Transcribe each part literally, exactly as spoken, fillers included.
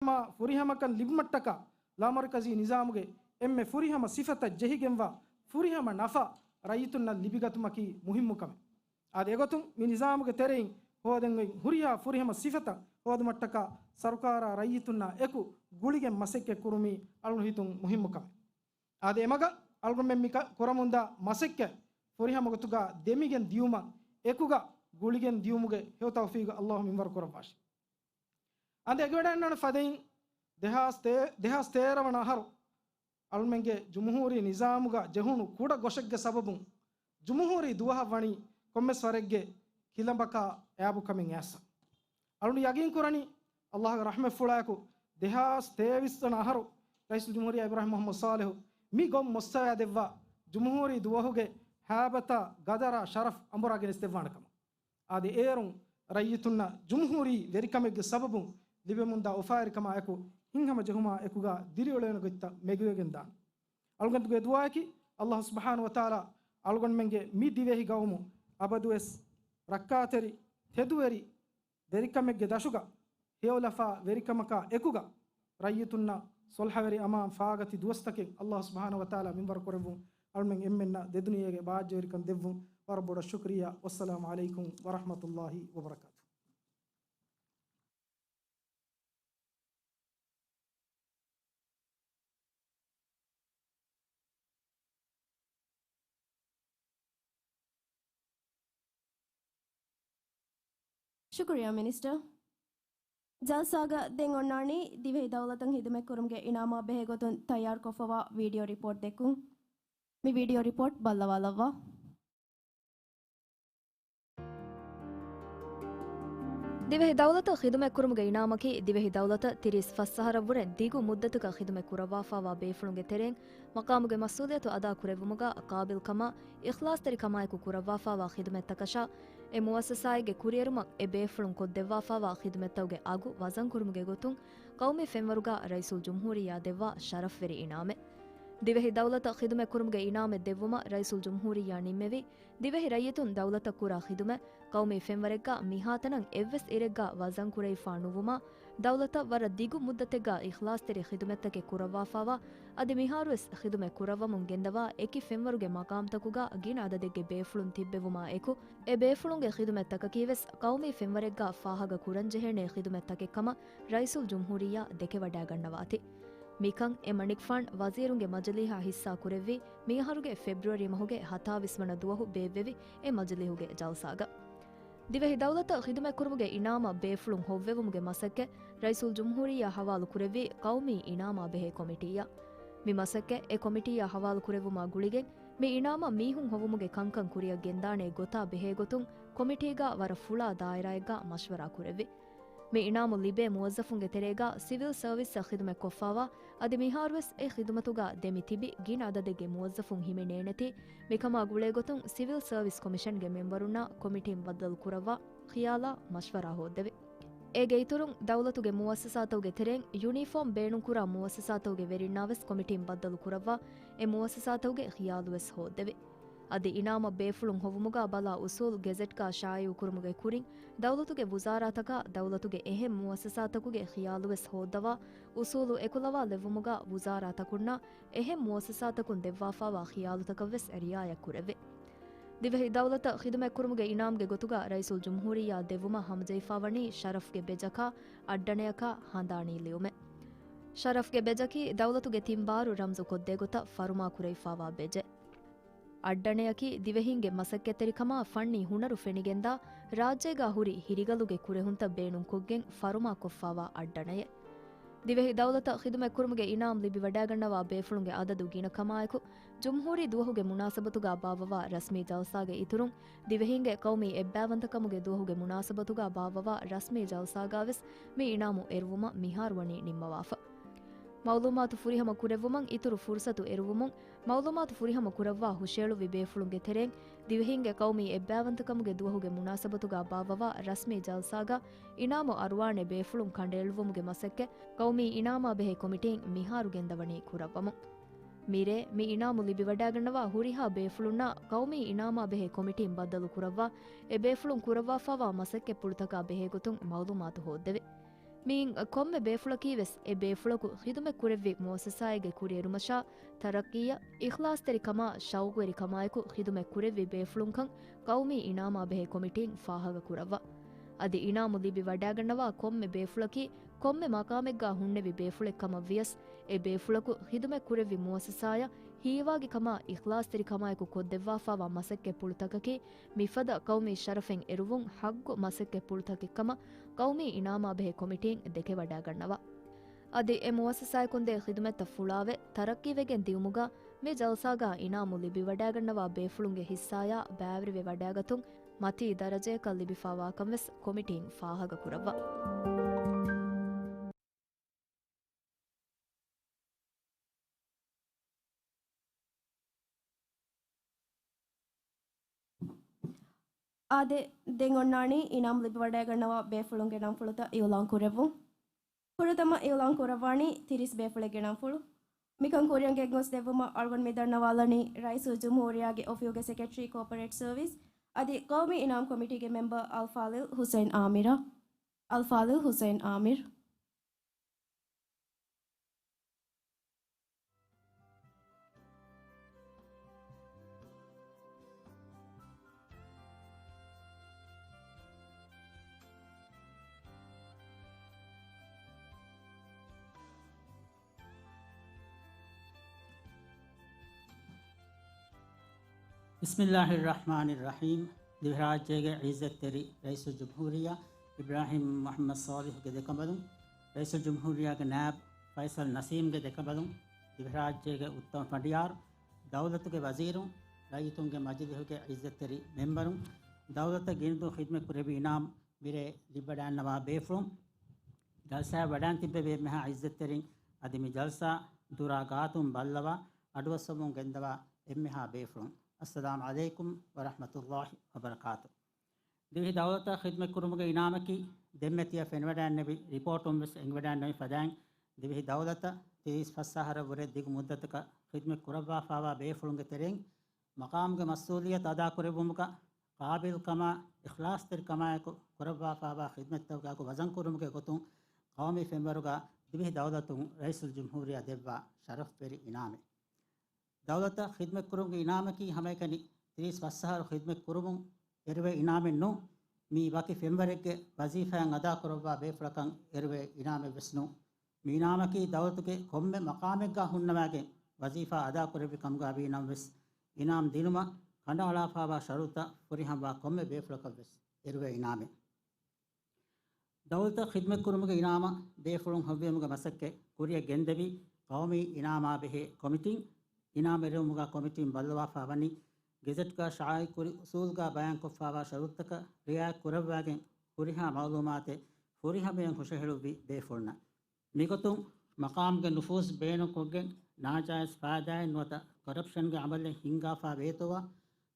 މާ ފުރިހަމަކަން ލިބުމަށްޓަކާ ލާމަރުކަޒީ ނިޒާމުގެ އެންމެ ފުރިހަމަ ސިފަތައް ޖެހިގެންވާ ފުރިހަމަ ނަފާ ރައްޔިތުންނަށް ލިބިގަތުމަކީ މުހިއްމު ކަމެއް. އާދެ، އެގޮތުން މި ނިޒާމުގެ ތެރެއިން ހޯދެން އޮތް ހުރިހާ ފުރިހަމަ ސިފަތައް ހޯދުމަށްޓަކާ ސަރުކާރާ ރައްޔިތުންނާ އެކު ގުޅިގެން މަސައްކަތް ކުރުމީ އަޅުގަނޑު ހިތުން މުހިއްމު ކަމެއް. އާދެ، އެމަގަށް އަޅުގަނޑުމެން މި ކަ-، ކުރަމުންދާ މަސައްކަތް ފުރިހަމަ ގޮތުގަ ދެމިގެން ދިޔުމަށް އެކުގަ ގުޅިގެން ދިޔުމުގެ ހެޔޮ ތައުފީގު އައްލާހު މިންވަރު ކުރައްވާށި. އަދި އެގިވަޑައިގަންނަވާނެ ފަދައިން ދެހާސް ތޭ، ދެހާސް ތޭރަ ވަނަ އަހަރު އަޅުމެންގެ ޖުމްހޫރީ ނިޒާމުގަ ޖެހުނު ކުޑަ ގޮށެއްގެ ސަބަބުން ޖުމްހޫރީ ދުވަހަށް ވަނީ ކޮންމެސް ވަރެއްގެ ކިލަނބަކާ އައިބުކަމެއް އައިސް. އަޅުން ޔަގީން ކުރަނީ އައްލާހުގެ ރަޙްމަތްފުޅާއެކު ދެހާސް ތޭވީސް ވަނަ އަހަރު ރައީސުލްޖުމްހޫރިއްޔާ އިބްރާހިމް މުޙައްމަދު ޞާލިޙު މި ގޮން މޮއްސަވާ ދެއްވާ ޖުމްހޫރީ ދުވަހުގެ ހައިބަތާ ގަދަރާ ޝަރަފް އަނބުރާ ގެނެސްދެއްވާނެ ކަމަށް. އާދެ، އޭރުން ރައްޔިތުންނަށް ޖުމްހޫރީ ވެރިކަމެއްގެ ސަބަބުން ލިބެމުންދާ އުފާވެރިކަމާއެކު ހިތްހަމަޖެހުމާ އެކުގަ ދިރިއުޅެވޭނެ ގޮތްތައް މެގިވެގެން ދާނެ. އަޅުގަނޑުގެ ދުޢާއަކީ އައްލާހު ސުބްޙާނަހު ވަތަޢާލާ އަޅުގަނޑުމެންގެ މި ދިވެހި ގައުމު އަބަދުވެސް ރައްކާތެރި، ތެދުވެރި، ވެރިކަމެއްގެ ދަށުގަ ހެޔޮލަފާ ވެރިކަމަކާ އެކުގަ ރައްޔިތުންނަށް ޞުލްޙަވެރި އަމާން ފާގަތި ދުވަސްތަކެއް އައްލާހު ސުބްޙާނަހު ވަތަޢާލާ މިންވަރު ކުރެއްވުން. އަޅުމެން އެންމެންނަށް ދެދުނިޔޭގެ ބާއްޖަވެރިކަން ދެއްވުން. ވަރަށް ބޮޑަށް ޝުކުރިއްޔާ. ވައްސަލާމު ޢަލައިކުމް ވަރަޙްމަތުﷲި ވަބަރަކާތުހު. ޝުކުރިއްޔާ މިނިސްޓަރ. ޖަލްސާގަ ދެން އޮންނާނީ ދިވެހި ދައުލަތަށް ޚިދުމަތްކުރުމުގެ އިނާމާ ބެހޭގޮތުން ތައްޔާރުކޮށްފަވާ ވީޑިއޯ ރިޕޯޓް ދެއްކުން. މި ވީޑިއޯ ރިޕޯޓް ބައްލަވާލައްވާ. ދިވެހި ދައުލަތަށް ޚިދުމަތްކުރުމުގެ އިނާމަކީ، ދިވެހި ދައުލަތަށް ތިރީސް ފަސް އަހަރަށްވުރެ ދިގު މުއްދަތަކަށް ޚިދުމަތް ކުރައްވާފާވާ ބޭފުޅުންގެ ތެރެއިން މަޤާމުގެ މަސްއޫލިއްޔަތު އަދާކުރެއްވުމުގަ ޤާބިލްކަމާ، އިޚްލާޞްތެރިކަމާއެކު ކުރައްވާފާވާ ޚިދުމަތްތަކަށާ، އެ މުއައްސަސާއެއްގެ ކުރިއެރުމަށް އެ ބޭފުޅުން ކޮށްދެއްވާފާވާ ޚިދުމަތްތަކުގެ އަގު ވަޒަންކުރުމުގެ ގޮތުން، ޤައުމީ ފެންވަރުގަ ރައީސުލްޖުމްހޫރިއްޔާ ދެއްވާ ޝަރަފްވެރި އިނާމެއް. ދިވެހި ދައުލަތަށް ޚިދުމަތްކުރުމުގެ އިނާމެއް ދެއްވުމަށް ރައީސުލްޖުމްހޫރިއްޔާ ނިންމެވީ، ދިވެހި ރައްޔިތުން ދައުލަތަށް ކުރާ ޚިދުމަތް، ޤައުމީ ފެންވަރެއްގަ މިހާތަނަށް އެއްވެސް އިރެއްގަ ވަޒަންކުރެވިފާ ނުވުމާ، ދައުލަތަށް ވަރަށް ދިގު މުއްދަތެއްގަ އިޚްލާޞްތެރި ޚިދުމަތްތަކެއް ކުރައްވާފާވާ، އަދި މިހާރުވެސް ޚިދުމަތް ކުރައްވަމުން ގެންދަވާ އެކި ފެންވަރުގެ މަޤާމްތަކުގަ ގިނަ އަދަދެއްގެ ބޭފުޅުން ތިއްބެވުމާ އެކު، އެ ބޭފުޅުންގެ ޚިދުމަތްތަކަކީވެސް ޤައުމީ ފެންވަރެއްގަ ފާހަގަ ކުރަންޖެހޭނޭ ޚިދުމަތްތަކެއްކަމަށް ރައީސުލްޖުމްހޫރިއްޔާ ދެކެވަޑައިގަންނަވާތީ. މިކަން އެ މަނިކުފާން ވަޒީރުންގެ މަޖިލީހަށް ހިއްސާ ކުރެއްވީ، މިއަހަރުގެ ފެބްރުއަރީ މަހުގެ ހަތާވީސް ވަނަ ދުވަހު ބޭއްވެވި އެ މަޖިލީހުގެ ޖަލްސާގަ. ދިވެހި ދައުލަތަށް ޚިދުމަތްކުރުމުގެ އިނާމަށް ބޭފުޅުން ހޮއްވެވުމުގެ މަސައްކަތް ރައީސުލްޖުމްހޫރިއްޔާ ހަވާލު ކުރެއްވީ ޤައުމީ އިނާމާ ބެހޭ ކޮމިޓީއަށް. މި މަސައްކަތް އެ ކޮމިޓީއަށް ހަވާލު ކުރެއްވުމާ ގުޅިގެން، މި އިނާމަށް މީހުން ހޮވުމުގެ ކަންކަން ކުރިއަށް ގެންދާނޭ ގޮތާ ބެހޭގޮތުން ކޮމިޓީގަ ވަރަށް ފުޅާ ދާއިރާއެއްގަ މަޝްވަރާ ކުރެއްވި. މި އިނާމު ލިބޭ މުވައްޒަފުންގެ ތެރޭގަ ސިވިލް ސަރވިސްއަށް ޚިދުމަތްކޮށްފާވާ، އަދި މިހާރުވެސް އެ ޚިދުމަތުގަ ދެމި ތިބި ގިނަ އަދަދެއްގެ މުވައްޒަފުން ހިމެނޭނެތީ، މިކަމާ ގުޅޭގޮތުން ސިވިލް ސަރވިސް ކޮމިޝަންގެ މެމްބަރުންނާ ކޮމިޓީން ބައްދަލު ކުރައްވާ ޚިޔާލާ މަޝްވަރާ ހޯއްދެވި. އޭގެ އިތުރުން، ދައުލަތުގެ މުއައްސަސާތަކުގެ ތެރެއިން ޔުނީފޯމް ބޭނުންކުރާ މުއައްސަސާތަކުގެ ވެރިންނާވެސް ކޮމިޓީން ބައްދަލު ކުރައްވާ، އެ މުއައްސަސާތަކުގެ ޚިޔާލުވެސް ހޯއްދެވި. އަދި އިނާމަށް ބޭފުޅުން ހޮވުމުގަ ބަލާ އުސޫލު ގެޒެޓްގަ ޝާއިޢުކުރުމުގެ ކުރިން، ދައުލަތުގެ ވުޒާރާތަކާ ދައުލަތުގެ އެހެން މުއައްސަސާތަކުގެ ޚިޔާލުވެސް ހޯއްދަވާ، އުސޫލު އެކުލަވާލެއްވުމުގަ ވުޒާރާތަކުންނާ އެހެން މުއައްސަސާތަކުން ދެއްވާފާވާ ޚިޔާލުތަކަށްވެސް ރިޢާޔަތްކުރެއްވި. ދިވެހި ދައުލަތަށް ޚިދުމަތްކުރުމުގެ އިނާމްގެ ގޮތުގަ ރައީސުލްޖުމްހޫރިއްޔާ ދެއްވުމަށް ހަމަޖެހިފާވަނީ ޝަރަފްގެ ބެޖަކާ، އައްޑަނަޔަކާ، ހަނދާނީ ލިޔުމެއް. ޝަރަފްގެ ބެޖަކީ ދައުލަތުގެ ތިން ބާރު ރަމްޒުކޮށްދޭގޮތަށް ފަރުމާކުރެވިފާވާ ބެޖެއް. އައްޑަނަޔަކީ ދިވެހީންގެ މަސައްކަތްތެރިކަމާ ފަންނީ ހުނަރު ފެނިގެންދާ، ރާއްޖޭގާ ހުރި ހިރިގަލުގެ ކުރެހުންތައް ބޭނުންކޮށްގެން ފަރުމާކޮށްފާވާ އައްޑަނަޔެއް. ދިވެހި ދައުލަތަށް ޚިދުމަތްކުރުމުގެ އިނާމް ލިބިވަޑައިގަންނަވާ ބޭފުޅުންގެ އަދަދު ގިނަކަމާއެކު، ޖުމްހޫރީ ދުވަހުގެ މުނާސަބަތުގާ ބާއްވަވާ ރަސްމީ ޖަލްސާގެ އިތުރުން، ދިވެހީންގެ ޤައުމީ އެއްބައިވަންތަކަމުގެ ދުވަހުގެ މުނާސަބަތުގާ ބާއްވަވާ ރަސްމީ ޖަލްސާގާވެސް މި އިނާމު އެރުވުމަށް މިހާރުވަނީ ނިންމަވާފަ. މައުލޫމާތު ފުރިހަމަ ކުރެއްވުމަށް އިތުރު ފުރުސަތު އެރުވުމުން، މައުލޫމާތު ފުރިހަމަ ކުރައްވާ ހުށައެޅުއްވި ބޭފުޅުންގެ ތެރެއިން، ދިވެހީންގެ ޤައުމީ އެއްބައިވަންތަކަމުގެ ދުވަހުގެ މުނާސަބަތުގާ ބާއްވަވާ ރަސްމީ ޖަލްސާގަ އިނާމު އަރުވާނެ ބޭފުޅުން ކަނޑައެޅުއްވުމުގެ މަސައްކަތް ޤައުމީ އިނާމާ ބެހޭ ކޮމިޓީން މިހާރު ގެންދަވަނީ ކުރައްވަމުން. މިރޭ މި އިނާމު ލިބިވަޑައިގަންނަވާ ހުރިހާ ބޭފުޅުންނާ ޤައުމީ އިނާމާ ބެހޭ ކޮމިޓީން ބައްދަލު ކުރައްވާ، އެ ބޭފުޅުން ކުރައްވާފާވާ މަސައްކަތްޕުޅުތަކާ ބެހޭގޮތުން މައުލޫމާތު ހޯއްދެވި. މިއިން ކޮންމެ ބޭފުޅަކީ ވެސް އެ ބޭފުޅަކު ޚިދުމަތް ކުރެއްވި މުއައްސަސާއެއްގެ ކުރިއެރުމަށާ، ތަރައްޤީއަށް، އިޚްލާޞްތެރިކަމާ، ޝައުގުވެރިކަމާއެކު ޚިދުމަތް ކުރެއްވި ބޭފުޅުންކަން ޤައުމީ އިނާމާ ބެހޭ ކޮމިޓީން ފާހަގަ ކުރައްވާ. އަދި އިނާމު ލިބި ވަޑާގަންނަވާ ކޮންމެ ބޭފުޅަކީ ކޮންމެ މަޤާމެއްގާ ހުންނެވި ބޭފުޅެއް ކަމަށް ވިޔަސް، އެ ބޭފުޅަކު ޚިދުމަތް ކުރެއްވި މުއައްސަސާއަށް ހީވާގިކަމާ، އިޚްލާޞްތެރިކަމާއެކު ކޮށްދެއްވާފާވާ މަސައްކަތްޕުޅުތަކަކީ، މިފަދަ ޤައުމީ ޝަރަފެއް އެރުވުން ޙައްޤު މަސައްކަތްޕުޅުތަކެއްކަމަށް ޤައުމީ އިނާމާ ބެހޭ ކޮމިޓީން ދެކެވަޑާގަންނަވާ. އަދި އެ މުއައްސަސާއަކުންދޭ ޚިދުމަތްތައް ފުޅާވެ، ތަރައްޤީވެގެން ދިއުމުގަ މި ޖަލްސާގަ އިނާމު ލިބިވަޑާގަންނަވާ ބޭފުޅުންގެ ހިއްސާޔާ ބައިވެރިވެ ވަޑާގަތުން މަތީ ދަރަޖަޔަކަށް ލިބިފާވާކަން ވެސް ކޮމިޓީން ފާހަގަކުރައްވާ. އާދެ، ދެން އޮންނާނީ އިނާމް ލިބިވަޑައިގަންނަވާ ބޭފުޅުންގެ ނަންފުޅުތައް އިއުލާން ކުރެއްވުން. ފުރަތަމަ އިއުލާން ކުރައްވާނީ ތިރީސް ބޭފުޅެއްގެ ނަންފުޅު. މިކަން ކުރިއަށް ގެންގޮސް ދެއްވުމަށް އަޅުގަނޑު މި ދަންނަވާލަނީ ރައީސުލްޖުމްހޫރިއްޔާގެ އޮފީހުގެ ސެކްރެޓަރީ ކޯޕަރޭޓް ސަރވިސް އަދި ޤައުމީ އިނާމް ކޮމިޓީގެ މެމްބަރ އަލްފާޟިލް ޙުސައިން އާމިރަށް. އަލްފާޟިލް ޙުސައިން އާމިރު. ބިސްމިއްލާހިއްރަޙްމާނިއްރަޙީމް. ދިވެހިރާއްޖޭގެ ޢިއްޒަތްތެރި ރައީސުލްޖުމްހޫރިއްޔާ އިބްރާހީމް މުޙައްމަދު ޞާލިޙުގެ ދެކަނބަލުން، ރައީސުލްޖުމްހޫރިއްޔާގެ ނާއިބު ފައިޞަލް ނަސީމްގެ ދެކަނބަލުން، ދިވެހިރާއްޖޭގެ އުއްތަމަ ފަނޑިޔާރު، ދައުލަތުގެ ވަޒީރުން، ރައްޔިތުންގެ މަޖިލިހުގެ ޢިއްޒަތްތެރި މެމްބަރުން، ދައުލަތަށް ގިނަދޫ ޚިދުމަތް ކުރެއްވި އިނާމް މިރޭ ލިބިވަޑައިގަންނަވާ ބޭފުޅުން، ޖަލްސާއަށް ވަޑައިން ތިއްބެވި އެންމެހާ ޢިއްޒަތްތެރިން އަދި މި ޖަލްސާ ދުރާ ގާތުން ބައްލަވާ އަޑުއައްސަވަމުން ގެންދަވާ އެންމެހާ ބޭފުޅުން، އައްސަލާމް ޢަލައިކުމް ވަރަޙްމަތުﷲި ވަބަރަކާތު. ދިވެހި ދައުލަތަށް ޚިދުމަތް ކުރުމުގެ އިނާމަކީ، ދެންމެ ތިޔަ ފެނިވަޑައިގެންނެވި ރިޕޯޓުން ވެސް އެނގިވަޑައިގަންނެވި ފަދައިން، ދިވެހި ދައުލަތަށް ތިރީސް ފަސް އަހަރަށް ވުރެ ދިގު މުއްދަތަކަށް ޚިދުމަތް ކުރައްވާފާވާ ބޭފުޅުންގެ ތެރެއިން، މަޤާމުގެ މަސްއޫލިއްޔަތު އަދާކުރެއްވުމުގަ ޤާބިލްކަމާ، އިޚްލާޞްތެރިކަމާއެކު ކުރައްވާފާވާ ޚިދުމަތްތަކުގެ ވަޒަންކުރުމުގެ ގޮތުން، ޤައުމީ ފެންވަރުގަ ދިވެހި ދައުލަތުން ރައީސުލްޖުމްހޫރިއްޔާ ދެއްވާ ޝަރަފްވެރި އިނާމެއް. ދައުލަތަށް ޚިދުމަތްކުރުމުގެ އިނާމަކީ ހަމައެކަނި ތިރީސް ފަސް އަހަރު ޚިދުމަތްކުރުމުން އެރުވޭ އިނާމެއް ނޫން. މީ ވަކި ފެންވަރެއްގެ ވަޒީފާއެއް އަދާކުރައްވާ ބޭފުޅަކަށް އެރުވޭ އިނާމެއް ވެސް ނޫން. މި އިނާމަކީ ދައުލަތުގެ ކޮންމެ މަޤާމެއްގާ ހުންނަވައިގެން ވަޒީފާ އަދާކުރެއްވި ކަމުގާ ވީނަމަވެސް، އިނާމް ދިނުމަށް ކަނޑައަޅާފާވާ ޝަރުޠުތައް ފުރިހަމަވާ ކޮންމެ ބޭފުޅަކަށް ވެސް އެރުވޭ އިނާމެއް. ދައުލަތަށް ޚިދުމަތްކުރުމުގެ އިނާމަށް ބޭފުޅުން ހޮވިއުމުގެ މަސައްކަތް ކުރިއަށް ގެންދެވި ޤައުމީ އިނާމާ ބެހޭ ކޮމިޓީން، އިނާމް އެރުވުމުގަ ކޮމިޓީން ބައްލަވާފާ ވަނީ ގެޒެޓްގަ ޝާއިޢުކުރި އުސޫލްގަ ބަޔާންކޮށްފާވާ ޝަރުޠުތަކަށް ރިޢާޔަތް ކުރައްވާގެން ހުރިހާ މަޢުލޫމާތެއް ފުރިހަމަޔަށް ހުށަހެޅުއްވި ބޭފުޅުންނަށް. މިގޮތުން މަޤާމްގެ ނުފޫޒް ބޭނުންކޮށްގެން ނާޖާއިޒް ފާއިދާއެއް ނުވަތަ ކޮރަޕްޝަންގެ ޢަމަލެއް ހިންގާފާ ވޭތޯއާ،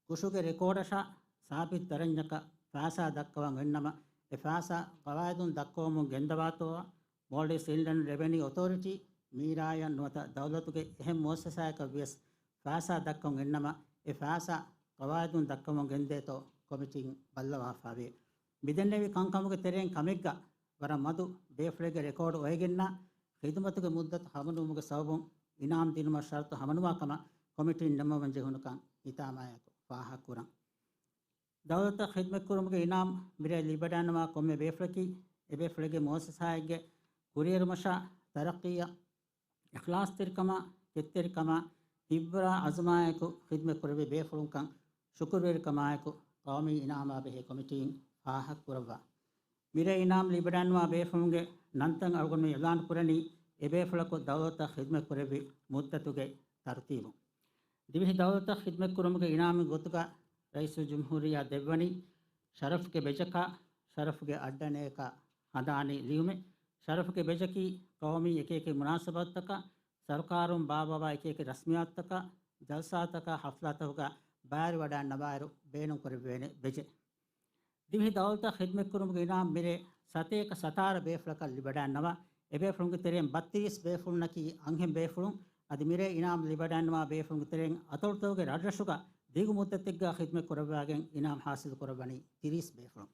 ކުށުގެ ރެކޯޑަށާ ސާބިތު ދަރަންޏަކަށް ފައިސާ ދައްކަވަން އޮންނަމަ، އެ ފައިސާ ޤަވާއިދުން ދައްކަވަމުން ގެންދަވާތޯއާ، މޯލްޑިވްސް އިންލަންޑް ރެވެނިއު އޮތޯރިޓީ، މީރާޔަށް ނުވަތަ ދައުލަތުގެ އެހެން މުއައްސަސާއަކަށް ވިޔަސް ފައިސާ ދައްކަވަން އޮންނަމަ، އެ ފައިސާ ޤަވާއިދުން ދައްކަވަމުން ގެންދޭތޯ ކޮމިޓީން ބައްލަވާފާވޭ. މިދެންނެވި ކަންކަމުގެ ތެރެއިން ކަމެއްގަ، ވަރަށް މަދު ބޭފުޅެއްގެ ރެކޯޑު އޮވެގެންނާ، ޚިދުމަތުގެ މުއްދަތު ހަމަނުވުމުގެ ސަބަބުން އިނާމް ދިނުމަށް ޝަރުޠު ހަމަނުވާ ކަމަށް ކޮމިޓީން ނަންނަވަން ޖެހުނުކަން ހިތާމަޔާއެކު ފާހަގަކުރަން. ދައުލަތަށް ޚިދުމަތްކުރުމުގެ އިނާމް މިރޭ ލިބިވަޑައިގަންނަވާ ކޮންމެ ބޭފުޅަކީ، އެބޭފުޅެއްގެ މުއައްސަސާއެއްގެ ކުރިއެރުމަށާ، ތަރައްޤީއަށް، އިޚްލާޞްތެރިކަމާ، ކެތްތެރިކަމާ، ހިތްވަރާ ޢަޒުމާއެކު ޚިދުމަތް ކުރެއްވި ބޭފުޅުންކަން ޝުކުރުވެރިކަމާއެކު ޤައުމީ އިނާމާ ބެހޭ ކޮމިޓީން ފާހަގަކުރައްވާ. މިރޭ އިނާމް ލިބިވަޑައިގަންނަވާ ބޭފުޅުންގެ ނަންތައް އަޅުގަނޑު އިޢުލާން ކުރަނީ، އެބޭފުޅަކު ދައުލަތަށް ޚިދުމަތް ކުރެއްވި މުއްދަތުގެ ތަރުތީބުން. ދިވެހި ދައުލަތަށް ޚިދުމަތްކުރުމުގެ އިނާމުގެ ގޮތުގަ ރައީސުލްޖުމްހޫރިއްޔާ ދެއްވަނީ، ޝަރަފްގެ ބެޖަކާ، ޝަރަފްގެ އައްޑަނައަކާ ހަނދާނީ ލިޔުމެއް. ޝަރަފްގެ ބެޖަކީ ޤައުމީ އެކިއެކި މުނާސަބަތުތަކަށް، ސަރުކާރުން ބާއްވަވާ އެކިއެކި ރަސްމިއްޔާތުތަކަށް، ޖަލްސާތަކަށް، ހަފްލާތަކުގަ ބައިވެރިވަޑައިގަންނަވާއިރު ބޭނުންކުރެއްވޭނެ ބެޖެއް. ދިވެހި ދައުލަތަށް ޚިދުމަތްކުރުމުގެ އިނާމް މިރޭ ސަތޭކަ ސަތާރަ ބޭފުޅަކަށް ލިބިވަޑައިގަންނަވާ. އެބޭފުޅުންގެ ތެރެއިން ބައްތިރީސް ބޭފުޅުންނަކީ އަންހެން ބޭފުޅުން. އަދި މިރޭ އިނާމް ލިބިވަޑައިގަންނަވާ ބޭފުޅުންގެ ތެރެއިން އަތޮޅުތަކުގެ ރަށްރަށުގަ ދިގު މުއްދަތެއްގަ ޚިދުމަތް ކުރައްވާގެން އިނާމް ޙާޞިލު ކުރައްވަނީ ތިރީސް ބޭފުޅުން.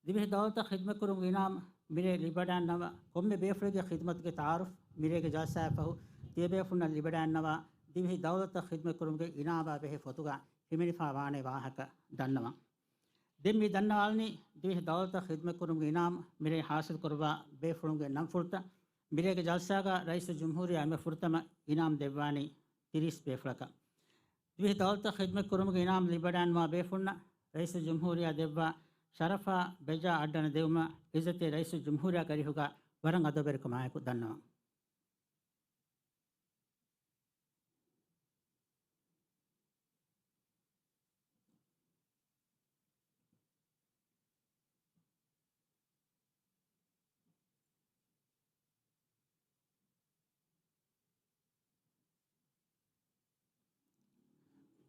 ދިވެހި ދައުލަތަށް ޚިދުމަތްކުރުމުގެ އިނާމް މިރޭ ލިބިވަޑައިގަންނަވާ، ކޮންމެ ބޭފުޅެއްގެ ޚިދުމަތުގެ ތަޢާރުފް މިރޭގެ ޖަލްސާއަށް ފަހު ތިޔަބޭފުޅުންނަށް ލިބިވަޑައިގަންނަވާ، ދިވެހި ދައުލަތަށް ޚިދުމަތްކުރުމުގެ އިނާމާ ބެހޭ ފޮތުގަ ހިމެނިފަ ވާނެ ވާހަކަ ދަންނަވަން. ދެން މި ދަންނަވާލަނީ، ދިވެހި ދައުލަތަށް ޚިދުމަތްކުރުމުގެ އިނާމް މިރޭ ޙާޞިލް ކުރައްވާ ބޭފުޅުންގެ ނަންފުޅުތައް. މިރޭގެ ޖަލްސާގަ ރައީސުލްޖުމްހޫރިއްޔާ އެންމެ ފުރަތަމަ އިނާމް ދެއްވާނީ ތިރީސް ބޭފުޅަކަށް. ދިވެހި ދައުލަތަށް ޚިދުމަތް ކުރުމުގެ އިނާމް ލިބިވަޑައިގަންނަވާ ބޭފުޅުންނަށް ރައީސުލްޖުމްހޫރިއްޔާ ދެއްވާ ޝަރަފާ ބެޖާ އައްޑަނަ ދެވުމަށް އިއްޒަތްތެރި ރައީސުލްޖުމްހޫރިއްޔާގެ އަރިހުގަ ވަރަށް އަދަބުވެރިކަމާއެކު ދަންނަވަން.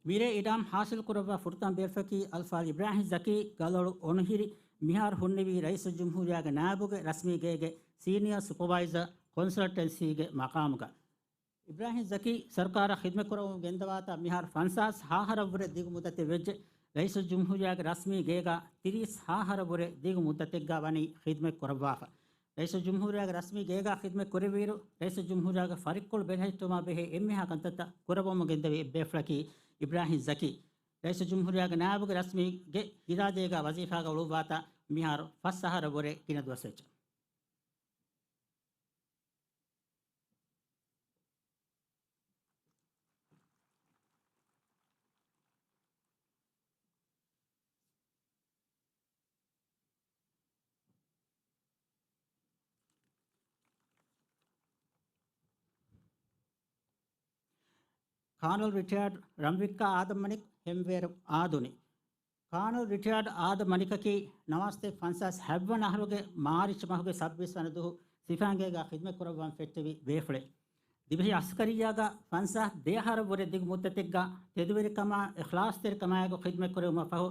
މިރޭ އިނާމް ޙާޞިލް ކުރައްވާ ފުރަތަމަ ބޭފުޅަކީ އަލްފާޟިލް އިބްރާހިމް ޒަކީ، ގަލޮޅު އޮނުހިރި، މިހާރު ހުންނެވީ ރައީސުލްޖުމްހޫރިއްޔާގެ ނާއިބުގެ ރަސްމީ ގޭގެ ސީނިއާ ސުޕަވައިޒަރ ކޮންސަލްޓެންސީގެ މަޤާމުގަ. އިބްރާހިމް ޒަކީ ސަރުކާރަށް ޚިދުމަތް ކުރަމުން ގެންދަވާތާ މިހާރު ފަންސާސް ހަ އަހަރަށްވުރެ ދިގު މުއްދަތެއް ވެއްޖެ. ރައީސުލްޖުމްހޫރިއްޔާގެ ރަސްމީ ގޭގަ ތިރީސް ހަ އަހަރަށްވުރެ ދިގު މުއްދަތެއްގަ ވަނީ ޚިދުމަތް ކުރައްވާފަ. ރައީސުލްޖުމްހޫރިއްޔާގެ ރަސްމީ ގޭގަ ޚިދުމަތް ކުރެއްވިއިރު، ރައީސުލްޖުމްހޫރިއްޔާގެ ފަރިއްކޮޅު ބެލެހެއްޓުމާ ބެހޭ އެންމެހާ ކަންތައްތައް ކުރައްވަމުން ގެންދެވި އެއްބޭފުޅަކީ އިބްރާހިމް ޒަކީ. ރައީސުލްޖުމްހޫރިއްޔާގެ ނާއިބުގެ ރަސްމީ ގެ ހިދާދޭގަ ވަޒީފާގަ އުޅުއްވާތާ މިހާރު ފަސް އަހަރަށްވުރެ ގިނަ ދުވަސް ވެއްޖެ. ކާނަލް ރިޓަޔާޑް ރަންވިއްކާ އާދަމް މަނިކް ހެންވޭރު އާދުނި. ކާނަލް ރިޓަޔާޑް އާދަމް މަނިކަކީ ނަވާސްތޭކަ ފަންސާސް ހަތްވަނަ އަހަރުގެ މާރިޗް މަހުގެ ސައްބީސް ވަނަ ދުވަހު ސިފައިންގޭގަ ޚިދުމަތް ކުރައްވަން ފެއްޓެވި ބޭފުޅެއް. ދިވެހި އަސްކަރިއްޔާގަ ފަންސާސް ދެ އަހަރަށްވުރެ ދިގު މުއްދަތެއްގަ ތެދުވެރިކަމާ، އިޚްލާޞްތެރިކަމާއެކު ޚިދުމަތް ކުރެވުމަށް ފަހު،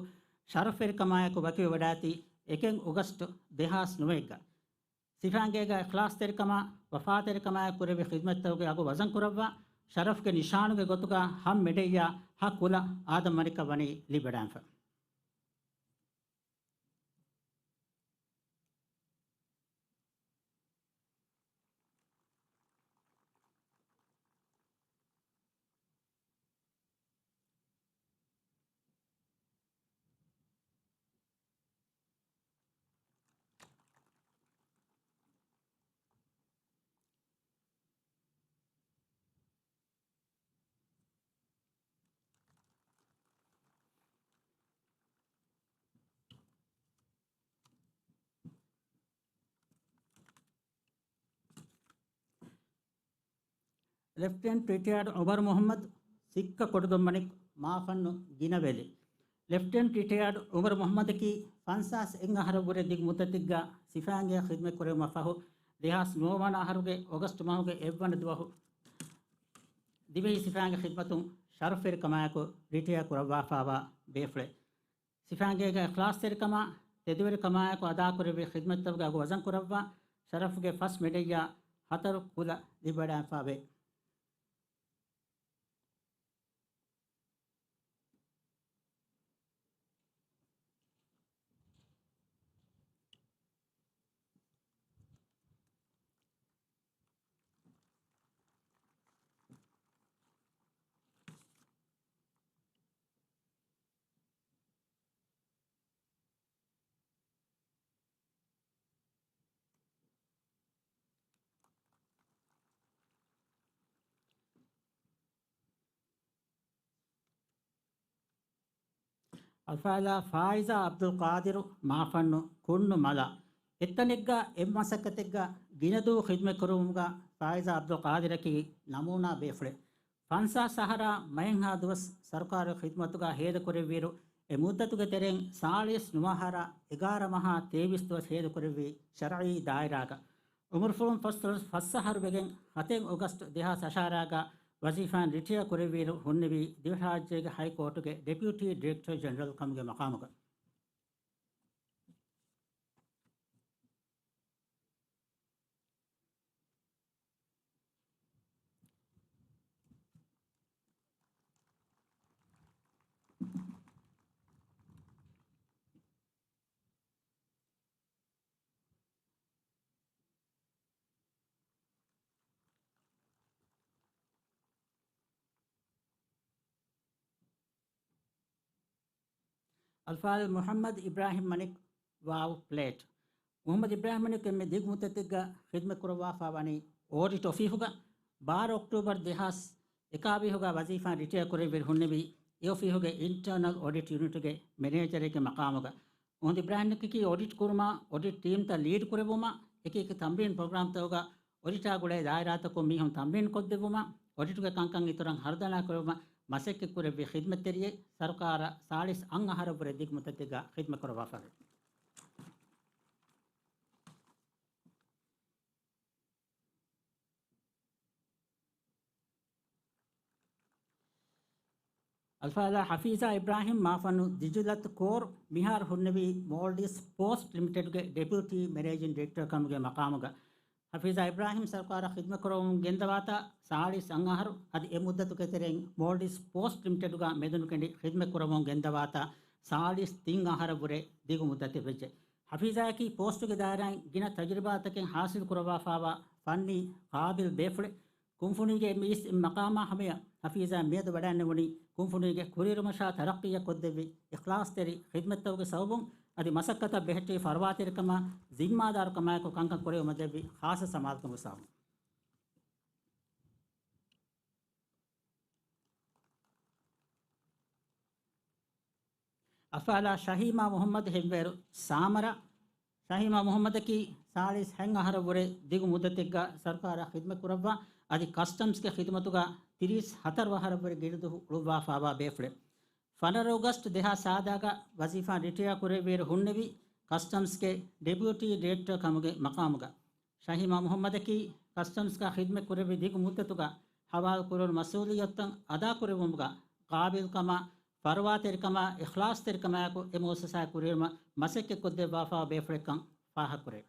ޝަރަފްވެރިކަމާއެކު ވަކިވެވަޑައިތީ އެކެއް އޮގަސްޓް ދެހާސް ނުވައެއްގަ. ސިފައިންގޭގަ އިޚްލާޞްތެރިކަމާ، ވަފާތެރިކަމާއެކު ކުރެއްވި ޚިދުމަތްތަކުގެ އަގު ވަޒަން ކުރައްވާ، ޝަރަފްގެ ނިޝާނުގެ ގޮތުގަ ހަ މެޑައްޔާ ހަ ކުލަ އާދަމް މަނިކަށް ވަނީ ލިބިވަޑައިގެންފަ. ލެފްޓެނަންޓް ރިޓަޔާޑް އުމަރު މުޙައްމަދު، ސިއްކަ ކޮޑުދޮންމަނިކް، މާފަންނު ގިނަވެލި. ލެފްޓެނަންޓް ރިޓަޔާޑް އުމަރު މުޙައްމަދަކީ ފަންސާސް އެއް އަހަރަށްވުރެ ދިގު މުއްދަތެއްގަ ސިފައިންގޭ ޚިދުމަތް ކުރެވުމަށް ފަހު، ދެހާސް ނުވަ ވަނަ އަހަރުގެ އޮގަސްޓް މަހުގެ އެއްވަނަ ދުވަހު ދިވެހި ސިފައިންގެ ޚިދުމަތުން ޝަރަފްވެރިކަމާއެކު ރިޓަޔާ ކުރައްވާފައިވާ ބޭފުޅެއް. ސިފައިންގޭގެ އިޚްލާޞްތެރިކަމާ، ތެދުވެރިކަމާއެކު އަދާކުރެއްވި ޚިދުމަތްތަކުގެ އަގު ވަޒަން ކުރައްވާ، ޝަރަފްގެ ފަސް މެޑައްޔާ ހަތަރު ކުލަ ލިބިވަޑައިގެންފަވޭ. އަލްފާޟިލާ ފާއިޒާ ޢަބްދުލް ޤާދިރު މާފަންނު ކުންނު މަލާ. އެއްތަނެއްގަ އެއް މަސައްކަތެއްގަ ގިނަދުވަހު ޚިދުމަތް ކުރުމުގަ ފާއިޒާ ޢަބްދުލް ޤާދިރަކީ ނަމޫނާ ބޭފުޅެއް. ފަންސާސް އަހަރާ މައެއްހާ ދުވަސް ސަރުކާރުގެ ޚިދުމަތުގަ ހޭދަކުރެއްވިއިރު، އެ މުއްދަތުގެ ތެރެއިން ސާޅީސް ނުވަ އަހަރާ އެގާރަ މަހާ ތޭވީސް ދުވަސް ހޭދަކުރެއްވި ޝަރުޢީ ދާއިރާގަ. އުމުރުފުޅުން ފަސްދޮޅަސް ފަސް އަހަރު ވެގެން ހަތެއް އޮގަސްޓް ދެހާސް އަށާރާގަ ވަޒީފާއިން ރިޓަޔާ ކުރެއްވިއިރު ހުންނެވީ ދިވެހިރާއްޖޭގެ ހައިކޯޓުގެ ޑެޕިއުޓީ ޑިރެކްޓަރ ޖެނެރަލް ކަމުގެ މަޤާމުގަ. އަލްފާޟިލް މުޙައްމަދު އިބްރާހިމް މަނިކް، ވާވު ޕްލޭޓް. މުޙައްމަދު އިބްރާހިމް މަނިކް އެންމެ ދިގު މުއްދަތެއްގަ ޚިދްމަތް ކުރައްވާފާ ވަނީ އޯޑިޓް އޮފީހުގަ. ބާރަ އޮކްޓޫބަރު ދެހާސް އެކާވީހުގަ ވަޒީފާ ރިޓަޔާ ކުރެއްވިއިރު ހުންނެވީ އެ އޮފީހުގެ އިންޓަރނަލް އޮޑިޓް ޔުނިޓުގެ މެނޭޖަރެއްގެ މަޤާމުގަ. މުޙައްމަދު އިބްރާހިމް މަނިކަކީ އޮޑިޓް ކުރުމާ، އޮޑިޓް ޓީމްތައް ލީޑް ކުރެއްވުމާ، އެކި އެކި ތަމްރީން ޕްރޮގްރާމްތަކުގަ އޮޑިޓާ ގުޅޭ ދާއިރާތަކުން މީހުން ތަމްރީން ކޮށްދެއްވުމަށް، އޮޑިޓުގެ ކަންކަން އިތުރަށް ހަރުދަނާ ކުރެއްވުމަށް މަސައްކަތް ކުރެއްވި ޚިދްމަތްތެރިއެއް، ސަރުކާރަށް ސާޅީސް އަށް އަހަރަށްވުރެ ދިގު މުއްދަތެއްގަ ޚިދްމަތް ކުރައްވާފައެވެ. އަލްފާޟިލާ ޙަފީޒާ އިބްރާހިމް، މާފަންނު ދިޖުލަތު ކޯރު، މިހާރު ހުންނެވީ މޯލްޑިވްސް ޕޯސްޓް ލިމިޓެޑްގެ ޑެޕިއުޓީ މެނޭޖިން ޑިރެކްޓަރ ކަމުގެ މަޤާމުގަ. ޙަފީޒާ އިބްރާހިމް ސަރުކާރަށް ޚިދްމަތް ކުރަމުން ގެންދަވާތާ ސާޅީސް އަށް އަހަރު، އަދި އެ މުއްދަތުގެ ތެރެއިން މޯލްޑިވްސް ޕޯސްޓް ލިމިޓެޑުގަ މެދުނުކެނޑި ޚިދްމަތް ކުރަމުން ގެންދަވާތާ ސާޅީސް ތިން އަހަރަށްވުރެ ދިގު މުއްދަތެއް ވެއްޖެ. ޙަފީޒާއަކީ ޕޯސްޓުގެ ދާއިރާއިން ގިނަ ތަޖުރިބާތަކެއް ޙާޞިލް ކުރައްވާފާވާ ފަންނީ ޤާބިލް ބޭފުޅެއް. ކުންފުނީގެ އެއް މީސް އެއް މަޤާމާ ހަމަޔަށް ޙަފީޒާ މިއަދު ވަޑައިންނެވުނީ ކުންފުނީގެ ކުރިއެރުމަށާ ތަރައްޤީއަށް ކޮށްދެއްވި އިޚްލާޞްތެރި ޚިދްމަތްތަކުގެ ސަބަބުން، އަދި މަސައްކަތަށް ބެހެއްޓި ފަރުވާތެރިކަމާ ޒިންމާދާރުކަމާއެކު ކަންކަން ކުރެވުމަށް ދެއްވި ޚާއްޞަ ސަމާލުކަމުގެ ސަބަބުން. އަލްފާޟިލާ ޝަހީމާ މުޙައްމަދު ހެއްވޭރު ސާމަރާ. ޝަހީމާ މުޙައްމަދަކީ ސާޅީސް ހަތް އަހަރަށްވުރެ ދިގު މުއްދަތެއްގަ ސަރުކާރަށް ޚިދްމަތް ކުރައްވާ، އަދި ކަސްޓަމްސްގެ ޚިދުމަތުގަ ތިރީސް ހަތަރު އަހަރަށްވުރެ ގިނަދުވަހު އުޅުއްވާފާވާ ބޭފުޅެއް. ފަނަރަ އޮގަސްޓް ދެހާސް ސާދާގަ ވަޒީފާ ރިޓަޔާ ކުރެއްވިއިރު ހުންނެވީ ކަސްޓަމްސްގެ ޑެޕިއުޓީ ޑިރެކްޓަރ ކަމުގެ މަޤާމުގަ. ޝަހީމާ މުޙައްމަދަކީ ކަސްޓަމްސްގަ ޚިދްމަތް ކުރެއްވި ދިގު މުއްދަތުގަ ޙަވާލު ކުރެވުނު މަސްއޫލިއްޔަތުތައް އަދާކުރެއްވުމުގަ ޤާބިލްކަމާ، ފަރުވާތެރިކަމާ، އިޚްލާޞްތެރިކަމާއެކު އެ މުއައްސަސާއަށް ކުރިއެރުމަށް މަސައްކަތް ކޮށްދެއްވާފާވާ ބޭފުޅެއްކަން ފާހަގަކުރޭ.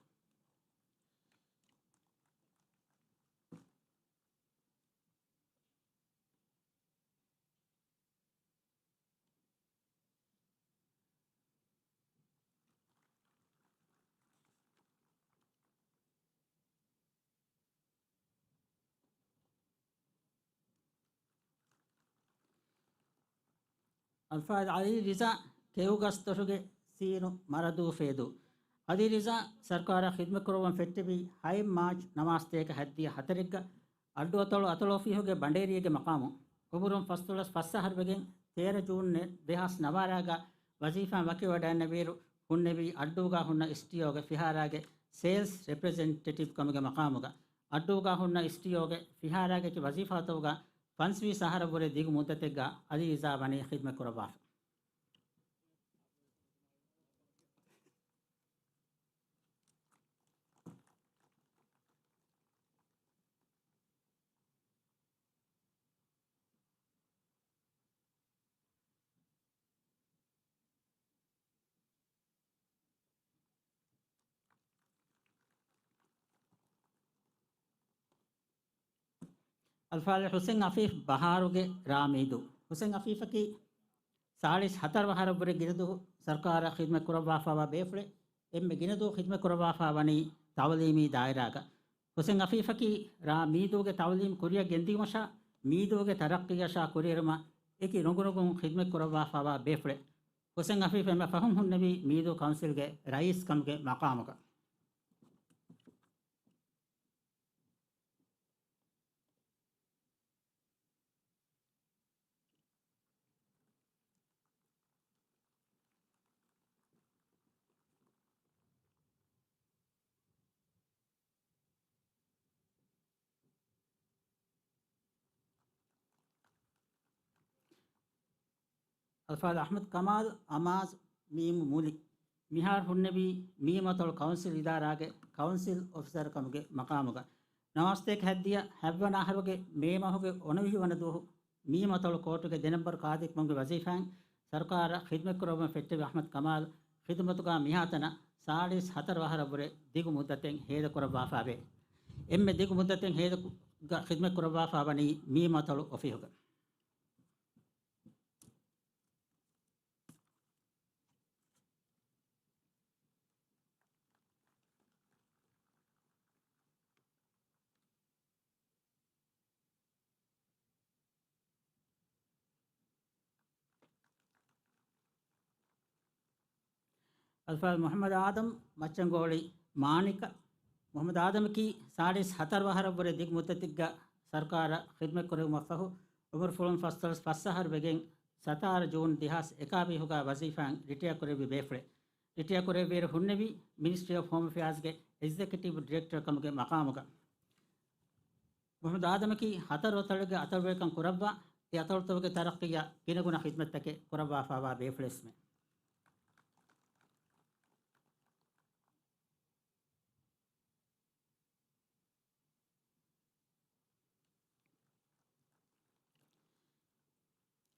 އަލްފާޟިލް ޢަލީ ރިޒާ، ކެއުގަސްދޮށުގެ ސީނު މަރަދޫ ފޭދޫ. ޢަލީ ރިޒާ ސަރުކާރަށް ޚިދްމަތް ކުރައްވަން ފެއްޓެވީ ހައެއް މާޗް ނަމާސްތޭކަ ހަތްދިހަ ހަތަރެއްގަ އައްޑޫ އަތޮޅު އަތޮޅު އޮފީހުގެ ބަނޑޭރީގެ މަޤާމު. އުމުރުން ފަސްދޮޅަސް ފަސް އަހަރު ވެގެން ތޭރަ ޖޫން ދެހާސް ނަވާރައިގަ ވަޒީފާއިން ވަކިވެވަޑައިގެންނެވިއިރު ހުންނެވީ އައްޑޫގަ ހުންނަ އެސްޓީއޯގެ ފިހާރާގެ ސޭލްސް ރެޕްރެޒެންޓޭޓިވް ކަމުގެ މަޤާމުގަ. އައްޑޫގަ ހުންނަ އެސްޓީއޯގެ ފިހާރާގެ އެކި ވަޒީފާތަކުގަ ފަންސަވީސް އަހަރަށްވުރެ ދިގު މުއްދަތެއްގަ ޢަލީ ރިޒާ ވަނީ ޚިދްމަތް ކުރައްވާފަ. އަލްފާޟިލް ޙުސެން އަފީފް، ބަހާރުގެ ރާ މީދޫ. ޙުސެން އަފީފަކީ ސާޅީސް ހަތަރު އަހަރަށްވުރެ ގިނަދުވަހު ސަރުކާރަށް ޚިދްމަތް ކުރައްވާފާވާ ބޭފުޅެއް. އެންމެ ގިނަދުވަހު ޚިދްމަތް ކުރައްވާފާ ވަނީ ތަޢުލީމީ ދާއިރާގަ. ޙުސެން އަފީފަކީ ރާ މީދޫގެ ތަޢުލީމް ކުރިއަށް ގެންދިޔުމަށާ، މީދޫގެ ތަރައްޤީއަށާ ކުރިއެރުމަށް އެކި ރޮނގުރޮނގުން ޚިދްމަތް ކުރައްވާފާވާ ބޭފުޅެއް. ޙުސެން އަފީފް އެންމެ ފަހުން ހުންނެވީ މީދޫ ކައުންސިލްގެ ރައީސް ކަމުގެ މަޤާމުގަ. އަލްފާޟިލް އަޙްމަދު ކަމާލް، އަމާޒް، މީމު މުލި. މިހާރު ހުންނެވީ މީމަތޮޅު ކައުންސިލް އިދާރާގެ ކައުންސިލް އޮފިސަރ ކަމުގެ މަޤާމުގަ. ނަވާސްތޭކަ ހަތްދިހަ ހަތްވަނަ އަހަރުގެ މޭ މަހުގެ އޮނަވިހި ވަނަ ދުވަހު މީމަތޮޅު ކޯޓުގެ ދެ ނަންބަރު ޤާޟީ ކަމުގެ ވަޒީފާއިން ސަރުކާރަށް ޚިދްމަތް ކުރައްވަން ފެއްޓެވި އަޙްމަދު ކަމާލް ޚިދުމަތުގަ މިހާތަނަށް ސާޅީސް ހަތަރު އަހަރަށްވުރެ ދިގު މުއްދަތެއް ހޭދަކުރައްވާފައެވެ. އެންމެ ދިގު މުއްދަތެއް ހޭދަ ކު-، ގަ ޚިދުމަތް ކުރައްވާފަ ވަނީ މީމަތޮޅު އޮފީހުގަ. އަލްފާޟިލް މުޙައްމަދު އާދަމް، މައްޗަންގޯޅި މާނިކަ. މުޙައްމަދު އާދަމަކީ ސާޅީސް ހަތަރު އަހަރަށްވުރެ ދިގު މުއްދަތެއްގަ ސަރުކާރަށް ޚިދުމަތްކުރެވުމަށްފަހު، އުމުރުފުޅުން ފަސްދޮޅަސް ފަސް އަހަރު ވެގެން، ސަތާރަ ޖޫން ދެހާސް އެކާވީހުގަ ވަޒީފާއިން ރިޓަޔާ ކުރެއްވި ބޭފުޅެއް. ރިޓަޔާ ކުރެއްވިއިރު ހުންނެވީ މިނިސްޓްރީ އޮފް ހޯމް އެފެއާޒްގެ އެގްޒެކެޓިވް ޑިރެކްޓަރ ކަމުގެ މަޤާމުގަ. މުޙައްމަދު އާދަމަކީ ހަތަރު އަތޮޅުގެ އަތޮޅުވެރިކަން ކުރައްވާ، އެ އަތޮޅުތަކުގެ ތަރައްޤީއަށް ގިނަގުނަ ޚިދުމަތްތަކެއް ކުރައްވާފާވާ ބޭފުޅެއްވެސްމެ.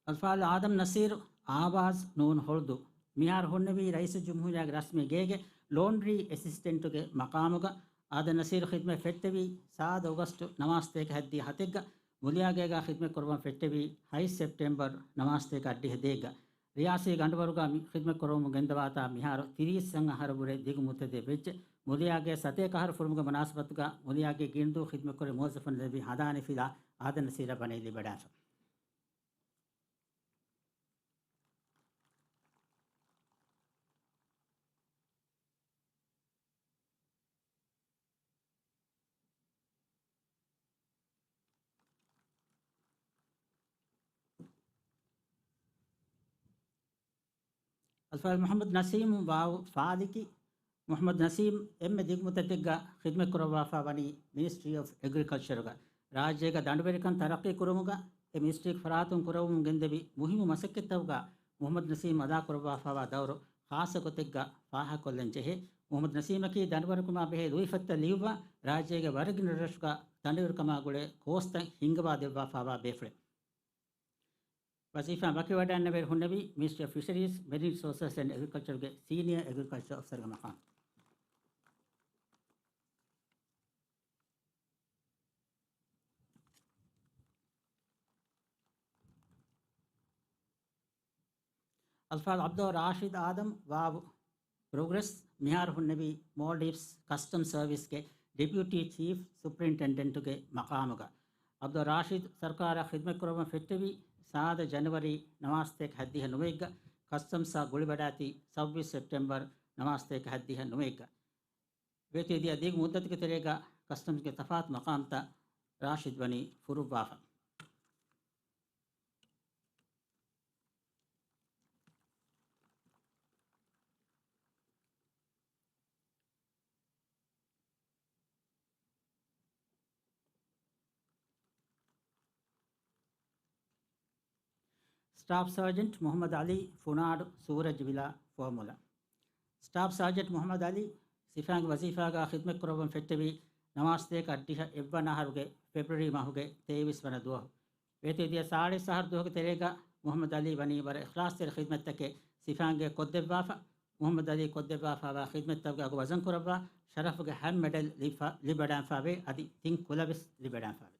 އަލްފާޟިލް އާދަމް ނަސީރު، އާވާޒް ނޫން ހޮޅުދޫ، މިހާރު ހުންނެވީ ރައީސުލްޖުމްހޫރިއްޔާގެ ރަސްމީ ގޭގެ ލޯންޑްރީ އެސިސްޓެންޓުގެ މަޤާމުގަ. އާދަމް ނަސީރު ޚިދުމަތް ފެއްޓެވީ ސާދަ އޮގަސްޓު ނަވާސްތޭކަ ހަތްދިހަ ހަތެއްގަ، މުލިއާގޭގަ ޚިދުމަތް ކުރައްވަން ފެއްޓެވީ ހަތް ސެޕްޓެމްބަރު ނަވާސްތޭކަ އަށްޑިހަ ދޭއްގަ. ރިޔާސީ ގަނޑުވަރުގަ މި ޚިދުމަތް ކުރައްވަމުން ގެންދަވާތާ މިހާރު ތިރީސް އަހަރަށްވުރެ ދިގު މުއްދަތެއް ވެއްޖެ. މުލިއާގޭ ސަތޭކަ އަހަރު ފުރުމުގެ މުނާސަބަތުގަ މުލިއާގޭ ގިނަ ދުވަހު ޚިދުމަތްކުރި މުވައްޒަފުން ލެއްވި ހަނދާނީ ފިލާ އާދަމް ނަސީރަށް ވަނީ ލިބިވަޑާފަ. އަލްފާޟިލް މުޙައްމަދު ނަސީމު، ވާވު ފާލިކި. މުޙައްމަދު ނަސީމް އެންމެ ދިގު މުއްދަތެއްގަ ޚިދުމަތް ކުރައްވާފާ ވަނީ މިނިސްޓްރީ އޮފް އެގްރިކަލްޗަރުގަ. ރާއްޖޭގަ ދަނޑުވެރިކަން ތަރައްޤީ ކުރުމުގަ އެ މިނިސްޓްރީގެ ފަރާތުން ކުރައްވަމުން ގެންދެވި މުހިއްމު މަސައްކަތްތަކުގަ މުޙައްމަދު ނަސީމް އަދާކުރައްވާފާވާ ދައުރު ޚާއްޞަ ގޮތެއްގަ ފާހަގަކޮށްލަން ޖެހޭ. މުޙައްމަދު ނަސީމަކީ ދަނޑުވަރުކަމާ ބެހޭ ލުއިފަތްތައް ލިޔުއްވާ، ރާއްޖޭގެ ވަރަށް ގިނަ ރަށްރަށުގަ ދަނޑުވެރިކަމާ ގުޅޭ ކޯސްތައް ހިންގަވާ ދެއްވާފާވާ ބޭފުޅެއް. ވަޒީފާ ވަކިވެވަޑައިގަންނަވާ ހުންނެވީ މިނިސްޓްރީ އޮފް ފިޝަރީޒް، މެރިން ރިސޯސަސް އެންޑް އެގްރިކަލްޗަރުގެ ސީނިއަރ އެގްރިކަލްޗަރ އޮފިސަރުގެ މަޤާމު. އަލްފާޟިލް ޢަބްދުއް ރާޝިދު އާދަމް، ވާވު، ޕްރޮގްރެސް، މިހާރު ހުންނެވީ މޯލްޑިވްސް ކަސްޓަމް ސަރވިސްގެ ޑެޕިއުޓީ ޗީފް ސުޕްރިންޓެންޑެންޓުގެ މަޤާމުގަ. ޢަބްދުއް ރާޝިދު ސަރުކާރަށް ޚިދުމަތްކުރައްވަން ފެއްޓެވީ ސާދަ ޖަނަވަރީ ނަވާސްތޭކަ ހަތްދިހަ ނުވައެއްގަ، ކަސްޓަމްސްއަށް ގުޅިވަޑާތީ ސައްބީސް ސެޕްޓެމްބަރު ނަވާސްތޭކަ ހަތްދިހަ ނުވައެއްގަ. ވޭތުވެދިޔަ ދިގު މުއްދަތުގެ ތެރޭގަ ކަސްޓަމްސްގެ ތަފާތު މަޤާމްތައް ރާޝިދު ވަނީ ފުރުއްވާފަ. ސްޓާފް ސާޖެންޓް މުޙައްމަދު ޢަލީ، ފުނާޑު، ސޫރަޖްވިލާ، ފުވައްމުލައް. ސްޓާފް ސާޖެންޓް މުޙައްމަދު ޢަލީ ސިފައިންގެ ވަޒީފާގަ ޚިދުމަތް ކުރައްވަން ފެއްޓެވީ ނަވާސްތޭކަ އަށްޑިހަ އެއްވަނަ އަހަރުގެ ފެބްރުއަރީ މަހުގެ ތޭވީސް ވަނަ ދުވަހު. ވޭތުވެދިޔަ ސާޅީސް އަހަރު ދުވަހުގެ ތެރޭގަ މުޙައްމަދު ޢަލީ ވަނީ ވަރަށް އިޚްލާޞްތެރި ޚިދުމަތްތަކެއް ސިފައިންގެ ކޮށްދެއްވާފަ. މުޙައްމަދު ޢަލީ ކޮށްދެއްވާފާވާ ޚިދުމަތްތަކުގެ އަގު ވަޒަންކުރައްވާ، ޝަރަފުގެ ހަމަ މެޑަލް ލިބިފަ-، ލިބިވަޑާންފާވޭ. އަދި ތިން ކުލަވެސް ލިބިވަޑާންފާވޭ.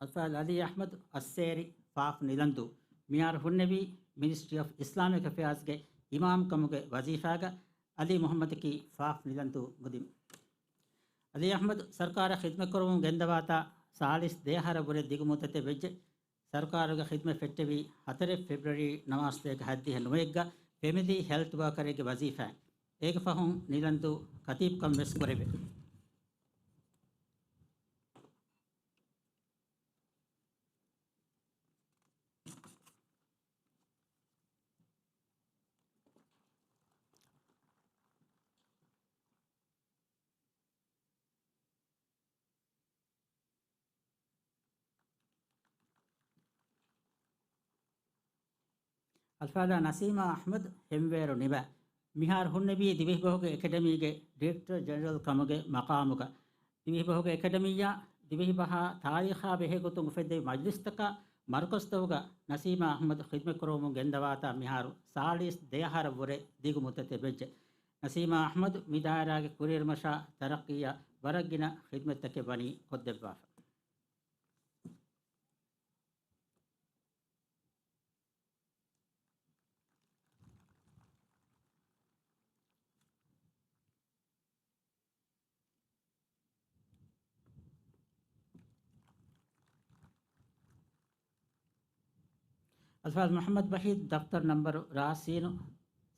އަލްފާޟިލް ޢަލީ އަޙްމަދު އައްސޭރި، ފާފް ނިލަންދޫ، މިހާރު ހުންނެވީ މިނިސްޓްރީ އޮފް އިސްލާމިކް އެފެއާޒްގެ އިމާމް ކަމުގެ ވަޒީފާގަ. ޢަލީ މުޙައްމަދަކީ ފާފް ނިލަންދޫ މުދިން. ޢަލީ އަޙްމަދު ސަރުކާރަށް ޚިދުމަތްކުރަމުން ގެންދަވާތާ ސާޅީސް ދެއަހަރަށްވުރެ ދިގު މުއްދަތެއް ވެއްޖެ. ސަރުކާރުގެ ޚިދުމަތް ފެއްޓެވީ ހަތަރެއް ފެބްރުއަރީ ނަވާސްތޭކަ ހަތްދިހަ ނުވައެއްގަ ފެމިލީ ހެލްތް ވާކަރެއްގެ ވަޒީފާއިން. އޭގެ ފަހުން ނިލަންދޫ ކަތީބްކަން ވެސް ކުރެވޭ. އަލްފާޟިލާ ނަސީމާ އަޙްމަދު، ހެންވޭރު ނިވާ، މިހާރު ހުންނެވީ ދިވެހިބަހުގެ އެކަޑަމީގެ ޑިރެކްޓަރ ޖެނެރަލް ކަމުގެ މަޤާމުގަ. ދިވެހިބަހުގެ އެކަޑަމީއާ ދިވެހިބަހާ ތާރީޚާ ބެހޭގޮތުން އުފެއްދެވި މަޖްލިސްތަކާ މަރުކަޒުތަކުގަ ނަސީމާ އަޙްމަދު ޚިދުމަތްކުރަމުން ގެންދަވާތާ މިހާރު ސާޅީސް ދެއަހަރަށްވުރެ ދިގު މުއްދަތެއް ވެއްޖެ. ނަސީމާ އަޙްމަދު މި ދާއިރާގެ ކުރިއެރުމަށާ ތަރައްޤީއަށް ވަރަށް ގިނަ ޚިދުމަތްތަކެއް ވަނީ ކޮށްދެއްވާފަ. އަލްފާޟިލް މުޙައްމަދު ވަޙީދު ދަފްތަރު ނަންބަރު ރާސީނު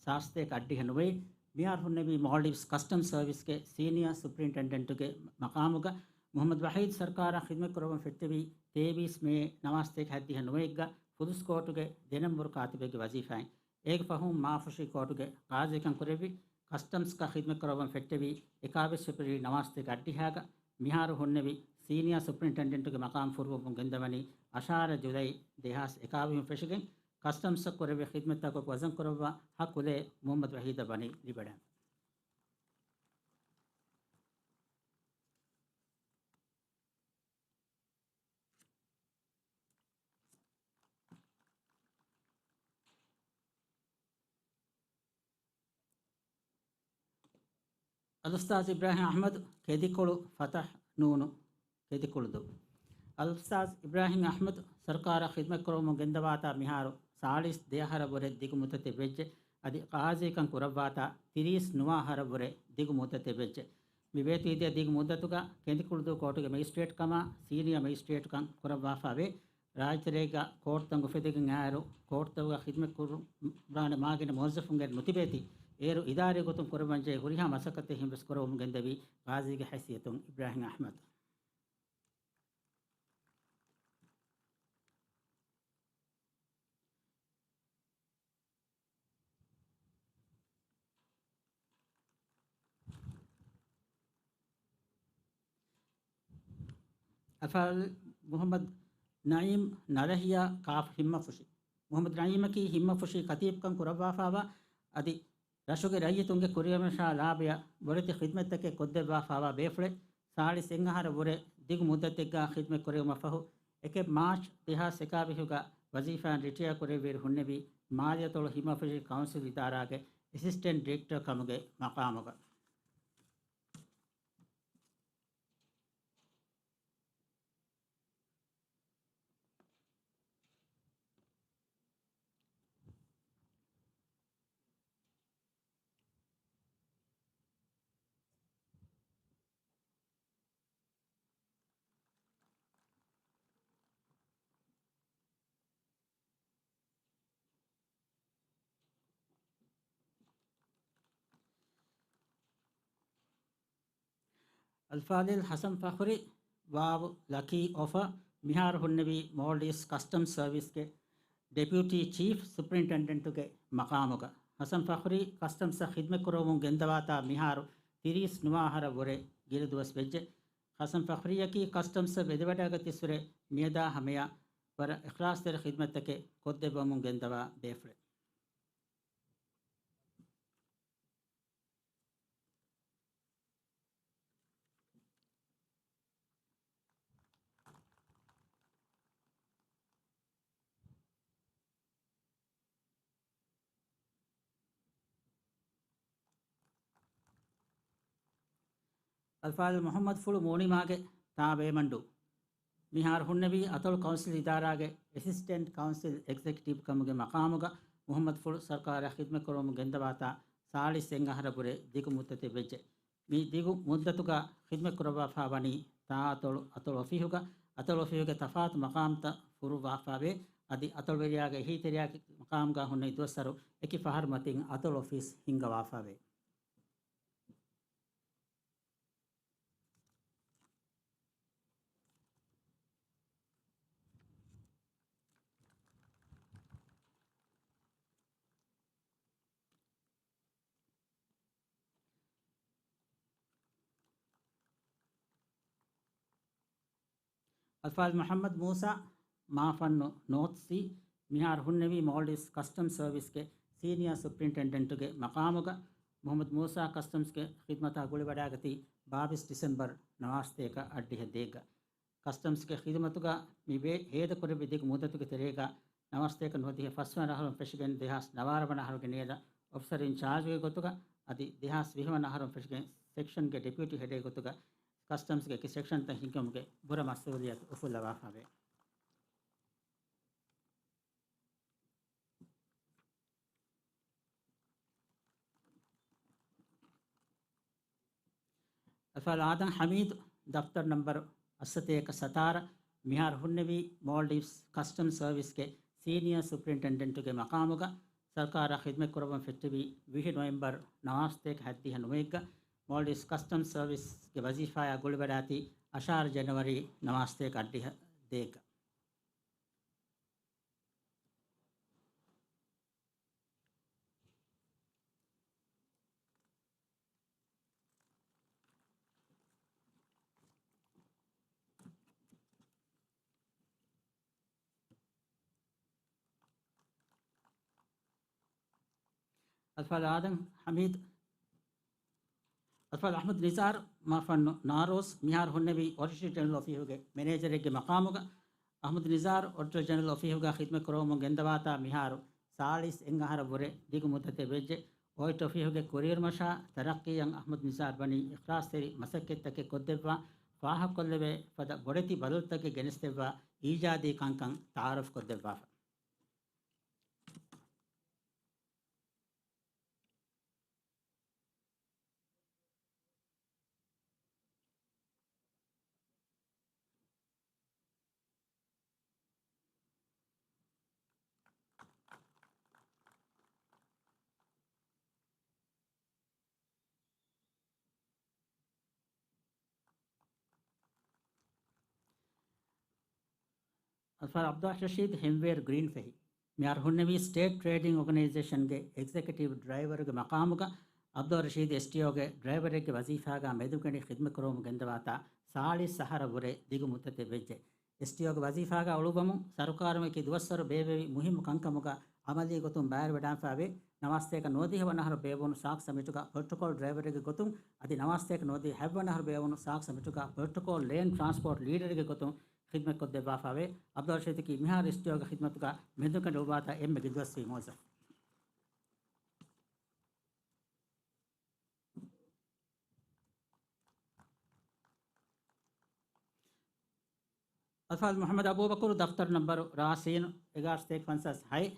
ސާސްތޭކަ އައްޑިހަ ނުވައެއް، މިހާރު ހުންނެވީ މޯލްޑިވްސް ކަސްޓަމް ސަރވިސްގެ ސީނިއާ ސުޕްރިންޓެންޑެންޓުގެ މަޤާމުގަ. މުޙައްމަދު ވަޙީދު ސަރުކާރާ ޚިދުމަތް ކުރައްވަން ފެއްޓެވީ ތޭވީސް މޭ ނަވާސްތޭކަ ހަތްދިހަ ނުވައެއްގަ ފުލުސް ކޯޓުގެ ދެ ނަންބަރު ކާތިބެއްގެ ވަޒީފާއިން. އޭގެ ފަހުން މާފުށީ ކޯޓުގެ ޤާޟީކަން ކުރެއްވި. ކަސްޓަމްސްގަ ޚިދުމަތް ކުރައްވަން ފެއްޓެވީ އެކާވީސް ފެބްރުއަރީ ނަވާސްތޭކަ އައްޑިހައިގަ. މިހާރު ހުންނެވި ސީނިއާ ސުޕްރިންޓެންޑެންޓުގެ މަޤާމް ފުރުވަމުން ގެންދަވަނީ އަށާރަ ޖުލައި ދެހާސް އެކާވީހުން ފެށިގެން، ކަސްޓަމްސްއަށް ކުރެއްވި ޚިދުމަތްތަކަށް ވަޒަން ކުރައްވާ ޙައްޤުލޭ މުޙައްމަދު ވަޙީދަށް ވަނީ ލިބެވަޑައިގެން. އަލްއުސްތާޛު އިބްރާހިމް އަޙްމަދު، ކެދިކޮޅު ފަތަޙް ނޫނު، ކެދިކުޅުދޫ. އަލްއުސްތާޛު އިބްރާހިމް އަޙްމަދު ސަރުކާރަށް ޚިދުމަތްކުރަމުން ގެންދަވާތާ މިހާރު ސާޅީސް ދެ އަހަރަށްވުރެ ދިގު މުއްދަތެއް ވެއްޖެ. އަދި ޤާޟީކަން ކުރައްވާތާ ތިރީސް ނުވަ އަހަރަށްވުރެ ދިގު މުއްދަތެއް ވެއްޖެ. މި ބޭތުވެދިޔަ ދިގު މުއްދަތުގަ ކެނދިކުޅުދޫ ކޯޓުގެ މެޖިސްޓްރޭޓް ކަމާ ސީނިއާ މެޖިސްޓްރޭޓްކަން ކުރައްވާފާވޭ. ރާއްޖެތެރޭގަ ކޯޓުތައް އުފެދިގެން އައިއިރު، ކޯޓުތަކުގަ ޚިދުމަތް ކުރު-، ކުރާނެ މާގިނަ މުވައްޒަފުންގެ ނުތިބޭތީ، އޭރު އިދާރީ ގޮތުން ކުރައްވަންޖެހޭ ހުރިހާ މަސައްކަތެއް ހިންވެސް ކުރެވެމުން ގެންދެވީ ޤާޟީގެ ހައިސިއްޔަތުން އިބްރާހިމް އަޙްމަދު. އަލްފާޟިލް މުޙައްމަދު ނަޢީމް ނަލަހިޔާ ކާފަ ހިންމަފުށި. މުޙައްމަދު ނަޢީމަކީ ހިންމަފުށި ކަތީބުކަން ކުރައްވާފާވާ އަދި ރަށުގެ ރައްޔިތުންގެ ކުރިއަށް ވެށާ ލާބަޔަށް ބޮޑެތި ޚިދުމަތްތަކެއް ކޮށްދެއްވާފާވާ ބޭފުޅެއް. ސާޅީސް އެއް އަހަރަށް ވުރެ ދިގު މުއްދަތެއްގަ ޚިދުމަތް ކުރެވުމަށް ފަހު، އެކެއް މާޗް ދެހާސް އެކާވީސްގަ ވަޒީފާއިން ރިޓަޔާ ކުރެއްވިއިރު ހުންނެވީ މާލެ އަތޮޅު ހިމަފުށި ކައުންސިލް އިދާރާގެ އެސިސްޓެންޓް ޑިރެކްޓަރ ކަމުގެ މަޤާމުގަ. އަލްފާޟިލް ޙަސަން ފަޚުރީ، ވާވު ލަކީ އޮފަ، މިހާރު ހުންނެވީ މޯލްޑިވްސް ކަސްޓަމްސް ސަރވިސްގެ ޑެޕިއުޓީ ޗީފް ސުޕްރިންޓެންޑެންޓުގެ މަޤާމުގަ. ޙަސަން ފަޚުރީ ކަސްޓަމްސްއަށް ޚިދުމަތްކުރަމުން ގެންދަވާތާ މިހާރު ތިރީސް ނުވަ އަހަރަށް ވުރެ ގިނަ ދުވަސް ވެއްޖެ. ޙަސަން ފަޚުރީއަކީ ކަސްޓަމްސްއަށް ވެދެވަޑައިގަތީއްސުރެ މިއަދާ ހަމަޔަށް ވަރަށް އިޚްލާޞްތެރި ޚިދުމަތްތަކެއް ކޮށްދެއްވަމުން ގެންދަވާ ބޭފުޅެއް. އަލްފާޟިލް މުޙައްމަދު ފުޅު މޫނިމާގެ ތާ ވޭމަންޑޫ. މިހާރު ހުންނެވީ އަތޮޅު ކައުންސިލް އިދާރާގެ އެސިސްޓެންޓް ކައުންސިލް އެގްޒެކެޓިވް ކަމުގެ މަޤާމުގަ. މުޙައްމަދު ފުޅު ސަރުކާރަށް ޚިދުމަތް ކުރަމުން ގެންދަވާތާ ސާޅީސް އެއް އަހަރަށް ވުރެ ދިގު މުއްދަތެއް ވެއްޖެ. މި ދިގު މުއްދަތުގަ ޚިދުމަތް ކުރައްވާފާ ވަނީ ތާ އަތޮޅު، އަތޮޅު އޮފީހުގަ. އަތޮޅު އޮފީހުގެ ތަފާތު މަޤާމްތައް ފުރުއްވާފާވޭ. އަދި އަތޮޅުވެރިޔާގެ އެހީތެރިޔާގެ މަޤާމުގަ ހުންނެވި ދުވަސްވަރު އެކި ފަހަރު މަތިން އަތޮޅު އޮފީސް ހިންގަވާފާވޭ. އަލްފާޟިލް މުޙައްމަދު މޫސާ، މާފަންނު ނޯޓްސީ، މިހާރު ހުންނެވީ މޯލްޑިވްސް ކަސްޓަމްސް ސަރވިސްގެ ސީނިއާ ސުޕްރިންޓެންޑެންޓުގެ މަޤާމުގަ. މުޙައްމަދު މޫސާ ކަސްޓަމްސްގެ ޚިދުމަތާ ގުޅިވަޑައިގަތީ ބާވީސް ޑިސެމްބަރު ނަވާސްތޭކަ އައްޑިހަ ދޭއްގަ. ކަސްޓަމްސްގެ ޚިދުމަތުގަ މި ބޭ ހޭދަކުރެއްވި ދިގު މުއްދަތުގެ ތެރޭގަ ނަވާސްތޭކަ ނުވަދިހަ ފަސްވަނަ އަހަރުން ފެށިގެން ދެހާސް ނަވާރަ ވަނަ އަހަރުގެ ނިޔަދަށް އޮފިސަރ އިންޗާޖުގެ ގޮތުގަ އަދި ދެހާސް ވިހި ވަނަ އަހަރުން ފެށިގެން ސެކްޝަންގެ ޑެޕިއުޓީ ހެޑެއް ގޮތުގަ ކަސްޓަމްސްގެ އެކި ސެކްޝަންތައް ހިންގުމުގެ ބުރަ މަސްއޫލިއްޔަތު އުފުއްލަވާފަވޭ. އަލްފާޟިލް އާދަމް ޙަމީދު، ދަފްތަރު ނަންބަރު އަށްސަތޭކަ ސަތާރަ، މިހާރު ހުންނެވީ މޯލްޑިވްސް ކަސްޓަމްސް ސަރވިސްގެ ސީނިއާ ސުޕްރިންޓެންޑެންޓުގެ މަޤާމުގަ ސަރުކާރާ ޚިދްމަތް ކުރައްވަން ފެއްޓެވީ ވިހި ނޮވެމްބަރު ނަވާސްތޭކަ ހަތްދިހަ ނުވައެއްގަ މޯލްޑިވްސް ކަސްޓަމްސް ސަރވިސްގެ ވަޒީފާޔާ ގުޅިވަޑާތީ އަށާރަ ޖެނުއަރީ ނަވާސްތޭކަ އަށްޑިހަ ދޭއްގަ. އަލްފާޟިލް އާދަމް ޙަމީދު، އަލްފާޟިލް އަޙްމަދު ނިޒާރު، މާފަންނު ނާރޯސް، މިހާރު ހުންނެވީ އޮޑިޓަރ ޖެނެރަލް އޮފީހުގެ މެނޭޖަރެއްގެ މަޤާމުގަ. އަޙްމަދު ނިޒާރު އޮޑިޓަރ ޖެނެރަލް އޮފީހުގަ ޚިދްމަތް ކުރައްވަމުން ގެންދަވާތާ މިހާރު ސާޅީސް އެއް އަހަރަށް ވުރެ ދިގު މުއްދަތެއް ވެއްޖެ. އޮޑިޓް އޮފީހުގެ ކުރިއެރުމަށާ ތަރައްޤީއަށް އަޙްމަދު ނިޒާރު ވަނީ އިޚްލާޞްތެރި މަސައްކަތްތަކެއް ކޮށްދެއްވާ، ފާހަގަކޮށްލެވޭ ފަދަ ބޮޑެތި ބަދަލުތަކެއް ގެނެސްދެއްވާ، އީޖާދީ ކަންކަން ތަޢާރަފްކޮށްދެއްވާފަ. އަލްފާޟިލް ޢަބްދުއްރަޝީދު ހެންވޭރު ގްރީން ފެހި، މިހާރު ހުންނެވީ ސްޓޭޓް ޓްރޭޑިން އޯގަނައިޒޭޝަންގެ އެގްޒެކެޓިވް ޑްރައިވަރުގެ މަޤާމުގަ. ޢަބްދުއްރަޝީދު އެސްޓީއޯގެ ޑްރައިވަރެއްގެ ވަޒީފާގަ މެދުގަނޑި ޚިދްމަތް ކުރައްވަމުން ގެންދަވާތާ ސާޅީސް އަހަރަށް ވުރެ ދިގު މުއްދަތެއް ވެއްޖެ. އެސްޓީއޯގެ ވަޒީފާގަ އުޅުއްވަމުން ސަރުކާރުން އެކި ދުވަސްވަރު ބޭއްވެވި މުހިއްމު ކަންކަމުގަ ޢަމަލީ ގޮތުން ބައިވެރިވެވަޑައިފައިވޭ. ނަވާސްތޭކަ ނުވަދިހަ ވަނަ އަހަރު ބޭއްވުނު ސާކް ސަމިޓުގަ ޕްރޮޓޮކޯލް ޑްރައިވަރެއްގެ ގޮތުން އަދި ނަވާސްތޭކަ ނުވަދިހަ ހަތްވަނަ އަހަރު ބޭއްވުނު ސާކް ސަމިޓުގަ ޕްރޮޓޮކޯލް ލޭން ޓްރާންސްޕޯޓް ލީޑަރެއްގެ ގޮތުން ޚިދްމަތްކޮށްދެއްވާފައިވޭ. ޢަބްދުއްރަޝީދަކީ މިހާރު އެސްޓީއޯގެ ޚިދްމަތުގަ މެދުގަނޑު އުޅުއްވާތާ އެންމެ ގިނަ ދުވަސްވީ މުވައްޒަފު. އަލްފާޟިލް މުޙައްމަދު އަބޫބަކުރު، ދަފްތަރު ނަންބަރު ރާސީނު އެގާރަ ސަތޭކަ ފަންސާސް ހައެއް.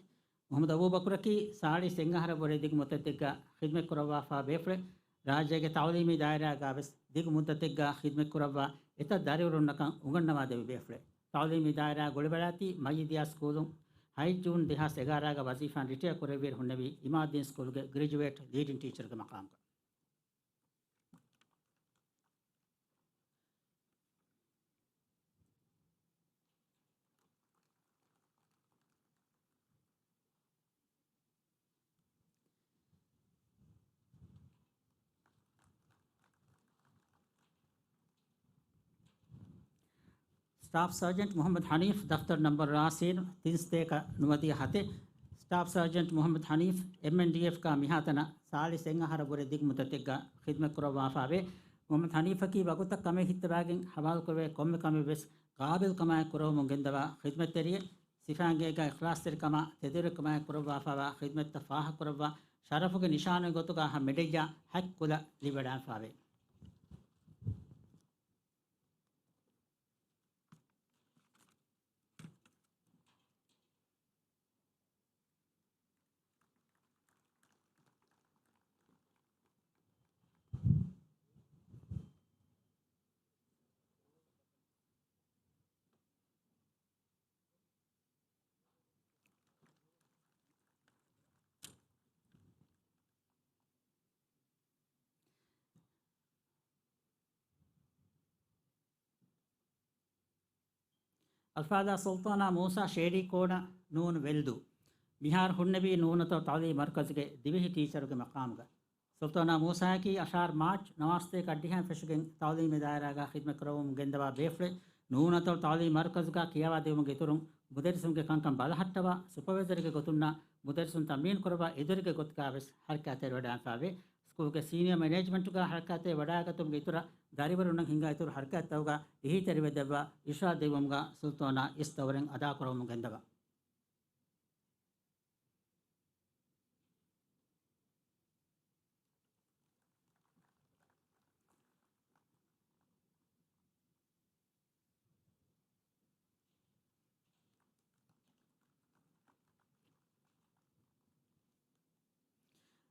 މުޙައްމަދު އަބޫބަކުރަކީ ސާޅީސް އެއް އަހަރަށް ވުރެ ދިގު މުއްދަތެއްގަ ޚިދްމަތް ކުރައްވާފާ ބޭފުޅެއް. ރާއްޖޭގެ ތަޢުލީމީ ދާއިރާގަވެސް ދިގު މުއްދަތެއްގަ ޚިދްމަތް ކުރައްވާ އެތައް ދަރިވަރުންނަކަށް އުނގަންނަވާ ދެއްވި ބޭފުޅެއް. ތަޢުލީމީ ދާއިރާ ގުޅިވަޑާތީ މައްޔިދިޔާ ސްކޫލުން ހަތް ޖޫން ދެހާސް އެގާރައިގަ ވަޒީފާން ރިޓަޔާ ކުރެއްވިއިރު ހުންނެވީ އިމާދީން ސްކޫލްގެ ގްރެޖުއޭޓް ލީޑިން ޓީޗަރުގެ މަޤާމުގަ. ސްޓާފް ސާޖެންޓް މުޙައްމަދު ޙަނީފް، ދަފްތަރު ނަންބަރު ރާސީނު ތިންސަތޭކަ ނުވަދިހަ ހަތެއް. ސްޓާފް ސާޖެންޓް މުޙައްމަދު ޙަނީފް، އެމްއެންޑީއެފްގަ މިހާތަނަށް ސާޅީސް އެއް އަހަރަށް ވުރެ ދިގު މުއްދަތެއްގަ ޚިދްމަތް ކުރައްވާފައިވޭ. މުޙައްމަދު ޙަނީފަކީ ވަގުތަށް ކަމެއް ހިއްތަވާގެން ޙަވާލުކުރެވޭ ކޮންމެ ކަމެއް ވެސް ޤާބިލްކަމާއެކު ކުރައްވަމުން ގެންދަވާ ޚިދްމަތްތެރިއެއް. ސިފައިންގޭގަ އިޚްލާޞްތެރިކަމާ ތެދުވެރިކަމާއެކު ކުރައްވާފައިވާ ޚިދްމަތްތައް ފާހަގަކުރައްވާ، ޝަރަފުގެ ނިޝާނެއް ގޮތުގަ ހަމަ މެޑަލްއާ ހަތް ކުލަ ލިބިވަޑައިފައިވޭ. އަލްފާޟިލާ ސުލްޠާނާ މޫސާ، ޝޭޑީ ކޯނަ، ނޫން ވެލްދޫ. މިހާރު ހުންނެވީ ނޫނަތޮޅު ތަޢުލީމީ މަރުކަޒުގެ ދިވެހި ޓީޗަރުގެ މަޤާމުގަ. ސުލްޠާނާ މޫސާއަކީ އަށާރަ މާޗް ނަވާސްތޭކަ އަށްޑިހައިން ފެށިގެން ތަޢުލީމީ ދާއިރާގަ ޚިދްމަތް ކުރައްވަމުން ގެންދަވާ ބޭފުޅެއް. ނޫނަތޮޅު ތަޢުލީމީ މަރުކަޒުގަ ކިޔަވާދިއުމުގެ އިތުރުން މުދައްރިސުންގެ ކަންކަން ބަލަހައްޓަވާ، ސުޕަވައިޒަރެއްގެ ގޮތުންނާ މުދައްރިސުން ތަމްރީނު ކުރައްވާ އެދުވެރިގެ ގޮތުގަވެސް ޙަރަކާތްތެރިވެވަޑައިފަ ވޭ. ސްކޫލްގެ ސީނިއާ މެނޭޖްމަންޓުގަ ޙަރަކާތްތެރިވެވަޑައިގަތުމުގެ އިތުރަށް ދަރިވަރުންނަށް ހިނގާ އިތުރު ޙަރަކާތްތަކުގަ އެހީތެރިވެދެއްވާ އިރުޝާދު ދެއްވުމުގަ ސުލްޠާނާ އިސް ދައުރެއް އަދާކުރައްވަމުން ގެންދަވާ.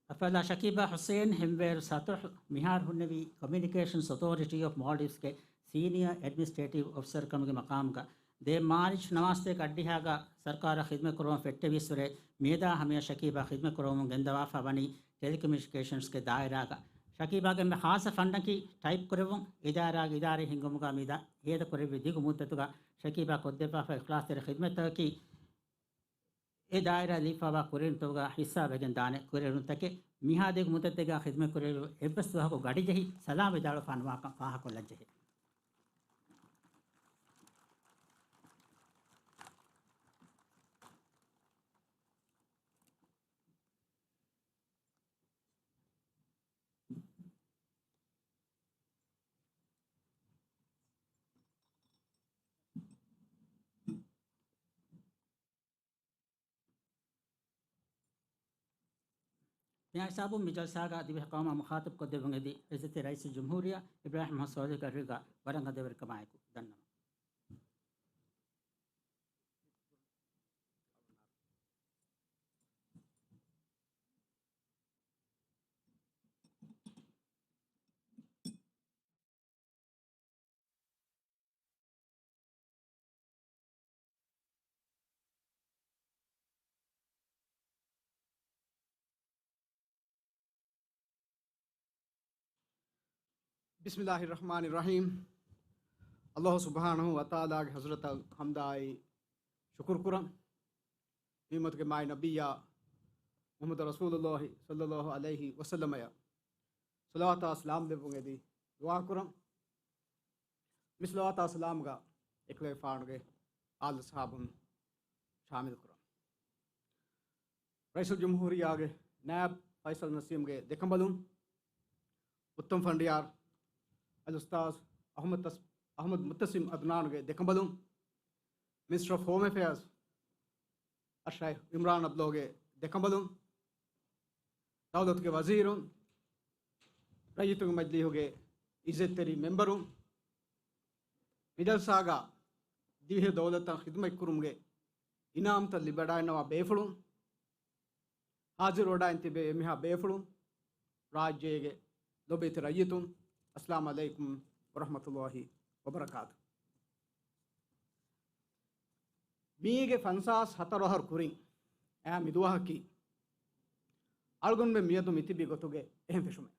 އަލްފާޟިލާ ޝަކީބާ ޙުސެއިން، ހެންވޭރު ސަތުހު، މިހާރު ހުންނެވީ ކޮމިއުނިކޭޝަންސް އޮތޯރިޓީ އޮފް މޯލްޑިވްސްގެ ސީނިއާ އެޑްމިނިސްޓްރޭޓިވް އޮފިސަރ ކަމުގެ މަޤާމުގަ. ދެ މާރޗް ނަވާސްތޭކަ އަށްޑިހައިގަ ސަރުކާރަށް ޚިދުމަތް ކުރަމުން ފެއްޓެވިއްސުރެ، މިއަދާ ހަމަޔަށް ޝަކީބާ ޚިދުމަތް ކުރަމުން ގެންދަވާފަ ވަނީ ޓެލިކޮމިއުނިކޭޝަންސްގެ ދާއިރާގަ. ޝަކީބާގެ އެންމެ ޚާއްޞަ ފަންޑަކީ ޓައިޕް ކުރެއްވުން. އިދާރާގެ އިދާރީ ހިންގުމުގަ މި ދާ ހޭދަ ކުރެއްވި ދިގު މުއްދަތުގަ ޝަކީބާ ކޮށްދެއްވާފަ އިޚްލާޞްތެރި ޚިދުމަތްތަކަކީ، އެ ދާއިރާ ލިބިފައިވާ ކުރިއެރުންތަކުގަ ހިއްސާވެގެން ދާނެ. ކުރިއެރުންތަކެއް މިހާ ދިގު މުއްދަތެއްގަ ޚިދުމަތް ކުރެއްވި އެއްވެސް ދުވަހަކު ގަޑިޖެހި ސަލާމް ވިދާޅުވާފަ ނުވާކަން ފާހަގަކޮށްލަންޖެހޭ. މިހާ ހިސާބުން މި ޖަލްސާގަ ދިވެހި ޤައުމާ މުޚާޠަބު ކޮށްދެއްވުން އެދި ޢިއްޒަތްތެރި ރައީސުލްޖުމްހޫރިއްޔާ އިބްރާހިމް މުޙައްމަދު ޞާލިޙުގެ އަރިހުގަ ވަރަށް އަދަބުވެރިކަމާއެކު ދަންނަވަން. ބިސްމިﷲ އައްރަޙްމާނި އައްރަޙީމް. ﷲ ސުބްޙާނަހޫ ވަތަޢާލާގެ ޙަޟްރަތަށް ޙަމްދާއި ޝުކުރު ކުރަން. މި އުއްމަތުގެ މާތް ނަބިއްޔާ މުޙައްމަދު ރަސޫލުﷲ ޞައްލަﷲ ޢަލައިހި ވަސައްލަމަޔަށް ޞަލަވާތާ ސަލާމް ދެއްވުން އެދި ދުޢާ ކުރަން. މި ޞަލަވާތާ ސަލާމްގަ އެކަލޭގެފާނުގެ އާލު އަޞްޙާބުން ޝާމިލް ކުރަން. ރައީސުލްޖުމްހޫރިއްޔާގެ ނާއިބު ފައިޞަލް ނަސީމްގެ ދެކަނބަލުން، އުއްތަމް ފަނޑިޔާރު އަލްއުސްތާޛު އަޙްމަދު ތަސް-، އަޙްމަދު މުއްތަސިމް އަދްނާނުގެ ދެކަނބަލުން، މިނިސްޓަރ އޮފް ހޯމް އެފެއާޒް އައްޝައިޚް އިމްރާން އަބްދުﷲގެ ދެކަނބަލުން، ދައުލަތުގެ ވަޒީރުން، ރައްޔިތުންގެ މަޖިލީހުގެ އިއްޒަތްތެރި މެމްބަރުން، މި ޖަލްސާގަ ދިވެހި ދައުލަތަށް ޚިދުމަތްކުރުމުގެ އިނާމްތައް ލިބިވަޑައިގަންނަވާ ބޭފުޅުން، ހާޒިރުވެވަޑައިގެން ތިބޭ އެންމެހާ ބޭފުޅުން، ރާއްޖޭގެ ލޯބިވެތި ރައްޔިތުން، އައްސަލާމު ޢަލައިކުމް ވަރަޙްމަތުﷲ ވަބަރަކާތު. މީގެ ފަންސާސް ހަތަރު އަހަރު ކުރިން އައި މި ދުވަހަކީ، އަޅުގަނޑުމެން މިއަދު މިތިބި ގޮތުގެ އެހެން ފެށުމެއް.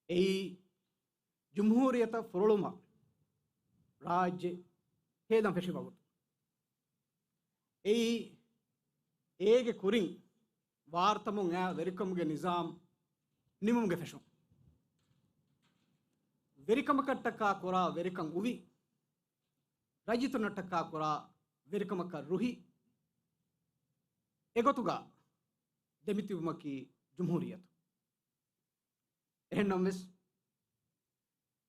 އެއީ، ޖުމްހޫރިއްޔަތަށް ފުރޮޅުމަށް ރާއްޖެ ހޭލަން ފެށި ވަގުތު. އެއީ، އޭގެ ކުރިން ވާރުތަމުން އައި ވެރިކަމުގެ ނިޒާމް ނިމުމުގެ ފެށުން. ވެރިކަމަކަށްޓަކާ ކުރާ ވެރިކަން އުވި، ރައްޔިތުންނަށްޓަކާ ކުރާ ވެރިކަމަކަށް ރުހި، އެގޮތުގަ ދެމިތިބުމަކީ ޖުމްހޫރިއްޔަތު. އެހެންނަމަވެސް،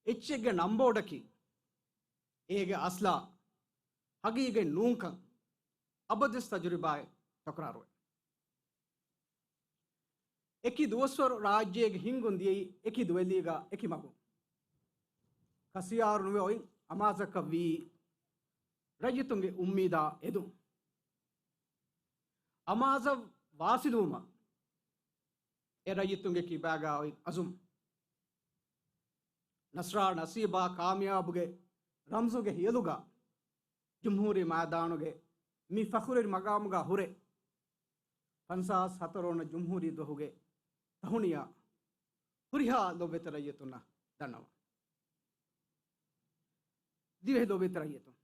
އެއްޗެއްގެ ނަންބޯޑަކީ އޭގެ އަސްލާ ހަގީގަތް ނޫންކަން އަބަދުވެސް ތަޖުރިބާއެއް ތަކުރާރުވޭ. އެކި ދުވަސްވަރު ރާއްޖޭގެ ހިންގުން ދިޔައީ އެކި ދުވެލީގަ އެކި މަގުން. ކަސިޔާރު ނުވެ އޮތް އަމާޒަކަށް ވީ ރައްޔިތުންގެ އުއްމީދާ އެދުން. އަމާޒަށް ވާސިލުވުމަށް އެ ރައްޔިތުންގެ ކިބާގާ އޮތް އަޒުމް. ނަޞްރާ ނަސީބާ ކާމިޔާބުގެ ރަމްޒުގެ ހިޔަލުގަ ޖުމްހޫރީ މައިދާނުގެ މި ފަޚުރުވެރި މަގާމުގަ ހުރެ، ފަންސާސް ހަތަރު ވަނަ ޖުމްހޫރީ ދުވަހުގެ ތަހުނިޔާ ހުރިހާ ލޯބިވެތި ރައްޔިތުންނަށް ދަންނަވަން. ދިވެހި ލޯބިވެތި ރައްޔިތުން،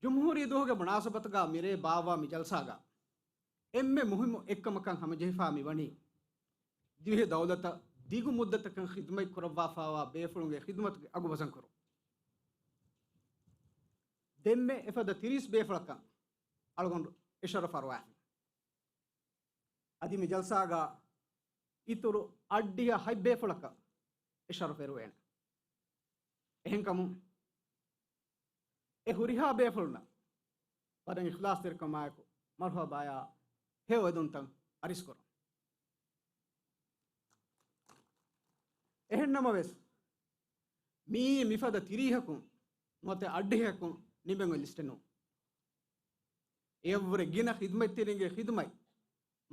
ޖުމްހޫރީ ދުވަހުގެ މުނާސަބަތުގަ މިރޭ ބާއްވާ މި ޖަލްސާގަ އެންމެ މުހިއްމު އެއްކަމަކަށް ހަމަޖެހިފާ މިވަނީ، ދިވެހި ދައުލަތަށް ދިގު މުއްދަތަކަށް ޚިދުމަތް ކުރައްވާފައިވާ ބޭފުޅުންގެ ޚިދުމަތުގެ އަގު ވަޒަންކުރުން. ދެންމެ އެފަދަ ތިރީސް ބޭފުޅަކަށް އަޅުގަނޑު އެ ޝަރަފު އަރުވާފި. އަދި މި ޖަލްސާގަ އިތުރު އަށްޑިހަ ހަތް ބޭފުޅަކަށް އެ ޝަރަފު އެރުވޭނެ. އެހެންކަމުން، އެ ހުރިހާ ބޭފުޅުންނަށް ވަރަށް އިޚްލާޞްތެރިކަމާއެކު މަރުޙަބާޔާ ހެޔޮއެދުންތައް އަރިސްކުރަން. އެހެންނަމަވެސް، މިއީ މިފަދަ ތިރީހަކުން ނުވަތަ އަށްޑިހައަކުން ނިމެން އޮތް ލިސްޓެއް ނޫން. އެއަށްވުރެ ގިނަ ޚިދުމަތްތެރިންގެ ޚިދުމަތް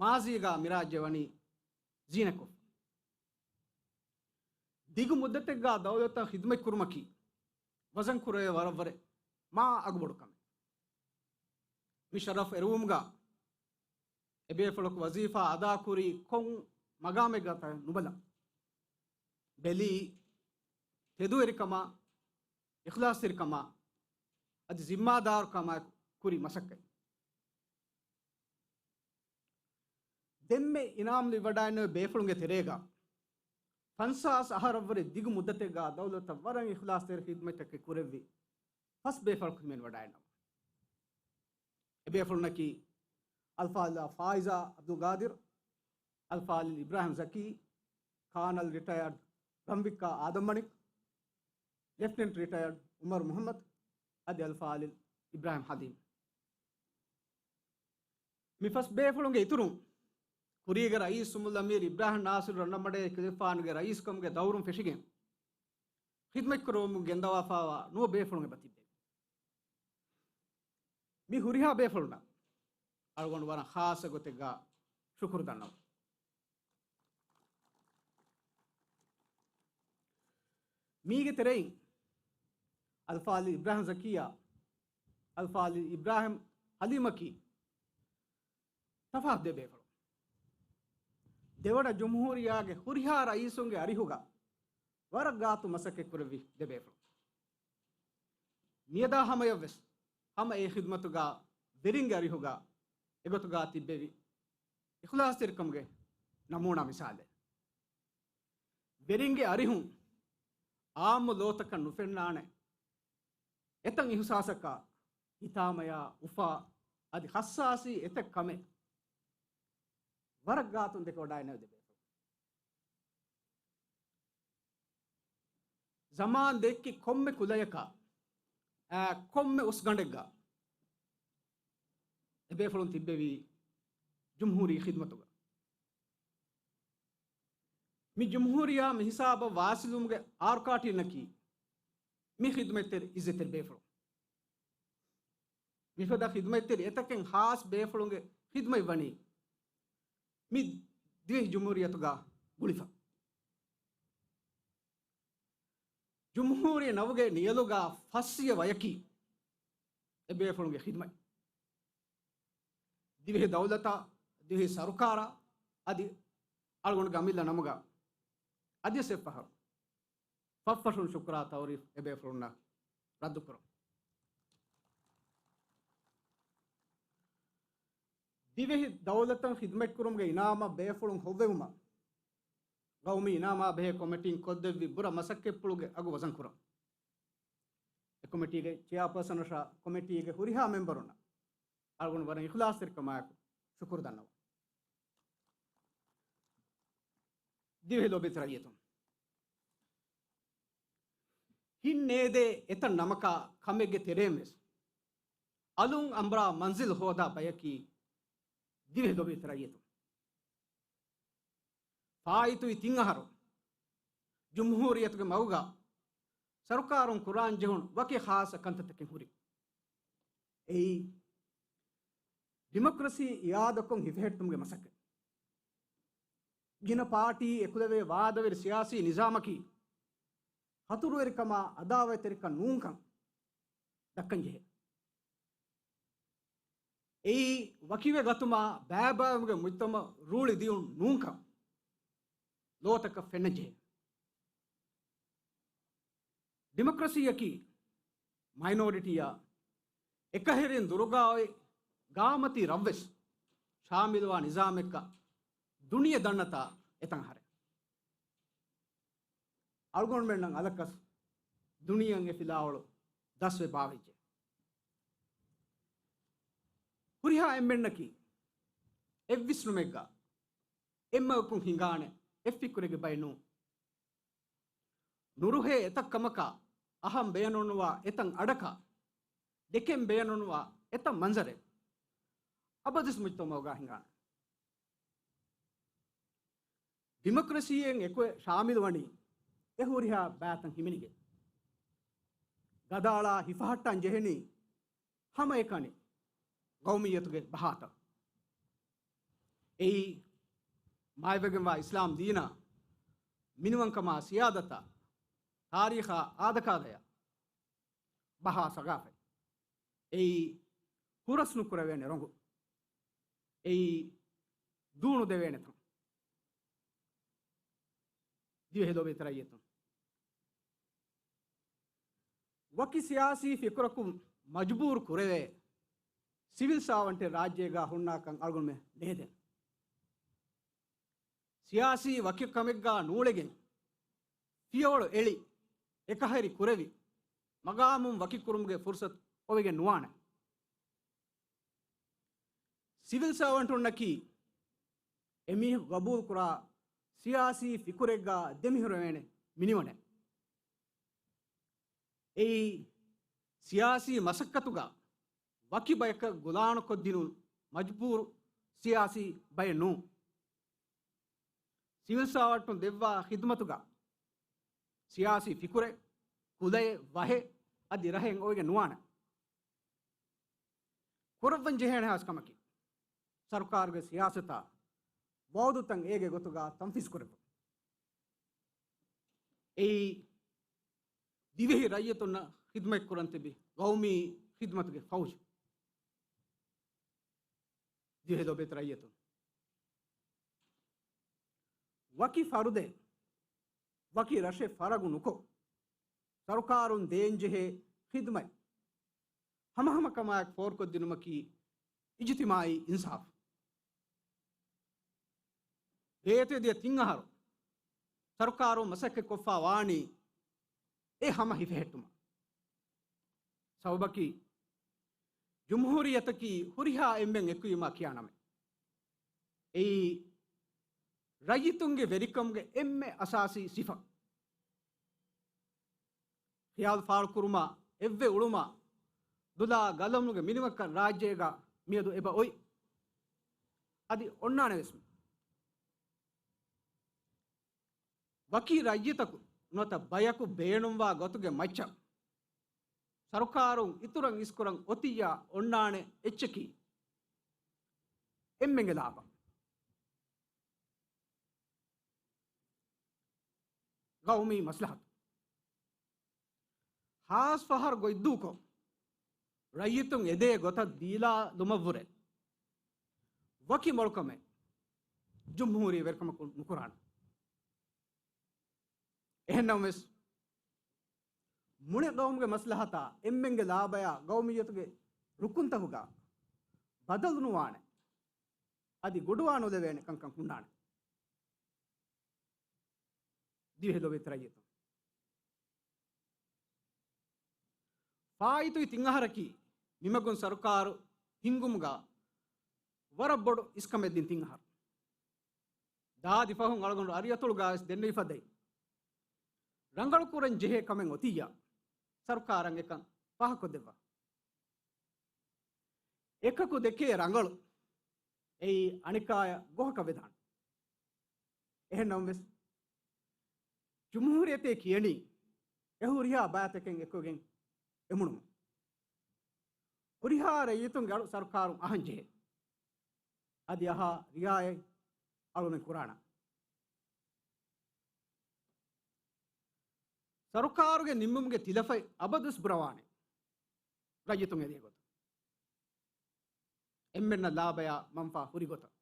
މާޒީގަ މިރާއްޖެ ވަނީ ޒީނަކޮށް. ދިގު މުއްދަތެއްގަ ދައުލަތަށް ޚިދުމަތް ކުރުމަކީ، ވަޒަން ކުރެވޭ ވަރަށްވުރެ މާ އަގުބޮޑު ކަމެއް. މި ޝަރަފް އެރުވުމުގަ އެބޭފުޅަކު ވަޒީފާ އަދާކުރީ ކޮން މަގާމެއްގަތަ ނުބަލަ، ބެލީ ތެދުވެރިކަމާ، އިޚްލާޞްތެރިކަމާ، އަދި ޒިންމާދާރުކަމާއެކު ކުރި މަސައްކަތް. ދެންމެ އިނާމް ލިބިވަޑައިންނެވި ބޭފުޅުންގެ ތެރޭގަ ފަންސާސް އަހަރަށްވުރެ ދިގު މުއްދަތެއްގަ ދައުލަތަށް ވަރަށް އިޚްލާޞްތެރި ޚިދްމަތްތަކެއް ކުރެއްވި ފަސް ބޭފުޅަކު ހިމެނިވަޑައިންނަވާ. އެބޭފުޅުންނަކީ އަލްފާޟިލާ ފާއިޒާ އަބްދުލް ގާދިރު، އަލްފާޟިލް އިބްރާހިމް ޒަކީ، ކާނަލް ރިޓަޔާޑް ރަންވިއްކާ އާދަމް މަނިކް، ލެފްޓިނަންޓް ރިޓަޔާޑް އުމަރު މުޙައްމަދު، އަދި އަލްފާޟިލް އިބްރާހިމް ޙަލީމް. މި ފަސް ބޭފުޅުންގެ އިތުރުން، ކުރީގެ ރައީސް ސުމުލް އަމީރު އިބްރާހިމް ނާޞިރު ރަންނަންމަޑޭ ކުލެފާނުގެ ރައީސްކަމުގެ ދައުރުން ފެށިގެން، ޚިދްމަތްކުރުމުން ގެންދަވާފައިވާ ނުވަ ބޭފުޅުން އެބަ ތިއްބެވި. މި ހުރިހާ ބޭފުޅުންނަށް އަޅުގަނޑު ވަރަށް ޚާއްޞަ ގޮތެއްގަ ޝުކުރު ދަންނަވަން. މީގެ ތެރެއިން އަލްފާޟިލް އިބްރާހިމް ޒަކީއާ، އަލްފާޟިލް އިބްރާހިމް ޙަލީމަކީ ތަފާތު ދެ ބޭފުޅުން. ދެވަނަ ޖުމްހޫރިއްޔާގެ ހުރިހާ ރައީސުންގެ އަރިހުގަ ވަރަށް ގާތު މަސައްކަތްކުރެއްވި ދެ ބޭފުޅުން. މިއަދާ ހަމަޔަށްވެސް ހަމަ އެ ޚިދްމަތުގަ ވެރިންގެ އަރިހުގަ އެގޮތުގަ ތިއްބެވި އިޚްލާޞްތެރިކަމުގެ ނަމޫނާ މިސާލެއް. ވެރިންގެ އަރިހުން އާއްމު ލޯތަކަށް ނުފެންނާނެ އެތަން އިހުސާސަކާ، ހިތާމަޔާ އުފާ އަދި ހައްސާސީ އެތައް ކަމެއް ވަރަށް ގާތުން ދެކެވަޑައިނެވި ދެ ބޭފުޅުން. ޒަމާން ދެއްކި ކޮންމެ ކުލަޔަކާ، އާ، ކޮންމެ އުސްގަނޑެއްގަ އެބޭފުޅުން ތިއްބެވީ ޖުމްހޫރީ ޚިދްމަތުގަ. މި ޖުމްހޫރިއްޔާ މި ހިސާބަށް ވާސިލުވުމުގެ އާރުކާޓީންނަކީ މި ޚިދުމަތްތެރި އިއްޒަތްތެރި ބޭފުޅުން. މިފަދަ ޚިދުމަތްތެރި އެތަކެއް ޚާއްޞަ ބޭފުޅުންގެ ޚިދުމަތް ވަނީ މި ދިވެހި ޖުމްހޫރިއްޔަތުގަ ގުޅިފަ. ޖުމްހޫރީ ނަވުގެ ނިޔަލުގަ ފަސްވަނަ ވަޔަކީ އެބޭފުޅުންގެ ޚިދުމަތް. ދިވެހި ދައުލަތާ، ދިވެހި ސަރުކާރާ، އަދި އަޅުގަނޑުގެ އަމިއްލަ ނަމުގަ އަދިވެސް އެއްފަހަރު ފަށްފަށުން ޝުކުރާ ތައުރީފް އެބޭފުޅުންނަށް ރައްދުކުރަން. ދިވެހި ދައުލަތަށް ޚިދުމަތްކުރުމުގެ އިނާމަށް ބޭފުޅުން ހޮވެވުމަށް ގައުމީ އިނާމާ ބެހޭ ކޮމިޓީން ކޮށްދެއްވި ބުރަ މަސައްކަތްޕުޅުގެ އަގު ވަޒަންކުރަން. އެ ކޮމިޓީގެ ޗެއާޕާސަނަށާ ކޮމިޓީގެ ހުރިހާ މެމްބަރުންނަށް އަޅުގަނޑު ވަރަށް އިޚްލާޞްތެރިކަމާއެކު ޝުކުރު ދަންނަވަން. ދިވެހި ލޯބިވެތި ރައްޔިތުން، ހިތް ނޭދޭ އެތައް ނަމަކާ ކަމެއްގެ ތެރެއިން ވެސް އަލުން އަނބުރާ މަންޒިލް ހޯދާ ބަޔަކީ ދިވެހި ލޯބިވެތި ރައްޔިތުން. ފާއިތުވި ތިން އަހަރު ޖުމްހޫރިއްޔަތުގެ މަގުގަ ސަރުކާރުން ކުރާން ޖެހުނު ވަކި ޚާއްޞަ ކަންތައްތަކެއް ހުރި. އެއީ، ޑިމޮކްރަސީ އިއާދަކޮށް ހިފެހެއްޓުމުގެ މަސައްކަތް. ގިނަ ޕާޓީ އެކުލެވޭ ވާދަވެރި ސިޔާސީ ނިޒާމަކީ، ހަތުރުވެރިކަމާ އަދާވަތްތެރިކަން ނޫންކަން ދައްކަންޖެހޭ. އެއީ، ވަކިވެ ގަތުމާ ބައިބައިވުމުގެ މުޖްތަމަޢު ރޫޅި ދިއުން ނޫންކަން ލޯތަކަށް ފެންނަންޖެހޭ. ޑިމޮކްރަސީއަކީ މައިނޯރިޓީއާ އެކަހެރިން ދުރުގާ އޮތް ގާމަތީ ރަށްވެސް ޝާމިލުވާ ނިޒާމެއްކަން ދުނިޔެ ދަންނަތާ އެތަން އަހަރެއް. އަޅުގަނޑުމެންނަށް އަލަކަސް ދުނިޔެއަށް އެ ފިލާވަޅު ދަސްވެ ބާވެއްޖެ. ހުރިހާ އެންމެންނަކީ އެއްވިސްނުމެއްގަ އެއްމަގަކުން ހިނގާނެ އެއްފިކުރެއްގެ ބައެއް ނޫން. ނުރުހޭ އެތައް ކަމަކާ އަހަން ބޭނުންވާ އެތައް އަޑަކާ، ދެކެން ބޭނުންވާ އެތައް މަންޒަރެއް އަބަދުވެސް މުޖްތަމަޢުގަ ހިނގާނެ. ޑިމޮކްރަސީއެއް އެކު ޝާމިލު ވަނީ އެ ހުރިހާ ބައިތައް ހިމެނިގެން. ގަދައަޅާ ހިފަހައްޓަން ޖެހެނީ ހަމައެކަނި ގައުމިއްޔަތުގެ ބަހާތައް. އެއީ، މާތްވެގެންވާ އިސްލާމް ދީނާ، މިނިވަންކަމާ ސިޔާދަތާ، ތާރީޚާ އާދަކާދަޔާ، ބަހާ ސަގާފަތް. އެއީ ހުރަސް ނުކުރެވޭނެ ރޮނގު. އެއީ ދޫނުދެވޭނެ ތަން. ދިވެހި ލޯބިވެތި ރައްޔިތުން، ވަކި ސިޔާސީ ފިކުރަކުން މަޖުބޫރު ކުރެވޭ ސިވިލް ސާވަންޓެއް ރާއްޖޭގަ ހުންނާކަން އަޅުގަނޑުމެން ނޭދެން. ސިޔާސީ ވަކިކަމެއްގަ ނޫޅެގެން، ފިޔަވަޅު އެޅި، އެކަހެރި ކުރެވި، މަގާމުން ވަކިކުރުމުގެ ފުރުސަތު އޮވެގެން ނުވާނެ. ސިވިލް ސާވަންޓުންނަކީ އެމީހަކު ގަބޫލުކުރާ ސިޔާސީ ފިކުރެއްގަ ދެމިހުރެވޭނެ މިނިވަނެއް. އެއީ ސިޔާސީ މަސައްކަތުގަ ވަކި ބަޔަކަށް ގުލާނުކޮށްދިނުން މަޖުބޫރު ސިޔާސީ ބައެއް ނޫން. ސިވިލް ސާވަންޓުން ދެއްވާ ޚިދުމަތުގަ ސިޔާސީ ފިކުރެއް، ކުލައެއް، ވަހެއް އަދި ރަހެއް އޮވެގެން ނުވާނެ. ކުރައްވަން ޖެހޭނެ ހާސް ކަމަކީ، ސަރުކާރުގެ ސިޔާސަތާ ވައުދުތައް އޭގެ ގޮތުގަ ތަންފީޒް ކުރެއްވުން. އެއީ ދިވެހި ރައްޔިތުންނަށް ޚިދުމަތް ކުރަން ތިބި ގައުމީ ޚިދުމަތުގެ ފައުޖު. ދިވެހި ލޯބިވެތި ރައްޔިތުން، ވަކި ފަރުދެއް ވަކި ރަށެއް ފަރަގު ނުކޮށް، ސަރުކާރުން ދޭންޖެހޭ ޚިދުމަތް ހަމަހަމަކަމާއެކު ފޯރުކޮށްދިނުމަކީ އިޖުތިމާއީ އިންސާފު. ދޭތެރޭ ދިޔަ ތިން އަހަރު ސަރުކާރުން މަސައްކަތްކޮށްފަ ވާނީ އެ ހަމަ ހިފެހެއްޓުމަށް. ސަބަބަކީ، ޖުމްހޫރިއްޔަތަކީ ހުރިހާ އެންމެން އެކުވީމާ ކިޔާ ނަމެއް. އެއީ ރައްޔިތުންގެ ވެރިކަމުގެ އެންމެ އަސާސީ ސިފަ. ޚިޔާލު ފާޅުކުރުމާ އެއްވެ އުޅުމާ ދުލާ ގަލަމުގެ މިނިވަންކަން ރާއްޖޭގަ މިއަދު އެބަ އޮތް. އަދި އޮންނާނެ ވެސް. ވަކި ރައްޔިތަކު ނުވަތަ ބަޔަކު ބޭނުންވާ ގޮތުގެ މައްޗަށް ސަރުކާރުން އިތުރަށް އިސްކުރަން އޮތިއްޔާ އޮންނާނެ އެއްޗަކީ އެންމެންގެ ލާބަ. ގައުމީ މަސްލަހަތު. ހާސް ފަހަރު ގޮތްދޫކޮށް، ރައްޔިތުން އެދޭ ގޮތަށް ދީލާލުމަށްވުރެ ވަކި މޮޅުކަމެއް ޖުމްހޫރީ ވެރިކަމަކުން ނުކުރާނެ. އެހެންނަމަވެސް، މުޅި ގައުމުގެ މަސްލަހަތާ އެންމެންގެ ލާބަޔާ ގައުމިއްޔަތުގެ ރުކުންތަކުގަ ބަދަލު ނުވާނެ. އަދި ގުޑުވާ ނުލެވޭނެ ކަންކަން ހުންނާނެ. ދިވެހި ލޯބިވެތި ރައްޔިތުން، ފާއިތުވި ތިން އަހަރަކީ މިމަގުން ސަރުކާރު ހިންގުމުގަ ވަރަށް ބޮޑު އިސްކަމެއް ދިން ތިން އަހަރު. ދާދި ފަހުން އަޅުގަނޑު އަރިއަތޮޅުގަވެސް ދެންނެވިފަދައިން، ރަނގަޅުކުރަން ޖެހޭ ކަމެއް އޮތިއްޔާ، ސަރުކާރަށް އެކަން ފާހަގަކޮށްދެއްވާ. އެކަކު ދެކޭ ރަނގަޅު، އެއީ އަނެކާޔަށް ގޮހަކަށް ވެދާނެ. އެހެންނަމަވެސް، ޖުމްހޫރިއްޔަތޭ ކިޔަނީ އެ ހުރިހާ ބައިތަކެއް އެކުގެން އެމުނުމަށް. ހުރިހާ ރައްޔިތުންގެ އަޑު ސަރުކާރުން އަހަން ޖެހޭ. އަދި އަހާ ރިއާޔަތް އަޅުމެން ކުރާނަން. ސަރުކާރުގެ ނިންމުމުގެ ތިލަފަތް އަބަދުވެސް ބުރަވާނެ. ރައްޔިތުން އެދޭ ގޮތަށް، އެންމެންނަށް ލާބަޔާ މަންފާ ހުރި ގޮތަށް.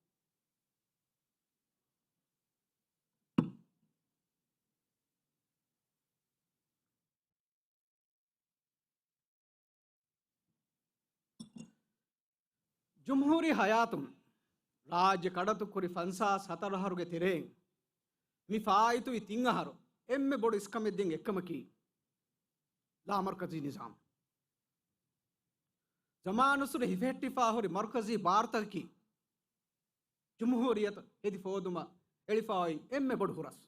ޖުމްހޫރީ ހަޔާތުން ރާއްޖެ ކަޑައްތު ކުރި ފަންސާސް ހަތަރު އަހަރުގެ ތެރެއިން މި ފާއިތުވި ތިން އަހަރު އެންމެ ބޮޑު އިސްކަމެއް ދިން އެއްކަމަކީ ލާމަރުކަޒީ ނިޒާމް. ޒަމާނުއްސުރެ ހިފެހެއްޓިފާ ހުރި މަރުކަޒީ ބާރުތަކަކީ ޖުމްހޫރިއްޔަތު ހެދި ފޯދުމަށް އެޅިފައި އޮތް އެންމެ ބޮޑު ހުރަސް.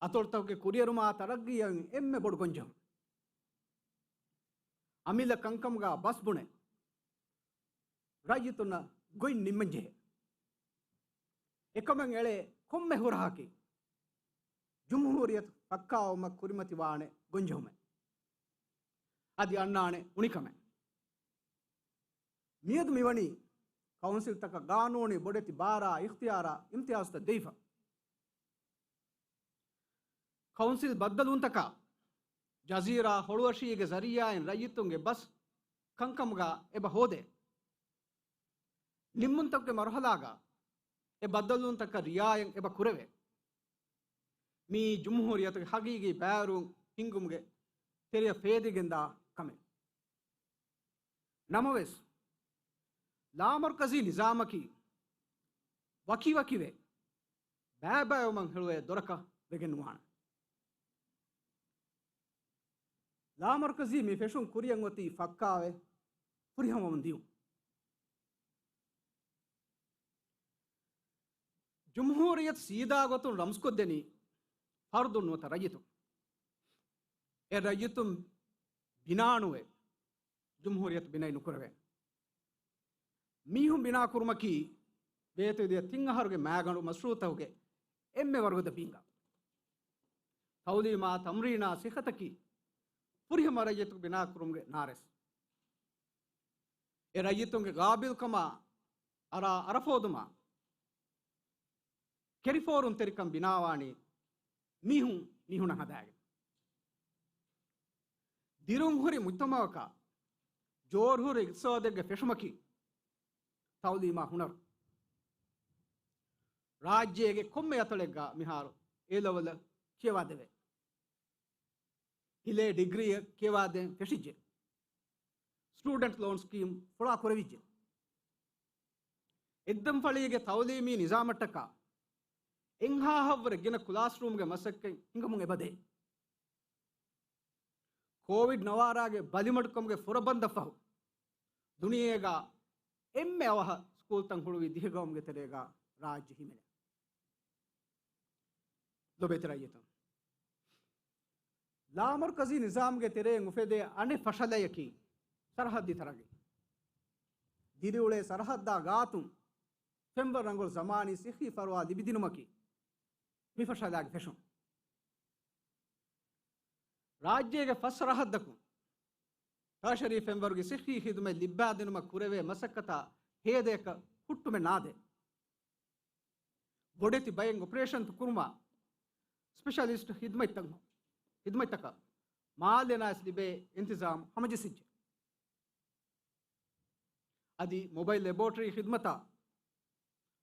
އަތޮޅުތަކުގެ ކުރިއެރުމާ ތަރައްގީއަށް އެންމެ ބޮޑު ގޮންޖެހުން. އަމިއްލަ ކަންކަމުގަ ބަސް ބުނެ ރައްޔިތުންނަށް ގޮތް ނިންމަން ޖެހޭ. އެކަމަށް އެޅޭ ކޮންމެ ހުރަހަކީ ޖުމްހޫރިއްޔަތު ފައްކާވުމަށް ކުރިމަތިވާނެ ގޮންޖެހުމެއް. އަދި އަންނާނެ އުނިކަމެއް. މިއަދު މިވަނީ ކައުންސިލްތަކަށް ގާނޫނީ ބޮޑެތި ބާރާ އިޚްތިޔާރާ އިމްތިޔާޒުތައް ދެވިފަ. ކައުންސިލް ބައްދަލުވުންތަކާ ޖަޒީރާ ހޮޅުއަށީގެ ޒަރީޢާއިން ރައްޔިތުންގެ ބަސް ކަންކަމުގަ އެބަ ހޯދޭ. ނިންމުންތަކުގެ މަރުހަލާގަ އެ ބައްދަލުވުންތަކަށް ރިޢާޔަތް އެބަ ކުރެވޭ. މިއީ ޖުމްހޫރިއްޔަތުގެ ހަގީގީ ބައިވެރިވުން ހިންގުމުގެ ތެރެއަށް ފޭދިގެންދާ ކަމެއް. ނަމަވެސް، ލާމަރުކަޒީ ނިޒާމަކީ ވަކިވަކިވެ ބައިބައިވުމަށް ހެޅުވޭ ދޮރަކަށް ވެގެން ނުވާނެ. ލާމަރުކަޒީ މި ފެށުން ކުރިއަށް އޮތީ ފައްކާވެ ފުރިހަމަވަމުން ދިޔުން. ޖުމްހޫރިއްޔަތު ސީދާ ގޮތުން ރަމްޒުކޮށްދެނީ ފަރުދުން ނުވަތަ ރައްޔިތުން. އެ ރައްޔިތުން ބިނާނުވެ، ޖުމްހޫރިއްޔަތު ބިނައެއް ނުކުރެވޭނެ. މީހުން ބިނާކުރުމަކީ ވޭތުވެދިޔަ ތިން އަހަރުގެ މާގަނޑު މަޝްރޫޢުތަކުގެ އެންމެ ވަރުގަދަ ބިންގާ. ތައުލީމާ، ތަމްރީނާ، ސިއްހަތަކީ ފުރިހަމަ ރައްޔިތު ބިނާކުރުމުގެ ނާރެސް. އެ ރައްޔިތުންގެ ގާބިލްކަމާ އަރާ އަރަފޯދުމާ ކެރިފޯރުންތެރިކަން ބިނާވާނީ މީހުން މީހުނަށް ހަދާގެން. ދިރުންހުރި މުޖްތަމަޢަކާ ޖޯރުހުރި އިގްތިސޯދެއްގެ ފެށުމަކީ ތައުލީމާ ހުނަރު. ރާއްޖޭގެ ކޮންމެ އަތޮޅެއްގަ މިހާރު އޭ ލެވެލް ކިޔަވާ ދެވޭ. ހިލޭ ޑިގްރީއެއް ކިޔަވާދޭން ފެށިއްޖެ. ސްޓޫޑެންޓް ލޯން ސްކީމް ފުޅާ ކުރެވިއްޖެ. އެއްދަންފަޅީގެ ތައުލީމީ ނިޒާމަށްޓަކާ އެއްހާހަށްވުރެ ގިނަ ކްލާސްރޫމްގެ މަސައްކަތް ހިނގަމުން އެބަދޭ. ކޯވިޑް ނަވާރާގެ ބަލިމަޑުކަމުގެ ފުރަބަންދަށް ފަހު، ދުނިޔޭގަ އެންމެ އަވަހަށް ސްކޫލްތައް ހުޅުވި ދިހަ ގައުމުގެ ތެރޭގަ ރާއްޖެ ހިމެނޭ. ލޮބޭތި ރައްޔިތުން، ލާމަރުކަޒީ ނިޒާމުގެ ތެރެއިން އުފެދޭ އަނެއް ފަށަލަޔަކީ ސަރަހައްދީ ތަރައްގީ. ދިރިއުޅޭ ސަރަހައްދާ ގާތުން ފެންވަރު ރަނގަޅު ޒަމާނީ ސިއްހީ ފަރުވާ ލިބިދިނުމަކީ މި ފަށަލާގެ ފެށުން. ރާއްޖޭގެ ފަސް ސަރަހައްދަކުން ޓާޝަރީ ފެންވަރުގެ ސިއްހީ ޚިދުމަތް ލިއްބާދިނުމަށް ކުރެވޭ މަސައްކަތާ ހޭދަޔަކަށް ހުއްޓުމެއް ނާދޭ. ބޮޑެތި ބައެއް އޮޕަރޭޝަންތައް ކުރުމާ، ސްޕެޝަލިސްޓް ޚިދުމަތްތައް، ޚިދުމަތްތަކަށް މާލެ ނައިސް ލިބޭ އިންތިޒާމް ހަމަޖެއްސިއްޖެ. އަދި މޮބައިލް ލެބޯޓަރީ ޚިދުމަތާ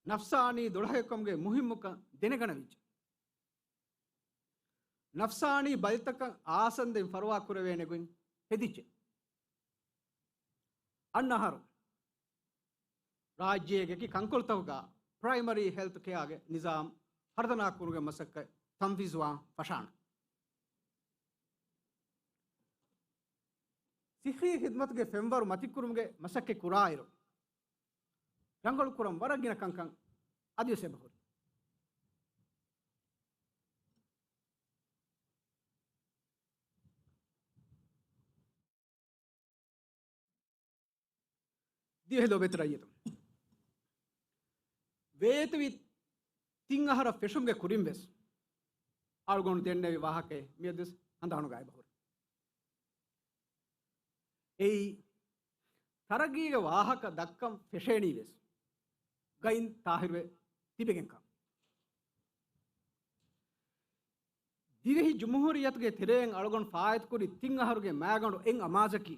ނަފްސާނީ ދޮޅަހެއްކަމުގެ މުހިއްމުކަން ދެނެގަނެވިއްޖެ. ނަފްސާނީ ބަލިތަކަށް އާސަންދެން ފަރުވާ ކުރެވޭނެ ގޮތް ހެދިއްޖެ. އަންނަ އަހަރު ރާއްޖޭގެ ކި ކަންކޮޅުތަކުގަ ޕްރައިމަރީ ހެލްތު ކެއާގެ ނިޒާމް ހަރުދަނާ ކުރުމުގެ މަސައްކަތް ތަންފީޒުވާން ފަށާނެ. ސިއްހީ ޚިދުމަތުގެ ފެންވަރު މަތިކުރުމުގެ މަސައްކަތް ކުރާއިރު، ރަނގަޅު ކުރަން ވަރަށް ގިނަ ކަންކަން އަދިވެސް އެބަހުރި. ދިވެހި ލޯބިވެތި ރައްޔިތުން، ވޭތުވި ތިން އަހަރަށް ފެށުމުގެ ކުރިން ވެސް އަޅުގަނޑު ދެންނެވި ވާހަކައެއް މިއަދުވެސް ހަނދާނުގައި އެބަހުރި. އެއީ، ތަރައްގީގެ ވާހަކަ ދައްކަން ފެށޭނީ ވެސް ގައިން ތާހިރުވެ ތިބެގެންކަން. ދިވެހި ޖުމްހޫރިއްޔަތުގެ ތެރެއިން އަޅުގަނޑު ފާއިތުކުރި ތިން އަހަރުގެ މާގަނޑު އެއް އަމާޒަކީ،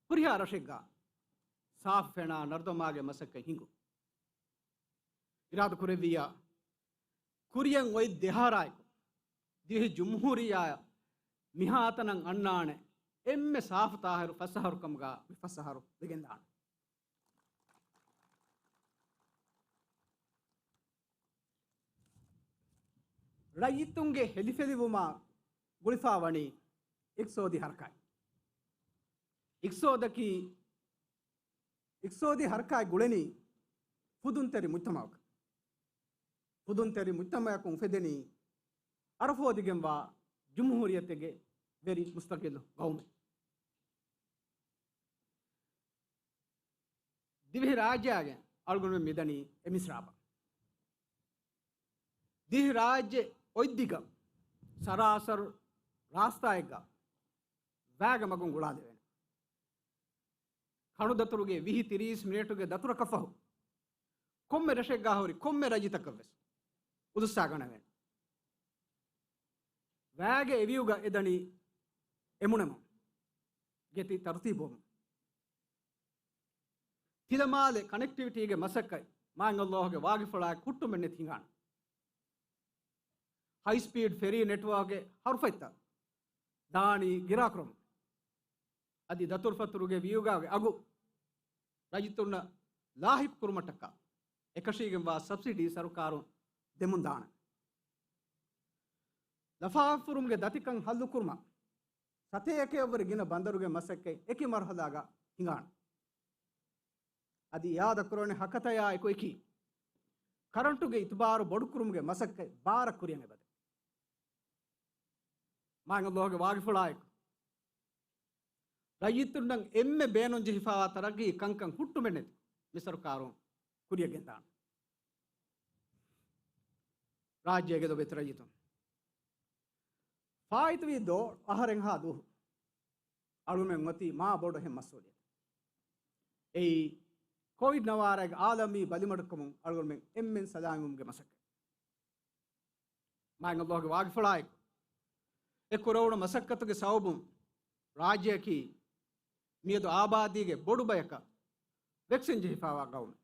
ހުރިހާ ރަށެއްގަ ސާފު ފެނާ ނަރުދަމާގެ މަސައްކަތް ހިނގުން. އިރާދަކުރެއްވިއްޔާ، ކުރިއަށް އޮތް ދެއަހަރާއެކު ދިވެހި ޖުމްހޫރިއްޔާއަށް މިހާތަނަށް އަންނާނެ އެންމެ ސާފު ތާހިރު ފަސް އަހަރު ކަމުގަ މި ފަސް އަހަރު ވެގެންދާނެ. ރައްޔިތުންގެ ހެލިފެލިވުމާ ގުޅިފާ ވަނީ އިޤްތިޞާދީ ހަރަކާތް. އިޤްތިޞާދަކީ، އިޤްތިޞާދީ ހަރަކާތް ގުޅެނީ ފުދުންތެރި މުޖްތަމަޢަކަށް. ފުދުންތެރި މުޖްތަމަޢަކުން އުފެދެނީ އަރަފޯދިގެންވާ ޖުމްހޫރިއްޔަތެއްގެ ވެރި މުސްތަޤިއްލު ގައުމެއް. ދިވެހި ރާއްޖެއާގެން އަޅުގަނޑުމެން މިދަނީ އެ މިސްރާބަށް. ދިވެހި ރާއްޖެ އޮތްދިގަ ސަރާސަރު ރާސްތާއެއްގަ ވާގެ މަގުން ގުޅާލެވޭނެ. ކަނުދަތުރުގެ ވިހި ތިރީސް މިނެޓުގެ ދަތުރަކަށް ފަހު، ކޮންމެ ރަށެއްގާ ހުރި ކޮންމެ ރައްޔިތަކަށް ވެސް އުދުއްސާގަނެވޭނެ. ވައިގެ އެވިއުގަ އެދަނީ އެމުނެމުން ގެތި ތަރުތީބުވަމުން. ތިލަމާލެ ކަނެކްޓިވިޓީގެ މަސައްކަތް މާތްﷲގެ ވާގިފުޅާއެކު ހުއްޓުމެއްނެތި ހިނގާނެ. ހައި ސްޕީޑް ފެރީ ނެޓްވާކްގެ ހަރުފަތްތައް ދާނީ ގިރާކުރަމުން. އަދި ދަތުރުފަތުރުގެ ވިއުގާގެ އަގު ރައްޔިތުންނަށް ލާހިކު ކުރުމަށްޓަކާ އެކަށީގެންވާ ސަބްސިޑީ ސަރުކާރުން ދެމުންދާނެ. ލަފާފުރުމުގެ ދަތިކަން ހައްލުކުރުމަށް ސަތޭކައަށްވުރެ ގިނަ ބަނދަރުގެ މަސައްކަތް އެކި މަރުހަލާގަ ހިނގާނެ. އަދި އިއާދަކުރެވޭނެ ހަކަތަޔާ އެކު އެކީ، ކަރަންޓުގެ އިތުބާރު ބޮޑުކުރުމުގެ މަސައްކަތް ބާރަށް ކުރިޔަށް އެބަދޭ. މާތްﷲގެ ވާގިފުޅާއެކު، ރައްޔިތުންނަށް އެންމެ ބޭނުންޖެހިފައިވާ ތަރައްގީ ކަންކަން ހުއްޓުމެއްނެތި މި ސަރުކާރުން ކުރިޔަށް ގެންދާނެ. ރާއްޖޭގެ ލޮބުވެތި ރައްޔިތުން، ފާއިތުވީ ދޯ އަހަރެއްހާ ދުވަހު އަޅުގަނޑުމެން އޮތީ މާ ބޮޑު އެހެން މަސްއޫލިއްޔަތެއް. އެއީ، ކޮވިޑް ނަވާރައިގެ އާލަމީ ބަލިމަޑުކަމުން އަޅުގަނޑުމެން އެންމެން ސަލާމަތްވުމުގެ މަސައްކަތް. މާތް ﷲގެ ވާގިފުޅާއެކު، އެ ކުރެވުނު މަސައްކަތުގެ ސަބަބުން ރާއްޖެއަކީ މިއަދު އާބާދީގެ ބޮޑު ބަޔަކަށް ވެކްސިން ޖެހިފައިވާ ގައުމެއް.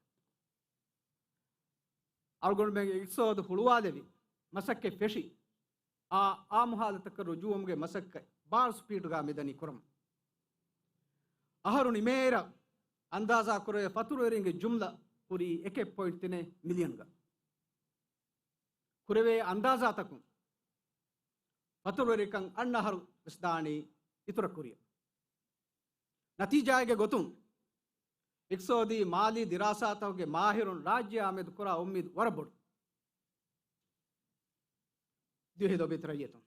އަޅުގަނޑުމެންގެ އިޤްތިޞާދު ހުޅުވާލެވި، މަސައްކަތް ފެށި، އާ، އާއްމު ހާލަތަކަށް ރުޖޫޢަވުމުގެ މަސައްކަތް ބާރު ސްޕީޑުގަ މިދަނީ ކުރަމުން. އަހަރު ނިމޭއިރަށް އަންދާޒާ ކުރެވޭ ފަތުރުވެރިންގެ ޖުމްލަ ހުރީ އެކެއް ޕޮއިންޓް ތިނެ މިލިއަންގަ. ކުރެވޭ އަންދާޒާތަކުން ފަތުރުވެރިކަން އަންނަ އަހަރު ވެސް ދާނީ އިތުރަށް ކުރިއަށް. ނަތީޖާއެއްގެ ގޮތުން، އިޤްތިޞާދީ މާލީ ދިރާސާތަކުގެ މާހިރުން ރާއްޖެއާ މެދު ކުރާ އުއްމީދު ވަރަށް ބޮޑު. ދިވެހި ލޮބުވެތި ރައްޔިތުން،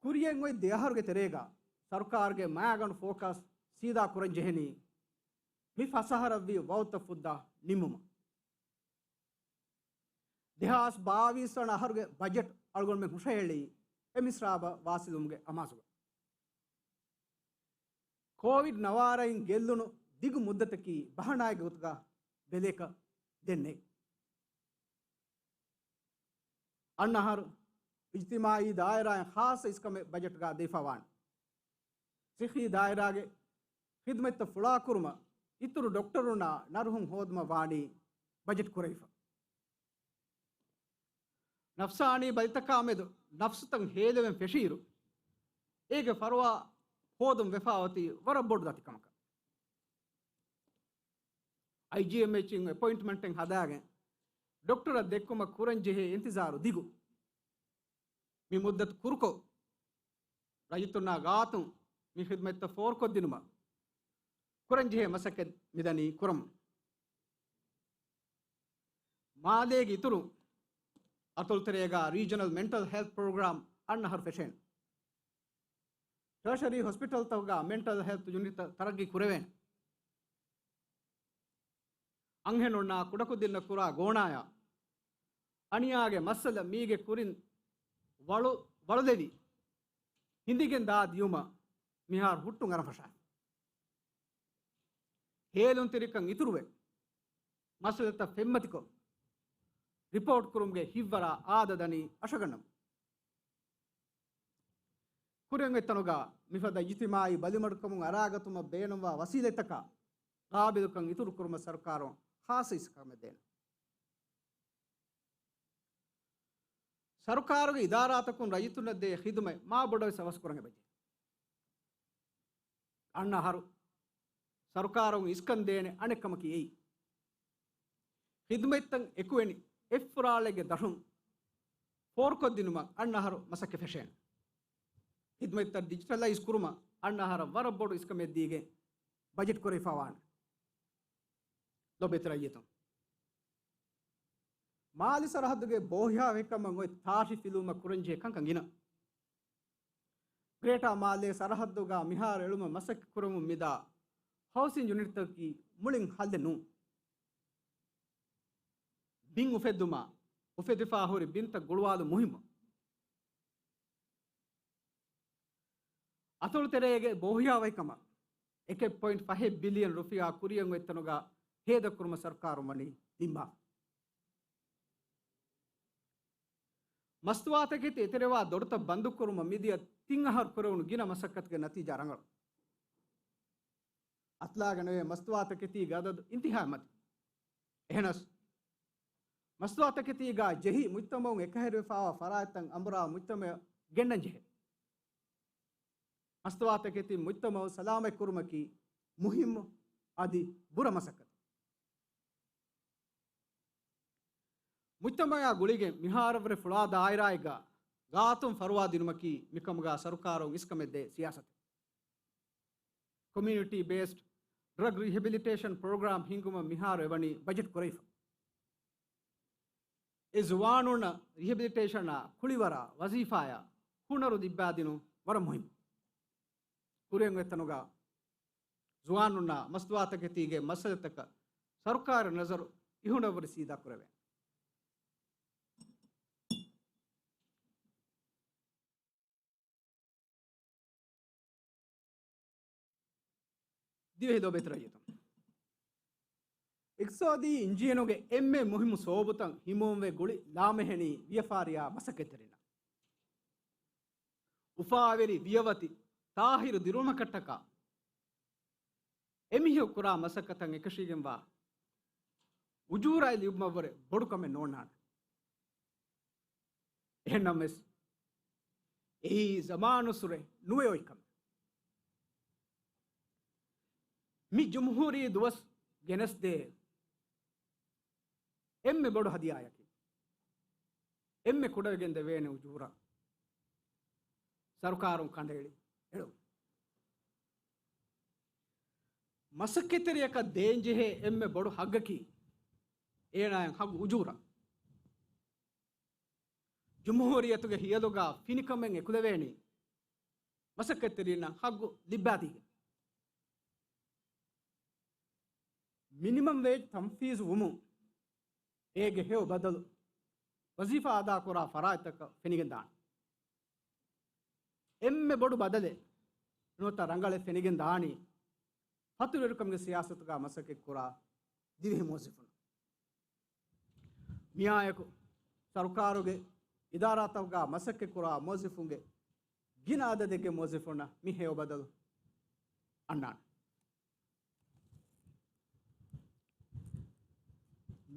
ކުރިއަށް އޮތް ދެ އަހަރުގެ ތެރޭގަ ސަރުކާރުގެ މައިގަނޑު ފޯކަސް ސީދާ ކުރަން ޖެހެނީ މި ފަސް އަހަރަށްވީ ވައުދުތައް ފުއްދާ ނިންމުމަށް. ދެހާސް ބާވީސް ވަނަ އަހަރުގެ ބަޖެޓް އަޅުގަނޑުމެން ހުށަހެޅީ އެ މިސްރާބަށް ވާސިލުވުމުގެ އަމާޒުގަ. ކޯވިޑް ނަވާރައިން ގެއްލުނު ދިގު މުއްދަތަކީ ބަހަނާއެއްގެ ގޮތުގަ ބެލޭކަށް ދެންނެވި. އަންނަ އަހަރު އިޖްތިމާޢީ ދާއިރާއިން ޚާއްޞަ އިސްކަމެއް ބަޖެޓްގަ ދެވިފައިވާނެ. ޞިއްޙީ ދާއިރާގެ ޚިދުމަތްތައް ފުޅާކުރުމަށް އިތުރު ޑޮކްޓަރުންނާ ނަރުހުން ހޯދުމަށް ވާނީ ބަޖެޓް ކުރެވިފަ. ނަފްސާނީ ބަލިތަކާމެދު ނަފްސުތައް ހޭލެވެން ފެށިއިރު، އޭގެ ފަރުވާ ހޯދުން ވެފަ އޮތީ ވަރަށް ބޮޑު ދަތިކަމަކަށް. އައިޖީއެމްއެޗްއިން އެޕޮއިންޓްމަންޓެއް ހަދާގެން ޑޮކްޓަރަށް ދެއްކުމަށް ކުރަން ޖެހޭ އިންތިޒާރު ދިގު. މި މުއްދަތު ކުރުކޮށް، ރައްޔިތުންނާ ގާތުން މި ޚިދުމަތްތައް ފޯރުކޮށްދިނުމަށް ކުރަންޖެހޭ މަސައްކަތް މިދަނީ ކުރަމުން. މާލޭގެ އިތުރުން އަތޮޅުތެރޭގަ ރީޖަނަލް މެންޓަލް ހެލްތް ޕްރޮގްރާމް އަންނަ އަހަރު ފެށޭނެ. ޓަރޝަރީ ހޮސްޕިޓަލްތަކުގަ މެންޓަލް ހެލްތް ޔުނިޓްތައް ތަރައްގީ ކުރެވޭނެ. އަންހެނުންނާ ކުޑަކުދިންނަށް ކުރާ ގޯނާޔާ އަނިޔާގެ މައްސަލަ މީގެ ކުރިން ވަޅު، ވަޅުލެވި ހިނދިގެން ދާ ދިޔުމަށް މިހާރު ހުއްޓުން އަރަން ފަށާފަ. ހޭލުންތެރިކަން އިތުރުވެ، މައްސަލަތައް ފެންމަތިކޮށް، ރިޕޯޓް ކުރުމުގެ ހިތްވަރާ އާދަ ދަނީ އަށަގަންނަމުން. ކުރިއަށް އޮތް ތަނުގަ މިފަދަ އިޖްތިމާޢީ ބަލިމަޑުކަމުން އަރާގަތުމަށް ބޭނުންވާ ވަސީލަތްތަކާ ގާބިލުކަން އިތުރު ކުރުމަށް ސަރުކާރުން ޚާއްޞަ އިސްކަމެއް ދޭނެ. ސަރުކާރުގެ އިދާރާތަކުން ރައްޔިތުންނަށް ދޭ ޚިދުމަތް މާ ބޮޑަށް ވެސް އަވަސް ކުރަން އެބަޖެހޭ. އަންނަ އަހަރު ސަރުކާރުން އިސްކަން ދޭނެ އަނެއް ކަމަކީ އެއީ، ޚިދުމަތްތައް އެކުވެނި އެއްފުރާޅެއްގެ ދަށުން ފޯރުކޮށްދިނުމަށް އަންނަ އަހަރު މަސައްކަތް ފެށޭނެ. ޚިދުމަތްތައް ޑިޖިޓަލައިޒް ކުރުމަށް އަންނަ އަހަރަށް ވަރަށް ބޮޑު އިސްކަމެއް ދީގެން ބަޖެޓް ކުރެވިފައިވާނެ. ލޮބުވެތި ރައްޔިތުން، މާލެ ސަރަހައްދުގެ ބޯހިޔާވަހިކަމަށް އޮތް ތާށި ފިލުވުމަށް ކުރަންޖެހޭ ކަންކަން ގިނަ. ގްރޭޓާ މާލޭ ސަރަހައްދުގަ މިހާރު އެޅުމަށް މަސައްކަތް ކުރަމުން މިދާ ހައުސިން ޔުނިޓްތަކަކީ މުޅިން ހައްލެއް ނޫން. ބިން އުފެއްދުމާ، އުފެދިފާ ހުރި ބިންތައް ގުޅުވާލުން މުހިއްމު. އަތޮޅުތެރޭގެ ބޯހިޔާވަހިކަމަށް އެކެއް ޕޮއިންޓް ފަހެއް ބިލިއަން ރުފިޔާ ކުރިއަށް އޮތް ތަނުގަ ހޭދަކުރުމަށް ސަރުކާރުން ވަނީ ނިންމާފަ. މަސްތުވާތަކެތި އެތެރެވާ ދޮރުތައް ބަންދުކުރުމަށް މިދިޔަ ތިން އަހަރު ކުރެވުނު ގިނަ މަސައްކަތުގެ ނަތީޖާ ރަނގަޅު. އަތުލާގަނެވޭ މަސްތުވާތަކެތީގެ އަދަދު އިންތިހާއަށް މަތި. އެހެނަސް، މަސްތުވާތަކެތީގަ ޖެހި މުޖްތަމައުން އެކަހެރިވެފާވާ ފަރާތްތައް އަނބުރާ މުޖްތަމައަށް ގެންނަން ޖެހޭ. މަސްތުވާތަކެތި މުޖްތަމައު ސަލާމަތްކުރުމަކީ މުހިއްމު އަދި ބުރަ މަސައްކަތެއް. މުޖްތަމައާ ގުޅިގެން މިހާރަށްވުރެ ފުޅާ ދާއިރާއެއްގަ ގާތުން ފަރުވާ ދިނުމަކީ މިކަމުގަ ސަރުކާރުން އިސްކަމެއްދޭ ސިޔާސަތެއް. ކޮމިއުނިޓީ ބޭސްޑް ޑްރަގް ރިހެބިލިޓޭޝަން ޕްރޮގްރާމް ހިންގުމަށް މިހާރު އެވަނީ ބަޖެޓް ކުރެވިފަ. އެ ޒުވާނުންނަށް ރިހެބިލިޓޭޝަނާ، ކުޅިވަރާ، ވަޒީފާޔާ ހުނަރު ލިއްބާދިނުން ވަރަށް މުހިއްމު. ކުރިއަށް އޮތް ތަނުގަ ޒުވާނުންނާ މަސްތުވާތަކެތީގެ މައްސަލަތަކަށް ސަރުކާރު ނަޒަރު އިހުނަށްވުރެ ސީދާ ކުރެވޭ. ދިވެހި ލޯބިވެތި ރައްޔިތުން، އިޤްތިޞާދީ އިންޖީނުގެ އެންމެ މުހިއްމު ސޯބުތައް ހިމަވަންވެ ގުޅި ލާމެހެނީ ވިޔަފާރިޔާ މަސައްކަތްތެރިންނަށް. އުފާވެރި ވިޔަވަތި ތާހިރު ދިރުމަކަށްޓަކާ އެމީހަކު ކުރާ މަސައްކަތަށް އެކަށީގެންވާ އުޖޫރާއެއް ލިބުމަށްވުރެ ބޮޑު ކަމެއް ނޯންނާނެ. އެހެންނަމަވެސް، އެއީ ޒަމާނުއްސުރެ ނުވެ އޮތް ކަމެއް. މި ޖުމްހޫރީ ދުވަސް ގެނެސްދޭ އެންމެ ބޮޑު ހަދިޔާއަކީ، އެންމެ ކުޑަވެގެން ދެވޭނެ އުޖޫރާ ސަރުކާރުން ކަނޑައެޅި އެޅުން. މަސައްކަތްތެރިޔަކަށް ދޭންޖެހޭ އެންމެ ބޮޑު ހައްގަކީ އޭނާއަށް ހައްގު އުޖޫރާ. ޖުމްހޫރިއްޔަތުގެ ހިޔަލުގަ ފިނިކަމެއް އެކުލެވޭނީ މަސައްކަތްތެރިންނަށް ހައްގު ލިއްބާދީގެން. މިނިމަމް ވޭޖް ތަންފީޒު ވުމުން އޭގެ ހެޔޮ ބަދަލު ވަޒީފާ އަދާކުރާ ފަރާތްތަކަށް ފެނިގެންދާނެ. އެންމެ ބޮޑު ބަދަލެއް ނުވަތަ ރަނގަޅެއް ފެނިގެން ދާނީ ފަތުރުވެރިކަމުގެ ސިޔާސަތުގަ މަސައްކަތްކުރާ ދިވެހި މުވައްޒަފުން. މިއާއެކު، ސަރުކާރުގެ އިދާރާތަކުގަ މަސައްކަތްކުރާ މުވައްޒަފުންގެ ގިނަ އަދަދެއްގެ މުވައްޒަފުންނަށް މި ހެޔޮ ބަދަލު އަންނާނެ.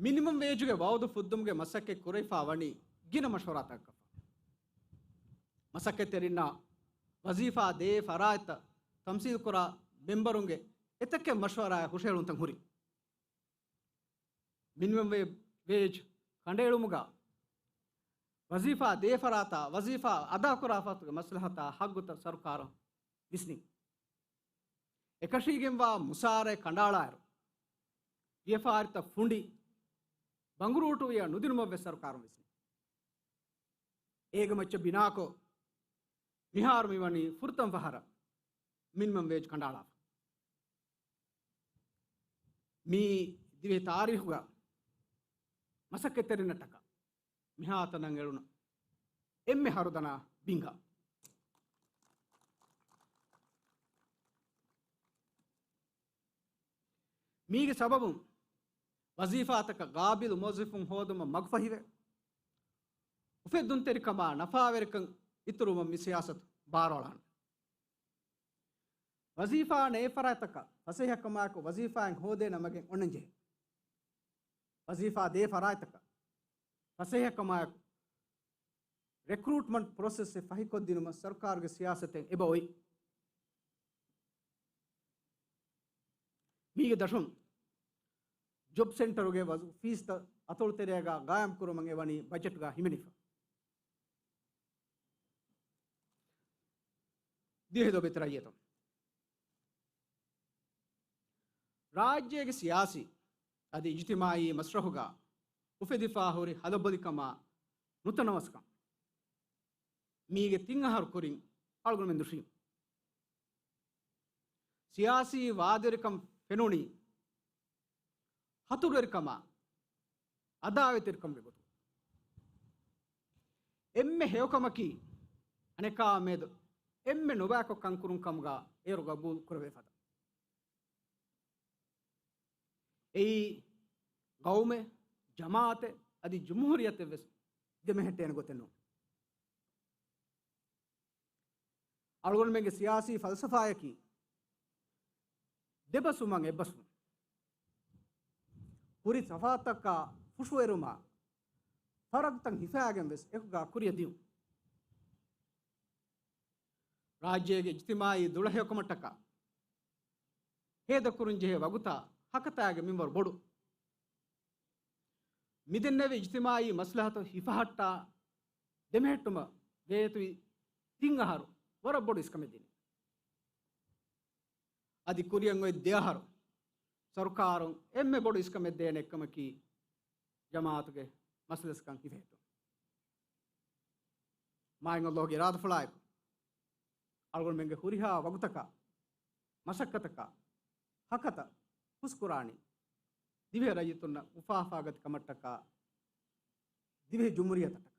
މިނިމަމް ވޭޖުގެ ވައުދު ފުއްދުމުގެ މަސައްކަތް ކުރެވިފަ ވަނީ ގިނަ މަޝްވަރާތަކަށްފަހު. މަސައްކަތްތެރިންނާ ވަޒީފާ ދޭ ފަރާތްތައް ތަމްސީލްކުރާ މެމްބަރުންގެ އެތަކެއް މަޝްވަރާއާ ހުށަހެޅުންތައް ހުރި. މިނިމަމް ވޭ-، ވޭޖް ކަނޑައެޅުމުގަ ވަޒީފާ ދޭ ފަރާތާ ވަޒީފާ އަދާކުރާ ފަރާތުގެ މަސްލަހަތާ ހައްގުތައް ސަރުކާރުން ވިސްނިން. އެކަށީގެންވާ މުސާރައެއް ކަނޑައަޅާއިރު، ވިޔަފާރިތައް ފުނޑި، ބަނގުރޫޓުވިޔަ ނުދިނުމަށްވެސް ސަރުކާރުން ވިސްނި. އޭގެ މައްޗަށް ބިނާކޮށް، މިހާރު މިވަނީ ފުރަތަމަ ފަހަރަށް މިނިމަމް ވޭޖް ކަނޑައަޅާފަ. މީ ދިވެހި ތާރީޚުގަ މަސައްކަތްތެރިންނަށްޓަކާ މިހާތަނަށް އެޅުނު އެންމެ ހަރުދަނާ ބިންގާ. މީގެ ސަބަބުން ވަޒީފާތަކަށް ގާބިލު މުވައްޒަފުން ހޯދުމަށް މަގުފަހިވެ، އުފެއްދުންތެރިކަމާ ނަފާވެރިކަން އިތުރުވުމަށް މި ސިޔާސަތު ބާރުއަޅާނެ. ވަޒީފާ ނެތް ފަރާތްތަކަށް ފަސޭހަކަމާއެކު ވަޒީފާއެއް ހޯދޭ ނަމަގެން އޮންނަންޖެހޭ. ވަޒީފާ ދޭ ފަރާތްތަކަށް ފަސޭހަކަމާއެކު ރެކްރޫޓްމަންޓް ޕްރޮސެސް އެއް ފަހިކޮށްދިނުމަށް ސަރުކާރުގެ ސިޔާސަތެއް އެބަ އޮތް. މީގެ ދަށުން ޖޮބް ސެންޓަރުގެ ވަޒު-، އޮފީސްތައް އަތޮޅުތެރެއަކަށް ގާއިމްކުރުމަށް އެވަނީ ބަޖެޓްގަ ހިމެނިފަ. ދިވެހި ލޯބިވެތި ރައްޔިތުން، ރާއްޖޭގެ ސިޔާސީ އަދި އިޖްތިމާއީ މަސްރަހުގަ އުފެދިފާ ހުރި ހަލަބޮލިކަމާ ނުތަނަވަސްކަން މީގެ ތިން އަހަރު ކުރިން އަޅުގަނޑުމެން ދުށީ. ސިޔާސީ ވާދަވެރިކަން ފެނުނީ ހަތުރުވެރިކަމާ އަދާވަތްތެރިކަމުގެ ގޮތުން. އެންމެ ހެޔޮކަމަކީ، އަނެކާ މެދު އެންމެ ނުބައިކޮށް ކަންކުރުން ކަމުގަ އޭރު ގަބޫލު ކުރެވޭ ފަދަ. އެއީ ގައުމެއް، ޖަމާއަތެއް އަދި ޖުމްހޫރިއްޔަތެއް ވެސް ދެމެހެއްޓޭނެ ގޮތެއް ނޫން. އަޅުގަނޑުމެންގެ ސިޔާސީ ފަލްސަފާއަކީ ދެބަސްވުމަށް އެއްބަސްވުން. ހުރި ތަފާތުތަކާ ފުށުއެރުމާ ފަރަގުތައް ހިފާގެން ވެސް އެކުގާ ކުރިއަށް ދިއުން. ރާއްޖޭގެ އިޖްތިމާއީ ދުޅަހެޔޮކަމަށްޓަކާ ހޭދަކުރުން ޖެހޭ ވަގުތާ ހަކަތާގެ މިންވަރު ބޮޑު. މިދެންނެވި އިޖްތިމާއީ މަސްލަހަތު ހިފަހައްޓާ ދެމެހެއްޓުމަށް ގެއްލުން ތިން އަހަރު ވަރަށް ބޮޑު އިސްކަމެއް ދިނީ. އަދި ކުރިއަށް އޮތް ދެ އަހަރު ސަރުކާރުން އެންމެ ބޮޑު އިސްކަމެއް ދޭނެ އެއްކަމަކީ ޖަމާއަތުގެ މަސަލަސްކަން ހިފެހެއްޓުން. މާތް ﷲ ގެ އިރާދަފުޅާއެކު، އަޅުގަނޑުމެންގެ ހުރިހާ ވަގުތަކާ، މަސައްކަތަކާ، ހަކަތަ ހުސްކުރާނީ، ދިވެހި ރައްޔިތުންނަށް އުފާފާގަތި ކަމަށްޓަކާ، ދިވެހި ޖުމްހޫރިއްޔަތަށްޓަކާ.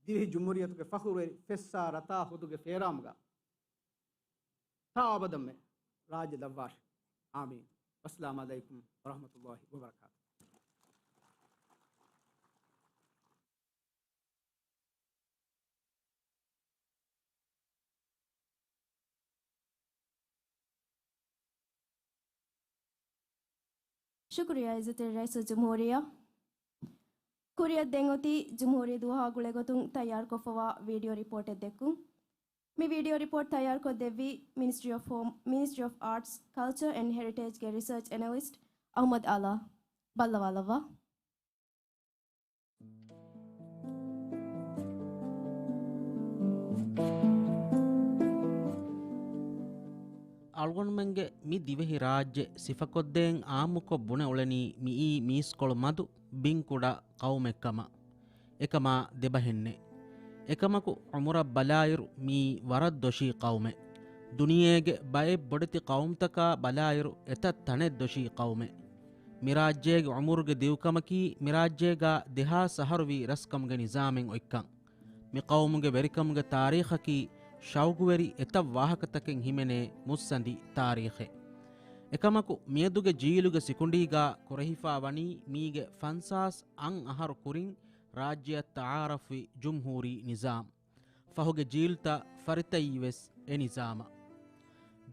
ދިވެހި ޖުމްހޫރިއްޔަތުގެ ފަޚުރުވެރި ފެއްސާ ރަތާ ހުދުގެ ފޭރާމުގަ ތާ އަބަދަށްމެ ރާއްޖެ ލައްވާށި. އާމީން. ވައްސަލާމް ޢަލައިކުމް ވަރަޙްމަތުﷲ ވަބަރަކާތު. ޝުކުރިއްޔާ ޢިއްޒަތްތެރި ރައީސުލްޖުމްހޫރިއްޔާ. ކުރިއަށް ދެން އޮތީ ޖުމްހޫރީ ދުވަހާ ގުޅޭގޮތުން ތައްޔާރުކޮށްފަވާ ވީޑިއޯ ރިޕޯޓެއް ދެއްކުން. މި ވީޑިއޯ ރިޕޯޓް ތައްޔާރުކޮށްދެއްވީ މިނިސްޓްރީ އޮފް ހޯމް، މިނިސްޓްރީ އޮފް އާޓްސް، ކަލްޗަރ އެންޑް ހެރިޓޭޖްގެ ރިސާޗް އެނަލިސްޓް އަޙްމަދު އަލާ. ބައްލަވާލައްވާ. އަޅުގަނޑުމެންގެ މި ދިވެހި ރާއްޖެ ސިފަކޮށްދޭން އާއްމުކޮށް ބުނެ އުޅެނީ މިއީ މީސްކޮޅު މަދު ބިން ކުޑަ ޤައުމެއްކަމަށް. އެކަމާ ދެބަހެއްނެއް. އެކަމަކު ޢުމުރަށް ބަލާއިރު މިއީ ވަރަށް ދޮށީ ޤައުމެއް. ދުނިޔޭގެ ބައެއް ބޮޑެތި ޤައުމުތަކާ ބަލާއިރު އެތައް ތަނެއް ދޮށީ ޤައުމެއް. މި ރާއްޖޭގެ ޢުމުރުގެ ދިއުކަމަކީ މި ރާއްޖޭގާ ދެހާސް އަހަރުވީ ރަސްކަމުގެ ނިޒާމެއް އޮތްކަން. މި ޤައުމުގެ ވެރިކަމުގެ ތާރީޚަކީ ޝައުގުވެރި އެތައް ވާހަކަތަކެއް ހިމެނޭ މުއްސަނދި ތާރީޚެއް. އެކަމަކު މިއަދުގެ ޖީލުގެ ސިކުނޑީގާ ކުރެހިފާ ވަނީ މީގެ ފަންސާސް އަށް އަހަރު ކުރިން ރާއްޖެއަށް ތަޢާރަފްވި ޖުމްހޫރީ ނިޒާމް. ފަހުގެ ޖީލްތައް ފަރިތައީ ވެސް އެ ނިޒާމަށް.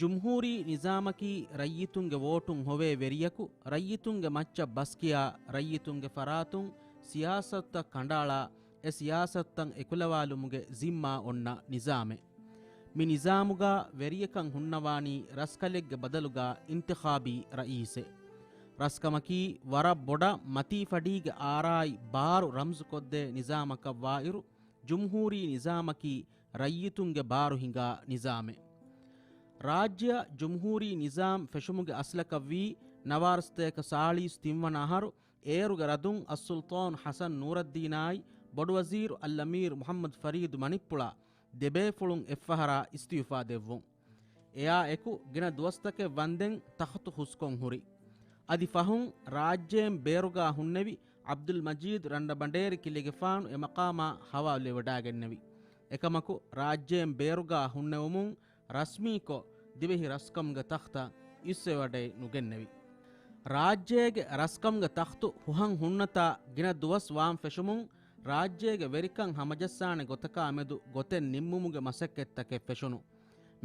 ޖުމްހޫރީ ނިޒާމަކީ ރައްޔިތުންގެ ވޯޓުން ހޮވޭ ވެރިޔަކު ރައްޔިތުންގެ މައްޗަށް ބަސްކިޔާ ރައްޔިތުންގެ ފަރާތުން ސިޔާސަތުތައް ކަނޑައަޅާ އެ ސިޔާސަތުތައް އެކުލަވާލުމުގެ ޒިންމާ އޮންނަ ނިޒާމެއް. މި ނިޒާމުގާ ވެރިޔަކަށް ހުންނަވާނީ ރަސްކަލެއްގެ ބަދަލުގާ އިންތިޚާބީ ރައީސެއް. ރަސްކަމަކީ ވަރަށް ބޮޑަށް މަތީ ފަޑީގެ އާރާއި ބާރު ރަމްޒުކޮށްދޭ ނިޒާމަކަށްވާއިރު، ޖުމްހޫރީ ނިޒާމަކީ ރައްޔިތުންގެ ބާރު ހިނގާ ނިޒާމެއް. ރާއްޖެއަށް ޖުމްހޫރީ ނިޒާމް ފެށުމުގެ އަސްލަކަށްވީ ނަވާރަސަތޭކަ ސާޅީސް ތިންވަނަ އަހަރު އޭރުގެ ރަދުން އައްސުލްޠާން ޙަސަން ނޫރައްދީނާއި ބޮޑުވަޒީރު އަލްއަމީރު މުޙައްމަދު ފަރީދު މަނިކްޕުޅާ ދެބޭފުޅުން އެއްފަހަރާ އިސްތިއުފާ ދެއްވުން. އެއާ އެކު ގިނަ ދުވަސްތަކެއް ވަންދެން ތަޚްތު ހުސްކޮށް ހުރި. އަދި ފަހުން ރާއްޖޭން ބޭރުގާ ހުންނެވި ޢަބްދުލް މަޖީދު ރަންޑަބަނޑޭރި ކިލެގެފާނު އެ މަޤާމާ ހަވާލުވެވަޑާގެންނެވި. އެކަމަކު ރާއްޖޭން ބޭރުގާ ހުންނެވުމުން ރަސްމީކޮށް ދިވެހި ރަސްކަމުގެ ތަޚްތަށް އިސްވެވަޑައެއް ނުގެންނެވި. ރާއްޖޭގެ ރަސްކަމުގެ ތަޚްތު ހުހަން ހުންނަތާ ގިނަ ދުވަސް ވާން ފެށުމުން ރާއްޖޭގެ ވެރިކަން ހަމަޖައްސާނެ ގޮތަކާ މެދު ގޮތެއް ނިންމުމުގެ މަސައްކަތްތަކެއް ފެށުނު.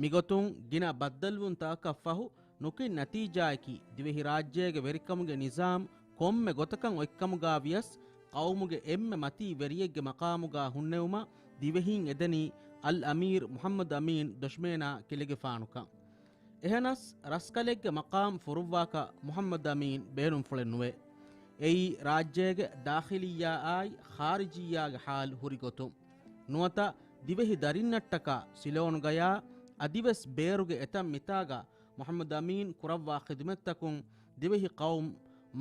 މިގޮތުން ގިނަ ބައްދަލުވުންތަކަކަށް ފަހު ނުކިން ނަތީޖާއަކީ، ދިވެހިރާއްޖޭގެ ވެރިކަމުގެ ނިޒާމް ކޮންމެ ގޮތަކަށް އޮތްކަމުގާ ވިޔަސް، ޤައުމުގެ އެންމެ މަތީ ވެރިއެއްގެ މަޤާމުގާ ހުންނެވުމަށް ދިވެހީން އެދެނީ އަލްއަމީރު މުޙައްމަދު އަމީން ދޮށްމޭނާ ކިލެގެފާނުކަން. އެހެނަސް، ރަސްކަލެއްގެ މަޤާމް ފުރުއްވާކަށް މުޙައްމަދު އަމީން ބޭނުންފުޅެއް ނުވޭ. އެއީ ރާއްޖޭގެ ދާޚިލިއްޔާއާއި ޚާރިޖިއްޔާގެ ޙާލު ހުރި ގޮތުން. ނުވަތަ ދިވެހި ދަރިންނަށްޓަކާ ސިލޯނުގަޔާ އަދިވެސް ބޭރުގެ އެތައް މިތާގަ މުޙައްމަދު އަމީން ކުރައްވާ ޚިދުމަތްތަކުން ދިވެހި ޤައުމު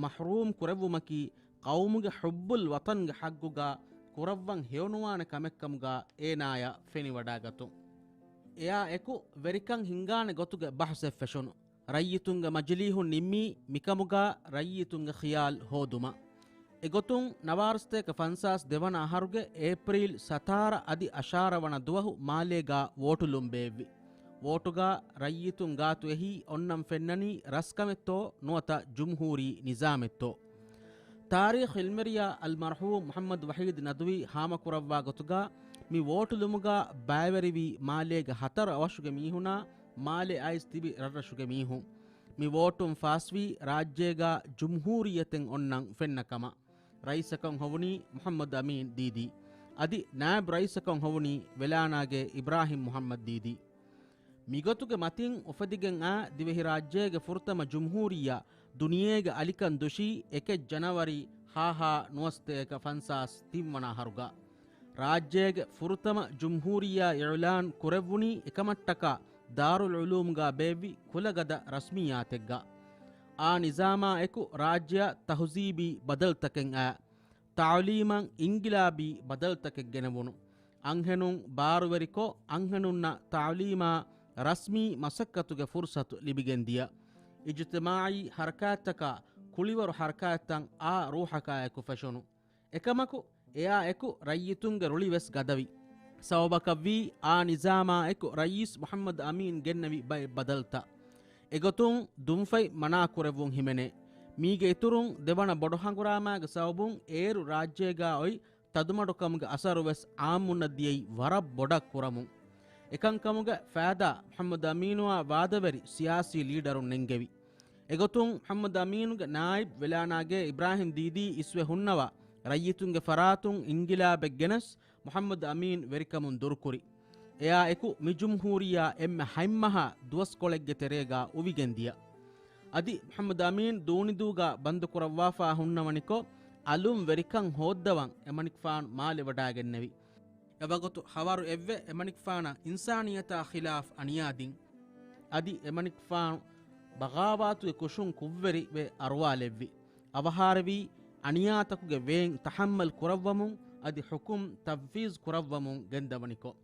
މަޙްރޫމް ކުރެއްވުމަކީ، ޤައުމުގެ ޙުއްބުލް ވަޠަންގެ ޙައްގުގަ ކުރައްވަން ހެޔޮނުވާނެ ކަމެއްކަމުގަ އޭނާޔަށް ފެނިވަޑާގަތުން. އެއާ އެކު ވެރިކަން ހިންގާނެ ގޮތުގެ ބަޙުސެއް ފެށުނު. ރައްޔިތުންގެ މަޖިލީހުން ނިންމީ މިކަމުގަ ރައްޔިތުންގެ ޚިޔާލް ހޯދުމަށް. އެގޮތުން ނަވާރަސަތޭކަ ފަންސާސް ދެވަނަ އަހަރުގެ އޭޕްރީލް ސަތާރަ އަދި އަށާރަ ވަނަ ދުވަހު މާލޭގަ ވޯޓުލުން ބޭއްވި. ވޯޓުގަ ރައްޔިތުން ގާތު އެހީ އޮންނަން ފެންނަނީ ރަސްކަމެއްތޯ ނުވަތަ ޖުމްހޫރީ ނިޒާމެއްތޯ. ތާރީޚު ޢިލްމެރިޔާ އަލްމަރްޙޫމް މުޙައްމަދު ވަޙީދު ނަދުވީ ހާމަކުރައްވާ ގޮތުގަ، މި ވޯޓުލުމުގަ ބައިވެރިވީ މާލޭގެ ހަތަރު އަވަށުގެ މީހުނާ މާލެ އައިސް ތިބި ރަށްރަށުގެ މީހުން. މި ވޯޓުން ފާސްވީ ރާއްޖޭގަ ޖުމްހޫރިއްޔަތެއް އޮންނަން ފެންނަ ކަމަށް. ރައީސަކަށް ހޮވުނީ މުޙައްމަދު އަމީން ދީދީ. އަދި ނާއިބު ރައީސަކަށް ހޮވުނީ ވެލާނާގެ އިބްރާހިމް މުޙައްމަދު ދީދީ. މިގޮތުގެ މަތިން އުފެދިގެން އާ ދިވެހިރާއްޖޭގެ ފުރަތަމަ ޖުމްހޫރިއްޔާ ދުނިޔޭގެ އަލިކަން ދުށީ އެކެއް ޖަނަވަރީ ހާހާ ނުވަސަތޭކަ ފަންސާސް ތިން ވަނަ އަހަރުގަ. ރާއްޖޭގެ ފުރަތަމަ ޖުމްހޫރިއްޔާ އިޢުލާން ކުރެއްވުނީ އެކަމަށްޓަކާ ދާރުލްޢުލޫމްގަ ބޭއްވި ކުލަގަދަ ރަސްމިއްޔާތެއްގަ. އާ ނިޒާމާ އެކު ރާއްޖެއަށް ތަހުޒީބީ ބަދަލުތަކެއް އައި، ތަޢުލީމަށް އިންގިލާބީ ބަދަލުތަކެއް ގެނެވުނު. އަންހެނުން ބާރުވެރިކޮށް، އަންހެނުންނަށް ތަޢުލީމާ ރަސްމީ މަސައްކަތުގެ ފުރުޞަތު ލިބިގެންދިޔަ. އިޖުތިމާޢީ ޙަރަކާތްތަކާ ކުޅިވަރު ޙަރަކާތްތައް އާ ރޫޙަކާއެކު ފެށުނު. އެކަމަކު، އެއާ އެކު ރައްޔިތުންގެ ރުޅިވެސް ގަދަވި. ސަބަބަކަށްވީ، އާ ނިޒާމާ އެކު ރައީސް މުޙައްމަދު އަމީން ގެންނެވި ބައެއް ބަދަލުތައް. އެގޮތުން ދުންފަތް މަނާ ކުރެއްވުން ހިމެނޭ. މީގެ އިތުރުން ދެވަނަ ބޮޑު ހަނގުރާމާގެ ސަބަބުން އޭރު ރާއްޖޭގާ އޮތް ތަދުމަޑުކަމުގެ އަސަރު ވެސް އާއްމުންނަށް ދިޔައީ ވަރަށް ބޮޑަށް ކުރަމުން. އެކަންކަމުގެ ފައިދާ މުޙައްމަދު އަމީނުއާ ވާދަވެރި ސިޔާސީ ލީޑަރުން ނެންގެވި. އެގޮތުން މުޙައްމަދު އަމީނުގެ ނާއިބް ވެލާނާގޭ އިބްރާހިމް ދީދީ އިސްވެ ހުންނަވާ، ރައްޔިތުންގެ ފަރާތުން އިންގިލާބެއް ގެނެސް މުޙައްމަދު އަމީން ވެރިކަމުން ދުރުކުރި. އެއާ އެކު މި ޖުމްހޫރިއްޔާ އެންމެ ހަތްމަހާ ދުވަސްކޮޅެއްގެ ތެރޭގާ އުވިގެންދިޔަ. އަދި މުޙައްމަދު އަމީން ދޫނިދޫގާ ބަންދުކުރައްވާފާ ހުންނަވަނިކޮށް، އަލުން ވެރިކަން ހޯއްދަވަން އެމަނިކުފާނު މާލެ ވަޑާގެންނެވި. އެވަގުތު ޚަބަރު އެއްވެ އެމަނިކުފާނަށް އިންސާނިއްޔަތާ ޚިލާފް އަނިޔާދިން. އަދި އެމަނިކުފާނު ބަޣާވާތުގެ ކުށުން ކުށްވެރިވެ އަރުވާލެއްވި. އަވަހާރަވީ އަނިޔާތަކުގެ ވޭން ތަޙައްމަލް ކުރައްވަމުން އަދި ޙުކުމް ތަންފީޒް ކުރައްވަމުން ގެންދަވަނިކޮށް.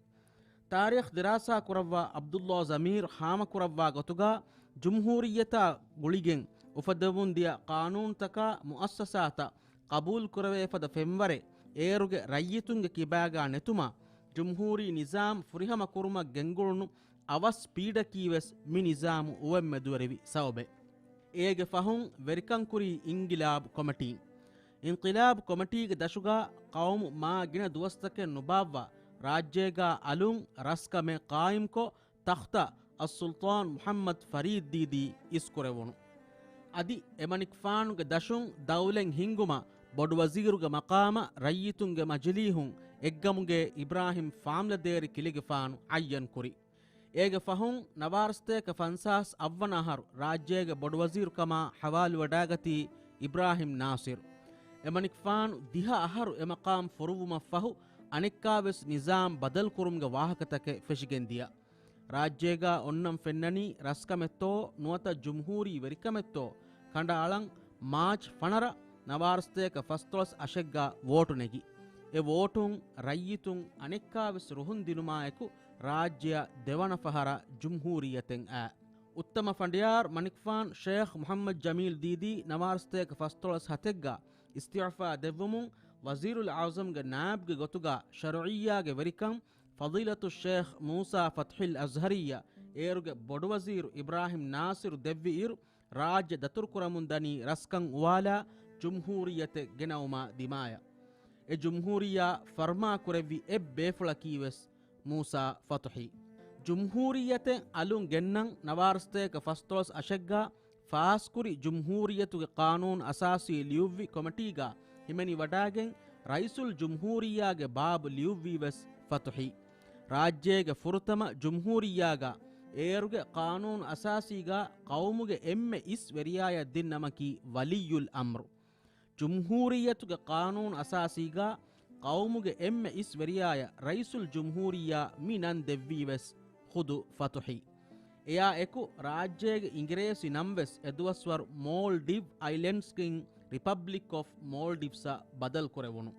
ތާރީޚް ދިރާސާ ކުރައްވާ ޢަބްދުﷲ ޒަމީރު ހާމަކުރައްވާ ގޮތުގާ، ޖުމްހޫރިއްޔަތާ ގުޅިގެން އުފައްދަވަމުންދިޔަ ޤާނޫނުތަކާ މުއައްސަސާތައް ޤަބޫލުކުރެވޭ ފަދަ ފެންވަރެއް އޭރުގެ ރައްޔިތުންގެ ކިބާގާ ނެތުމާ، ޖުމްހޫރީ ނިޒާމް ފުރިހަމަ ކުރުމަށް ގެންގުޅުނު އަވަސް ޕީޑަކީ ވެސް މި ނިޒާމު އުވެންމެދުވެރިވި ސަބަބެއް. އޭގެ ފަހުން ވެރިކަންކުރީ އިންގިލާބު ކޮމިޓީން. އިންޤިލާބު ކޮމިޓީގެ ދަށުގާ ޤައުމު މާ ގިނަ ދުވަސްތަކެއް ނުބާއްވާ، ރާއްޖޭގާ އަލުން ރަސްކަމެއް ޤާއިމްކޮށް، ތަޚްތަ އައްސުލްޠާން މުޙައްމަދު ފަރީދު ދީދީ އިސްކުރެވުނު. އަދި އެމަނިކުފާނުގެ ދަށުން ދައުލަތް ހިންގުމަށް ބޮޑުވަޒީރުގެ މަޤާމަށް ރައްޔިތުންގެ މަޖިލީހުން އެއްގަމުގެ އިބްރާހިމް ފާމްލަދޭރި ކިލެގެފާނު ޢައްޔަންކުރި. އޭގެ ފަހުން ނަވާރަސަތޭކަ ފަންސާސް އަށްވަނަ އަހަރު ރާއްޖޭގެ ބޮޑުވަޒީރުކަމާ ޙަވާލުވެޑާގަތީ އިބްރާހިމް ނާސިރު. އެމަނިކުފާނު ދިހަ އަހަރު އެ މަޤާމް ފުރުއްވުމަށްފަހު، އަނެއްކާވެސް ނިޒާމް ބަދަލުކުރުމުގެ ވާހަކަތަކެއް ފެށިގެންދިޔަ. ރާއްޖޭގާ އޮންނަން ފެންނަނީ ރަސްކަމެއްތޯ ނުވަތަ ޖުމްހޫރީ ވެރިކަމެއްތޯ ކަނޑައަޅަން މާޗް ފަނަރަ ނަވާރަސަތޭކަ ފަސްދޮޅަސް އަށެއްގާ ވޯޓު ނެގި. އެ ވޯޓުން ރައްޔިތުން އަނެއްކާވެސް ރުހުން ދިނުމާއެކު، ރާއްޖެއަށް ދެވަނަ ފަހަރަށް ޖުމްހޫރިއްޔަތެއް އައި. އުއްތަމަ ފަނޑިޔާރު މަނިކުފާނު ޝޭޚް މުޙައްމަދު ޖަމީލް ދީދީ ނަވާރަސަތޭކަ ފަސްދޮޅަސް ހަތެއްގާ އިސްތިޢުފާ ދެއްވުމުން، ވަޒީރުލް އަޢުޒަމްގެ ނާއިބުގެ ގޮތުގާ ޝަރުޢިއްޔާގެ ވެރިކަން ފަޟީލަތު ޝޭޚް މޫސާ ފަތުޙިލް އަޒްހަރީއަށް އޭރުގެ ބޮޑުވަޒީރު އިބްރާހިމް ނާސިރު ދެއްވި އިރު، ރާއްޖެ ދަތުރުކުރަމުންދަނީ ރަސްކަން އުވާލާ ޖުމްހޫރިއްޔަތެއް ގެނައުމާ ދިމާޔަށް. އެ ޖުމްހޫރިއްޔާ ފަރުމާކުރެއްވި އެއް ބޭފުޅަކީވެސް މޫސާ ފަތުޙީ. ޖުމްހޫރިއްޔަތެއް އަލުން ގެންނަން ނަވާރަސަތޭކަ ފަސްދޮޅަސް އަށެއްގާ ފާސްކުރި ޖުމްހޫރިއްޔަތުގެ ޤާނޫނު އަސާސީ ލިޔުއްވި ކޮމިޓީގާ ހިމެނިވަޑާގެން ރައީސުލް ޖުމްހޫރިއްޔާގެ ބާބު ލިޔުއްވީ ވެސް ފަތުޙީ. ރާއްޖޭގެ ފުރަތަމަ ޖުމްހޫރިއްޔާގާ އޭރުގެ ޤާނޫނު އަސާސީގާ ޤައުމުގެ އެންމެ އިސް ވެރިޔާޔަށް ދިން ނަމަކީ ވަލިއްޔުލް އަމްރު. ޖުމްހޫރިއްޔަތުގެ ޤާނޫނު އަސާސީގާ ޤައުމުގެ އެންމެ އިސް ވެރިޔާޔަށް ރައީސުލް ޖުމްހޫރިއްޔާ މި ނަން ދެއްވީ ވެސް ޚުދު ފަތުޙީ. އެއާ އެކު ރާއްޖޭގެ އިނގިރޭސި ނަން ވެސް އެދުވަސްވަރު މޯލްޑިވް އައިލެންޑްސް ކިން ރިޕަބްލިކް އޮފް މޯލްޑިވްސް އަށް ބަދަލު ކުރެވުނު.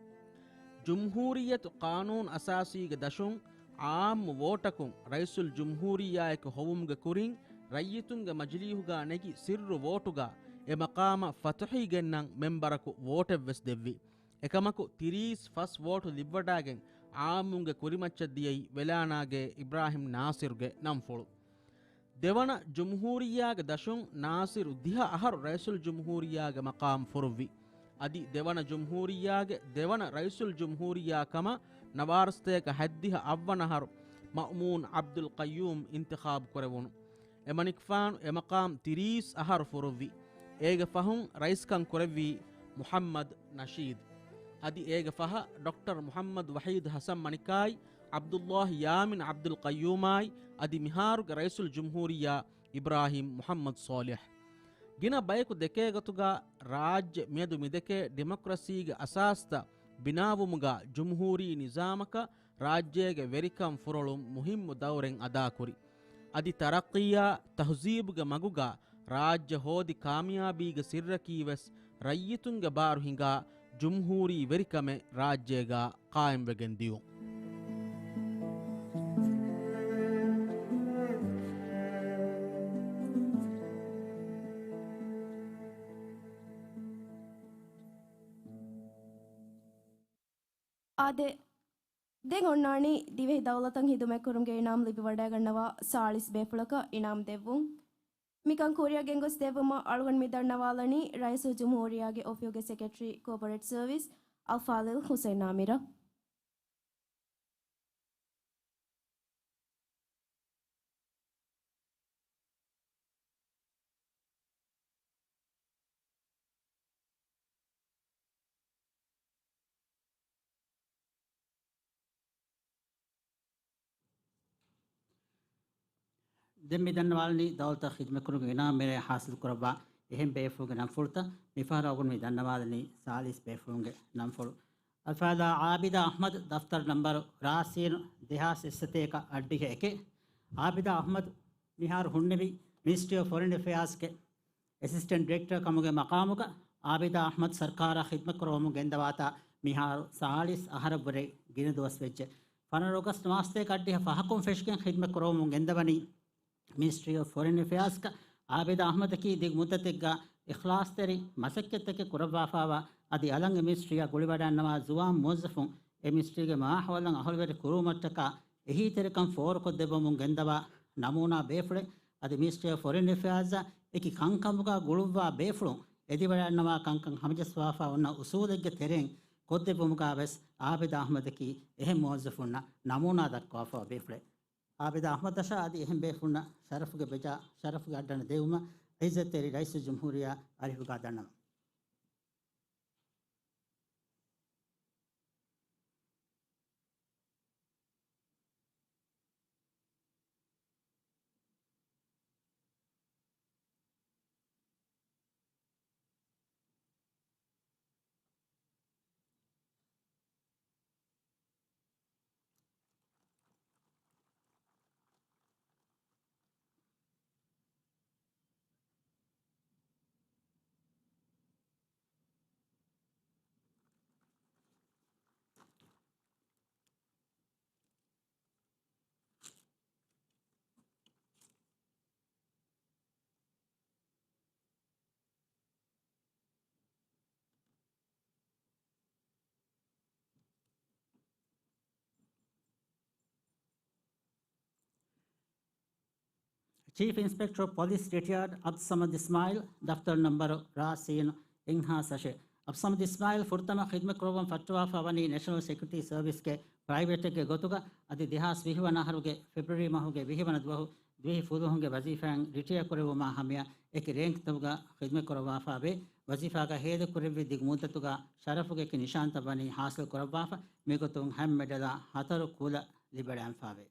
ޖުމްހޫރިއްޔަތު ޤާނޫނު އަސާސީގެ ދަށުން ޢާއްމު ވޯޓަކުން ރައީސުލް ޖުމްހޫރިއްޔާއެކު ހޮވުމުގެ ކުރިން، ރައްޔިތުންގެ މަޖިލީހުގާ ނެގި ސިއްރު ވޯޓުގާ އެ މަޤާމަށް ފަތުޙީ ގެންނަން މެންބަރަކު ވޯޓެއްވެސް ދެއްވި. އެކަމަކު، ތިރީސް ފަސް ވޯޓު ލިބިވަޑާގެން ޢާއްމުންގެ ކުރިމައްޗަށް ދިޔައީ ވެލާނާގޭ އިބްރާހިމް ނާސިރުގެ ނަންފުޅު. ދެވަނަ ޖުމްހޫރިއްޔާގެ ދަށުން ނާސިރު ދިހަ އަހަރު ރައީސުލް ޖުމްހޫރިއްޔާގެ މަޤާމް ފުރުއްވި. އަދި ދެވަނަ ޖުމްހޫރިއްޔާގެ ދެވަނަ ރައީސުލް ޖުމްހޫރިއްޔާ ކަމަށް ނަވާރަސަތޭކަ ހަތްދިހަ އަށްވަނަ އަހަރު މައުމޫން ޢަބްދުލް ޤައްޔޫމް އިންތިޚާބު ކުރެވުނު. އެމަނިކުފާނު އެމަޤާމް ތިރީސް އަހަރު ފުރުއްވި. އޭގެ ފަހުން ރައީސްކަން ކުރެއްވީ މުޙައްމަދު ނަޝީދު. އަދި އޭގެ ފަހަށް ޑޮކްޓަރ މުޙައްމަދު ވަޙީދު ޙަސަން މަނިކާއި، ޢަބްދުﷲ ޔާމިން ޢަބްދުލް ޤައްޔޫމާއި، އަދި މިހާރުގެ ރައީސުލްޖުމްހޫރިއްޔާ އިބްރާހީމް މުޙައްމަދު ޞާލިޙް. ގިނަ ބަޔަކު ދެކޭ ގޮތުގަ ރާއްޖެ މިއަދު މިދެކޭ ޑިމޮކްރަސީގެ އަސާސްތައް ބިނާވުމުގަ ޖުމްހޫރީ ނިޒާމަކަށް ރާއްޖޭގެ ވެރިކަން ފުރޮޅުން މުހިއްމު ދައުރެއް އަދާކުރި. އަދި ތަރައްޤީއާ ތަހުޒީބުގެ މަގުގަ ރާއްޖެ ހޯދި ކާމިޔާބީގެ ސިއްރަކީވެސް ރައްޔިތުންގެ ބާރު ހިނގާ ޖުމްހޫރީ ވެރިކަމެއް ރާއްޖޭގަ ޤާއިމްވެގެން ދިޔުން. އާދެ، ދެން އޮންނާނީ ދިވެހި ދައުލަތަށް ޚިދުމަތްކުރުމުގެ އިނާމް ލިބިވަޑައިގަންނަވާ ސާޅީސް ބޭފުޅަކަށް އިނާމް ދެއްވުން. މިކަން ކުރިއަށް ގެންގޮސްދެއްވުމަށް އަޅުގަނޑު މި ދަންނަވާލަނީ ރައީސުލްޖުމްހޫރިއްޔާގެ އޮފީހުގެ ސެކްރެޓަރީ ކޯޕަރޭޓް ސަރވިސް އަލްފާޟިލް ޙުސައިން އާމިރަށް. ދެން މި ދަންނަވާލަނީ ދައުލަތަށް ޚިދުމަތްކުރުމުގެ އިނާމް މިރޭ ޙާޞިލު ކުރައްވާ އެހެން ބޭފުޅުންގެ ނަންފުޅުތައް. މިފަހަރު އަޅުގަނޑު މި ދަންނަވާލަނީ ސާޅީސް ބޭފުޅުންގެ ނަންފުޅު. އަލްފާޟިލާ ޢާބިދާ އަޙްމަދު، ދަފްތަރު ނަންބަރު ރާސީނު ދެހާސް އެއްސަތޭކަ އަށްޑިހަ އެކެއް. ޢާބިދާ އަޙްމަދު މިހާރު ހުންނެވި މިނިސްޓްރީ އޮފް ފޮރިން އެފެއާޒްގެ އެސިސްޓެންޓް ޑިރެކްޓަރ ކަމުގެ މަޤާމުގަ ޢާބިދާ އަޙްމަދު ސަރުކާރަށް ޚިދުމަތް ކުރައްވަމުން ގެންދަވާތާ މިހާރު ސާޅީސް އަހަރަށްވުރެ ގިނަ ދުވަސް ވެއްޖެ. ފަނަރަ އޮގަސްޓް މާސްތޭކަ އަށްޑިހަ ފަހަކުން ފެށިގެން ޚިދުމަތް ކުރައްވަމުން ގެންދަވަނީ މިނިސްޓްރީ އޮފް ފޮރިން އެފެއާޒްގަ. ޢާބިދާ އަޙްމަދަކީ ދިގު މުއްދަތެއްގަ އިޚްލާޞްތެރި މަސައްކަތްތަކެއް ކުރައްވާފާވާ، އަދި އަލަށް އެ މިނިސްޓްރީއަށް ގުޅިވަޑައިންނަވާ ޒުވާން މުވައްޒަފުން އެ މިނިސްޓްރީގެ މާހައުލަށް އަހުލުވެރި ކުރުވުމަށްޓަކާ އެހީތެރިކަން ފޯރުކޮށްދެއްވަމުން ގެންދަވާ ނަމޫނާ ބޭފުޅެއް. އަދި މިނިސްޓްރީ އޮފް ފޮރިން އެފެއާޒްއަށް އެކި ކަންކަމުގަ ގުޅުއްވާ ބޭފުޅުން އެދިވަޑައިންނަވާ ކަންކަން ހަމަޖައްސަވާފާ އޮންނަ އުސޫލެއްގެ ތެރެއިން ކޮށްދެއްވުމުގަ ވެސް ޢާބިދާ އަޙްމަދަކީ އެހެން މުވައްޒަފުންނަށް ނަމޫނާ ދައްކަވާފައިވާ ބޭފުޅެއް. ޢާބިދާ އަޙްމަދަށާ އަދި އެހެން ބޭފުޅުންނަށް ޝަރަފުގެ ބެޖާ ޝަރަފުގެ އައްޑަނަ ދެއްވުމަށް ޢިއްޒަތްތެރި ރައީސުލްޖުމްހޫރިއްޔާ އަރިހުގަ ދަންނަވަން. ޗީފް އިންސްޕެކްޓަރ އޮފް ޕޮލިސް ރިޓަޔާޑް އަބްދުއްޞަމަދު އިސްމާއިލް، ދަފްތަރު ނަންބަރު ރާސީނު އެއްހާސް އަށެއް. އަބްދުއްޞަމަދު އިސްމާއިލް ފުރަތަމަ ޚިދުމަތް ކުރައްވަން ފައްޓަވާފަ ވަނީ ނޭޝަނަލް ސެކިއުރިޓީ ސަރވިސްގެ ޕްރައިވެޓެއްގެ ގޮތުގަ އަދި ދެހާސް ވިހި ވަނަ އަހަރުގެ ފެބްރުއަރީ މަހުގެ ވިހި ވަނަ ދުވަހު ދިވެހި ފުލުހުންގެ ވަޒީފާއިން ރިޓަޔާ ކުރެއްވުމާ ހަމަޔަށް އެކި ރޭންކްތަކުގަ ޚިދުމަތް ކުރައްވާފަ ވޭ. ވަޒީފާގަ ހޭދަ ކުރެއްވި ދިގު މުއްދަތުގަ ޝަރަފުގެ އެކި ނިޝާންތައް ވަނީ ހާސިލް ކުރައްވާފަ. މިގޮތުން ހަމަ މެޑަލާ ހަތަރު ކުލަ ލިބިވަޑައިގެންފަ ވޭ.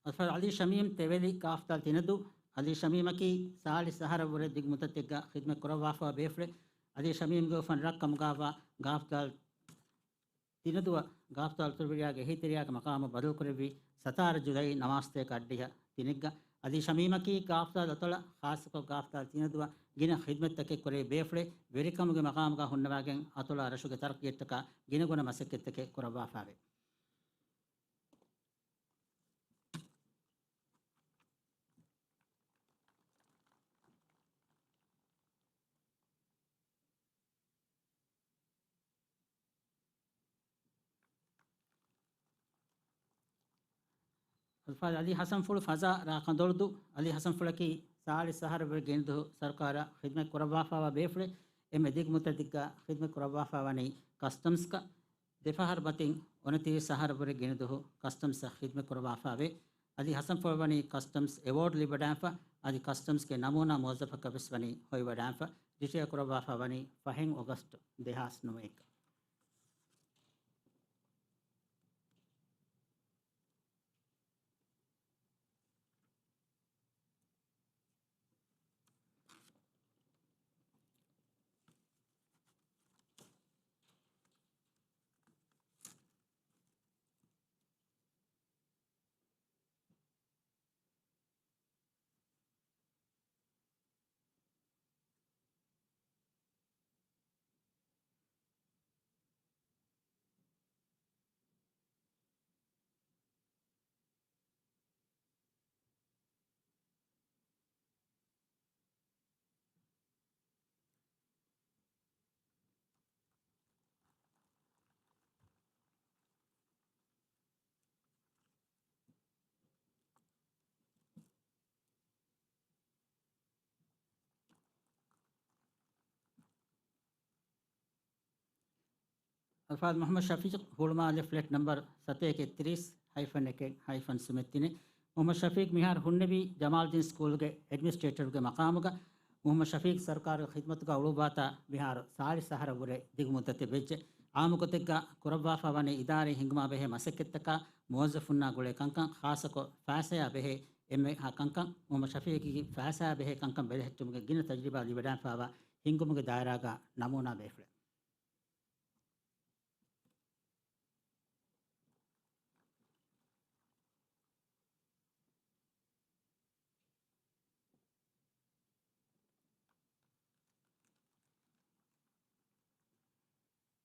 އަލްފާޟިލް ޢަލީ ޝަމީމް، ތެވެލި، ގާފްދާލް ތިނަދޫ. ޢަލީ ޝަމީމަކީ ސާޅީސް އަހަރަށްވުރެ ދިގު މުއްދަތެއްގަ ޚިދުމަތް ކުރައްވާފަ ބޭފުޅެއް. ޢަލީ ޝަމީމްގެ އުފަން ރަށް ކަމުގައިވާ ގާފްދާލް ތިނަދޫއަށް ގާފްދާލް އަތޮޅުވެރިޔާގެ އެހީތެރިޔާގެ މަޤާމަށް ބަދަލުކުރެއްވީ ސަތާރަ ޖުލައި ނަވާސްތޭކަ އަށްޑިހަ ތިނެއްގަ. ޢަލީ ޝަމީމަކީ ގާފްދާލް އަތޮޅަށް ޚާއްޞަކޮށް ގާފްދާލް ތިނަދޫއަށް ގިނަ ޚިދުމަތްތަކެއް ކުރެވި ބޭފުޅެއް. ވެރިކަމުގެ މަޤާމުގަ ހުންނަވައިގެން އަތޮޅާ ރަށުގެ ތަރައްޤީއަށްޓަކާ ގިނަގުނަ މަސައްކަތްތަކެއް ކުރައްވާފައިވޭ. އަލްފާޟިލް އަލީ ހަސަންފުޅު ފަޒާ ރާ ކަނދޮޅުދޫ. އަލީ ހަސަންފުޅަކީ ސާޅީސް އަހަރަށްވުރެ ގިނަދުވަހު ސަރުކާރާ ޚިދުމަތް ކުރައްވާފައިވާ ބޭފުޅެއް. އެންމެ ދިގު މުއްދަތެއްގަ ޚިދުމަތް ކުރައްވާފައިވަނީ ކަސްޓަމްސްގަ. ދެފަހަރު މަތިން އުނަތިރީސް އަހަރަށްވުރެ ގިނަދުވަހު ކަސްޓަމްސްއަށް ޚިދުމަތް ކުރައްވާފައިވޭ. އަލީ ހަސަންފުޅަށް ވަނީ ކަސްޓަމްސް އެވޯޑް ލިބިވަޑާންފަ. އަދި ކަސްޓަމްސްގެ ނަމޫނާ މުވައްޒަފަކަށް ވެސް ވަނީ ހޮވިވަޑާންފަ. ރިޓަޔާ ކުރައްވާފައިވަނީ ފަހެއް އޮގަސްޓް ދެހާސް ނުވައެއްގަ. އަލްފާޟިލް މުޙައްމަދު ޝަފީޤް ހުޅުމާލެ ފްލެޓް ނަމްބަރު ސަތޭކަ އެއްތިރީސް ހައިފަން އެކެއް ހައިފަން ސުމެއް ތިނެއް. މުޙައްމަދު ޝަފީޤް މިހާރު ހުންނެވީ ޖަމާލްދީން ސްކޫލްގެ އެޑްމިނިސްޓްރޭޓަރުގެ މަޤާމުގަ. މުޙައްމަދު ޝަފީޤް ސަރުކާރުގެ ޚިދުމަތުގަ އުޅުއްވާތާ މިހާރު ސާޅީސް އަހަރަށްވުރެ ދިގު މުއްދަތެއް ވެއްޖެ. އާއްމުގޮތެއްގަ ކުރައްވާފައިވަނީ އިދާރީ ހިންގުމާ ބެހޭ މަސައްކަތްތަކާ މުވައްޒަފުންނާ ގުޅޭ ކަންކަން، ޚާއްޞަކޮށް ފައިސާއާ ބެހޭ އެންމެހާ ކަންކަން. މުޙައްމަދު ޝަފީޤީގެ ފައިސާއާ ބެހޭ ކަންކަން ބެލެހެއްޓުމުގެ ގިނަ ތަޖުރިބާ ލިބިވަޑާންފައިވާ ހިންގުމުގެ ދާއިރާގަ ނަމޫނާ ބޭފުޅެއް.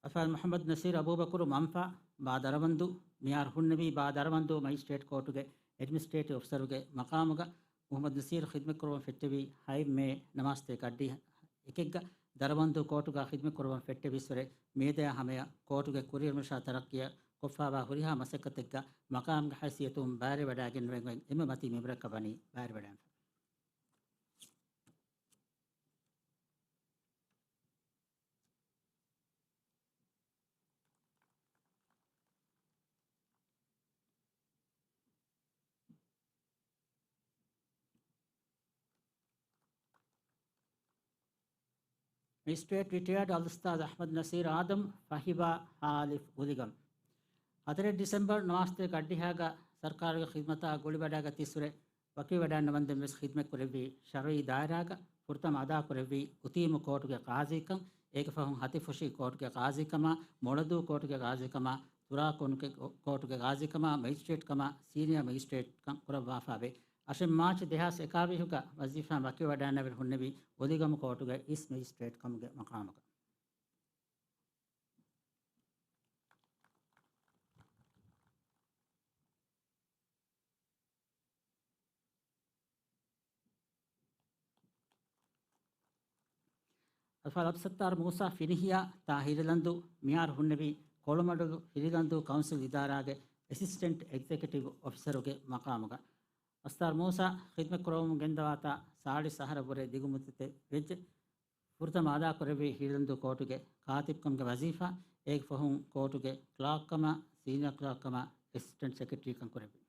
އަލްފާޟިލް މުޙައްމަދު ނަޞީރު އަބޫބަކުރު މަންފާ ބާ ދަރަވަންދޫ، މިހާރު ހުންނެވީ ބާ ދަރަވަންދޫ މަޖިސްޓްރޭޓް ކޯޓުގެ އެޑްމިނިސްޓްރޭޓިވް އޮފިސަރުގެ މަޤާމުގަ. މުޙައްމަދު ނަޞީރު ޚިދުމަތްކުރަމުން ފެއްޓެވީ ހަތް މޭ ނަމާސްތޭކަ އައްޑިހަ އެކެއްގަ. ދަރަވަންދޫ ކޯޓުގަ ޚިދުމަތްކުރަމުން ފެއްޓެވިއްސުރެ މިއަދާ ހަމަޔަށް ކޯޓުގެ ކުރިއެރުމަށާ ތަރައްޤީއަށް ކޮށްފައިވާ ހުރިހާ މަސައްކަތެއްގަ މަޤާމުގެ ހައިސިއްޔަތުން ބައިވެރިވަޑައިގެންނެވެން އެންމެ މަތީ މިންވަރަކަށް ވަނީ ބައިވެރިވަޑައިގެންފަ. މެޖިސްޓްރޭޓް ރިޓަޔާޑް އަލްއުސްތާޛު އަޙްމަދު ނަޞީރު އާދަމް، ފަހިބާ ހާލިފް އުލިގަން. ހަތަރެއް ޑިސެމްބަރު ނަވާސްތޭކަ އައްޑިހައިގަ ސަރުކާރުގެ ޚިދުމަތާ ގުޅިވަޑައިގަތިއްސުރެ، ވަކިވެވަޑައިންނަވަންދެން ވެސް ޚިދުމަތްކުރެއްވީ ޝަރުޢީ ދާއިރާގަ. ފުރަތަމަ އަދާކުރެއްވީ އުތީމު ކޯޓުގެ ޤާޟީކަން، އޭގެ ފަހުން ހަތިފުށި ކޯޓުގެ ޤާޟީކަމާ، މޮޅަދޫ ކޯޓުގެ ޤާޟީކަމާ، ތުރާކުނުގެ ކޯޓުގެ ޤާޟީކަމާ، މެޖިސްޓްރޭޓްކަމާ، ސީނިއަރ މެޖިސްޓްރޭޓްކަން ކުރައްވާފައިވޭ. އަށެއް މާޗް ދެހާސް އެކާވީހުގަ ވަޒީފާ ވަކިވެވަޑައިންނެވި ހުންނެވީ އުލިގަމު ކޯޓުގެ އިސް މެޖިސްޓްރޭޓްކަމުގެ މަޤާމުގަ. އަލްފާޟިލް އަބްދުއްސައްތާރު މޫސާ ފިނިހިޔާ ތާ ހިރިލަންދޫ، މިހާރު ހުންނެވީ ކޮޅުމަޑުލު ހިރިލަންދޫ ކައުންސިލް އިދާރާގެ އެސިސްޓެންޓް އެގްޒެކެޓިވް އޮފިސަރުގެ މަޤާމުގަ. އަސްތާރު މޫސާ ޚިދުމަތްކުރަމުން ގެންދަވާތާ ސާޅީސް އަހަރަށްވުރެ ދިގު މުއްދަތެއް ވެއްޖެ. ފުރަތަމަ އަދާކުރެއްވީ ހިރިލަންދޫ ކޯޓުގެ ކާތިބްކަމުގެ ވަޒީފާ، އޭގެ ފަހުން ކޯޓުގެ ކްލާކްކަމާ، ސީނިއަރ ކްލާކްކަމާ، އެސިސްޓެންޓް ސެކްރެޓަރީކަން ކުރެއްވި.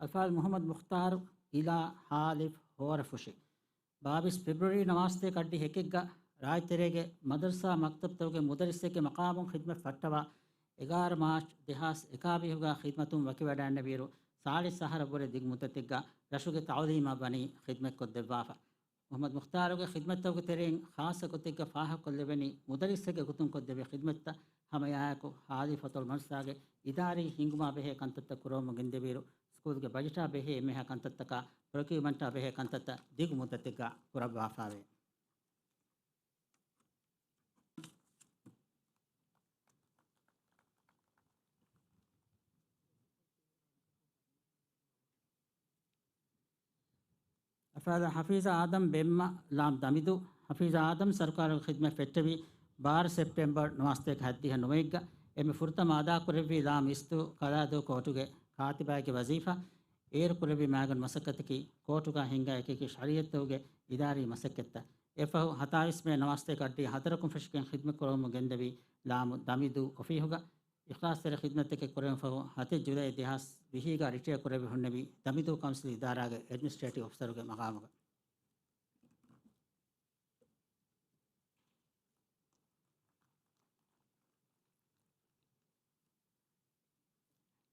އަލްފާޟިލް މުޙައްމަދު މުޚްތާރު އިލާ ހާލިފް ހޯރަފުށި. ބާވީސް ފެބްރުއަރީ ނަވާސްތޭކަ އައްޑިހަ އެކެއްގަ ރާއްޖެތެރޭގެ މަދަރުސާ މަކްތަބްތަކުގެ މުދައްރިސެއްގެ މަޤާމުން ޚިދުމަތް ފައްޓަވާ، އެގާރަ މާޗް ދެހާސް އެކާވީހުގަ ޚިދުމަތުން ވަކިވަޑައިންނެވިއިރު، ސާޅީސް އަހަރަށްވުރެ ދިގު މުއްދަތެއްގަ ރަށުގެ ތަޢުލީމަށް ވަނީ ޚިދުމަތްކޮށްދެއްވާފަ. މުޙައްމަދު މުޚްތާރުގެ ޚިދުމަތްތަކުގެ ތެރެއިން ޚާއްޞަ ގޮތެއްގަ ފާހަގަކޮށްލެވެނީ މުދައްރިސެއްގެ ގޮތުން ކޮށްދެވޭ ޚިދުމަތްތައް. ހަމައެއާއެކު ހާލިފް ހޮތަލް މަދްރަސާގެ އިދާރީ ހިންގުމާ ބެހޭ ކަންތައްތައް ކުރައްވަމުން ގެންދެވިއިރު، ސްކޫލްގެ ބަޖެޓާ ބެހޭ އެންމެހާ ކަންތައްތަކާ، ޕްރޮކިއުމަންޓާ ބެހޭ ކަންތައްތައް ދިގު މުއްދަތެއްގަ ކުރައްވާފައިވޭ. އުސްތާޛާ ޙަފީޒާ އާދަމް ބެންމަ ލާމް ދަމިދޫ. ޙަފީޒާ އާދަމް ސަރުކާރުގެ ޚިދްމަތް ފެއްޓެވީ ބާރަ ސެޕްޓެމްބަރު ނަވާސްތޭކަ ހަތްދިހަ ނުވައެއްގަ. އެންމެ ފުރަތަމަ އަދާކުރެއްވީ ލާމް އިސްތު ކަލާދޫ ކޯޓުގެ ކާތިބާއެއްގެ ވަޒީފާ. އޭރު ކުރެއްވި މައިގަނޑު މަސައްކަތަކީ ކޯޓުގަ ހިންގާ އެކިއެކި ޝަރީއަތްތަކުގެ އިދާރީ މަސައްކަތްތައް. އެއަށްފަހު ހަތާވީސް މޭ ނަވާސްތޭކަ އަށްޑިހަ ހަތަރަކުން ފެށިގެން ޚިދްމަތް ކުރަމުން ގެންދަވީ ލާމު ދަމިދޫ އޮފީހުގަ. އިޚްލާޞްތެރި ޚިދްމަތްތަކެއް ކުރެވުން ފަހު، ހަތެއް ޖުލައި ދެހާސް ވިހީގަ ރިޓަޔާ ކުރެއްވި ހުންނެވީ ދަމިދޫ ކައުންސިލް އިދާރާގެ އެޑްމިނިސްޓްރޭޓިވް އޮފިސަރުގެ މަގާމުގަ.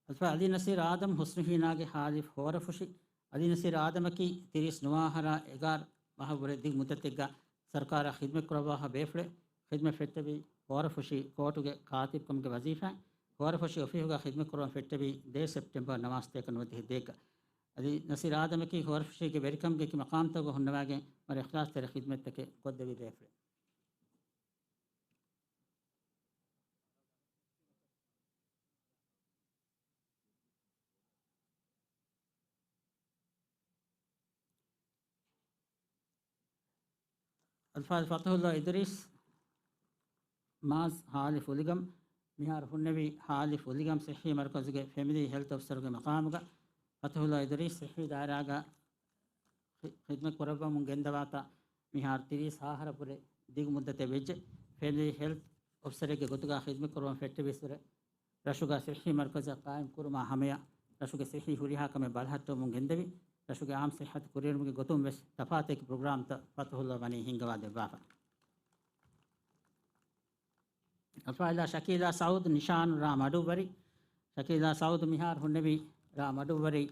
އަލްފާ އަލީ ނަސީރު އާދަމް ހުސްނުހީނާގެ ހާލިފް ހޯރަފުށި. އަލީ ނަސީރު އާދަމަކީ ތިރީސް ނުވާހަރާ އެގާރަ މަހަށްވުރެ ދިގު މުއްދަތެއްގަ ސަރުކާރަށް ޚިދްމަތް ކުރައްވާފަ ބޭފުޅެއް. ޚިދްމަތް ފެއްޓެވީ ހޯރަފުށި ކޯޓުގެ ކާތިބުކަމުގެ ވަޒީފާއިން. ހޯރަފުށި އޮފީހުގަ ޚިދްމަތް ކުރަމުން ފެއްޓެވީ ދޭއް ސެޕްޓެމްބަރު ނަވާސްތޭކަ ނުވަދިހަ ދޭއްގަ. އަލީ ނަސީރު އާދަމަކީ ހޯރަފުށީގެ ވެރިކަމުގެ އެކި މަޤާމްތަކުގަ ހުންނަވައިގެން ވަރަށް އިޚްލާޞްތެރި ޚިދްމަތްތަކެއް ކޮށްދެއްވި ބޭފުޅެއް. އަލްފާޟިލް ފަތުޙުﷲ އިދުރީސް މާޒް ހާލިފް އުލިގަމް، މިހާރު ހުންނެވީ ހާލިފް އުލިގަމް ޞިއްޙީ މަރުކަޒުގެ ފެމިލީ ހެލްތް އޮފިސަރުގެ މަޤާމުގަ. ފަތުޙުﷲ އިދުރީސް ޞިއްޙީ ދާއިރާގަ ޚި-، ޚިދްމަތް ކުރައްވަމުން ގެންދަވާތާ މިހާރު ތިރީސް އަހަރަށްވުރެ ދިގު މުއްދަތެއް ވެއްޖެ. ފެމިލީ ހެލްތް އޮފިސަރެއްގެ ގޮތުގަ ޚިދްމަތް ކުރަމުން ފެއްޓެވިއްސުރެ، ރަށުގަ ޞިއްޙީ މަރުކަޒެއް ޤާއިމް ކުރުމާ ހަމަޔަށް، ރަށުގެ ޞިއްޙީ ހުރިހާ ކަމެއް ބަލަހައްޓަވަމުން ގެންދެވި، ރަށުގެ އާއްމު ޞިއްޙަތު ކުރިއެރުމުގެ ގޮތުން ވެސް ތަފާތު އެކި ޕްރޮގްރާމްތައް ފަތުޙުﷲ ވަނީ ހިންގަވާ ދެއްވާފަ. އަލްފާޟިލާ ޝަކީލާ ސައޫދު ނިޝާން ރ. މަޑުއްވަރި. ޝަކީލާ ސައޫދު މިހާރު ހުންނެވީ ރ. މަޑުއްވަރި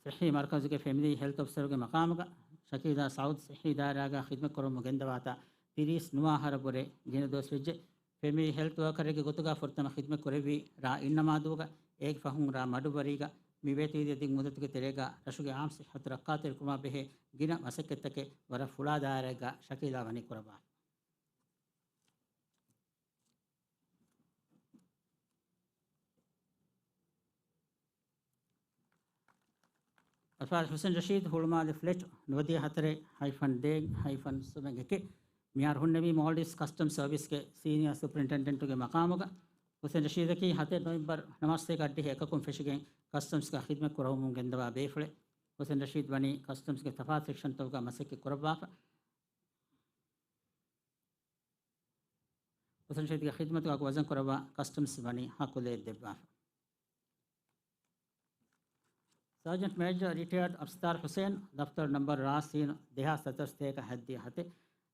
ޞިއްޙީ މަރުކަޒުގެ ފެމިލީ ހެލްތް އޮފިސަރުގެ މަޤާމުގަ. ޝަކީލާ ސައޫދު ޞިއްޙީ ދާއިރާގަ ޚިދްމަތް ކުރަމުން ގެންދަވާތާ ތިރީސް ނުވާހަރަށްވުރެ ގިނަ ދުވަސް ވެއްޖެ. ފެމިލީ ހެލްތް ވަރކަރެއްގެ ގޮތުގަ ފުރަތަމަ ޚިދްމަތް ކުރެއްވީ ރ. އިންނަމާދޫގަ. އޭގެ ފަހުން ރ. މަޑުއްވަރީގަ މި ވޭތުވެދިޔަ ދިގު މުއްދަތުގެ ތެރޭގަ ރަށުގެ އާއްމު ޞިއްޙަތު ރައްކާތެރިކުރުމާ ބެހޭ ގިނަ މަސައްކަތްތަކެއް ވަރަށް ފުޅާ ދާއިރާއެއްގަ ޝަކީލާ ވަނީ ކުރައްވާފަ. އަލްފާޟިލް ޙުސެން ރަޝީދު ހުޅުމާލެ ފްލެޓް ނުވަދިހަ ހަތަރެއް ހައިފަން ދޭއް ހައިފަން ސުމެއް އެކެއް. މިހާރު ހުންނެވީ މޯލްޑިވްސް ކަސްޓަމް ސަރވިސްގެ ސީނިއާ ސުޕްރިންޓެންޑެންޓުގެ މަޤާމުގަ. ޙުސެން ރަޝީދަކީ ހަތެއް ނޮވެމްބަރު ނަވާސްތޭކަ އަށްޑިހަ އެކަކުން ފެށިގެން ކަސްޓަމްސްގަ ޚިދްމަތް ކުރައްވަމުން ގެންދަވާ ބޭފުޅެއް. ޙުސެން ރަޝީދު ވަނީ ކަސްޓަމްސްގެ ތަފާތު ސެކްޝަންތަކުގަ މަސައްކަތް ކުރައްވާފަ. ޙުސެން ރަޝީދުގެ ޚިދްމަތުގެ އަގު ވަޒަން ކުރައްވާ ކަސްޓަމްސް ވަނީ ހައްގުލައެއް ދެއްވާފަ. ސާޖެންޓް މޭޖަރ ރިޓަޔާޑް އަފްސާރް ޙުސެން، ދަފްތަރު ނަންބަރު ރ. ސީން، ދެހާސް ސަތޭކަ ހަތްދިހަ ހަތެއް.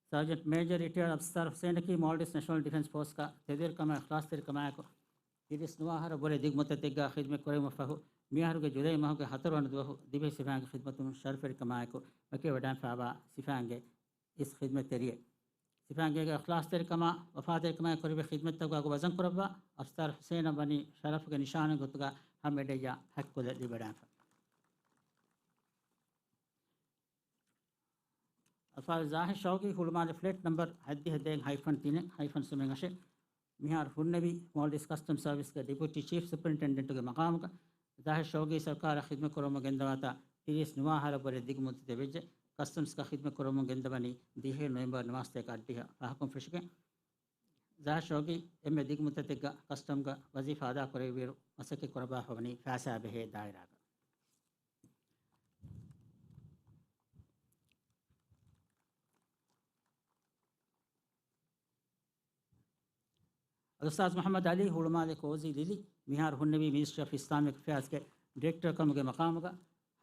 ސާޖެންޓް މޭޖަރ ރިޓަޔާޑް އަފްސާރް ޙުސެނަކީ މޯލްޑިވްސް ނެޝަނަލް ޑިފެންސް ފޯސްގަ ތެދުވެރިކަމާއި އިޚްލާޞްތެރިކަމާއެކު ތިރީސް ނުވާހަރަށްވުރެ ދިގު މުއްދަތެއްގަ ޚިދްމަތް ކުރެވުމަށްފަހު، މިއަހަރުގެ ޖުލައި މަހުގެ ހަތަރު ވަނަ ދުވަހު ދިވެހި ސިފައިންގެ ޚިދްމަތުން ޝަރަފުވެރިކަމާއެކު ވަކިވެވަޑައިގެންފާވާ ސިފައިންގެ އިސް ޚިދްމަތްތެރިއެއް. ސިފައިންގޭގެ އިޚްލާޞްތެރިކަމާ، ވަފާދާރީކަމާއި ކުރެއްވި ޚިދްމަތްތަކުގެ އަގު ވަޒަން ކުރައްވާ އަފްސާރް ޙުސެނަށް ވަނީ ޝަރަފުގެ ނިޝާނެއް ގޮތުގަ ހަމައެޑެއްޔާ ހައްގުލަ ލިބިވަޑައިގެންފަ. އަލްފާޟިލް ޒާހިދު ޝައުގީ ހުޅުމާލެ ފްލެޓް ނަންބަރު ހަތްދިހަ ދޭއް ހައިފަން ތިނެއް ހައިފަން ސުމެއް އަށެއް. މިހާރު ހުންނެވީ މޯލްޑިވްސް ކަސްޓަމް ސަރވިސްގެ ޑެޕިއުޓީ ޗީފް ސުޕްރިންޓެންޑެންޓުގެ މަޤާމުގަ. ޒާހިދު ޝައުގީ ސަރުކާރަށް ޚިދްމަތް ކުރަމުން ގެންދަވާތާ ތިރީސް ނުވާހަރަށްވުރެ ދިގު މުއްދަތެއް ވެއްޖެ. ކަސްޓަމްސްގަ ޚިދްމަތް ކުރަމުން ގެންދަވަނީ ދިހައެއް ނޮވެމްބަރު ނަވާސްތޭކަ އަށްޑިހަ ފަހަކުން ފެށިގެން. ޒާހިދު ޝައުގީ އެންމެ ދިގު މުއްދަތެއްގަ ކަސްޓަމްގަ ވަޒީފާ އަދާކުރެއްވިއިރު މަސައްކަތް ކުރައްވާފަ ވަނީ ފައިސާ ބެހޭ ދާއިރާގަ. އަލްއުސްތާޛު މުޙައްމަދު ޢަލީ ހުޅުމާލެ ކޯޒީ ލިލި، މިހާރު ހުންނެވީ މިނިސްޓްރީ އޮފް އިސްލާމިކް އެފެއާޒްގެ ޑިރެކްޓަރ ކަމުގެ މަޤާމުގަ.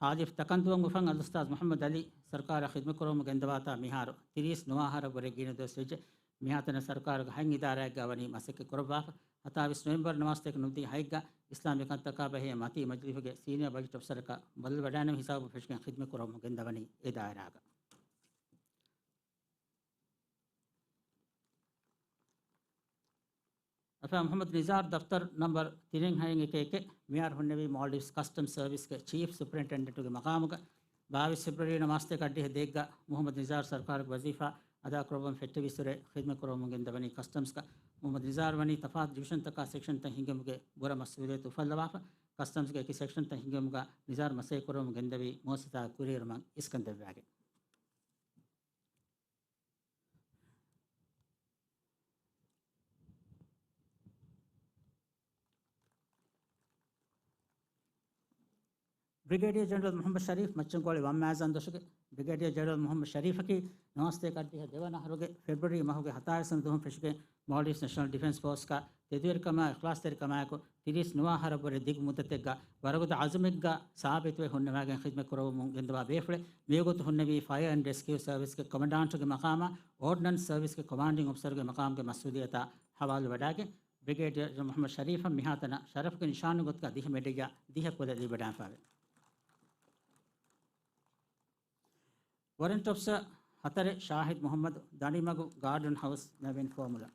ހާލިފް ތަކަންދޫއަށް އުފަން އަލްއުސްތާޛު މުޙައްމަދު ޢަލީ ސަރުކާރަށް ޚިދްމަތް ކުރަމުން ގެންދަވާތާ މިހާރު ތިރީސް ނުވާހަރަށްވުރެ ގިނަ ދުވަސް ވެއްޖެ. މިހާތަނަށް ސަރުކާރުގެ ހަތް އިދާރާއެއްގަ ވަނީ މަސައްކަތް ކުރައްވާފަ. ހަތާވީސް ނޮވެމްބަރު ނަވާސްތޭކަ ނުވަދިހަ ހަތްގަ އިސްލާމީ ކަންތަކާ ބެހޭ މަތީ މަޖިލީހުގެ ސީނިއާ ބަޖެޓް އޮފިސަރަކަށް ބަދަލު ވަޑައިގެން ހިސާބު ފެށިގެން ޚިދްމަތް ކުރަމުން ގެންދަވަނީ އެ ދާއިރާގަ. އަލްފާޟިލް މުޙައްމަދު ނިޒާރު، ދަފްތަރު ނަންބަރު ތިނެއް ހައެއް އެކެއް އެކެއް، މިހާރު ހުންނެވީ މޯލްޑިވްސް ކަސްޓަމް ސަރވިސްގެ ޗީފް ސުޕްރިންޓެންޑެންޓުގެ މަޤާމުގަ. ބާވީސް ފެބްރުއަރީ ނަވާސްތޭކަ އަށްޑިހަ ދޭއްގަ މުޙައްމަދު ނިޒާރު ސަރުކާރުގެ ވަޒީފާ އަދާކުރައްވަމުން ފެއްޓެވިއްސުރެ ޚިދްމަތް ކުރަމުން ގެންދަވަނީ ކަސްޓަމްސްގަ. މުޙައްމަދު ނިޒާރު ވަނީ ތަފާތު ޑިވިޝަންތަކާ ސެކްޝަންތައް ހިންގުމުގެ ބުރަ މަސްއޫލިއްޔަތު އުފައްލަވާފަ. ކަސްޓަމްސްގެ އެކި ސެކްޝަންތައް ހިންގުމުގަ ނިޒާރު މަސައްކަތް ކުރަމުން ގެންދެވީ މުއައްސަސާއަށް ކުރިއެރުމަށް އިސްކަން ދެއްވައިގެން. ބްރިގޭޑިއަރ ޖެނެރަލް މުޙައްމަދު ޝަރީފް، މައްޗަންގޯޅި ވަން މާޒާން ދޮށުގެ ބްރިގޭޑިއަރ ޖެނެރަލް މުޙައްމަދު ޝަރީފަކީ، ނަވާސްތޭކަ އަށްޑިހަ ދެވަނަ އަހަރުގެ ފެބްރުއަރީ މަހުގެ ހަތާވީސް ވަނަ ދުވަހުން ފެށިގެން މޯލްޑިވްސް ނެޝަނަލް ޑިފެންސް ފޯސްގަ ތެދުވެރިކަމާ އިޚްލާޞްތެރިކަމާއެކު، ތިރީސް ނުވަ އަހަރަށްވުރެ ދިގު މުއްދަތެއްގަ ވަރަށް ގޮތަށް އަޒުމެއްގަ ސާބިތުވެ ހުންނަވައިގެން ޚިދްމަތް ކުރައްވަމުން ގެންދަވާ ބޭފުޅެއް. މިވަގުތު ހުންނެވީ ފަޔަރ އެންޑް ރެސްކިއު ސަރވިސްގެ ކޮމަންޑާންޓުގެ މަޤާމާ، އޯޑްނަންސް ސަރވިސްގެ ކޮމާންޑިން އޮފިސަރުގެ މަޤާމުގެ މަސްއޫލިއްޔަތާ ހަވާލުވެވަޑައިގެން، ބްރިގޭޑިއަރ މުޙައްމަދު ޝަރީފަށް މިހާތަނަށް ޝަރަފުގެ ނިޝާނުގެ ގޮތުގަ ދިހަ މެޑަލްއާ ދިހަ ކުލަ ލިބިވަޑައިގެންފަވޭ. ވޮރެންޓް އޮފިސަރ ހަތަރެއް ޝާހިދް މުޙައްމަދު، ދަނޑިމަގު ގާޑަން ހައުސް ނެވިން ފޯމުލާ.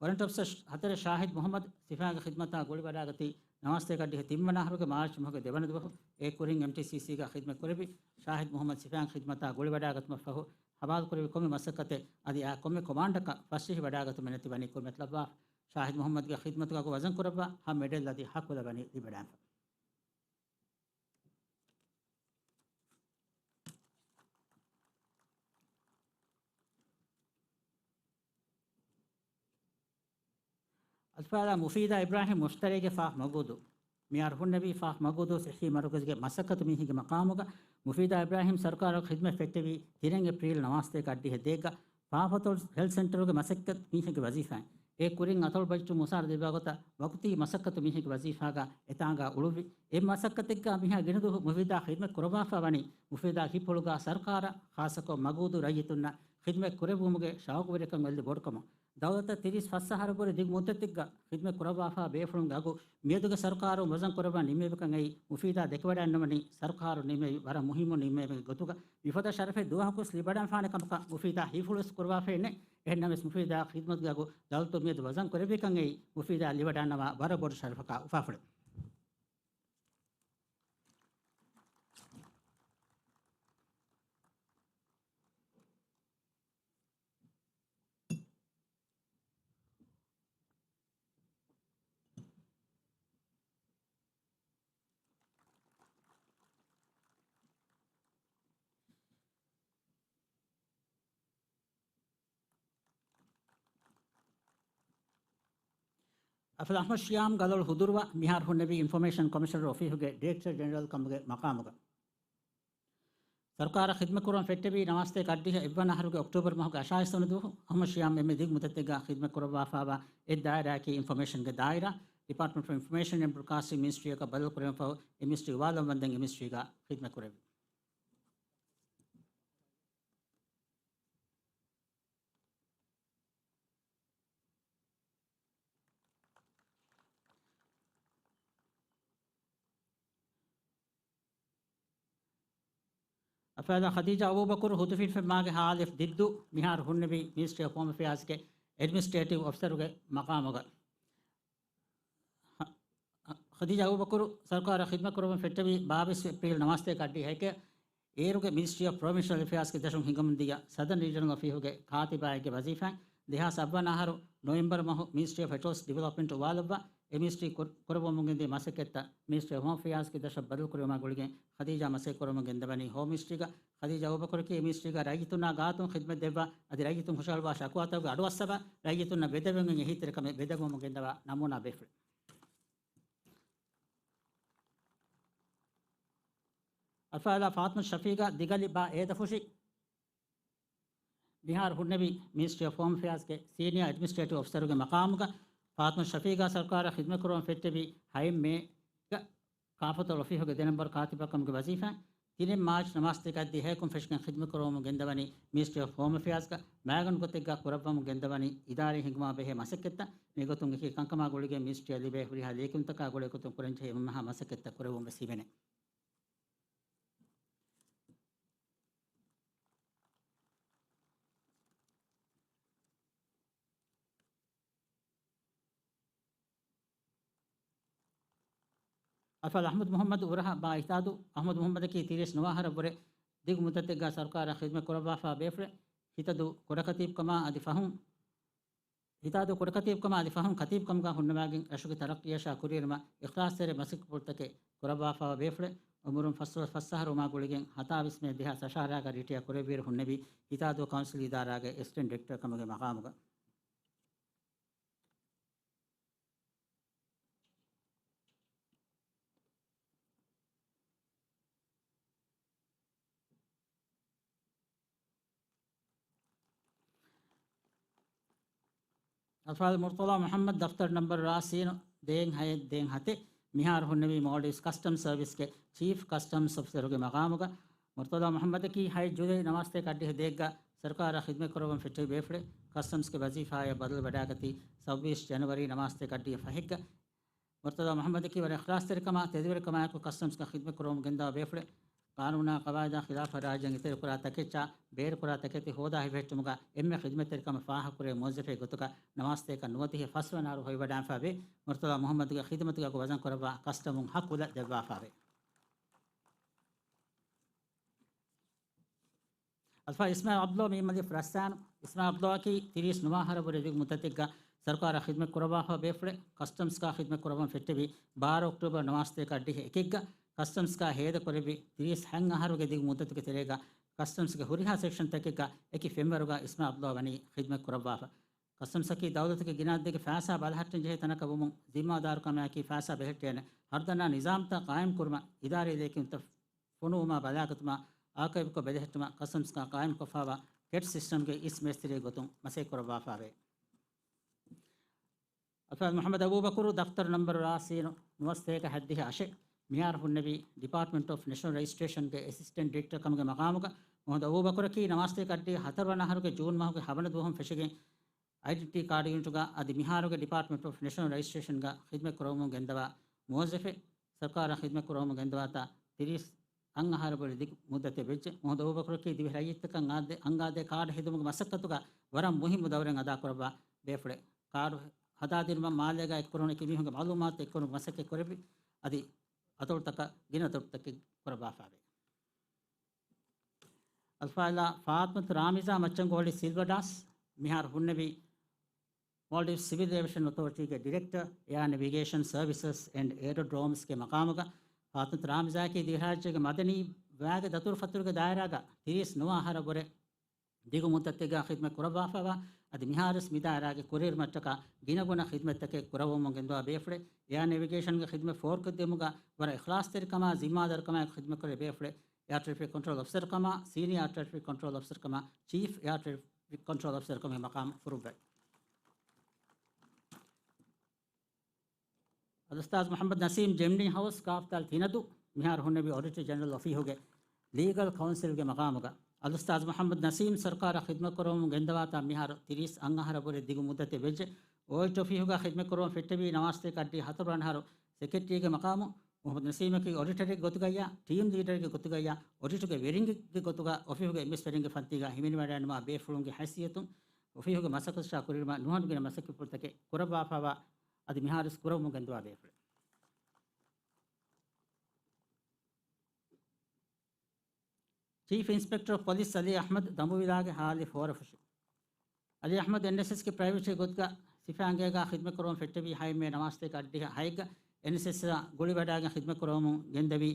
ވޮރެންޓް އޮފިސަރ ހަތަރެއް ޝާހިދް މުޙައްމަދު ސިފައިންގެ ޚިދްމަތާ ގުޅިވަޑައިގަތީ ނަވާސްތޭކަ އަށްޑިހަ ތިންވަނަ އަހަރުގެ މާރްޗް މަހުގެ ދެވަނަ ދުވަހު. އެ ކުރިން އެމްޓީސީސީގަ ޚިދްމަތް ކުރެއްވި ޝާހިދް މުޙައްމަދު ސިފައިންގެ ޚިދްމަތާ ގުޅިވަޑައިގަތުމަށް ފަހު ހަވާލުކުރެއްވި ކޮންމެ މަސައްކަތެއް އަދި އާ ކޮންމެ ކޮމާންޑަކަށް ފަސްޖެހިވަޑައިގަތުމެއް ނެތިވަނީ ކުރިމަތިލައްވާފަ. ޝާހިދް މުޙައްމަދުގެ ޚިދްމަތުގަ ވަޒަން ކުރައްވާ ހަ މެޑަލް އަދި ހަ ކުލަ ވަނީ ލިބިވަޑައިގެންފަ. އަލްފާޟިލާ މުފީދާ އިބްރާހިމް މުފްތަރޭގެ ފާފް މަގޫދޫ. މިހާރު ހުންނެވީ ފާފް މަގޫދޫ ޞިއްޙީ މަރުކަޒުގެ މަސައްކަތު މީހެއްގެ މަޤާމުގަ. މުފީދާ އިބްރާހިމް ސަރުކާރަށް ޚިދްމަތް ފެއްޓެވީ ތިރެން އޭޕްރީލް ނަވާސްތޭކަ އަށްޑިހަ ދޭއްގަ ފާފަތޮޅު ހެލްތް ސެންޓަރުގެ މަސައްކަތް މީހެއްގެ ވަޒީފާއިން. އެ ކުރިން އަތޮޅު ބަޖެޓު މުސާރަ ދެއްވާ ގޮތަށް ވަގުތީ މަސައްކަތު މީހެއްގެ ވަޒީފާގަ އެތާނގަ އުޅުއްވި. އެ މަސައްކަތެއްގަ މިހާ ގިނަ ދުވަހު މުފީދާ ޚިދްމަތް ކުރައްވާފަ ވަނީ މުފީދާ ހިތްޕުޅުގަ ސަރުކާރަށް، ޚާއްޞަކޮށް މަގޫދޫ ރައްޔިތުންނަށް ޚިދްމަތް ކުރެއްވުމުގެ ޝައުޤުވެރިކަން އެއްލި ބޮޑުކަމުން. ދައުލަތަށް ތިރީސް ފަސް އަހަރަށްވުރެ ދިގު މުއްދަތެއްގަ ޚިދްމަތް ކުރައްވާފާ ބޭފުޅުންގެ އަގު މިއަދުގެ ސަރުކާރުން ވަޒަން ކުރައްވާ ނިންމެވިކަން އެއީ މުފީދާ ދެކެވަޑައިންނަވަނީ ސަރުކާރުން ނިންމެވި ވަރަށް މުހިއްމު ނިންމައެއްގެ ގޮތުގަ. މިފަދަ ޝަރަފެއް ދުވަހަކުވެސް ލިބިވަޑައިފާނެ ކަމަކަށް މުފީދާ ހީފުޅުވެސް ކުރައްވާފައެއް ނެތް. އެހެންނަމަވެސް މުފީދާ ޚިދްމަތުގެ އަގު ދައުލަތުން މިއަދު ވަޒަން ކުރެއްވިކަން އެއީ މުފީދާ ލިބިވަޑައިންނަވާ ވަރަށް ބޮޑު ޝަރަފަކާ އުފާފުޅެއް. އަލްފާޟިލް އަޙްމަދު ޝިޔާމް ގަލޮޅު ހުޟޫރުވާ މިހާރު ހުންނެވީ އިންފޮމޭޝަން ކޮމިޝަނަރ އޮފީހުގެ ޑިރެކްޓަރ ޖެނެރަލް ކަމުގެ މަޤާމުގަ. ސަރުކާރަށް ޚިދްމަތް ކުރަން ފެއްޓެވީ ނަވާސްތޭކަ އަށްޑިހަ އެއްވަނަ އަހަރުގެ އޮކްޓޯބަރު މަހުގެ އަށާވީސް ވަނަ ދުވަހު. އަޙްމަދު ޝިޔާމް އެންމެ ދިގު މުއްދަތެއްގަ ޚިދްމަތް ކުރައްވާފާވާ އެއް ދާއިރާއަކީ އިންފޮމޭޝަންގެ ދާއިރާ. ޑިޕާޓްމަންޓް އޮފް އިންފޮމޭޝަން އެންޑް ބްރޯޑްކާސްޓިން މިނިސްޓްރީއަކަށް ބަދަލު ކުރެވުން ފަހު އެ މިނިސްޓްރީ އުވާލަން ވަންދެން އެ މިނިސްޓްރީގަ ޚިދްމަތް ކުރެއްވި. އަލްފާޟިލާ ޚަދީޖާ އަބޫބަކުރު ހުދުފިންފެންމާގެ ހާލިފް ދިއްދޫ މިހާރު ހުންނެވީ މިނިސްޓްރީ އޮފް ހޯމް އެފެއާޒްގެ އެޑްމިނިސްޓްރޭޓިވް އޮފިސަރުގެ މަޤާމުގަ. ޚަ-، ޚަދީޖާ އަބޫބަކުރު ސަރުކާރަށް ޚިދްމަތް ކުރަމުން ފެއްޓެވީ ބާވީސް އޭޕްރީލް ނަވާސްތޭކަ އަށްޑިހައެކެ. އޭރުގެ މިނިސްޓްރީ އޮފް ޕްރޮވިންޝަލް އެފެއާޒްގެ ދަށުން ހިނގަމުންދިޔަ ސަދަން ރީޖަނަލް އޮފީހުގެ ކާތިބާއެއްގެ ވަޒީފާއިން ދެހާސް އަށްވަނަ އަހަރު ނޮވެމްބަރު މަހު މިނިސްޓްރީ އޮފް އެޓޯސް ޑިވެލޮޕްމަންޓް އުވާލައްވާ، އެ މިނިސްޓްރީ ކުރ-، ކުރައްވަމުން ގެންދިޔަ މަސައްކަތްތައް މިނިސްޓްރީ އޮފް ހޯމް އެފެއާޒްގެ ދަށަށް ބަދަލުކުރެވުމާ ގުޅިގެން ޚަދީޖާ މަސައްކަތް ކުރަމުން ގެންދަވަނީ ހޯމް މިނިސްޓްރީގަ. ޚަދީޖާ އަބޫބަކުރަކީ މިނިސްޓްރީގަ ރައްޔިތުންނާ ގާތުން ޚިދްމަތް ދެއްވާ، އަދި ރައްޔިތުން ހުށަހަޅުވާ ޝަކުވާތަކުގެ އަޑުއައްސަވާ، ރައްޔިތުންނަށް ވެދެވެގެން އެހީތެރިކަމެއް ވެދެވުމުން ގެންދަވާ ނަމޫނާ ބޭފުޅެއް. އަލްފާޟިލާ ފާތިމަތު ޝަފީޤާ ދިގަލި ބާ އޭދަފުށި މިހާރު ހުންނެވި މިނިސްޓްރީ އޮފް ހޯމް އެފެއާޒްގެ ސީނިއާ އެޑްމިނިސްޓްރޭޓިވް އޮފިސަރުގެ މަޤާމުގަ. ފާތިމަތު ޝަފީޤާ ސަރުކާރަށް ޚިދްމަތް ކުރަމުން ފެއްޓެވި ހައެއް މޭގަ ކާފަތޮޅު އޮފީހުގެ ދެ ނަންބަރު ކާތިބާ ކަމުގެ ވަޒީފާ. ތިނެއް މާޗް ނަވާސްތޭކަ ދިހައެކުން ފެށިގެން ޚިދްމަތް ކުރަމުން ގެންދަވަނީ މިނިސްޓްރީ އޮފް ހޯމް އެފެއާޒްގަ. މައިގަނޑު ގޮތެއްގަ ކުރައްވަމުން ގެންދަވަނީ އިދާރީ ހިންގުމާ ބެހޭ މަސައްކަތްތައް. މިގޮތުން އެކި ކަންކަމާ ގުޅިގެން މިނިސްޓްރީއަށް ލިބޭ ހުރިހާ ލިޔެކިޔުންތަކާ ގުޅޭ ގޮތުން ކުރަންޖެހޭ އެންމެހާ މަސައްކަތްތައް ކުރެވުން ވެސް ހިމެނޭ. އަލްފާޟިލް އަޙްމަދު މުޙައްމަދު އުރަހަ ބާ އިހްތާދު. އަޙްމަދު މުޙައްމަދަކީ ތިރީސް ނުވަ އަހަރަށްވުރެ ދިގު މުއްދަތެއްގަ ސަރުކާރަށް ޚިދްމަތް ކުރައްވާފާ ބޭފުޅެއް. ހިތަދޫ ކުޑަކަތީބުކަމާ އަދި ފަހުން، ހިތާދޫ ކުޑަކަތީބުކަމާ އަދި ފަހުން ކަތީބުކަމުގަ ހުންނަވާގެން ރަށުގެ ތަރައްޤީއަށާ ކުރިއެރުމަށް އިޚްލާޞްތެރި މަސައްކަތްޕުޅުތަކެއް ކުރައްވާފައިވާ ބޭފުޅެއް. އުމުރުން ފަސް ފަސް އަހަރު ވުމާ ގުޅިގެން ހަތާވީސް މޭ ދެހާސް އަށާރައިގަ ރިޓަޔާ ކުރެއްވިއިރު ހުންނެވީ ހިތާދޫ ކައުންސިލް އިދާރާގެ އެސިސްޓެންޓް ޑިރެކްޓަރ ކަމުގެ މަޤާމުގަ. އަލްފާޟިލް މުރްތަޟާ މުޙައްމަދު، ދަފްތަރު ނަންބަރު ރާސް ސީނު ދޭން ހައެއް ދޭން ހަތެއް، މިހާރު ހުންނެވީ މޯލްޑިވްސް ކަސްޓަމްސް ސަރވިސްގެ ޗީފް ކަސްޓަމްސް އޮފިސަރުގެ މަގާމުގަ. މުރްތަޟާ މުޙައްމަދަކީ ހައެއް ޖުލައި ނަވާސްތޭކަ އަށްޑިހަ ދޭއްގަ ސަރުކާރާ ޚިދްމަތް ކުރައްވަން ފެއްޓެވި ބޭފުޅެއް. ކަސްޓަމްސްގެ ވަޒީފާއަށް ބަދަލު ވަޑާގަތީ ސައްބީސް ޖަނަވަރީ ނަވާސްތޭކަ އަށްޑިހަ ފަހެއްގަ. މުރްތަޟާ މުޙައްމަދަކީ ވަރަށް އިޚްލާޞްތެރިކަމާ ތެދުވެރިކަމާއެކު ކަސްޓަމްސްގަ ޚިދްމަތް ކުރަމުން ގެންދަވާ ބޭފުޅެއް. ޤާނޫނާ ޤަވާއިދާ ޚިލާފަށް ރާއްޖޭން އިތުރުކުރާ ތަކެއްޗާ ބޭރުކުރާ ތަކެތި ހޯދާ ހިފެހެއްޓުމުގަ އެންމެ ޚިދްމަތްތެރިކަމަށް ފާހަގަކުރޭ މުވައްޒަފެއް ގޮތުގަ ނަވާސްތޭކަ ނުވަދިހަ ފަސްވަނަ އަހަރު ހޮވިވަޑާންފާވޭ. މުރްތަޟާ މުޙައްމަދުގެ ޚިދުމަތުގެ އަގު ވަޒަން ކުރައްވާ ކަސްޓަމުން ހަ ކުލަ ދެއްވާފާވޭ. އަލްފާޟިލް އިސްމާޢީލް ޢަބްދުﷲ މީމް އަލިފް ރައްސާނު. އިސްމާޢީލް ޢަބްދުﷲއަކީ ތިރީސް ނުވަ އަހަރަށް ވުރެ ދިގު މުއްދަތެއްގަ ސަރުކާރާ ޚިދްމަތް ކުރައްވާފާ ބޭފުޅެއް. ކަސްޓަމްސްގަ ޚިދްމަތް ކުރައްވަން ފެއްޓެވީ ބާރަ އޮކްޓޫބަރު ނަވާސްތޭކަ އަށްޑިހަ އެކެއްގަ. ކަސްޓަމްސްގަ ހޭދަކުރެއްވި ތިރީސް ހަތް އަހަރުގެ ދިގު މުއްދަތުގެ ތެރޭގަ ކަސްޓަމްސްގެ ހުރިހާ ސެކްޝަންތަކެއްގަ އެކި ފެންވަރުގަ އިސްމާޢީލް ޢަބްދުﷲ ވަނީ ޚިދްމަތް ކުރައްވާފަ. ކަސްޓަމްސްއަކީ ދައުލަތުގެ ގިނަ އަދަދެއްގެ ފައިސާ ބަލަހައްޓަން ޖެހޭ ތަނަކަށް ވުމުން ޒިންމާދާރުކަމާއެކީ ފައިސާ ބެހެއްޓޭނެ ހަރުދަނާ ނިޒާމްތައް ޤާއިމްކުރުމަށް، އިދާރީ ލިޔެކިޔުންތައް ފޮނުވުމާ ބަލާގަތުމަށް، އާކައިވްކޮށް ބެލެހެއްޓުމަށް ކަސްޓަމްސްގަ ޤާއިމްކޮށްފާވާ ކެޓް ސިސްޓަމްގެ އިސް މޭސްތިރީ ގޮތުން މަސައްކަތް ކުރައްވާފާވޭ. އަލްފާޟިލް މުޙައްމަދު އަބޫބަކުރު، ދަފްތަރު ނަންބަރު ރާސް ސީނު ނުވަސްތޭކަ ހައްދިހަ އަށެއް، މިހާރު ހުންނެވީ ޑިޕާޓްމަންޓް އޮފް ނެޝަނަލް ރަޖިސްޓްރޭޝަންގެ އެސިސްޓެންޓް ޑިރެކްޓަރ ކަމުގެ މަޤާމުގަ. މުޙައްމަދު އަބޫބަކުރަކީ ނަވާސްތޭކަ އަށްޑިހަ ހަތަރު ވަނަ އަހަރުގެ ޖޫން މަހުގެ ހަވަނަ ދުވަހުން ފެށިގެން އައިޑެންޓިޓީ ކާޑު ޔުނިޓުގަ އަދި މިހާރުގެ ޑިޕާޓްމަންޓް އޮފް ނެޝަނަލް ރަޖިސްޓްރޭޝަންގަ ޚިދްމަތް ކުރަމުން ގެންދަވާ މުވައްޒަފެއް. ސަރުކާރަށް ޚިދްމަތް ކުރަމުން ގެންދަވާތާ ތިރީސް އަށް އަހަރަށް ވުރެ ދިގު މުއްދަތެއް ވެއްޖެ. މުޙައްމަދު އަބޫބަކުރަކީ ދިވެހި ރައްޔިތުންނަށް އަންގާދޭ ކާޑު ހެދުމުގެ މަސައްކަތުގަ ވަރަށް މުހިއްމު ދައުރެއް އަދާކުރައްވާ ބޭފުޅެއް. ކާޑު ހަދާދިނުމަށް މާލޭގަ އެކުކުރުން އެކި މީހުންގެ މަޢުލޫމާތު އެކުކުރުމުގެ މަސައްކަތް ކުރެއްވި. އަދި އަތޮޅުތަކަށް ގިނަ ދޮރުތަކެއް ކުރައްވާފާވޭ. އަލްފާޟިލާ ފާޠިމަތު ރާމިޒާ މައްޗަންގޮޅި ސިލްވަ ޑާސް މިހާރު ހުންނެވި މޯލްޑިވްސް ސިވިލް އޭވިއޭޝަން އޮތޯރިޓީގެ ޑިރެކްޓަރ، އެއާ ނެވިގޭޝަން ސަރވިސަސް އެންޑް އޭރޯޑްރޯމްސްގެ މަޤާމުގަ. ފާޠިމަތު ރާމިޒާއަކީ ދިވެހިރާއްޖޭގެ މަދަނީ ވައިގެ ދަތުރުފަތުރުގެ ދާއިރާގަ ތިރީސް ނުވަ އަހަރަށް ވުރެ ދިގު މުއްދަތެއްގަ ޚިދްމަތް ކުރައްވާފައިވާ އަދި މިހާރުވެސް މިދާއިރާގެ ކުރިއެރުމަށްޓަކާ ގިނަގުނަ ޚިދްމަތްތަކެއް ކުރައްވަމުން ގެންދަވާ ބޭފުޅެއް. އެއާ ނެވިގޭޝަންގެ ޚިދްމަތް ފޯރުކޮށްދިއުމުގަ ވަރަށް އިޚްލާޞްތެރިކަމާ ޒިންމާދާރުކަމާއެކު ޚިދްމަތްކުރެއްވި ބޭފުޅެއް. އެއާ ޓްރެފިކް ކޮންޓްރޯލް އޮފިސަރުކަމާ، ސީނިއާ އެއާ ޓްރެފިކް ކޮންޓްރޯލް އޮފިސަރުކަމާ، ޗީފް އެއާ ޓްރެފިކް ކޮންޓްރޯލް އޮފިސަރުކަމުގެ މަޤާމު ފުރުއްވައި. އަލްއުސްތާޛު މުޙައްމަދު ނަސީމް، ޖެމްނީ ހައުސް، ކާފްދާލް ތިނަދޫ، މިހާރު ހުންނެވި އޮޑިޓަރ ޖެނެރަލް އޮފީހުގެ ލީގަލް ކައުންސިލްގެ މަޤާމުގަ. އަލްއުސްތާޛު މުޙައްމަދު ނަސީމް ސަރުކާރަށް ޚިދްމަތްކުރަމުން ގެންދަވާތާ މިހާރު ތިރީސް އަށް އަހަރަށް ވުރެ ދިގު މުއްދަތެއް ވެއްޖެ. އޮޑިޓް އޮފީހުގަ ޚިދްމަތްކުރަމުން ފެއްޓެވީ ނަވާސްތޭކަ އަށްޑިހަ ހަތަރު ވަނަ އަހަރު ސެކްރެޓަރީގެ މަޤާމު. މުޙައްމަދު ނަސީމަކީ އޮޑިޓަރެއްގެ ގޮތުގައްޔާ، ޓީމް ލީޑަރެއްގެ ގޮތުގައްޔާ، އޮޑިޓުގެ ވެރިންގެ ގޮތުގަ އޮފީހުގެ އެމްއެސް ވެރިންގެ ފަންތީގަ ހިމެނިވަޑައިގަންނަވާ ބޭފުޅުންގެ ހައިސިއްޔަތުން އޮފީހުގެ މަސައްކަތް ކުރިއެރުމަށް ނުހަނުގިނަ މަސައްކަތްޕުޅުތަކެއް ކުރައްވާފައިވާ އަދި މިހާރުވެސް ކުރައްވަމުން ގެންދަވާ ބޭފުޅެއް. ޗީފް އިންސްޕެކްޓަރ އޮފް ޕޮލިސް އަލީ އަޙްމަދު ދަނބުވިލާގެ ހާލީ ފޯރަފުށި. އަލީ އަޙްމަދު އެންއެސްއެސްގެ ޕްރައިވެޓް ގޮތުގަ ސިފައިންގޭގަ ޚިދްމަތްކުރަމުން ފެއްޓެވީ ހައެއް މޭ ނަވާސްތޭކަ އަށްޑިހަ ހައެއްގަ. އެންއެސްއެސްއާ ގުޅިވަޑައިގެން ޚިދްމަތްކުރަމުން ގެންދެވީ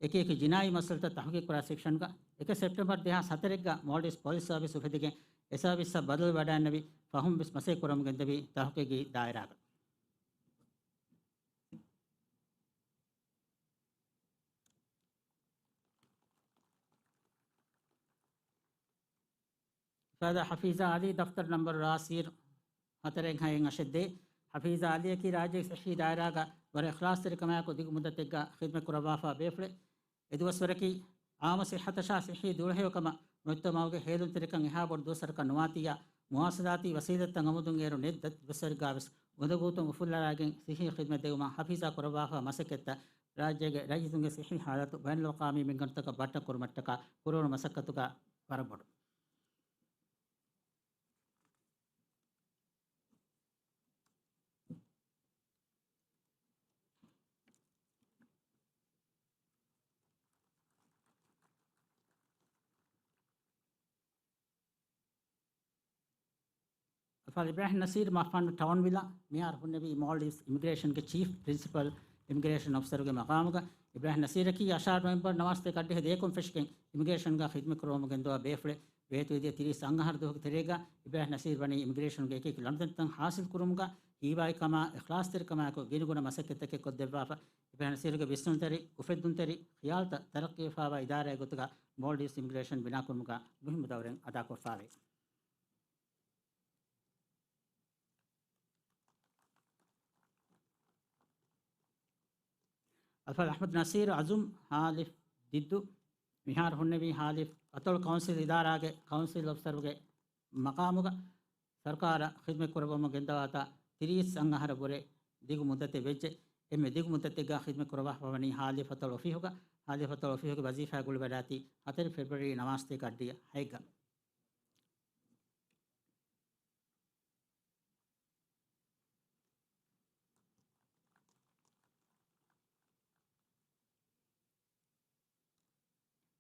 އެކި އެކި ޖިނާއީ މައްސަލަތައް ތަހުގީގުކުރާ ސެކްޝަންގަ. އެކެއް ސެޕްޓެމްބަރު ދެހާސް ހަތަރެއްގަ މޯލްޑިވްސް ޕޮލިސް ސަރވިސް އުފެދިގެން އެ ސަރވިސްއަށް ބަދަލު ވަޑައިގެންނެވި ފަހުން ވެސް މަސައްކަތް ކުރަމުން ގެންދެވީ ތަހުގީގީ ދާއިރާގަ. އުސްތާޛާ ޙަފީޒާ ޢަލީ، ދަފްތަރު ނަންބަރު ރާސް ސީރު ހަތަރެއް ހައެއް އަށެއް ދޭ. ޙަފީޒާ ޢަލީއަކީ ރާއްޖޭގެ ޞިއްޙީ ދާއިރާގަ ވަރަށް އިޚްލާޞްތެރިކަމާއެކު ދިގު މުއްދަތެއްގަ ޚިދްމަތް ކުރައްވާފާ ބޭފުޅެއް. އެދުވަސްވަރަކީ އާއްމު ޞިއްޙަތަށާ ޞިއްޙީ ދުޅަހެޔޮކަމަށް މުޖްތަމަޢުގެ ހޭލުންތެރިކަން އެހާ ބޮޑު ދުވަސްވަރަކަށް ނުވާތީއާ، މުވާޞަލާތީ ވަސީލަތްތައް އަމުދުން އޭރު ނެތް ދަތި ދުވަސްވަރެއްގާވެސް އުނދަގޫތައް އުފުއްލަވައިގެން ޞިއްޙީ ޚިދްމަތް ދެވުމަށް ޙަފީޒާ ކުރައްވާފާ މަސައްކަތްތައް ރާއްޖޭގެ ރައްޔިތުންގެ ޞިއްޙީ ޙާލަތު ބައިނަލްއަޤްވާމީ މިންގަނޑުތަކަށް ބައްޓަން ކުރުމަށްޓަކާ ކުރެވުނު މަސައްކަތުގަ ވަރަށް ބޮޑު. އަލްފާޟިލް އިބްރާހިމް ނަޞީރު މަފަންނު ޓައުން ވިލާ މިހާރު ހުންނެވީ މޯލްޑިވްސް އިމިގްރޭޝަންގެ ޗީފް ޕްރިންސިޕަލް އިމިގްރޭޝަން އޮފިސަރުގެ މަޤާމުގަ. އިބްރާހިމް ނަޞީރަކީ އަށާރަ ނޮވެމްބަރު ނަވާސްތޭކަ އަށްޑިހަ ދޭކުން ފެށިގެން އިމިގްރޭޝަންގަ ޚިދްމަތް ކުރަމުން ގެންދަވާ ބޭފުޅެއް. ވޭތުވެދިޔަ ތިރީސް އަށް އަހަރު ދުވަހުގެ ތެރޭގަ އިބްރާހިމް ނަޞީރު ވަނީ އިމިގްރޭޝަންގެ އެކި އެކި ލަނޑުދަނޑިތައް ޙާޞިލް ކުރުމުގަ ހީވާއިކަމާ، އިޚްލާޞްތެރިކަމާއެކު ގިނަގުނަ މަސައްކަތްތަކެއް ކޮށްދެއްވާފަ. އިބްރާހިމް ނަޞީރުގެ ވިސްނުންތެރި، އުފެއްދުންތެރި ޚިޔާލުތައް ތަރައްޤީވެފާވާ އިދާރާއެއް ގޮތުގަ މޯލްޑިވްސް އިމިގްރޭޝަން ބިނާކުރުމުގަ މުހިއްމު ދައުރެއް އަދާކޮށްފާވޭ. އަލްފާޟިލް އަޙްމަދު ނަޞީރު އަޒުމް ހާލިފް ދިއްދު މިހާރު ހުންނެވީ ހާލިފް އަތޮޅު ކައުންސިލް އިދާރާގެ ކައުންސިލް އޮފިސަރުގެ މަޤާމުގަ ސަރުކާރަށް ޚިދްމަތް ކުރައްވަމުން ގެންދަވާތާ ތިރީސް އަށް އަހަރަށް ވުރެ ދިގު މުއްދަތެއް ވެއްޖެ. އެންމެ ދިގު މުއްދަތެއްގަ ޚިދްމަތް ކުރައްވާފަ ވަނީ ހާލިފް އަތޮޅު އޮފީހުގަ. ހާލިފް އަތޮޅު އޮފީހުގެ ވަޒީފާ ގުޅިވަޑާތީ ހަތަރު ފެބްރުއަރީ ނަވާސްތޭކަ އަށްޑިހަ ހައެއްގަ.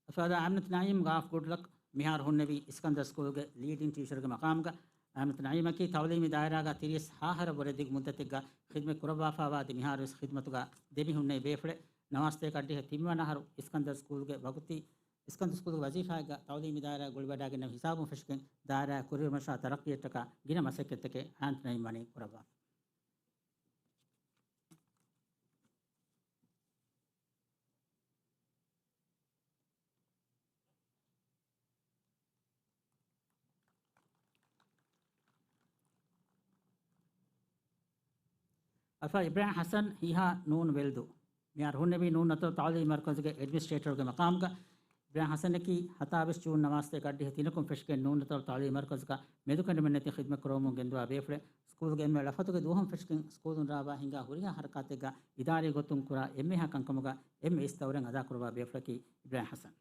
އަލްފާޟިލާ އަމިނަތު ނަޢީމް ގާފް ގުޑްލަކް މިހާރު ހުންނެވީ އިސްކަންދަރު ސްކޫލްގެ ލީޑިން ޓީޗަރގެ މަޤާމުގަ. އަމިނަތު ނަޢީމަކީ ތަޢުލީމީ ދާއިރާގަ ތިރީސް ހަ އަހަރަށް ވުރެ ދިގު މުއްދަތެއްގަ ޚިދްމަތް ކުރައްވާފައިވާ އަދި މިހާރުވެސް ޚިދްމަތުގަ ދެމިހުންނެވި ބޭފުޅެއް. ނަވާސްތޭކަ އަށްޑިހަ ތިންވަނަ އަހަރު އިސްކަންދަރު ސްކޫލްގެ ވަގުތީ، އިސްކަންދަރު ސްކޫލްގެ ވަޒީފާއެއްގަ ތަޢުލީމީ ދާއިރާ ގުޅިވަޑާގެންނެވި ހިސާބުން ފެށިގެން ދާއިރާއަށް ކުރިއެރުމަށާ ތަރައްޤީއަށްޓަކާ ގިނަ މަސައްކަތްތަކެއް އަމިނަތު ނަޢީމް ވަނީ ކުރައްވާފަ. އަލްފާޟިލް އިބްރާހިމް ޙަސަން ހީހާ ނޫން ވެލްދޫ. މިހާރު ހުންނެވީ ނޫން އަތޮޅު ތަޢުލީމީ މަރުކަޒުގެ އެޑްމިނިސްޓްރޭޓަރުގެ މަޤާމުގަ. އިބްރާހިމް ޙަސަނަކީ ހަތާވީސް ޖޫން ނަވާސްތޭކަ އަށްޑިހަ ތިނަކުން ފެށިގެން ނޫން އަތޮޅު ތަޢުލީމީ މަރުކަޒުގަ މެދުކެނޑުމެއްނެތި ޚިދްމަތް ކުރައްވަމުން ގެންދަވާ ބޭފުޅެއް. ސްކޫލްގެ އެންމެ ޅަފަތުގެ ދުވަހުން ފެށިގެން ސްކޫލުން ރާވާ ހިނގާ ހުރިހާ ޙަރަކާތެއްގަ އިދާރީ ގޮތުން ކުރާ އެންމެހާ ކަންކަމުގަ އެންމެ އިސް ދައުރެއް އަދާކުރައްވާ ބޭފުޅަކީ އިބްރާހިމް ޙަސަން.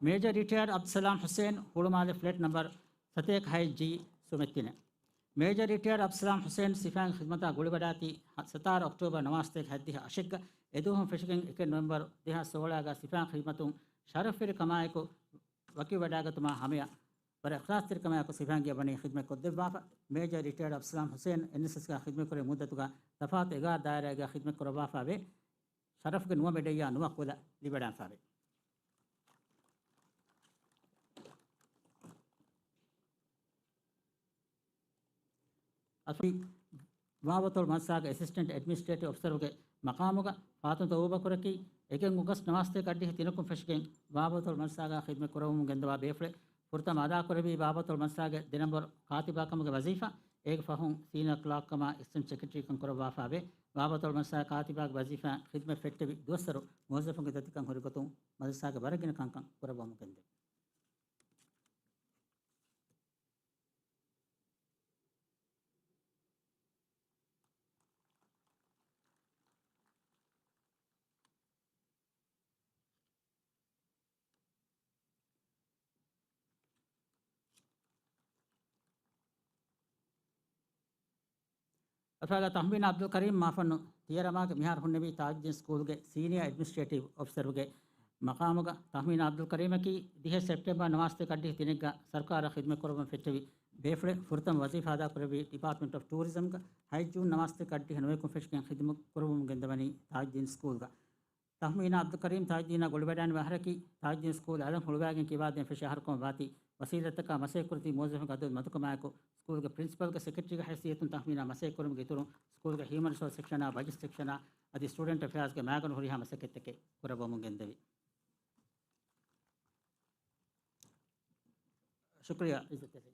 މޭޖަރ ރިޓަޔާޑް އަބްދުއްސަލާމް ޙުސޭން، ހުޅުމާލެ ފްލެޓް ނަމްބަރު ސަތޭކަ ހައެއް ޖީ، ސުމެއްތިނެ. މޭޖަރ ރިޓަޔާޑް އަބްދުއްސަލާމް ޙުސޭން ސިފައިން ޚިދްމަތާ ގުޅިވަޑާތީ ހަ-، ސަތާރަ އޮކްޓޯބަރު ނަވާސްތޭކަ ހަތްދިހަ އަށެއްގަ. އެދުވަހުން ފެށިގެން އެކެއް ނޮވެމްބަރު ދެހާސް ސޯޅައިގަ ސިފައިން ޚިދްމަތުން ޝަރަފްވެރިކަމާއެކު ވަކިވެވަޑައިގަތުމާ ހަމަޔަށް ވަރަށް އިޚްލާޞްތެރިކަމާއެކު ސިފައިންގެ ވަނީ ޚިދްމަތް ކޮށްދެއްވާފަ. މޭޖަރ ރިޓަޔާޑް އަބްދުއްސަލާމް ޙުސޭން އެންއެސްއެސްގަ ޚިދްމަތްކުރެވޭ މުއްދަތުގަ ތަފާތު އެގާރަ ދާއިރާއެއްގަ ޚިދްމަތް ކުރައްވާފައިވޭ. ޝަރަފްގެ ނުވަ މެޑަލްއާ ނުވަ ކުލަ ލިބިވަޑައިފައިވޭ. އަސް ވާވަތޮޅު މަދްރަސާގެ އެސިސްޓެންޓް އެޑްމިނިސްޓްރޭޓިވް އޮފިސަރުގެ މަޤާމުގަ ފާތުމަތު އަބޫބަކުރަކީ އެކެއް އޮގަސްޓް ނަވާސްތޭކަ އަށްޑިހަ ތިނަކުން ފެށިގެން ވާވަތޮޅު މަދްރަސާގަ ޚިދްމަތް ކުރައްވަމުން ގެންދަވާ ބޭފުޅެއް. ފުރަތަމަ އަދާކުރެއްވީ ވާވަތޮޅު މަދްރަސާގެ ދެ ނަމްބަރު ކާތިބާކަމުގެ ވަޒީފާ. އޭގެ ފަހުން ސީނިއާ ކްލާކްކަމާ އެސިސްޓެންޓް ސެކްރެޓަރީކަން ކުރައްވާފައިވޭ. ވާވަތޮޅު މަދްރަސާގެ ކާތިބާގެ ވަޒީފާ ޚިދްމަތް ފެއްޓެވި ދުވަސްވަރު މުވައްޒަފުންގެ ދަތިކަން ހުރި ގޮތުން މަދްރަސާގެ ވަރަށް ގިނަ ކަންކަން ކުރައްވަމުން ގެންދެވި. އަލްފާޟިލާ ތަހްމީނާ އަބްދުލް ކަރީމް މާފަންނު ތިޔަރަމާގެ މިހާރު ހުންނެވީ ތާޖުއްދީން ސްކޫލްގެ ސީނިއާ އެޑްމިނިސްޓްރޭޓިވް އޮފިސަރުގެ މަޤާމުގަ. ތަހްމީނާ އަބްދުލް ކަރީމަކީ ދިހަ ސެޕްޓެމްބަރު ނަވާސްތޭކަ އަށްޑިހަ ތިނެއްގަ ސަރުކާރަށް ޚިދްމަތް ކުރައްވަން ފެއްޓެވި ބޭފުޅެއް. ފުރަތަމަ ވަޒީފާ އަދާކުރެއްވީ ޑިޕާޓްމަންޓް އޮފް ޓޫރިޒަމްގަ. ހަތް ޖޫން ނަވާސްތޭކަ އަށްޑިހަ ނުވައެކުން ފެށިގެން ޚިދުމަތް ކުރައްވަމުން ގެންދަވަނީ ތާޖުއްދީން ސްކޫލްގަ. ތަހްމީނާ އަބްދުލް ކަރީމް ތާޖުއްދީނާ ގުޅިވަޑައިގެން އަހަރަކީ ތާޖުއްދީން ސްކޫލް އަލަށް ހުޅުވައިގެން ކިބާދޭން ފެށި އަހަރުކަމަށް ވާތީ، ވަސީލަތްތަކާ މަސައްކަތްކުރިތިބި މުވައްޒަފުންގެ އަދަދު މަދުކަމާއެކު، ސްކޫލްގެ ޕްރިންސިޕަލްގެ ސެކްރެޓަރީގެ ހައިސިއްޔަތުން ތަހްމީނާ މަސައްކަތްކުރުމުގެ އިތުރުން، ސްކޫލްގެ ހިއުމަން ރިސޯސް ސެކްޝަނާ، ބަޖެޓް ސެކްޝަނާ އަދި ސްޓޫޑެންޓް އެފެއާޒްގެ މައިގަނޑު ހުރިހާ މަސައްކަތްތަކެއް ކުރައްވަމުން ގެންދެވި. ޝުކުރިއްޔާ، އިއްޒަތްތެރި.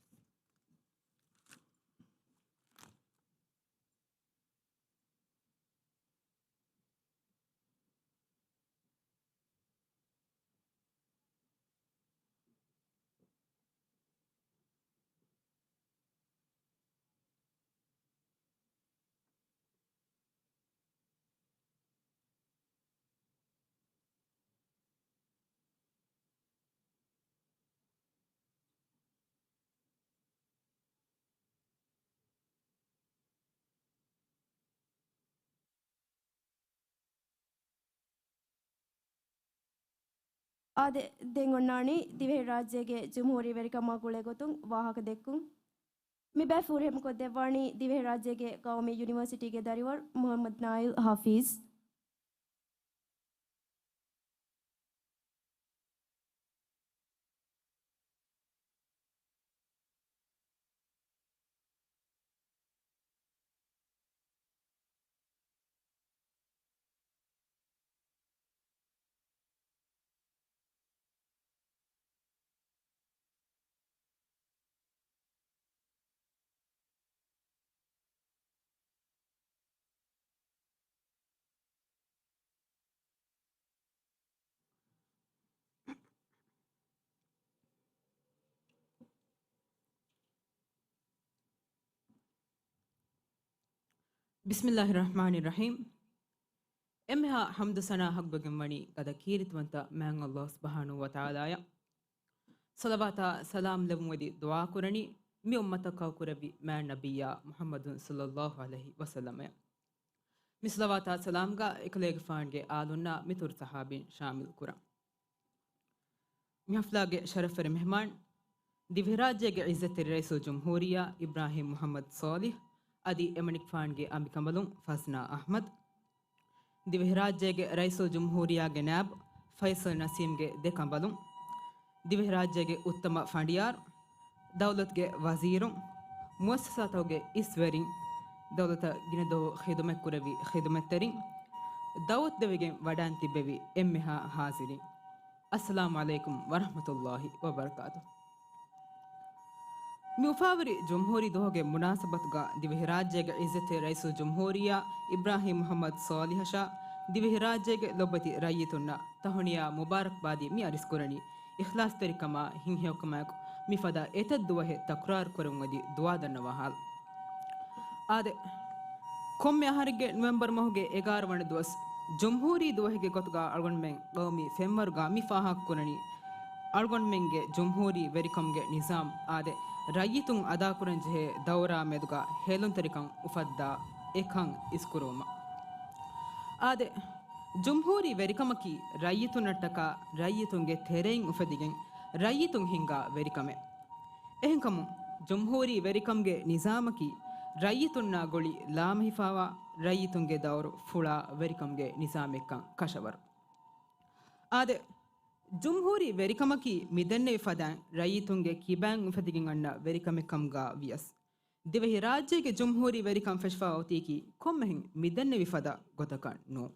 އާދެ، ދެން އޮންނާނީ ދިވެހިރާއްޖޭގެ ޖުމްހޫރީ ވެރިކަމާ ގުޅޭ ގޮތުން ވާހަކަ ދެއްކުން. މި ބައި ފުރިހަމަކޮށްދެއްވާނީ ދިވެހިރާއްޖޭގެ ޤައުމީ ޔުނިވަރސިޓީގެ ދަރިވަރު މުޙައްމަދު ނާއިލް ޙާފިޒް. ބިސްމިއްލާހި ރަޙްމާނި ރަޙީމް. އެންމެހާ ޙަމްދު ސަނާ ޙައްޤުވެގެން ވަނީ ގަދަ ކީރިތިވަންތަ މާތް ﷲ ސުބްޙާނަހޫ ވަތަޢާލާއަށް. ޞަލަވާތާ ސަލާމް ލެއްވުން އެދި ދުޢާ ކުރަނީ މި އުއްމަތަށް ކައުކުރެއްވި މާތް ނަބިއްޔާ މުޙައްމަދު ޞައްލައްލާހު ޢަލައިހި ވަސައްލަމައަށް. މި ޞަލަވާތާ ސަލާމްގަ އެކަލޭގެފާނުގެ އާލުންނާ މިތުރު ޞަޙާބީން ޝާމިލް ކުރަން. މި ޙަފްލާގެ ޝަރަފްވެރި މެހްމާން، ދިވެހިރާއްޖޭގެ ޢިއްޒަތްތެރި ރައީސުލްޖުމްހޫރިއްޔާ އިބްރާހީމް މުޙައްމަދު ޞާލިޙް އަދި އެމަނިކުފާނުގެ އަނބިކަނބަލުން ފަޒްނާ އަޙްމަދު، ދިވެހިރާއްޖޭގެ ރައީސުލްޖުމްހޫރިއްޔާގެ ނާއިބު ފައިސަލް ނަސީމްގެ ދެ ކަނބަލުން، ދިވެހިރާއްޖޭގެ އުއްތަމަ ފަނޑިޔާރު، ދައުލަތުގެ ވަޒީރުން، މުއައްސަސާތަކުގެ އިސްވެރިން، ދައުލަތަށް ގިނަ ދުވަހު ޚިދުމަތްކުރެއްވި ޚިދުމަތްތެރިން، ދަޢުވަތު ދެވިގެން ވަޑައިން ތިއްބެވި އެންމެހާ ޙާޟިރީން، އައްސަލާމު ޢަލައިކުމް ވަރަޙްމަތުﷲ ވަބަރަކާތުހު. މި އުފާވެރި ޖުމްހޫރީ ދުވަހުގެ މުނާސަބަތުގަ ދިވެހިރާއްޖޭގެ ޢިއްޒަތްތެރި ރައީސުލްޖުމްހޫރިއްޔާ އިބްރާހީމް މުޙައްމަދު ޞާލިޙަށާ ދިވެހިރާއްޖޭގެ ލޮބުވެތި ރައްޔިތުންނަށް ތަހުނިޔާ މުބާރަކްބާދީ މި އަރިސްކުރަނީ އިޚްލާޞްތެރިކަމާ ހިތްހެޔޮކަމާއެކު މިފަދަ އެތައް ދުވަހެއް ތަކުރާރު ކުރެވުން އެދި ދުޢާ ދަންނަވާ ޙާލު. އާދެ، ކޮންމެ އަހަރެއްގެ ނޮވެމްބަރު މަހުގެ އެގާރަ ވަނަ ދުވަސް ޖުމްހޫރީ ދުވަހެއްގެ ގޮތުގަ އަޅުގަނޑުމެން ޤައުމީ ފެންވަރުގަ މި ފާހަގަކުރަނީ، އަޅުގަނޑުމެންގެ ޖުމްހޫރީ ވެރިކަމުގެ ނިޒާމް އާދެ، ރައްޔިތުން އަދާކުރަންޖެހޭ ދައުރާ މެދުގަ ހޭލުންތެރިކަން އުފައްދާ އެކަން އިސްކުރުވުމަށް. އާދެ، ޖުމްހޫރީ ވެރިކަމަކީ ރައްޔިތުންނަށްޓަކާ ރައްޔިތުންގެ ތެރެއިން އުފެދިގެން ރައްޔިތުން ހިންގާ ވެރިކަމެއް. އެހެންކަމުން، ޖުމްހޫރީ ވެރިކަމުގެ ނިޒާމަކީ ރައްޔިތުންނާ ގުޅި ލާމެހިފާވާ ރައްޔިތުންގެ ދައުރު ފުޅާ ވެރިކަމުގެ ނިޒާމެއްކަން ކަށަވަރު. އާދެ، ޖުމްހޫރީ ވެރިކަމަކީ މިދެންނެވި ފަދައިން ރައްޔިތުންގެ ކިބައިން އުފެދިގެން އަންނަ ވެރިކަމެއް ކަމުގަ ވިޔަސް، ދިވެހިރާއްޖޭގެ ޖުމްހޫރީ ވެރިކަން ފެށިފަ އޮތީކީ ކޮންމެހެން މިދެންނެވި ފަދަ ގޮތަކަށް ނޫން.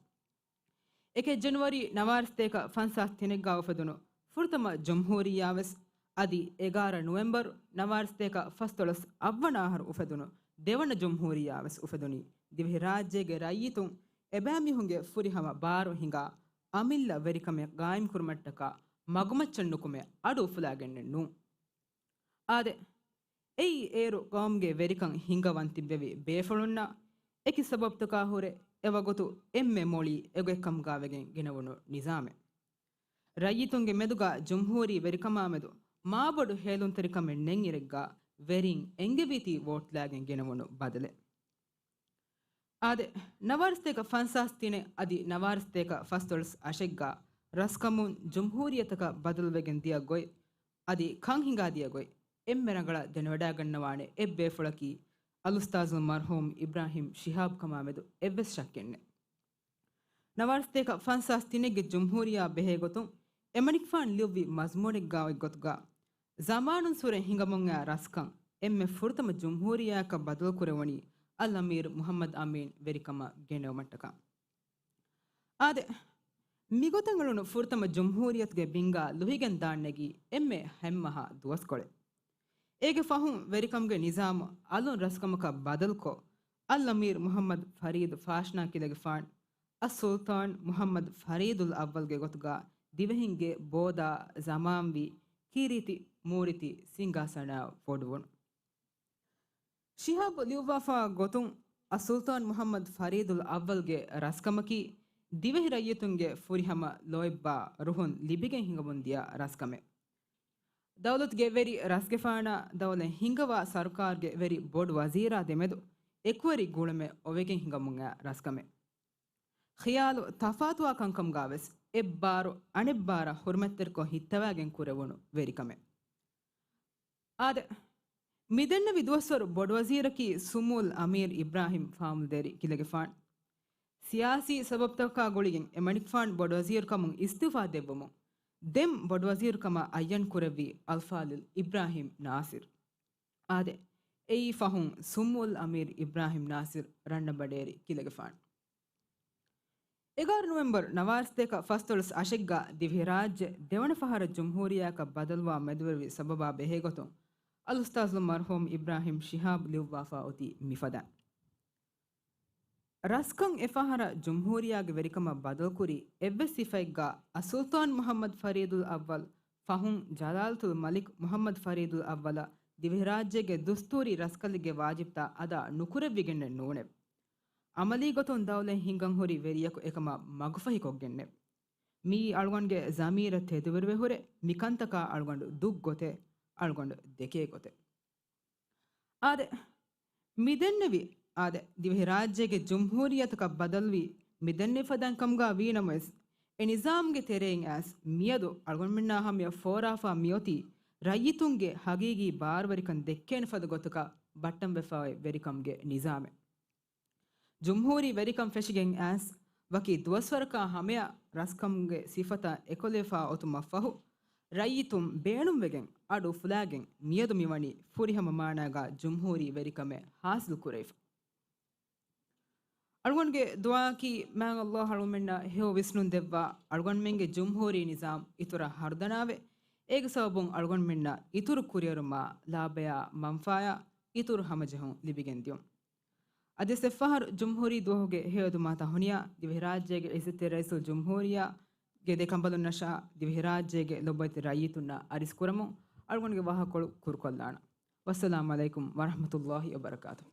އެކެއް ޖަނުއަރީ ނަވާރަސަތޭކަ ފަންސާސް ތިނެއްގަ އުފެދުނު ފުރަތަމަ ޖުމްހޫރިއްޔާވެސް އަދި އެގާރަ ނޮވެމްބަރު ނަވާރަސަތޭކަ ފަސްދޮޅަސް އަށްވަނަ އަހަރު އުފެދުނު ދެވަނަ ޖުމްހޫރިއްޔާވެސް އުފެދުނީ ދިވެހިރާއްޖޭގެ ރައްޔިތުން އެބައިމީހުންގެ ފުރިހަމަ ބާރު ހިނގާ އަމިއްލަ ވެރިކަމެއް ގާއިމްކުރުމަށްޓަކާ މަގުމައްޗަށް ނުކުމެ އަޑު އުފުލާގެންނެއް ނޫން. އާދެ، އެއީ އޭރު ޤައުމުގެ ވެރިކަން ހިންގަވަން ތިއްބެވި ބޭފުޅުންނަށް އެކި ސަބަބުތަކާ ހުރެ އެވަގުތު އެންމެ މޮޅީ އެގޮތްކަމުގާވެގެން ގެނެވުނު ނިޒާމެއް. ރައްޔިތުންގެ މެދުގަ ޖުމްހޫރީ ވެރިކަމާމެދު މާބޮޑު ހޭލުންތެރިކަމެއް ނެތްއިރެއްގަ ވެރިން އެންގެވީތީ ވޯޓްލާގެން ގެނެވުނު ބަދަލެއް. އާދެ، ނަވާރަސަތޭކަ ފަންސާސް ތިނެއް އަދި ނަވާރަސަތޭކަ ފަސްދޮޅަސް އަށެއްގަ ރަސްކަމުން ޖުމްހޫރިއްޔަތަކަށް ބަދަލުވެގެން ދިޔަ ގޮތް އަދި ކަން ހިނގާދިޔަ ގޮތް އެންމެ ރަނގަޅަށް ދެނެވަޑައިގަންނަވާނެ އެއްބޭފުޅަކީ އަލްއުސްތާޛުލް މަރްޙޫމް އިބްރާހީމް ޝިހާބް ކަމާމެދު އެއްވެސް ޝައްކެއްނެތް. ނަވާރަސަތޭކަ ފަންސާސް ތިނެއްގެ ޖުމްހޫރިއްޔާ ބެހޭގޮތުން އެމަނިކުފާނު ލިޔުއްވި މަޒްމޫނެއްގާ އޮތްގޮތުގަ، ޒަމާނުންސުރެ ހިނގަމުންއައި ރަސްކަން އެންމެ ފުރަތަމަ ޖުމްހޫރިއްޔާއަކަށް ބަދަލުކުރެވުނީ އަލްއަމީރު މުޙައްމަދު އަމީން ވެރިކަމަށް ގެނެވުމަށްޓަކާ. އާދެ، މިގޮތަށް އެޅުނު ފުރަތަމަ ޖުމްހޫރިއްޔަތުގެ ބިންގާ ލުހިގެން ދާން ނެގީ އެންމެ ހަތްމަހާ ދުވަސްކޮޅެއް. އޭގެ ފަހުން ވެރިކަމުގެ ނިޒާމު އަލުން ރަސްކަމަކަށް ބަދަލުކޮށް، އަލްއަމީރު މުޙައްމަދު ފަރީދު ފާޝްނާ ކިލެގެފާނު އައްސުލްޠާން މުޙައްމަދު ފަރީދުލް އައްވަލްގެ ގޮތުގަ ދިވެހިންގެ ބޯދާ ޒަމާންވީ ކީރިތި މޫރިތި ސިންގާސަނައަށް ވޮޑުވުނު. ޝިހާބު ލިޔުއްވާފާ ގޮތުން، އައްސުލްޠާން މުޙައްމަދު ފަރީދުލް އައްވަލްގެ ރަސްކަމަކީ، ދިވެހި ރައްޔިތުންގެ ފުރިހަމަ ލޯތްބާ ރުހުން ލިބިގެން ހިނގަމުން ދިޔަ ރަސްކަމެއް. ދައުލަތުގެ ވެރި ރަސްގެފާނާ، ދައުލަތް ހިންގަވާ ސަރުކާރުގެ ވެރި ބޮޑު ވަޒީރާ ދެމެދު އެކުވެރި ގުޅުމެއް އޮވެގެން ހިނގަމުން އައި ރަސްކަމެއް. ޚިޔާލު ތަފާތުވާ ކަންކަމުގާވެސް އެއްބާރު އަނެއްބާރަށް ހުރުމަތްތެރިކޮށް ހިއްތަވާގެން ކުރެވުނު ވެރިކަމެއް. އާދެ، މިދެންނެވި ދުވަސްވަރު ބޮޑުވަޒީރަކީ ސުމޫލް އަމީރު އިބްރާހިމް ފާމުލްދޭރި ކިލެގެފާނު. ސިޔާސީ ސަބަބުތަކާ ގުޅިގެން އެމަނިކުފާނު ބޮޑުވަޒީރުކަމުން އިސްތިއުފާ ދެއްވުމުން، ދެން ބޮޑުވަޒީރުކަމަށް އައްޔަން ކުރެއްވީ އަލްފާޟިލް އިބްރާހިމް ނާޞިރު. އާދެ، އެއީ ފަހުން ސުމޫލް އަމީރު އިބްރާހިމް ނާޞިރު ރަންނަބަނޑޭރި ކިލެގެފާނު. އެގާރަ ނޮވެމްބަރު ނަވާރަސަތޭކަ ފަސްދޮޅަސް އަށެއްގަ ދިވެހިރާއްޖެ ދެވަނަ ފަހަރަށް ޖުމްހޫރިއްޔާއަކަށް ބަދަލުވާ މެދުވެރިވި ސަބަބާ ބެހޭގޮތުން، އަލްއުސްތާޛުލް މަރްޙޫމް އިބްރާހިމް ޝިހާބް ލިޔުއްވާފާ އޮތީ މިފަދައިން. ރަސްކަން އެފަހަރަށް ޖުމްހޫރިއްޔާގެ ވެރިކަމަށް ބަދަލުކުރި އެއްވެސް ސިފައެއްގަ އައްސުލްޠާން މުޙައްމަދު ފަރީދުލް އައްވަލް ފަހުން ޖަލާލަތުލް މަލިކް މުޙައްމަދު ފަރީދުލް އައްވަލަށް ދިވެހިރާއްޖޭގެ ދުސްތޫރީ ރަސްކަލެއްގެ ވާޖިބްތައް އަދާ ނުކުރެއްވިގެންނެއް ނޫނެވެ. އަމަލީ ގޮތުން ދައުލަތް ހިންގަން ހުރި ވެރިޔަކު އެކަމަށް މަގުފަހިކޮށްގެންނެވި. މިއީ އަޅުގަނޑުގެ ޒަމީރަށް ތެދުވެރިވެ ހުރެ މި ކަންތަކާ އަޅުގަނޑު ދުށް ގޮތެއް، އަޅުގަނޑު ދެކޭ ގޮތެއް. އާދެ، މިދެންނެވި، އާދެ، ދިވެހިރާއްޖޭގެ ޖުމްހޫރިއްޔަތަކަށް ބަދަލުވީ މިދެންނެވި ފަދައިން ކަމުގަ ވީނަމަވެސް، އެ ނިޒާމްގެ ތެރެއިން އައިސް މިއަދު އަޅުގަނޑުމެންނާ ހަމަޔަށް ފޯރާފާ މިއޮތީ ރައްޔިތުންގެ ހަގީގީ ބާރުވެރިކަން ދެއްކޭނެ ފަދަ ގޮތަކަށް ބައްޓަންވެފައި ވެރިކަމުގެ ނިޒާމެއް. ޖުމްހޫރީ ވެރިކަން ފެށިގެން އައިސް، ވަކި ދުވަސްވަރަކާ ހަމަޔަށް ރަސްކަމުގެ ސިފަތައް އެކޮށްލެވިފަ އޮތުމަށްފަހު، ރައްޔިތުން ބޭނުންވެގެން އަޑު އުފުލާގެން މިއަދު މިވަނީ ފުރިހަމަ މާނާގަ ޖުމްހޫރީ ވެރިކަމެއް ހާސިލު ކުރެވިފަ. އަޅުގަނޑުގެ ދުޢާއަކީ މާތް ﷲ އަޅުގަނޑުމެންނަށް ހެޔޮ ވިސްނުން ދެއްވާ، އަޅުގަނޑުމެންގެ ޖުމްހޫރީ ނިޒާމް އިތުރަށް ހަރުދަނާވެ، އޭގެ ސަބަބުން އަޅުގަނޑުމެންނަށް އިތުރު ކުރިއެރުމާ ލާބަޔާ މަންފާޔާ އިތުރު ހަމަޖެހުން ލިބިގެން ދިޔުން. އަދިވެސް އެއްފަހަރު ޖުމްހޫރީ ދުވަހުގެ ހެޔޮ ދުމާތަށް ހުނިޔާ، ދިވެހިރާއްޖޭގެ ޢިއްޒަތްތެރި ރައީސުލްޖުމްހޫރިއްޔާގެ ދެ ކަނބަލުންނަށާ ދިވެހިރާއްޖޭގެ ލޮބުވެތި ރައްޔިތުންނަށް އަރިސްކުރަމުން އަޅުގަނޑުގެ ވާހަކަކޮޅު ކުރުކޮށްލާނަން. ވައްސަލާމު ޢަލައިކުމް ވަރަޙްމަތުﷲ ވަބަރަކާތުހު.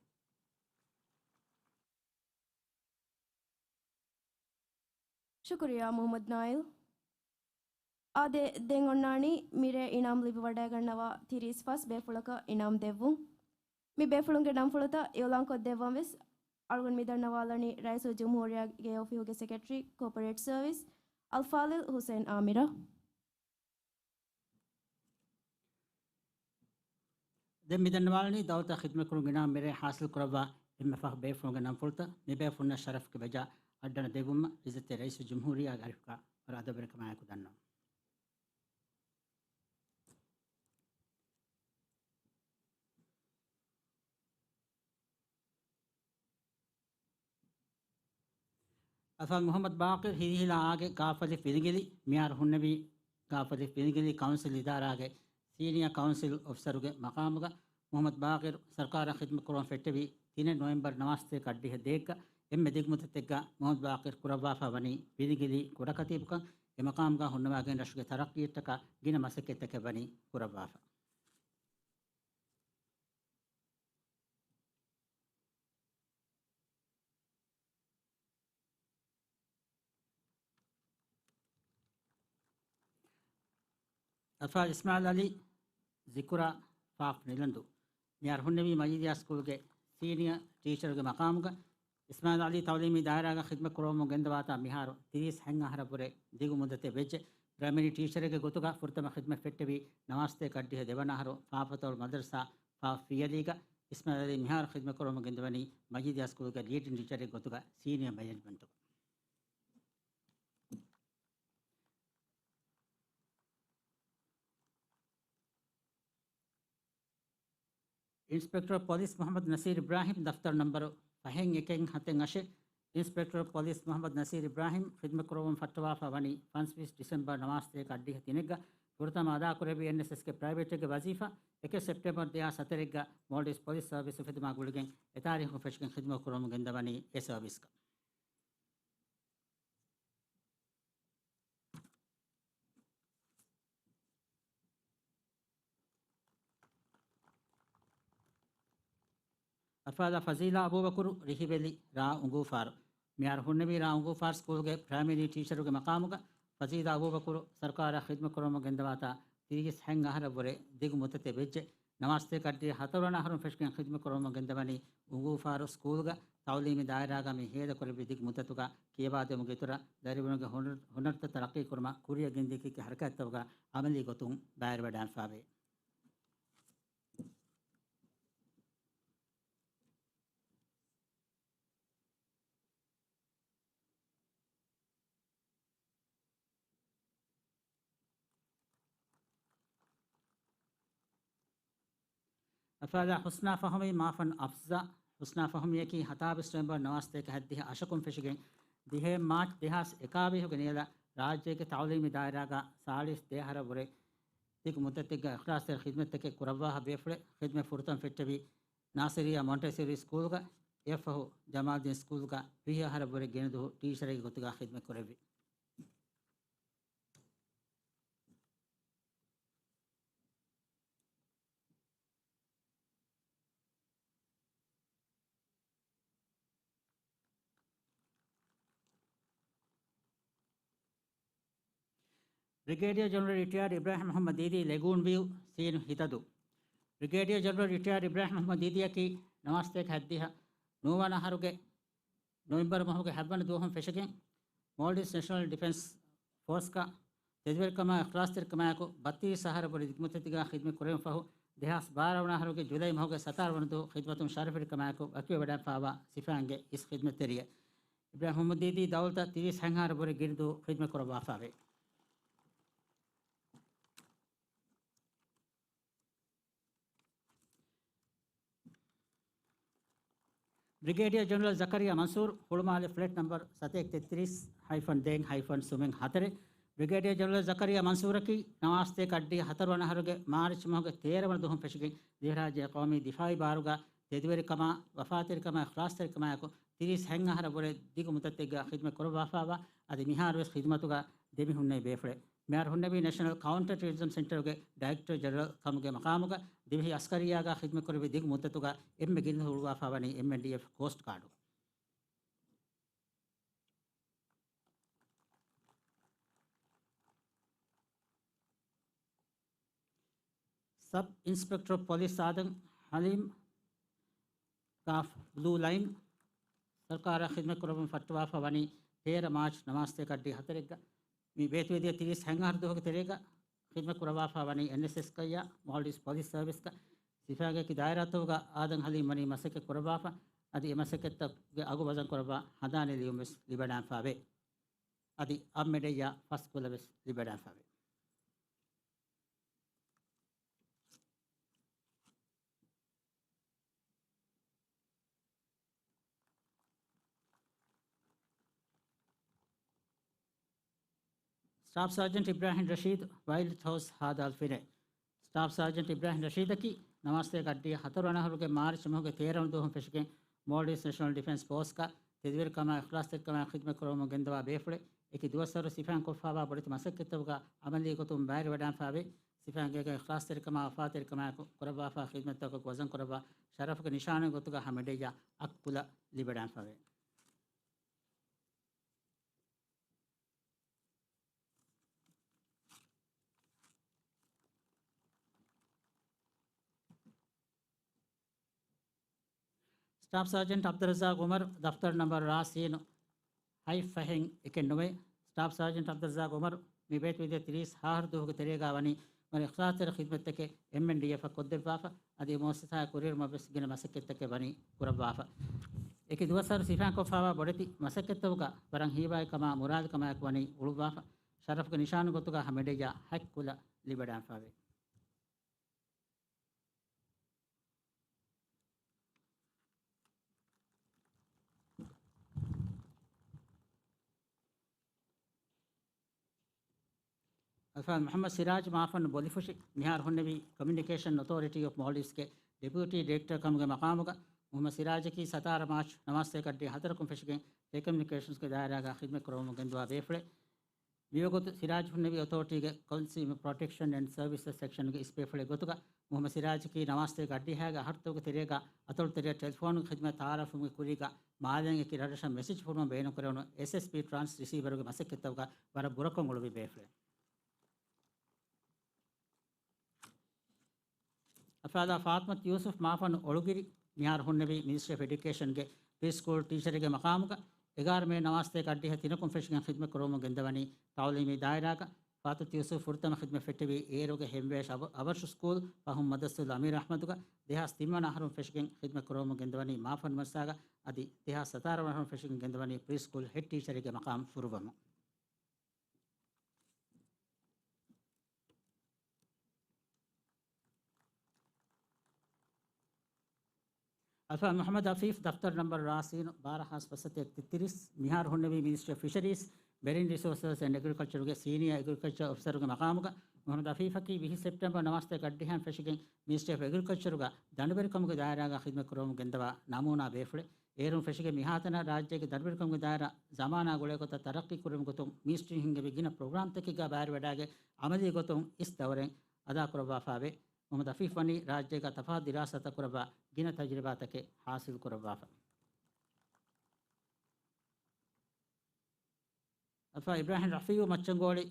ޝުކުރިއްޔާ މުޙައްމަދު ނާއިލް. އާދެ، ދެން އޮންނާނީ މިރޭ އިނާމް ލިބިވަޑައިގަންނަވާ ތިރީސް ފަސް ބޭފުޅަކަށް އިނާމް ދެއްވުން. މި ބޭފުޅުންގެ ނަންފުޅުތައް އިޢުލާންކޮށްދެއްވަން ވެސް އަޅުގަނޑު މި ދަންނަވާލަނީ ރައީސުލްޖުމްހޫރިއްޔާގެ އޮފީހުގެ ސެކްރެޓަރީ ކޯޕަރޭޓް ސަރވިސް އަލްފާޟިލް ޙުސައިން އާމިރަށް. ދެން މި ދަންނަވާލަނީ ދައުލަތަށް ޚިދުމަތްކުރުމުގެ އިނާމް މިރޭ ހާސިލް ކުރައްވާ އެންމެ ފަހު ބޭފުޅުންގެ ނަންފުޅުތައް މި ބޭފުޅުންނަށް ޝަރަފުގެ ބަޖާ އައްޑަނަ ދެއްވުމަށް ޢިއްޒަތްތެރި ރައީސުލްޖުމްހޫރިއްޔާގެ އަރިހުގަ ވަރަށް އަދަބުވެރިކަމާއެކު ދަންނަވަން. އަލްފާޟިލް މުޙައްމަދު ބާޤިރު ހިރިހިލާ އާގެ ގާފަލި ފިނިގިލި، މިހާރު ހުންނެވީ ގާފަލި ފިނިގިލި ކައުންސިލް އިދާރާގެ ސީނިއާ ކައުންސިލް އޮފިސަރުގެ މަޤާމުގަ. މުޙައްމަދު ބާޤިރު ސަރުކާރަށް ޚިދުމަތް ކުރުވަން ފެއްޓެވީ ތިނެއް ނޮވެމްބަރު ނަވާސްތޭކަ އަށްޑިހަ ދޭއްގަ. އެންމެ ދިގު މުއްދަތެއްގަ މުޙައްމަދު ބާޤިރު ކުރައްވާފަ ވަނީ ފިނިގިލި ކުޑަކަތީބުކަން. އެ މަޤާމުގަ ހުންނަވާގެން ރަށުގެ ތަރައްޤީއަށްޓަކާ ގިނަ މަސައްކަތްތަކެއް ވަނީ ކުރައްވާފަ. އަލްފާޟިލް އިސްމާޢީލް ޢަލީ ޒިކުރާ ފާފް ނިލަންދޫ މިހާރު ހުންނެވީ މަޖީދިޔާ ސްކޫލްގެ ސީނިއާ ޓީޗަރުގެ މަޤާމުގަ. އިސްމާޢީލް ޢަލީ ތަޢުލީމީ ދާއިރާގަ ޚިދުމަތް ކުރައްވަމުން ގެންދަވާތާ މިހާރު ތިރީސް ހަތް އަހަރަށްވުރެ ދިގު މުއްދަތެއް ވެއްޖެ. ޕްރައިމަރީ ޓީޗަރެއްގެ ގޮތުގަ ފުރަތަމަ ޚިދުމަތް ފެއްޓެވީ ނަވާސްތޭކަ އަށްޑިހަ ދެވަނަ އަހަރު ފާފަތޮޅު މަދަރުސާ ފާފް ފިޔަލީގަ. އިސްމާޢީލް ޢަލީ މިހާރު ޚިދުމަތް ކުރައްވަމުން ގެންދަވަނީ މަޖީދިޔާ ސްކޫލްގެ ލީޑިން ޓީޗަރެއްގެ ގޮތުގަ ސީނިއާ މެނޭޖްމަންޓުގަ. އިންސްޕެކްޓަރ ޕޮލިސް މުޙައްމަދު ނަސީރު އިބްރާހިމް، ދަފްތަރު ނަންބަރު ފަހެއް އެކެއް ހަތެއް އަށެއް. އިންސްޕެކްޓަރ ޕޮލިސް މުޙައްމަދު ނަސީރު އިބްރާހިމް ޚިދުމަތް ކުރައްވަން ފައްޓަވާފަ ވަނީ ފަންސަވީސް ޑިސެމްބަރު ނަވާސްތޭކަ އަށްޑިހަ ތިނެއްގަ. ފުރަތަމަ އަދާކުރެއްވީ އެންއެސްއެސްގެ ޕްރައިވެޓެއްގެ ވަޒީފާ. އެކެއް ސެޕްޓެމްބަރު ދެހާސް ހަތަރެއްގަ މޯލްޑިވްސް ޕޮލިސް ސަރވިސް އުފެދުމާ ގުޅިގެން އެ ތާރީޚު ފެށިގެން ޚިދުމަތް ކުރަމުން ގެންދަވަނީ އެ ސަރވިސްގަ. އަލްފާޟިލާ ފަޒީލާ އަބޫބަކުރު ރިހިވެލި ރ. އުނގޫފާރު. މިހާރު ހުންނެވީ ރ. އުނގޫފާރު ސްކޫލްގެ ޕްރައިމަރީ ޓީޗަރުގެ މަޤާމުގަ. ފަޒީލާ އަބޫބަކުރު ސަރުކާރަށް ޚިދުމަތް ކުރަމުން ގެންދަވާތާ ތިރީސް ހަތް އަހަރަށްވުރެ ދިގު މުއްދަތެއް ވެއްޖެ. ނަވާސްތޭކަ އަށްޑިހަ ހަތަރުވަނަ އަހަރުން ފެށިގެން ޚިދުމަތް ކުރަމުން ގެންދަވަނީ އުނގޫފާރު ސްކޫލްގަ. ތަޢުލީމީ ދާއިރާގަ މި ހޭދަކުރެއްވި ދިގު މުއްދަތުގަ ކިޔަވާދިއުމުގެ އިތުރަށް ދަރިވަރުންގެ ހުނަރު، ހުނަރުތައް ތަރައްޤީ ކުރުމަށް ކުރިއަށް ގެންދިޔަ ކީކީ ހަރަކާތްތަކުގަ އަމަލީ ގޮތުން ބައިވެރިވަޑައިގެންފާވޭ. އަލްފާޟިލާ ޙުސްނާ ފަހުމީ މާފަން އަފްޒާ. ޙުސްނާ ފަހުމީއަކީ ހަތާވީސް ނޮވެމްބަރު ނަވާސްތޭކަ ހަތްދިހަ އަށަކުން ފެށިގެން ދިހައެއް މާޗް ދެހާސް އެކާވީހުގެ ނިޔަލަށް ރާއްޖޭގެ ތަޢުލީމީ ދާއިރާގަ ސާޅީސް ދެ އަހަރަށްވުރެ ދިގު މުއްދަތެއްގަ އިޚްލާޞްތެރި ޚިދުމަތްތަކެއް ކުރައްވާފަ ބޭފުޅެއް. ޚިދުމަތް ފުރަތަމަ ފެއްޓެވީ ނާސިރިއްޔާ މޮންޓެސޯރީ ސްކޫލްގަ. އެއަށްފަހު ޖަމާލްދީން ސްކޫލްގަ ވިހި އަހަރަށްވުރެ ގިނަ ދުވަހު ޓީޗަރެއްގެ ގޮތުގަ ޚިދުމަތް ކުރެއްވި. ބްރިގޭޑިއަރ ޖެނެރަލް ރިޓަޔާޑް އިބްރާހިމް މުޙައްމަދު ދީދީ، ލެގޫން ވިއު، ސީނު ހިތަދޫ. ބްރިގޭޑިއަރ ޖެނެރަލް ރިޓަޔާޑް އިބްރާހިމް މުޙައްމަދު ދީދީއަކީ ނަވާސްތޭކަ ހަތްދިހަ ނުވަވަނަ އަހަރުގެ ނޮވެމްބަރު މަހުގެ ހަތްވަނަ ދުވަހުން ފެށިގެން، މޯލްޑިވްސް ނެޝަނަލް ޑިފެންސް ފޯސްގަ ތެދުވެރިކަމާ އިޚްލާޞްތެރިކަމާއެކު ބައްތިރީސް އަހަރަށް ވުރެ ދިގުމުއްދަތެއްގަ ޚިދްމަތް ކުރެވުން ފަހު، ދެހާސް ބާރަ ވަނަ އަހަރުގެ ޖުލައި މަހުގެ ސަތާރަ ވަނަ ދުވަހު ޚިދްމަތުން ޝަރަފުވެރިކަމާއެކު ވަކިވެވަޑައިފާވާ ސިފައިންގެ އިސް ޚިދްމަތްތެރިއެއް. އިބްރާހިމް މުޙައްމަދު ދީދީ ދައުލަތަށް ތިރީސް ހަތް އަހަރަށް ވުރެ ގިނަ ދުވަހު ޚިދްމަތް ކުރައްވާފާވޭ. ބްރިގޭޑިއަރ ޖެނެރަލް ޒަކަރިޔާ މަންސޫރު، ހުޅުމާލެ ފްލެޓް ނަމްބަރު ސަތޭކަ ތެއްތިރީސް ހައިފަން ދެއެއް ހައިފަން ސުމެއް ހަތަރެއް. ބްރިގޭޑިއަރ ޖެނެރަލް ޒަކަރިޔާ މަންސޫރަކީ ނަވާސްތޭކަ އަށްޑިހަ ހަތަރު ވަނަ އަހަރުގެ މާރިޗް މަހުގެ ތޭރަ ވަނަ ދުވަހުން ފެށިގެން ދިވެހިރާއްޖޭ ޤައުމީ ދިފާޢީ ބާރުގަ ތެދުވެރިކަމާ، ވަފާތެރިކަމާ، އިޚްލާޞްތެރިކަމާއެކު ތިރީސް ހަތް އަހަރަށް ވުރެ ދިގު މުއްދަތެއްގަ ޚިދްމަތް ކުރައްވާފާވާ، އަދި މިހާރުވެސް ޚިދުމަތުގަ ދެމިހުންނެވި ބޭފުޅެއް. މިހާރު ހުންނެވީ ނެޝަނަލް ކައުންޓަރ ޓެރަރިޒަމް ސެންޓަރުގެ ޑައިރެކްޓަރ ޖެނެރަލް ކަމުގެ މަޤާމުގަ. ދިވެހި އަސްކަރިއްޔާގަ ޚިދުމަތް ކުރެއްވި ދިގު މުއްދަތުގަ އެންމެ ގިނަ ހުޅުވާފާވަނީ އެމްއެންޑީއެފް ކޯސްޓް ގާޑު. ސަބް އިންސްޕެކްޓަރ އޮފް ޕޮލިސް އާދަމް ޙަލީމް ގާފް ބްލޫ ލައިން ސަރުކާރަށް ޚިދުމަތް ކުރައްވަން ފައްޓަވާފަ ވަނީ ތޭރަ މާޗް ނަވާސްތޭކަ އަށްޑިހަ ހަތަރެއްގަ. މި ބޭތުވެދިޔަ ތިރީސް ހަތް އަހަރު ދުވަހުގެ ތެރޭގަ ޚިދުމަތް ކުރައްވާފަ ވަނީ އެންއެސްއެސް ކައްޔާ، މޯލްޑިވްސް ޕޮލިސް ސަރވިސްގަ. ސިފައިންގެ އެކި ދާއިރާތަކުގަ އާދަމް ޙަލީމް ވަނީ މަސައްކަތް ކުރައްވާފަ، އަދި އެ މަސައްކަތްތަކުގެ އަގު ވަޒަން ކުރައްވާ ހަނދާނީ ލިޔުން ވެސް ލިބިވަޑައިފާވޭ. އަދި އަށް މެޑަލްއާ ފަސް ކުލަ ވެސް ލިބިވަޑައިފާވޭ. ސްޓާފް ސާޖެންޓް އިބްރާހިމް ރަޝީދު، ވައިލްޑް ހައުސް ހާދަ އަލްފިނޭ. ސްޓާފް ސާޖެންޓް އިބްރާހިމް ރަޝީދަކީ ނަވާސްތޭކަ އަށްޑިހަ ހަތަރު ވަނަ އަހަރުގެ މާރިޗް މަހުގެ ތޭރަ ވަނަ ދުވަހުން ފެށިގެން މޯލްޑިވްސް ނެޝަނަލް ޑިފެންސް ފޯސްގަ ތެދުވެރިކަމާ އިޚްލާޞްތެރިކަމާ ޚިދުމަތް ކުރައްވަމުން ގެންދަވާ ބޭފުޅެއް. އެކި ދުވަސްވަރު ސިފައިން ކޮށްފާވާ ބޮޑެތި މަސައްކަތްތަކުގަ އަމަލީ ގޮތުން ބައިވެރިވަޑައިފާވެ، ސިފައިންގެ އިޚްލާޞްތެރިކަމާ ވަފާތެރިކަމާއެކު ކުރައްވާފާ ޚިދުމަތްތަކަކު ވަޒަން ކުރައްވާ ޝަރަފުގެ ނިޝާނެއް ގޮތުގަ ހަ މެޑަލްއާ އަށް ކުލަ ލިބިވަޑައިފާވެ. ސްޓާފް ސާޖެންޓް ޢަބްދުއްރައްޒާޤް ޢުމަރު، ދަފްތަރު ނަންބަރު ރާ ސީނު ހަތް ފަހެއް އެކެއް ނުވޭ. ސްޓާފް ސާޖެންޓް ޢަބްދުއްރައްޒާޤް ޢުމަރު މި ބޭތުވެދިޔަ ތިރީސް ހަ އަހަރު ދުވަހުގެ ތެރޭގަ ވަނީ ވަރަށް އިޚްލާޞްތެރި ޚިދުމަތްތަކެއް އެމްއެންޑީއެފަށް ކޮށްދެއްވާފަ، އަދި މުއައްސަސާއާ ކުރިއެރުމަށް ވެސް ގިނަ މަސައްކަތްތަކެއް ވަނީ ކުރައްވާފަ. އެކި ދުވަސްވަރު ސިފައިން ކޮށްފާވާ ބޮޑެތި މަސައްކަތްތަކުގަ ވަރަށް ހީވާގިކަމާ މުރާލިކަމާއެކު ވަނީ އުޅުއްވާފަ. ޝަރަފުގެ ނިޝާނު ގޮތުގަ ހަ މެޑަލްއާ ހަތް ކުލަ ލިބިވަޑައިފާވޭ. އަލްފާޟިލް މުޙައްމަދު ސިރާޖް މާފަންނު ބޮލިފުށި، މިހާރު ހުންނެވީ ކޮމިއުނިކޭޝަން އޮތޯރިޓީ އޮފް މޯލްޑިވްސްގެ ޑެޕިއުޓީ ޑިރެކްޓަރ ކަމުގެ މަޤާމުގަ. މުޙައްމަދު ސިރާޖަކީ ސަތާރަ މާޗް ނަވާސްތޭކަ އަށްޑިހަ ހަތަރަކުން ފެށިގެން ޓެލެކޮމިއުނިކޭޝަންސްގެ ދާއިރާގަ ޚިދުމަތް ކުރައްވަމުން ގެންދަވާ ބޭފުޅެއް. މިވަގުތު ސިރާޖް ހުންނެވީ އޮތޯރިޓީގެ ކޮންސިއުމަރ ޕްރޮޓެކްޝަން އެންޑް ސަރވިސަސް ސެކްޝަންގެ އިސް ބޭފުޅެއް ގޮތުގަ. މުޙައްމަދު ސިރާޖަކީ ނަވާސްތޭކަ އަށްޑިހައިގެ އަހަރުތަކުގެ ތެރޭގަ އަތޮޅު ތެރެއަށް ޓެލެފޯނުގެ ޚިދުމަތް ތައާރަފުވުމުގެ ކުރީގަ މާލޭން އެކި ރަށްރަށަށް މެސެޖް ފޮނުވަން ބޭނުންކުރެވުނު އެސްއެސްޕީ ޓްރާންސް ރިސީވަރުގެ މަސައްކަތްތަކުގަ ވަރަށް ބުރަކޮށް އުޅުއްވި ބޭފުޅެއް. އަލްފާޟިލާ ފާޠިމަތު ޔޫސުފް މާފަންނު އޮޅުގިރި، މިހާރު ހުންނެވީ މިނިސްޓްރީ އޮފް އެޑިއުކޭޝަންގެ ޕްރީ ސްކޫލް ޓީޗަރެއްގެ މަޤާމުގަ. އެގާރަ މޭ ނަވާސްތޭކަ އަށްޑިހަ ތިނަކުން ފެށިގެން ޚިދުމަތް ކުރައްވަމުން ގެންދަވަނީ ތަޢުލީމީ ދާއިރާގަ. ފާޠިމަތު ޔޫސުފް ފުރަތަމަ ޚިދުމަތް ފެއްޓެވީ އޭރުގެ ހެންވޭށް އަބަ-، އަވަށު ސްކޫލް، ފަހުން މަދްރަސަތުލް އަމީރު އަޙްމަދުގަ. ދެހާސް ތިން ވަނަ އަހަރުން ފެށިގެން ޚިދުމަތް ކުރައްވަމުން ގެންދަވަނީ މާފަންނު މަދްރަސާގަ. އަދި ދެހާސް ސަތާރަ ވަނަ އަހަރުން ފެށިގެން ގެންދަވަނީ ޕްރީ ސްކޫލް ހެޑް ޓީޗަރެއްގެ މަޤާމް ފުރުއްވަމުން. އަލްފާޟިލް މުޙައްމަދު އަފީފް، ދަފްތަރު ނަންބަރު ރާ ސީނު ބާރަ ހާސް ފަސް ސަތޭކަ ތެއްތިރީސް، މިހާރު ހުންނެވީ މިނިސްޓްރީ އޮފް ފިޝަރީޒް، މެރިން ރިސޯސަސް އެންޑް އެގްރިކަލްޗަރުގެ ސީނިއާ އެގްރިކަލްޗަރ އޮފިސަރުގެ މަޤާމުގަ. މުޙައްމަދު އަފީފަކީ ވިހި ސެޕްޓެމްބަރު ނަވާސްތޭކަ އަށްޑިހައިން ފެށިގެން މިނިސްޓްރީ އޮފް އެގްރިކަލްޗަރުގަ ދަނޑުވެރިކަމުގެ ދާއިރާގަ ޚިދުމަތް ކުރައްވަމުން ގެންދަވާ ނަމޫނާ ބޭފުޅެއް. އޭރުން ފެށިގެން މިހާތަނަށް ރާއްޖޭގެ ދަނޑުވެރިކަމުގެ ދާއިރާ ޒަމާނާ ގުޅޭ ގޮތަށް ތަރައްޤީ ކުރުމުގެ ގޮތުން މިނިސްޓްރީން ހިންގެވި ގިނަ ޕްރޮގްރާމްތަކެއްގަ ބައިވެރިވެވަޑައިގެން އަމަލީ ގޮތުން އިސް ދައުރެއް އަދާކުރައްވާފައިވޭ. މުޙައްމަދު އަފީފް ވަނީ ރާއްޖޭގަ ތަފާތު ދިރާސާތައް ކުރައްވާ ގިނަ ތަޖުރިބާތަކެއް ޙާޞިލް ކުރައްވާފަ. އަލްފާޟިލް އިބްރާހިމް ރަފީޢު މައްޗަންގޯޅި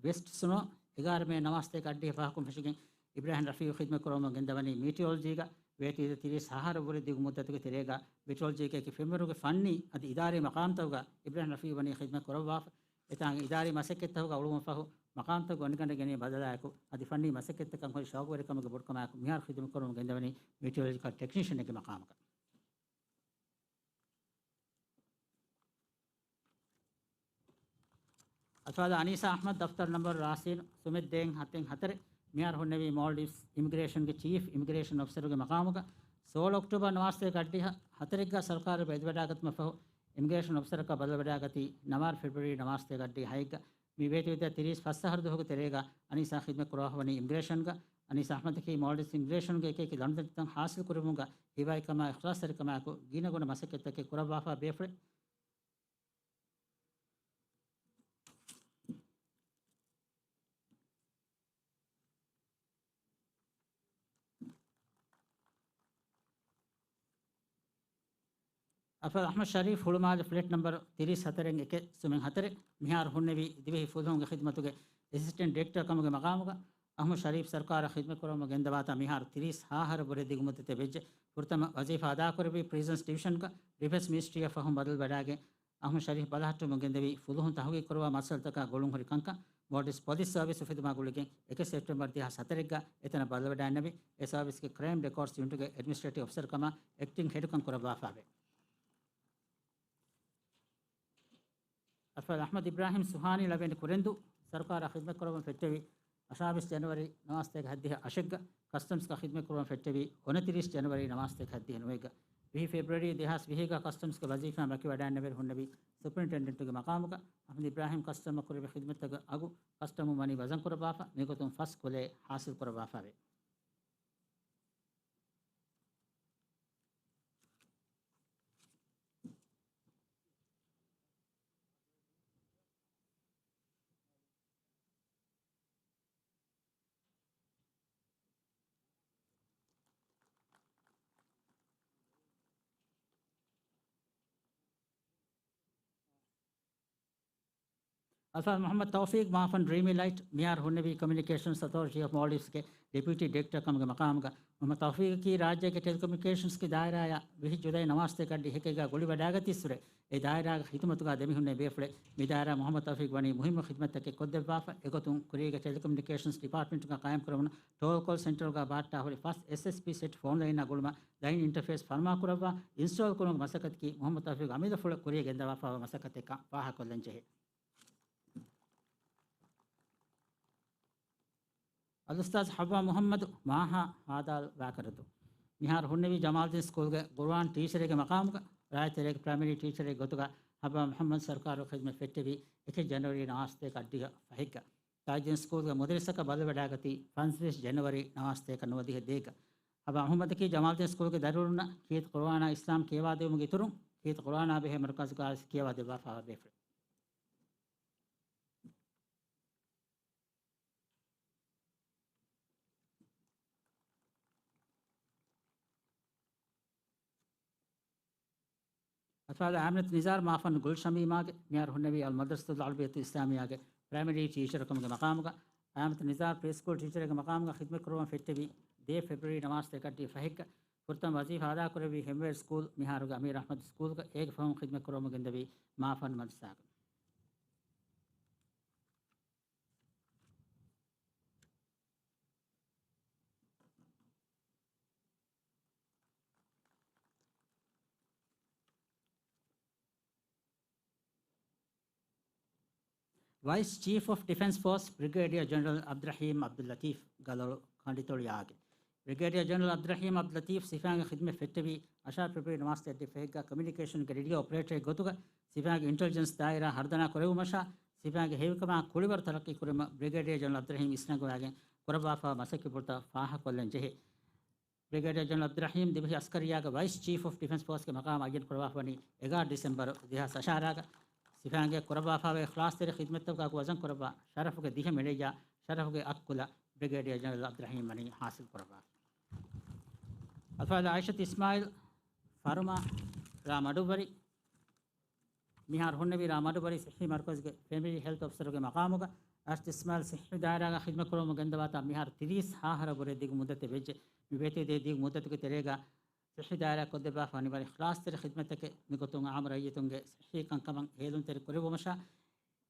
ވެސްޓް ސުނޯ، އެގާރަ މޭ ނަވާސްތޭކަ އައްޑިހަ ފަހަކުން ފެށިގެން އިބްރާހިމް ރަފީޢު ޚިދުމަތް ކުރަމުން ގެންދަވަނީ މީޓިއޮލޮޖީގަ ވޭތުވެދިޔަ ތިރީސް ހައަހަރަށްވުރެ ދިގު މުއްދަތުގެ ތެރޭގަ މީޓިއޮލޮޖީގައި ފެންވަރުގެ ފަންނީ އަދި އިދާރީ މަޤާމްތަކުގަ އިބްރާހިމް ރަފީޢު ވަނީ ޚިދުމަތް ކުރައްވާފަ. އެތާނގެ އިދާރީ މަސައްކަތްތަކުގަ އުޅުމުން ފަހު، މަޤާމްތަކުގެ އޮނިގަނޑަށް ގެނައި ބަދަލާއެކު، އަދި ފަންނީ މަސައްކަތްތަކަށް ހުރި ޝައުގުވެރިކަމުގެ ބޮޑުކަމާއެކު، މިހާރު ޚިދުމަތް ކުރަމުން ގެންދަވަނީ މީޓިއޮލޮޖިކަލް ޓެކްނީޝަނެއްގެ މަޤާމަކަށް. އަތޮޅު އަނީސާ އަޙްމަދު، ދަފްތަރު ނަންބަރު ރާސީން ސުމެއް ދޭން ހަތެއް ހަތަރެއް، މިހާރު ހުންނެވީ މޯލްޑިވްސް އިމިގްރޭޝަންގެ ޗީފް އިމިގްރޭޝަން އޮފިސަރުގެ މަޤާމުގަ. ސޯޅަ އޮކްޓޯބަރ ނަވާސްތޭކަ އައްޑިހަ ހަތަރެއްގަ ސަރުކާރު ބައިވެރިވެވަޑައިގަތުމަށް ފަހު، އިމިގްރޭޝަން އޮފިސަރަކަށް ބަދަލުވެވަޑައިގަތީ ނަވަމްބަރު ފެބްރުއަރީ ނަވާސްތޭކަ އައްޑިހަ ހައެއްގަ. މި ވޭތުވެދިޔަ ތިރީސް ފަސް އަހަރު ދުވަހުގެ ތެރޭގަ އަނީސާ ޚިދުމަތް ކުރައްވާފަ ވަނީ އިމިގްރޭޝަންގަ. އަނީސާ އަޙްމަދަކީ މޯލްޑިވްސް އިމިގްރޭޝަންގެ އެކި ލަނޑުދަނޑިތައް ހާސިލް ކުރެވުމުގަ ހިތްވަހިކަމާ އިޚްލާޞްތެރިކަމާއެކު ގިނަގުނަ މަސައްކަތްތަކެއް ކުރައްވާފަ ބޭފުޅެއް. އަތޮޅު އަޙްމަދު ޝަރީފް، ހުޅުމާލެ ފްލެޓް ނަންބަރު ތިރީސް ހަތަރެއް އެކެއް ސުމެއް ހަތަރެއް، މިހާރު ހުންނެވީ ދިވެހި ފުލުހުންގެ ޚިދުމަތުގެ އެސިސްޓެންޓް ޑިރެކްޓަރ ކަމުގެ މަޤާމުގަ. އަޙްމަދު ޝަރީފް ސަރުކާރަށް ޚިދުމަތް ކުރަމުން ގެންދަވާތާ މިހާރު ތިރީސް ހައަހަރަށްވުރެ ދިގު މުއްދަތެއް ވެއްޖެ. ފުރަތަމަ ވަޒީފާ އަދާކުރެއްވީ ޕްރިޒަންސް ޑިވިޝަންގަ ޑިފެންސް މިނިސްޓްރީއަށް ފަހުން ބަދަލުވެވަޑައިގެން، އަޙްމަދު ޝަރީފް ބަލަހައްޓަވަމުން ގެންދެވީ ފުލުހުން ތަހުގީގު ކުރައްވާ މައްސަލަތަކާ ގުޅުންހުރި ކަންކަން. މޯލްޑިވްސް ޕޮލިސް ސަރވިސް އުފެދުމާ ގުޅިގެން އެކެއް ސެޕްޓެމްބަރު ދެހާސް ހަތަރެއްގަ އެތަނަށް ބަދަލުވެވަޑައިގެންނެވި. އެ ސަރވިސްގެ ކްރައިމް ރެކޯޑްސް ޔުނިޓުގެ އެޑްމިނިސްޓްރޭޓިވް އޮފިސަރ ކަމަށް އެކްޓިން ހެޑުކަން ކުރައްވާފައެވެ. އަތޮޅު އަޙްމަދު އިބްރާހިމް ސުހާނީ ލަވަންޑި ކުރެންދޫ، ސަރުކާރަށް ޚިދުމަތް ކުރައްވަން ފެއްޓެވި އަށާވީސް ޖަނަވަރީ ނަވާސްތޭކަ ހައްދިހަ އަށެއްގަ ކަސްޓަމްސްގަ ޚިދުމަތް ކުރައްވަން ފެއްޓެވީ އޮނަތިރީސް ޖަނަވަރީ ނަވާސްތޭކަ ހައްދިހަ ނުވައެއްގަ. ވިހި ފެބްރުއަރީ ދެހާސް ވިހިގަ ކަސްޓަމްސްގެ ވަޒީފާއިން ވަކިވެވަޑައިގެންނެވިއިރު ހުންނެވީ ސުޕްރިންޓެންޑެންޓުގެ މަޤާމުގަ. އަޙްމަދު އިބްރާހިމް ކަސްޓަމްއަށް ކުރެއްވި ޚިދުމަތްތަކުގެ އަގު ކަސްޓަމުން ވަނީ ވަޒަން ކުރައްވާފަ، މިގޮތުން ފަސް ކުލައެއް ހާސިލް ކުރައްވާފައެވެ. އަލްފާޟިލް މުޙައްމަދު ތައުފީޤް، މާފަން ޑްރީމީ ލައިޓް، މިހާރު ހުންނެވީ ކޮމިއުނިކޭޝަންސް އޮތޯރިޓީ އޮފް މޯލްޑިވްސްގެ ޑެޕިއުޓީ ޑިރެކްޓަރ ކަމުގެ މަޤާމުގަ. މުޙައްމަދު ތައުފީޤަކީ ރާއްޖޭގެ ޓެލެކޮމިއުނިކޭޝަންސްގެ ދާއިރާއާ ވިހި ޖުލައި ނަވާސްތޭކަ އައްޑިހަ އެކެއްގަ ގުޅިވަޑައިގަތީއްސުރެ، އެ ދާއިރާގެ ޚިދުމަތުގަ ދެމިހުންނެވި ބޭފުޅެއް. މި ދާއިރާ މުޙައްމަދު ތައުފީޤް ވަނީ މުހިއްމު ޚިދުމަތްތަކެއް ކޮށްދެއްވާފަ. އެގޮތުން ކުރީގެ ޓެލެކޮމިއުނިކޭޝަންސް ޑިޕާޓްމަންޓުގަ ޤާއިމްކުރެވުނު ޓޯލް ކޯލް ސެންޓަރުގަ ބަހައްޓާ ހުރި ފަސް އެސްއެސްޕީ ސެޓް ފޯން ލައިނާ ގުޅުމަށް ލައިން އިންޓަރފޭސް ފަރުމާކުރައްވާ އިންސްޓޯލް ކުރުމުގެ މަސައްކަތަކީ މުޙައްމަދު ތައުފީޤް އަމިއްލަ ފުޅަށް ކުރިޔަށް ގެންދަވާފައިވާ މަސައްކަތެއްކަން ފާހަގަކޮށްލަން ޖެހޭ. އަލްއުސްތާޛް ޙައްވާ މުޙައްމަދު، މާހާ ހާދާލް ވާކަރަދޫ، މިހާރު ހުންނެވީ ޖަމާލްދީން ސްކޫލްގެ ޤުރުއާން ޓީޗަރެއްގެ މަޤާމުގަ. ރާއްޖެ ތެރޭގެ ޕްރައިމަރީ ޓީޗަރެއްގެ ގޮތުގަ ޙައްވާ މުޙައްމަދު ސަރުކާރު ޚިދުމަތް ފެއްޓެވީ އެކެއް ޖަނަވަރީ ނަވާސްތޭކަ އައްޑިހަ ފަހެއްގަ. ތާޖްދީން ސްކޫލްގެ މުދައްރިސަކަށް ބަދަލުވެވަޑައިގަތީ ފަންސަވީސް ޖަނަވަރީ ނަވާސްތޭކަ ނުވަދިހަ ދޭއްގަ. ޙައްވާ މުޙައްމަދަކީ ޖަމާލްދީން ސްކޫލްގެ ދަރިވަރުންނަށް ކީރިތި ޤުރުއާނާ އިސްލާމް ކިޔަވާދެވުމުގެ އިތުރުން، ކީރިތި ޤުރުއާނާ ބެހޭ މަރުކަޒުގައި ކިޔަވާދެއްވާފައިވާ ބޭފުޅެއް. އަތޮޅު އައިމަނަތު ނިޒާރު، މާފަން ގުލްޝަމީމާގެ، މިހާރު ހުންނެވީ އަލްމަދްރަސަތުލް ޢަރަބިއްޔަތުލް އިސްލާމިއްޔާގެ ޕްރައިމަރީ ޓީޗަރ ކަމުގެ މަޤާމުގަ. އައިމަނަތު ނިޒާރު ޕްރީ ސްކޫލް ޓީޗަރެއްގެ މަޤާމުގަ ޚިދުމަތް ކުރައްވަން ފެއްޓެވީ ދެ ފެބްރުއަރީ ނަވާސްތޭކަ އައްޑިހަ ފަހެއްގަ. ފުރަތަމަ ވަޒީފާ އަދާކުރެއްވީ ހެމްވޭލް ސްކޫލް، މިހާރުގެ އަމީރު އަޙްމަދު ސްކޫލްގަ. އޭގެ ފަހުން ޚިދުމަތް ކުރައްވަމުން ގެންދެވީ މާފަން މަދްރަސާގަ. ވައިސް ޗީފް އޮފް ޑިފެންސް ފޯސް ބްރިގޭޑިއަރ ޖެނެރަލް ޢަބްދުއްރަޙީމް ޢަބްދުއްލަތީފް ގަލޮޅު ކަނޑިތޮޅި އާގެން. ބްރިގޭޑިއަރ ޖެނެރަލް ޢަބްދުއްރަޙީމް ޢަބްދުއްލަތީފް ސިފައިންގެ ޚިދުމަތް ފެއްޓެވީ އަށާރަ ފެބްރުއަރީ ނަވާސްތޭކަ އައްޑިހަ ފަހެއްގަ ކޮމިއުނިކޭޝަންގެ ރޭޑިއޯ އޮޕަރޭޓަރެއް ގޮތުގަ. ސިފައިންގެ އިންޓެލިޖެންސް ދާއިރާ ހަރުދަނާ ކުރެވުމަށާ ސިފައިންގެ ހެޔޮކަމާ ކުޅިވަރު ތަރައްޤީ ކުރުމަށް ބްރިގޭޑިއަރ ޖެނެރަލް ޢަބްދުއްރަޙީމް އިސްނަންގަވާގެން ކުރައްވާފައިވާ މަސައްކަތްޕުޅުތައް ފާހަގަކޮށްލަން ޖެހޭ. ބްރިގޭޑިއަރ ޖެނެރަލް ޢަބްދުއްރަޙީމް ދިވެހި އަސްކަރިއްޔާގެ ވައިސް ޗީފް އޮފް ޑިފެންސް ފޯސްގެ މަޤާމަށް އައްޔަން ކުރައްވާފަވަނީ އެގާރަ ޑިސެމްބަރު ދެހާސް އަށާރައިގަ. ސިފައިންގެ ކުރައްވާފައިވާ އިޚްލާޞްތެރި ޚިދުމަތްތަކުގެ އަގު ވަޒަން ކުރައްވާ ޝަރަފުގެ ދިހަ މެޑަލްއާ ޝަރަފުގެ އަށް ކުލަ ބްރިގޭޑިއަރ ޖެނެރަލް ޢަބްދުއްރަޙީމް ވަނީ ޙާޞިލް ކުރައްވާފަ. އަލްފާޟިލް ޢާއިޝަތު އިސްމާޢީލް، ފަރުމާ، ރ. މަޑުއްވަރި، މިހާރު ހުންނެވީ ރ. މަޑުއްވަރި ޞިއްޙީ މަރުކަޒުގެ ފެމިލީ ހެލްތު އޮފިސަރުގެ މަޤާމުގަ. އާސް އިސްމާއިލް ޞިއްޙީ ދާއިރާގަ ޚިދްމަތް ކުރަމުން ގެންދަވާތާ މިހާރު ތިރީސް ހާހަރަ ބުރެ ދިގު މުއްދަތެއް ވެއްޖެ. މި ވޭތުވެދިޔަ ދިގު މުއްދަތުގެ ތެރޭގަ ޞިއްޙީ ދާއިރާ ކޮށްދެއްވާފަ ވަނީ ވަރަށް އިޚްލާޞްތެރި ޚިދްމަތްތަކެއް. މިގޮތުން އާއްމު ރައްޔިތުންގެ ޞިއްޙީ ކަންކަމަށް ހޭލުންތެރި ކުރެއްވުމަށާ،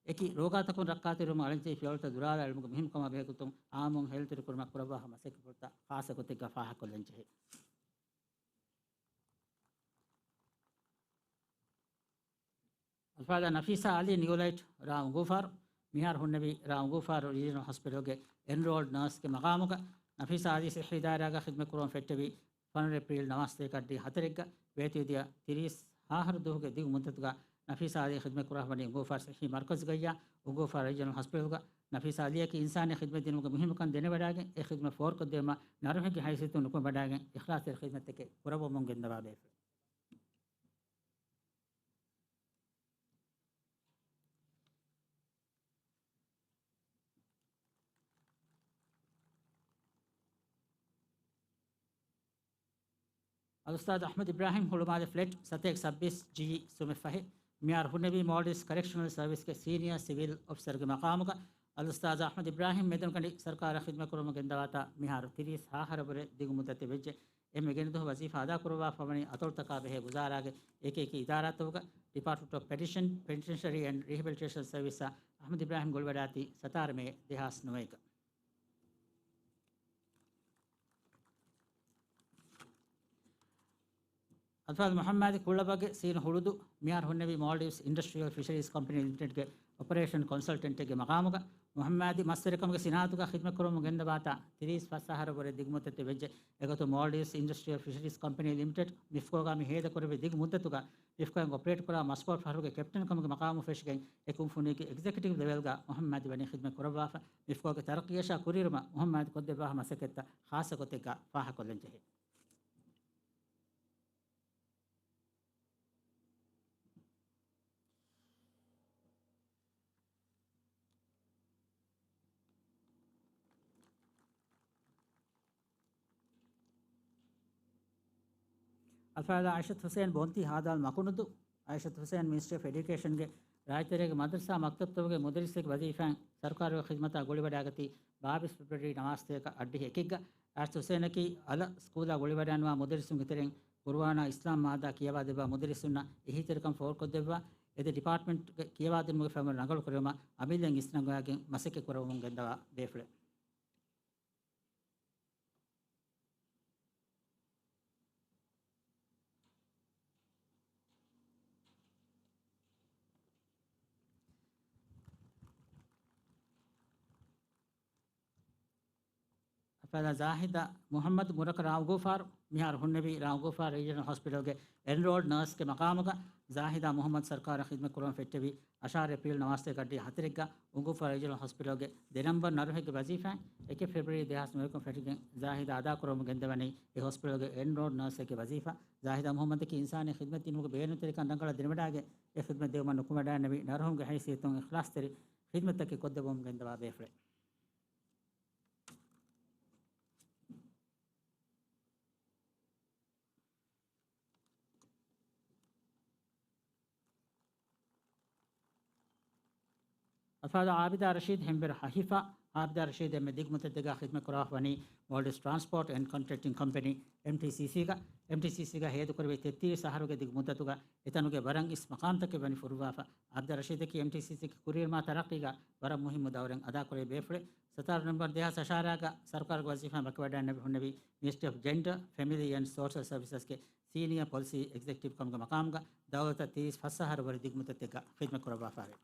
އެކި ރޯގާތަކުން ރައްކާތެރިވުމަށް އަޅަންޖެހި ފިޔަވަޅުތައް ދުރާލާ އެޅުމުގެ މުހިންމުކަމާ ބެހޭގޮތުން އާއްމުން ހޭލުންތެރިކުރުމަށް ކުރައްވާފަ މަސައްކަތްފުޅުތައް ޚާއްޞަގޮތެއްގަ ފާހަގަކޮށްލަންޖެހޭ. އަލްފާޟިލާ ނަފީސާ އަލީ ނިއުލައިޓް ރ. އުނގޫފާރު، މިހާރު ހުންނެވި ރ. އުނގޫފާރު ރީޖަނަލް ހޮސްޕިޓަލްގެ އެންރޯލްޑް ނާސްގެ މަގާމުގަ ނަފީސާ އަލީ ޞިއްޙީ ދާއިރާގަ ޚިދްމަތް ކުރުމަށް ފެއްޓެވި، ފަނަރަ އޭޕްރީލް ނަވާސްތޭކަ އައްޑިހަ ހަތަރެއްގަ ވޭތުވެދިޔަ ތިރީސް ހާހަރު ދުވަހުގެ ދިގު މުއްދަތުގަ ނަފީސާ އަލީ ޚިދްމަތް ކުރާފަ ވަނީ އުނގޫފާރު ޞިއްޙީ މަރުކަޒުގައްޔާ އުނގޫފާރު ރީޖަނަލް ހޮސްޕިޓަލްގަ. ނަފީސާ އަލީއަކީ އިންސާނީ ޚިދްމަތް ދިނުމުގެ މުހިންމުކަން ދެނެވަޑައިގެން އެ ޚިދްމަތް ފޯރުކޮށްދެވުމަށް ނަރުހެއްގެ ހައިސިއްޔަތުން ނުކުމެވަޑައިގެން އިޚްލާޞްތެރި ޚިދްމަތްތަކެއް ކުރައްވަމުން ގެންދަވާ ބޭފުޅެއް. އަލްއުސްތާޛު އަޙްމަދު އިބްރާހިމް ހުޅުމާލެ ފްލެޓް ސަތޭކަ ސައްބީސް ޖީ ސުމެއް ފަހެ، މިހާރު ހުންނެވީ މޯލްޑިވްސް ކަރެކްޝަނަލް ސަރވިސްގެ ސީނިއަރ ސިވިލް އޮފިސަރގެ މަޤާމުގަ. އަލްއުސްތާޛު އަޙްމަދު އިބްރާހިމް މެދުންކަނޑި ސަރުކާރަށް ޚިދްމަތް ކުރަމުން ގެންދަވާތާ މިހާރު ތިރީސް ހާހަރަ ބުރެ ދިގު މުއްދަތެއް ވެއްޖެ. އެންމެ ގިނަ ދުވަހު ވަޒީފާ އަދާކުރައްވާފަ ވަނީ އަތޮޅުތަކާ ބެހޭ ވުޒާރާގެ އެކި އެކި އިދާރާތަކުގަ. ޑިޕާޓްމަންޓް އޮފް ޕެޓިޝަން، ޕެނިޓެންޝަރީ އެންޑް ރީހެބިލިޓޭޝަން ސަރވިސްއާ އަޙްމަދު އިބްރާހިމް ގޮޅިވަޑާތީ ސަތާރަ މޭ ދެހާސް ނުވައެއްގަ. އަލްފާޟިލް މުޙައްމަދު ކުޅަބަގެ ސީނު ހުޅުދު މިހާރު ހުންނެވީ މޯލްޑިވްސް އިންޑަސްޓްރިއަލް ފިޝަރީޒް ކަމްޕެނީ ލިމިޓެޑްގެ އޮޕަރޭޝަން ކޮންސަލްޓެންޓެއްގެ މަޤާމުގަ. މުޙައްމަދު މަސްވެރިކަމުގެ ސިނާއަތުގަ ޚިދްމަތް ކުރަމުން ގެންދަވާތާ ތިރީސް ފަސް އަހަރަށް ވުރެ ދިގު މުއްދަތެއް ވެއްޖެ. އެގޮތުން މޯލްޑިވްސް އިންޑަސްޓްރިއަލް ފިޝަރީޒް ކަމްޕެނީ ލިމިޓެޑް މިފްކޯގަ މި ހޭދަކުރެއްވި ދިގު މުއްދަތުގަ މިފްކޯއިން އޮޕަރޭޓް ކުރާ މަސްކޮޅު ފަހަރުގެ ކެޕްޓަން ކަމުގެ މަޤާމު ފެށިގެން އެ ކުންފުނީގެ އެގްޒެކެޓިވް ލެވެލްގަ މުޙައްމަދު ވަނީ ޚިދްމަތް ކުރައްވާފަ. މިފްކޯގެ ތަރައްޤީއަށާ ކުރިއެރުމަށް މުޙައްމަދު ކޮށްދެއްވާފަ މަސައްކަތްތައް ޚާއްޞަ ގޮތެއްގަ ފާހަގަކޮށްލަންޖެހޭ. އަލްފާޟިލާ އައިޝަތު ޙުސައިން ބޮންތި ހާދާލު މަކުނުދު. އައިޝަތު ޙުސައިން މިނިސްޓްރީ އޮފް އެޑިއުކޭޝަންގެ ރާއްޖެތެރޭގެ މަދްރަސާ މަކްތަބްތަކުގެ މުދައްރިސެއްގެ ވަޒީފާއިން ސަރުކާރުގެ ޚިދްމަތާ ގުޅިވަޑައިގަތީ ބާވީސް ފެބްރުއަރީ ނަވާސްތޭކަ އައްޑިހަ އެކެއްގަ. އައިޝަތު ޙުސައިނަކީ އަލަށް ސްކޫލާ ގުޅިވަޑައިނުވާ މުދައްރިސުންގެ ތެރެއިން ޤުރުއާނާ އިސްލާމް މާއްދާ ކިޔަވާދެއްވާ މުދައްރިސުންނަށް އެހީތެރިކަން ފޯރުކޮށްދެއްވާ، އެދެ ޑިޕާޓްމަންޓްގެ ކިޔަވާދިނުމުގެ ފެންވަރު ރަނގަޅުކުރެވުމަށް އަމިއްލައިން އިސްނަންގަވާގެން މަސައްކަތް ކުރައްވަމުން ގެންދަވާ ބޭފުޅެއް. އަލްފާޟިލާ ޒާހިދާ މުޙައްމަދު މުރަކަ ރ. އުނގޫފާރު، މިހާރު ހުންނެވީ ރ. އުނގޫފާރު ރީޖަނަލް ހޮސްޕިޓަލްގެ އެންރޯލްޑް ނާސްގެ މަޤާމުގަ. ޒާހިދާ މުޙައްމަދު ސަރުކާރަށް ޚިދްމަތް ކުރުމަށް ފެއްޓެވި އަށާރަ އޭޕްރީލް ނަވާސްތޭކަ އައްޑިހަ ހަތަރެއްގަ އުނގޫފާރު ރީޖަނަލް ހޮސްޕިޓަލްގެ ދެ ނަންބަރު ނަރުހެއްގެ ވަޒީފާއިން އެކެއް ފެބްރުއަރީ ދެހާސް ނުވައެއްކުން ފެށިގެން ޒާހިދާ އަދާކުރަމުން ގެންދަވަނީ އެ ހޮސްޕިޓަލްގެ އެންރޯލްޑް ނާސްއެއްގެ ވަޒީފާ. ޒާހިދާ މުޙައްމަދަކީ އިންސާނީ ޚިދްމަތް ދިނުމުގެ ބޭނުންތެރިކަން ރަނގަޅަށް ދެނެވަޑައިގެން އެ ޚިދްމަތް ދެވުމަށް ނުކުމެވަޑައިގެންނެވި ނަރުހުންގެ ހައިސިއްޔަތުން އިޚްލާޞްތެރި ޚިދްމަތްތަކެއް ކޮށްދެއްވަމުން ގެންދަވާ ބޭފުޅެއް. އަލްފާޟިލާ އާބިދާ ރަޝީދު ހެންވެރު ހައިފާ. އާބިދާ ރަޝީދު އެންމެ ދިގު މުއްދަތެއްގަ ޚިދްމަތް ކުރާފަ ވަނީ މޯލްޑިވްސް ޓްރާންސްޕޯޓް އެންޑް ކޮންޓްރެކްޓިން ކަމްޕެނީ، އެމްޓީސީސީގަ. އެމްޓީސީސީގަ ހޭދަކުރެވި ތެއްތިރީސް އަހަރުގެ ދިގު މުއްދަތުގަ އެތަނުގެ ވަރަށް އިސް މަޤާމްތަކެއް ވަނީ ފުރުއްވާފަ. އާބިދާ ރަޝީދަކީ އެމްޓީސީސީގެ ކުރިއެރުމާ ތަރައްޤީގަ ވަރަށް މުހިއްމު ދައުރެއް އަދާކުރޭ ބޭފުޅެއް. ސަތާރަ ނަވެމްބަރު ދެހާސް އަށާރައިގަ ސަރުކާރުގެ ވަޒީފާއިން ވަކިވަޑައިންނެވި ހުންނެވި މިނިސްޓްރީ އޮފް ޖެންޑާ، ފެމިލީ އެންޑް ސޯޝަލް ސަރވިސަސްގެ ސީނިއާ ޕޮލިސީ އެގްޒެކެޓިވް ކަމުގެ މަޤާމުގަ ދައުލަތަށް ތިރީސް ފަސް އަހަރު ވުރެ ދިގު މުއްދަތެއްގަ ޚިދްމަތް ކުރައްވާފާވޭ.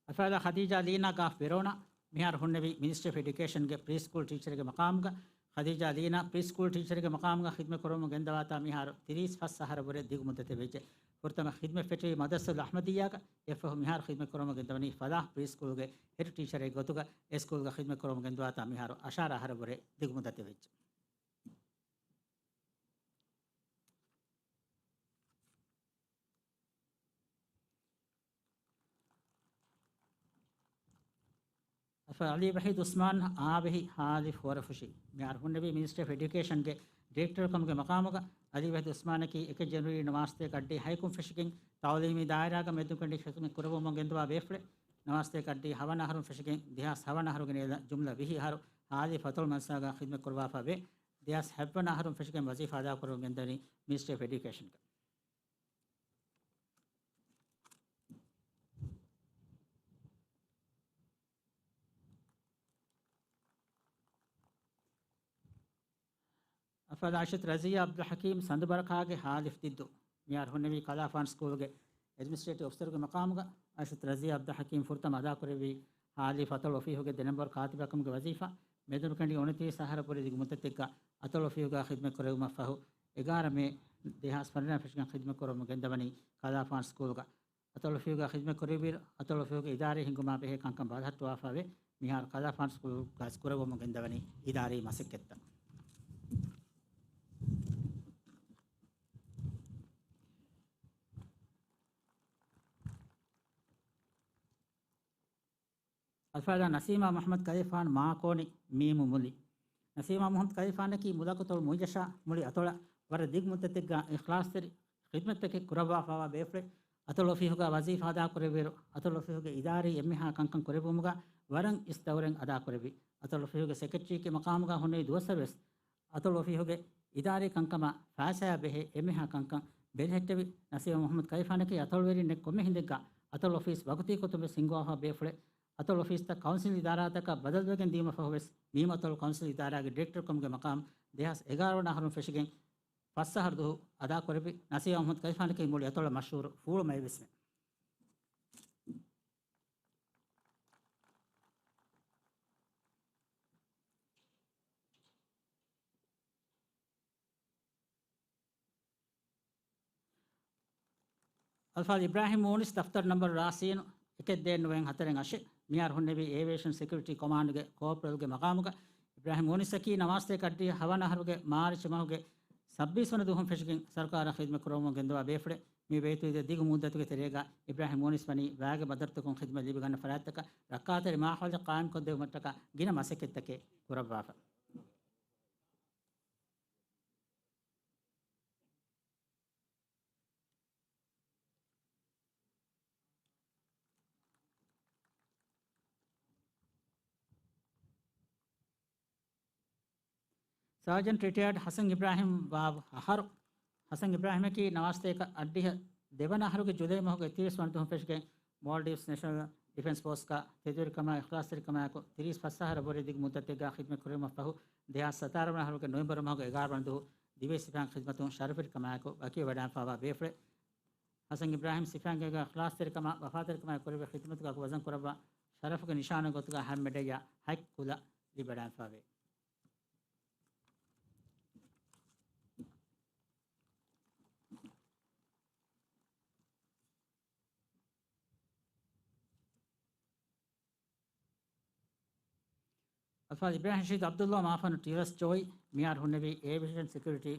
އަލްފާޟިލާ ޚަދީޖާ ލީނާ ގާފް ވެރޯނާ، މިހާރު ހުންނެވި މިނިސްޓްރީ އޮފް އެޑިއުކޭޝަންގެ ޕްރީ ސްކޫލް ޓީޗަރެއްގެ މަޤާމުގަ. ޚަދީޖާ ލީނާ ޕްރީ ސްކޫލް ޓީޗަރެއްގެ މަޤާމުގަ ޚިދްމަތް ކުރަމުން ގެންދަވާތާ މިހާރު ތިރީސް ފަސް އަހަރަށް ވުރެ ދިގު މުއްދަތެއް ވެއްޖެ. ފުރަތަމަ ޚިދްމަތް ފެއްޓެވީ މަދްރަސަތުލް އަޙްމަދިއްޔާގަ. އެއަށްފަހު މިހާރު ޚިދްމަތް ކުރަމުން ގެންދަވަނީ ފަލާޙް ޕްރީ ސްކޫލްގެ ހެޑް ޓީޗަރެއް ގޮތުގަ. އެ ސްކޫލްގަ ޚިދްމަތް ކުރަމުން ގެންދަވާތާ މިހާރު އަށާރަ އަހަރަށް ވުރެ ދިގު މުއްދަތެއް ވެއްޖެ. އަލްފާޟިލާ ޢަލީ ވަޙީދު ޢުސްމާން އާވެހި ހާލިފް ހުވަރަފުށި، މިހާރު ހުންނެވީ މިނިސްޓްރީ އޮފް އެޑިއުކޭޝަންގެ ޑިރެކްޓަރ ކަމުގެ މަޤާމުގަ އަލީ ވަހީދު ޢުސްމާނަކީ އެކެއް ޖެނުއަރީ ނަވާރަ ސަތޭކަ އަށްޑިހަ ހައެއް ކުން ފެށިގެން ތަޢުލީމީ ދާއިރާގަ މެދުކަނޑި ޚިދުމަތް ކުރައްވަމުން ގެންދަވާ ބޭފުޅެއް. ނަވާރަ ސަތޭކަ އަށްޑިހަ ހަވަނަ އަހަރުން ފެށިގެން ދެހާސް ހަވަނަ އަހަރުގެ ނޭލަ ޖުމްލަ ވިހި އަހަރު ހާދި ފަތޮޅު މަންސަބުގަ ޚިދުމަތް ކުރައްވާފަ ވޭ. ދެހާސް ހަތްވަނަ އަހަރުން ފެށިގެން ވަޒީފާ އަދާކުރަމުން ގެންދަވަނީ މިނިސްޓްރީ އޮފް އެޑިއުކޭޝަންގަ. އަލްފާޟިލް އައިޝަތު ރަޒިޔާ އަބްދުލް ޙަކީމް ސަނދުބަރަކާގެ ހާލިފް ދިއްދޫ. މިހާރު ހުންނެވީ ކަލާފާން ސްކޫލްގެ އެޑްމިނިސްޓްރޭޓިވް އޮފިސަރުގެ މަޤާމުގަ. އައިޝަތު ރަޒިޔާ އަބްދުލް ޙަކީމް ފުރަތަމަ އަދާކުރެއްވީ ހާލީ ފަތޮޅު އޮފީހުގެ ދެ ނަންބަރު ކާތިބާ ކަމުގެ ވަޒީފާ. މެދުނުކަނޑި އުނަތިރީސް އަހަރަށް ވުރެ ދިގު މުއްދަތެއްގަ އަތޮޅު އޮފީހުގަ ޚިދުމަތް ކުރެވުމަށް ފަހު، އެގާރަ މޭ ދެހާސް ފަނަރަ ފެށިގެން ޚިދުމަތް ކުރަމުން ގެންދަވަނީ ކަލާފާން ސްކޫލްގަ. އަތޮޅު އޮފީހުގަ ޚިދުމަތް ކުރެއްވިއިރު، އަތޮޅު އޮފީހުގެ އިދާރީ ހިންގުމާ ބެހޭ ކަންކަން ބަލަހައްޓަވާފަ ވޭ. މިހާރު ކަލާފާން ސްކޫލްގަ ކުރެވުމުން ގެންދަވަނީ އިދާރީ މަސައްކަތްތައް. އަލްފާޟިލާ ނަސީމާ މުޙައްމަދު ކަލޭފާނު މާކޯނި މީމު މުލި. ނަސީމާ މުޙައްމަދު ކަލޭފާނަކީ މުލަކު އަތޮޅު މުއިއްޒަށާ މުޅި އަތޮޅަށް ވަރަށް ދިގު މުއްދަތެއްގަ އިޚްލާޞްތެރި ޚިދުމަތްތަކެއް ކުރައްވާފައިވާ ބޭފުޅެއް. އަތޮޅު އޮފީހުގަ ވަޒީފާ އަދާކުރެއްވިއިރު، އަތޮޅު އޮފީހުގެ އިދާރީ އެންމެހާ ކަންކަން ކުރެއްވުމުގަ ވަރަށް އިސް ދައުރެއް އަދާކުރެއްވި. އަތޮޅު އޮފީހުގެ ސެކްރެޓަރީގެ މަޤާމުގަ ހުންނެވި ދުވަސްވަރުވެސް އަތޮޅު އޮފީހުގެ އިދާރީ ކަންކަމާ ފައިސާއާ ބެހޭ އެންމެހާ ކަންކަން ބެލެހެއްޓެވި. ނަސީމާ މުޙައްމަދު ކަލޭފާނަކީ އަތޮޅުވެރިންނެއް ކޮންމެ ހިނދެއްގަ އަތޮޅު އޮފީސް ވަގުތީ ގޮތުން ވެސް ހިންގުވާފައިވާ ބޭފުޅެއް. އަތޮޅު އޮފީސްތައް ކައުންސިލް އިދާރާތަކަށް ބަދަލުވެގެން ދިޔުމަށް ފަހު ވެސް މީމު އަތޮޅު ކައުންސިލް އިދާރާގެ ޑިރެކްޓަރ ކަމުގެ މަޤާމް ދެހާސް އެގާރަ ވަނަ އަހަރުން ފެށިގެން ފަސް އަހަރު ދުވަހު އަދާކުރެއްވި. ނަސީމާ މުޙައްމަދު ކަލޭފާނަކީ މުޅި އަތޮޅަށް މަޝްހޫރު ފޫޅު މައެއް ވެސްމެ. އަލްފާޟިލް އިބްރާހިމް މޫނިސް، ދަފްތަރު ނަންބަރު ރާސީނު އެކެއް ދޭއް ނުވައެއް ހަތަރެއް އަށެއް، މިހާރު ހުންނެވީ އޭވިއޭޝަން ސެކިއުރިޓީ ކޮމާންޑުގެ ކޯޕްރަލްގެ މަޤާމުގަ. އިބްރާހިމް މޫނިސްއަކީ ނަވާރަ ސަތޭކަ އަށްޑިހަ ހަވަނަ އަހަރުގެ މާރޗް މަހުގެ ސައްބީސް ވަނަ ދުވަހުން ފެށިގެން ސަރުކާރަށް ޚިދުމަތް ކުރަމުން ގެންދަވާ ބޭފުޅެއް. މި ބޭތުވެދިޔަ ދިގު މުއްދަތުގެ ތެރޭގަ އިބްރާހިމް މޫނިސް ވަނީ ވައިގެ ބަދަރުތަކުން ޚިދުމަތް ލިބިގަންނަ ފަރާތްތަކަށް ރައްކާތެރި މާހައުލެއް ޤާއިމްކޮށްދެވުމަށްޓަކާ ގިނަ މަސައްކަތްތަކެއް ކުރައްވާފަ. ސާޖަންޓް ރިޓަޔާޑް ހަސަން އިބްރާހިމް ވާ އަހަރު. ހަސަން އިބްރާހިމަކީ ނަވާރަ ސަތޭކަ އަށްޑިހަ ދެވަނަ އަހަރުގެ ޖުލައި މަހުގެ ތިރީސް ވަނަ ދުވަހުން ފެށިގެން މޯލްޑިވްސް ނޭޝަނަލް ޑިފެންސް ފޯސްގަ ތެދުވެރިކަމާ އިޚްލާޞްތެރިކަމާއެކު ތިރީސް ފަސް އަހަރަށް ވުރެ ދިގު މުއްދަތެއްގަ ޚިދުމަތް ކުރެވުމަށް ފަހު، ދެހާސް ސަތާރަ ވަނަ އަހަރުގެ ނޮވެމްބަރު މަހުގެ އެގާރަ ވަނަ ދުވަހު ދިވެހި ސިފައިން ޚިދުމަތުން ޝަރަފުވެރިކަމާއެކު ވަކިވެވަޑައިގެންފައިވާ ބޭފުޅެއް. ހަސަން އިބްރާހިމް ސިފައިންގެ އިޚްލާޞްތެރިކަމާ ވަފާތެރިކަމާއެކު ކުރެއްވި ޚިދުމަތުގެ އަގު ވަޒަން ކުރައްވާ، ޝަރަފުގެ ނިޝާނެއް ގޮތުގަ ހަމް މެޑަލްއާ ހަތް ކުލަ ލިބިވަޑައިގެންފައިވޭ. އަލްފާޟިލް އިބްރާހިމް ރަޝީދު ޢަބްދުﷲ މާފަންނު ޓީއެލްއެސް ޖޯއީ، މިހާރު ހުންނެވީ އޭވިއޭޝަން ސެކިއުރިޓީ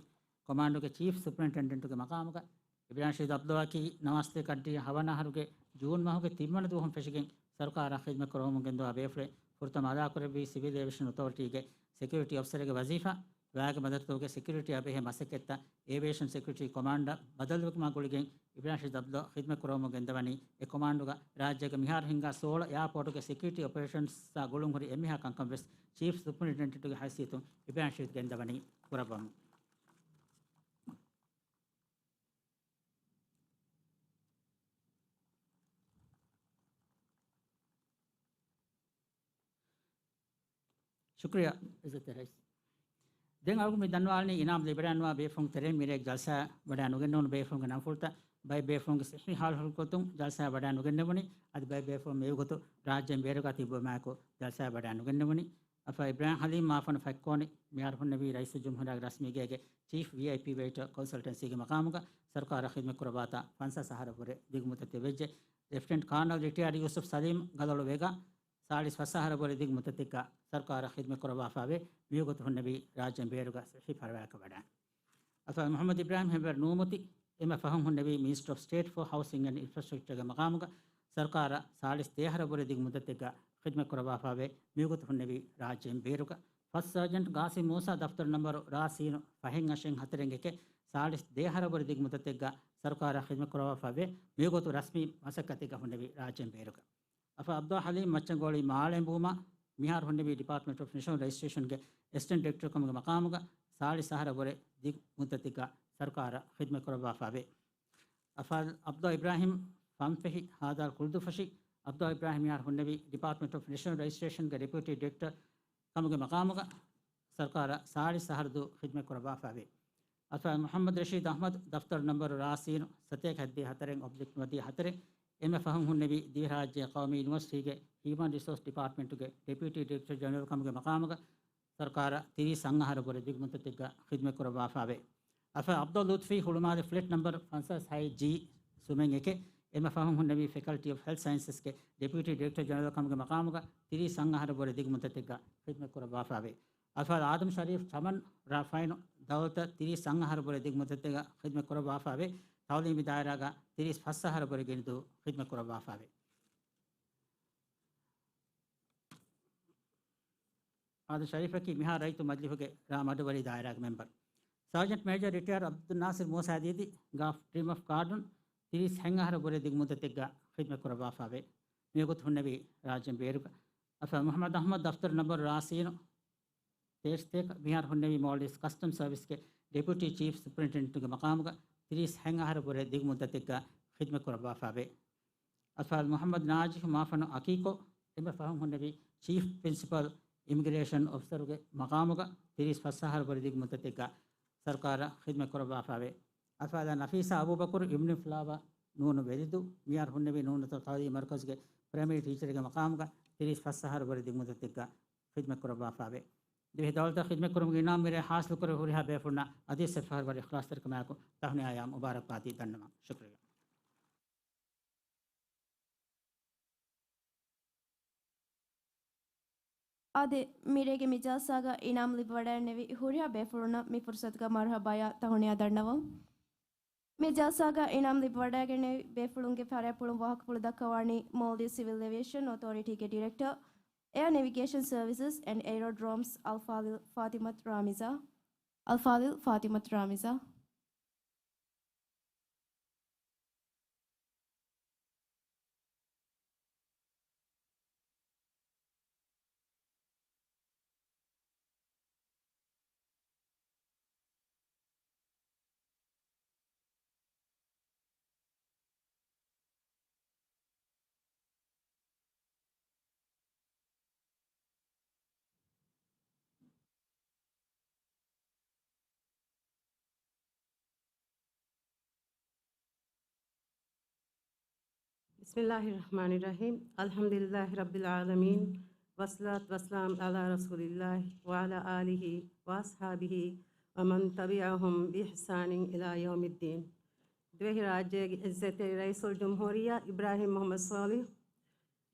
ކޮމާންޑުގެ ޗީފް ސުޕްރިންޓެންޑެންޓުގެ މަޤާމުގަ. އިބްރާހިމް ރަޝީދު ޢަބްދުﷲއަކީ ނަވާރަ ސަތޭކަ އަށްޑިހަ ހަވަނަ އަހަރުގެ ޖޫން މަހުގެ ތިންވަނަ ދުވަހުން ފެށިގެން ސަރުކާރަށް ޚިދުމަތް ކުރަމުން ގެންދަވާ ބޭފުޅެއް. ފުރަތަމަ އަދާކުރެއްވީ ސިވިލް އޭވިއޭޝަން އޮތޯރިޓީގެ ސެކިއުރިޓީ އޮފިސަރެއްގެ ވަޒީފާ. ވައިގެ ބަދަރުތަކުގެ ސެކިއުރިޓީއާ ބެހޭ މަސައްކަތްތައް އޭވިއޭޝަން ސެކިއުރިޓީ ކޮމާންޑަށް ބަދަލުވުމާ ގުޅިގެން އިބްރާހިމް ރަޝީދު ޢަބްދުﷲ ޚިދުމަތް ކުރަމުން ގެންދަވަނީ. އެ ކޮމާންޑުގަ ރާއްޖޭގެ މިހާރު ހިންގާ ސޯޅަ އެއާޕޯޓުގެ ސެކިއުރިޓީ އޮޕަރޭޝަންސްއާ ގުޅުންހުރި އެންމެހާ ކަންކަން ވެސް ޗީފް ސުޕްރިންޓެންޑެންޓުގެ ހައިސިއްޔަތުން އިބްރާހިމް ރަޝީދު ގެންދަވަނީ ކުރައްވަމުން. ޝުކުރިއްޔާ އިއްޒަތްތެރި ރައީސް. ދެން އަޅުގަނޑު މި ދަންނަވާލަނީ އިނާމް ލިބިވަޑައިގަންނަވާ ބޭފުޅުންގެ ތެރެއިން މިރޭގެ ޖަލްސާއަށް ވަޑައިނުގެންނެވުނު ބޭފުޅުންގެ ނަންފުޅުތައް. ބައެއް ބޭފުޅުންގެ ސިއްހީ ހާލު ހުރި ގޮތުން ޖަލްސާއަށް ވަޑައިނުގެންނެވުނީ. އަދި ބައެއް ބޭފުޅުން މިވަގުތު ރާއްޖޭން ބޭރުގަ ތިއްބެވުމާއެކު ޖަލްސާއަށް ވަޑައިނުގެންނެވުނީ. އަލްފާޟިލް އިބްރާހިމް ޙަލީމް މާފަންނު ފަތްކޯނި، މިހާރު ހުންނެވީ ރައީސުލްޖުމްހޫރިއްޔާގެ ރަސްމީގޭގެ ޗީފް ވީއައިޕީ ވެއިޓަރ ކޮންސަލްޓެންސީގެ މަޤާމުގަ. ސަރުކާރަށް ޚިދުމަތް ކުރައްވާތާ ފަންސާސް އަހަރަށްވުރެ ދިގު މުއްދަތެއް ވެއްޖެ. ލެފްޓިނަންޓް ކާނަލް ރިޓަޔާޑް ޔޫސުފް ސަލީމް ގަލޮޅު ވެގާ، ސާޅީސް ފަސް އަހަރަށްވުރެ ދިގު މުއްދަތެއްގަ ސަރުކާރަށް ޚިދުމަތް ކުރައްވާފައިވޭ. މިވަގުތު ހުންނެވީ ރާއްޖޭން ބޭރުގަ ސިއްހީ ފަރުވާއަކަށް ވަޑައި. އަލްފާޟިލް މުޙައްމަދު އިބްރާހިމް ހެންވެރު ނޫމުތި، އެންމެ ފަހުން ހުންނެވީ މިނިސްޓަރ އޮފް ސްޓޭޓް ފޯ ހައުސިން އެންޑް އިންފްރާސްޓްރަކްޗަރގެ މަޤާމުގަ. ސަރުކާރަށް ސާޅީސް ދެއަހަރަށްވުރެ ދިގު މުއްދަތެއްގަ ޚިދުމަތް ކުރައްވާފައިވޭ. މިވަގުތު ހުންނެވީ ރާއްޖޭން ބޭރުގަ. ފަސްޓް ސާޖަންޓް ގާސިމް މޫސާ ދަފްތަރު ނަންބަރު ރާ ސީނު ފަހެއް އަށެއް ހަތަރެއް އެކެ ސާޅީސް ދޭހަ އަހަރު ބުރެ ދިގު މުއްދަތެއްގަ ސަރުކާރަށް ޚިދުމަތް ކުރައްވާފައިވޭ. މިވަގުތު ރަސްމީ މަސައްކަތެއްގަ ހުންނެވި ރާއްޖޭން ބޭރުގަ. އަފާ އަބްދުލް ޙަލީމް މައްޗަންގޯޅި މާޅެނބުމަށް މިހާރު ހުންނެވި ޑިޕާޓްމަންޓް އޮފް ނެޝަނަލް ރަޖިސްޓްރޭޝަންގެ އެސިސްޓެންޓް ޑިރެކްޓަރ ކަމުގެ މަޤާމުގަ ސާޅީސް އަހަރަށް ވުރެ ދިގު މުއްދަތެއްގަ ސަރުކާރަށް ޚިދުމަތް ކުރައްވާފައިވޭ. އަފާ އަބްދުލް އިބްރާހިމް ފަންފެހި ހާދާލް ކުޅުދުއްފަށި. އަބްދުލް އިބްރާހިމް މިހާރު ހުންނެވި ޑިޕާޓްމަންޓް އޮފް ނެޝަނަލް ރަޖިސްޓްރޭޝަންގެ ޑެޕިއުޓީ ޑިރެކްޓަރ ކަމުގެ މަޤާމުގަ ސަރުކާރަށް ސާޅީސް އަހަރު ދުވަހު ޚިދުމަތް ކުރައްވާފައިވޭ. އަފާ މުޙައްމަދު ރަޝީދު އަޙްމަދު ދަފްތަރު ނަންބަރު ރާ ސީނު ސަތޭކަ ހަތްދިހަ ހަތަރެއް އޮބްލިކް ނުވަދިހަ ހަތަރެއް އެންމެ ފަހުން ހުންނެވި ދިވެހިރާއްޖޭ ޤައުމީ ޔުނިވަރސިޓީގެ ހިއުމަން ރިސޯސް ޑިޕާޓްމަންޓުގެ ޑެޕިއުޓީ ޑިރެކްޓަރ ޖެނެރަލް ކަމުގެ މަޤާމުގަ ސަރުކާރަށް ތިރީސް އަށް އަހަރު ބުރެ ދިގު މުއްދަތެއްގަ ޚިދުމަތް ކުރައްވާފައިވޭ. އަފާ އަބްދުލް ލުތުފީ ހުޅުމާލެ ފްލެޓް ނަންބަރު ފަންސާސް ހައެއް ޖީ ސުމެއް އެކެއް އެންމެ ފަހުން ހުންނެވި ފެކަލްޓީ އޮފް ހެލްތް ސައިންސަސްގެ ޑެޕިއުޓީ ޑިރެކްޓަރ ޖެނެރަލް ކަމުގެ މަޤާމުގަ ތިރީސް އަށް އަހަރު ބުރެ ދިގު މުއްދަތެއްގަ ޚިދުމަތް ކުރައްވާފައިވޭ. އަފާ އާދަމް ޝަރީފް ޗަމަން ރަ ފައިނު ދައުލަތަށް ތިރީސް އަށް އަހަރު ބުރެ ދިގު މުއްދަތެއްގަ ޚިދުމަތް ކުރައްވާފައިވޭ. ތަޢުލީމީ ދާއިރާގަ ތިރީސް ފަސް އަހަރު ބުރެ ގިނަ ދުވަހު ޚިދުމަތް ކުރައްވާފައިވޭ. އާދަމް ޝަރީފަކީ މިހާ ރައްޔިތު މަޖިލިހުގެ ރ މަޑުވެރި ދާއިރާގެ މެމްބަރު. ސާޖަންޓް މޭޖަރ ރިޓަޔާރްޑް އަބްދުލް ނާސިރު މޫސާ ދީދީ ގާފް ޑްރީމް އޮފް ގާޑުން ތިރީސް ހަތް އަހަރު ބުރެ ދިގު މުއްދަތެއްގަ ޚިދުމަތް ކުރައްވާފައިވޭ. މިވަގުތު ހުންނެވި ރާއްޖޭން ބޭރުގަ. އަފާ މުޙައްމަދު އަޙްމަދު ދަފްތަރު ނަންބަރު ރާ ސީނު ތޭރަ ސަތޭކަ މިހާރު ހުންނެވި މޯލްޑިވްސް ކަސްޓަމް ސަރވިސްގެ ޑެޕިއުޓީ ޗީފް ސުޕްރިންޓެންޑެންޓުގެ މަޤާމުގަ ތިރީސް ހަތް އަހަރު ބުރެ ދިގު މުއްދަތެއްގަ ޚިދުމަތް ކުރައްވާފައިވޭ. އަފާ މުޙައްމަދު ނާޖިހު މާފަނު އަކީކޯ އެންމެ ފަހުން ހުންނެވި ޗީފް ޕްރިންސިޕަލް އިމިގްރޭޝަން އޮފިސަރުގެ މަޤާމުގަ ތިރީސް ފަސް އަހަރު ބުރެ ދިގު މުއްދަތެއްގަ ސަރުކާރަށް ޚިދުމަތް ކުރައްވާފައިވޭ. އަފާ ނަފީސާ އަބޫބަކުރު އިބްނު ފްލާވާ ނޫނު ވެލިދޫ މިހާރު ހުންނެވި ނޫނު ތަޢުލީމީ މަރުކަޒުގެ ޕްރައިމަރީ ޓީޗަރުގެ މަޤާމުގަ ތިރީސް ފަސް އަހަރު ބުރެ ދިގު މުއްދަތެއްގަ ޚިދުމަތް ކުރައްވާފައިވޭ. ދިވެހި ދައުލަތަށް ޚިދުމަތް ކުރުމުގެ އިނާމް މިރޭ ޙާޞިލް ކުރެވި ހުރިހާ ބޭފުޅުންނަށް އަދިވެސް އެއްފަހަރު ވަރަށް އިޚްލާޞްތެރިކަމާއެކު ތަހުނިޔާއާ މުބާރަކްބާދީ ދަންނަވަން. ޝުކުރިއްޔާ. އާދެ، މިރޭގެ މި ޖަލްސާގަ އިނާމް ލިބިވަޑައިގެންނެވި ހުރިހާ ބޭފުޅުންނަށް މި ފުރުޞަތުގަ މަރުޙަބާޔާ ތަހުނިޔާ ދަންނަވަން. މި ޖަލްސާގަ އިނާމް ލިބިވަޑައިގެންނެވި ބޭފުޅުންގެ ފަރާތްޕުޅުން ވާހަކަފުޅު ދައްކަވާނީ މޯލްޑިވްސް ސިވިލް އޭވިއޭޝަން އޮތޯރިޓީގެ ޑިރެކްޓަރ، އެއާ ނެވިގޭޝަން ސަރވިސަސް އެންޑް އެއިރޯޑްރޯމްސް އަލްފާޟިލް ފާޠިމަތު ރާމިޒާ. އަލްފާޟިލް ފާޠިމަތު ރާމިޒާ. بسم الله الرحمن الرحيم. الحمد لله رب العالمين. والصلاة والسلام على رسول الله وعلى آله وأصحابه ومن تبعهم بإحسان إلى يوم الدين. ދިވެހިރާއްޖޭގެ ޢިއްޒަތްތެރި ރައީސުލްޖުމްހޫރިއްޔާ އިބްރާހިމް މުޙައްމަދު ޞާލިޙު،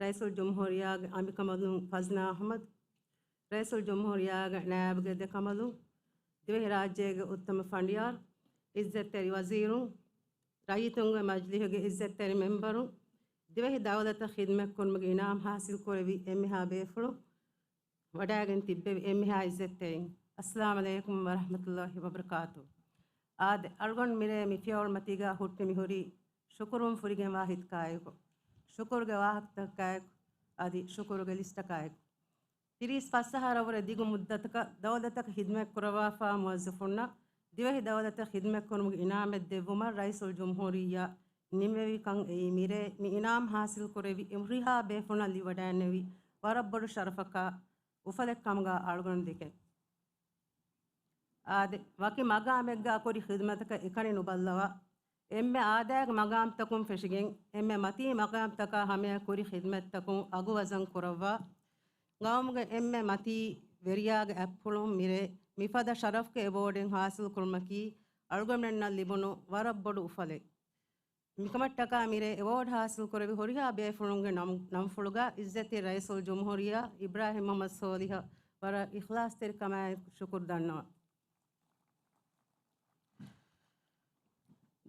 ރައީސުލްޖުމްހޫރިއްޔާގެ އަނބިކަނބަލުން ފަޒްނާ އަޙްމަދު، ރައީސުލްޖުމްހޫރިއްޔާގެ ނާއިބުގެ ދެ ކަނބަލުން، ދިވެހިރާއްޖޭގެ އުއްތަމަ ފަނޑިޔާރު، ޢިއްޒަތްތެރި ވަޒީރުން، ރައްޔިތުންގެ މަޖިލީހުގެ ޢިއްޒަތްތެރި މެމްބަރުން، ދިވެހި ދައުލަތަށް ޚިދުމަތްކުރުމުގެ އިނާމް ޙާޞިލްކުރެއްވި އެންމެހާ ބޭފުޅުން، ވަޑައިގެން ތިއްބެވި އެންމެހާ ޢިއްޒަތްތެރިން، އައްސަލާމް ޢަލައިކުމް ވަރަޙްމަތުﷲ ވަބަރަކާތު. އާދެ، އަޅުގަނޑު މިރޭ މި ފިޔަވަޅު މަތީގަ ހުއްޓި މިހުރީ ޝުކުރުން ފުރިގެންވާ ހިތަކާއެކު، ޝުކުރުގެ ވާހަކަތަކާއެކު، އަދި ޝުކުރުގެ ލިސްޓަކާއެކު. ތިރީސް ފަސް އަހަރަށް ވުރެ ދިގު މުއްދަތަކަށް ދައުލަތަކަށް ޚިދުމަތް ކުރައްވާފާ މުވައްޒަފުންނަށް ދިވެހި ދައުލަތަށް ޚިދުމަތް ކުރުމުގެ އިނާމެއް ދެއްވުމަށް ރައީސުލްޖުމްހޫރިއްޔާ ނިންމެވިކަން އެއީ މިރޭ މި އިނާމް ޙާޞިލް ކުރެއްވި ހުރިހާ ބޭފުޅުންނަށް ލިބިވަޑައިގެންނެވި ވަރަށް ބޮޑު ޝަރަފަކާ އުފަލެއް ކަމުގަ އަޅުގަނޑު ދެކެން. އާދެ، ވަކި މަގާމެއްގަ ކުރި ޚިދުމަތަކަށް އެކަނި ނުބައްލަވާ، އެންމެ އާދައިގެ މަގާމްތަކުން ފެށިގެން، އެންމެ މަތީ މަގާމްތަކާ ހަމަޔަށް ކުރި ޚިދުމަތްތަކުން އަގު ވަޒަން ކުރައްވާ، ގައުމުގެ އެންމެ މަތީ ވެރިޔާގެ އަތްޕުޅުން މިރޭ މިފަދަ ޝަރަފުގެ އެވޯޑެއް ޙާޞިލް ކުރުމަކީ އަޅުގަނޑުމެންނަށް ލިބުނު ވަރަށް ބޮޑު އުފަލެއް. މިކަމަށްޓަކާ މިރޭ އެވޯޑް ޙާޞިލް ކުރެވި ހުރިހާ ބޭފުޅުންގެ ނަމް، ނަންފުޅުގަ ޢިއްޒަތްތެރި ރައީސުލްޖުމްހޫރިއްޔާ އިބްރާހިމް މުޙައްމަދު ޞާލިޙަށް ވަރަށް އިޚްލާޞްތެރިކަމާއެކު ޝުކުރު ދަންނަވަން.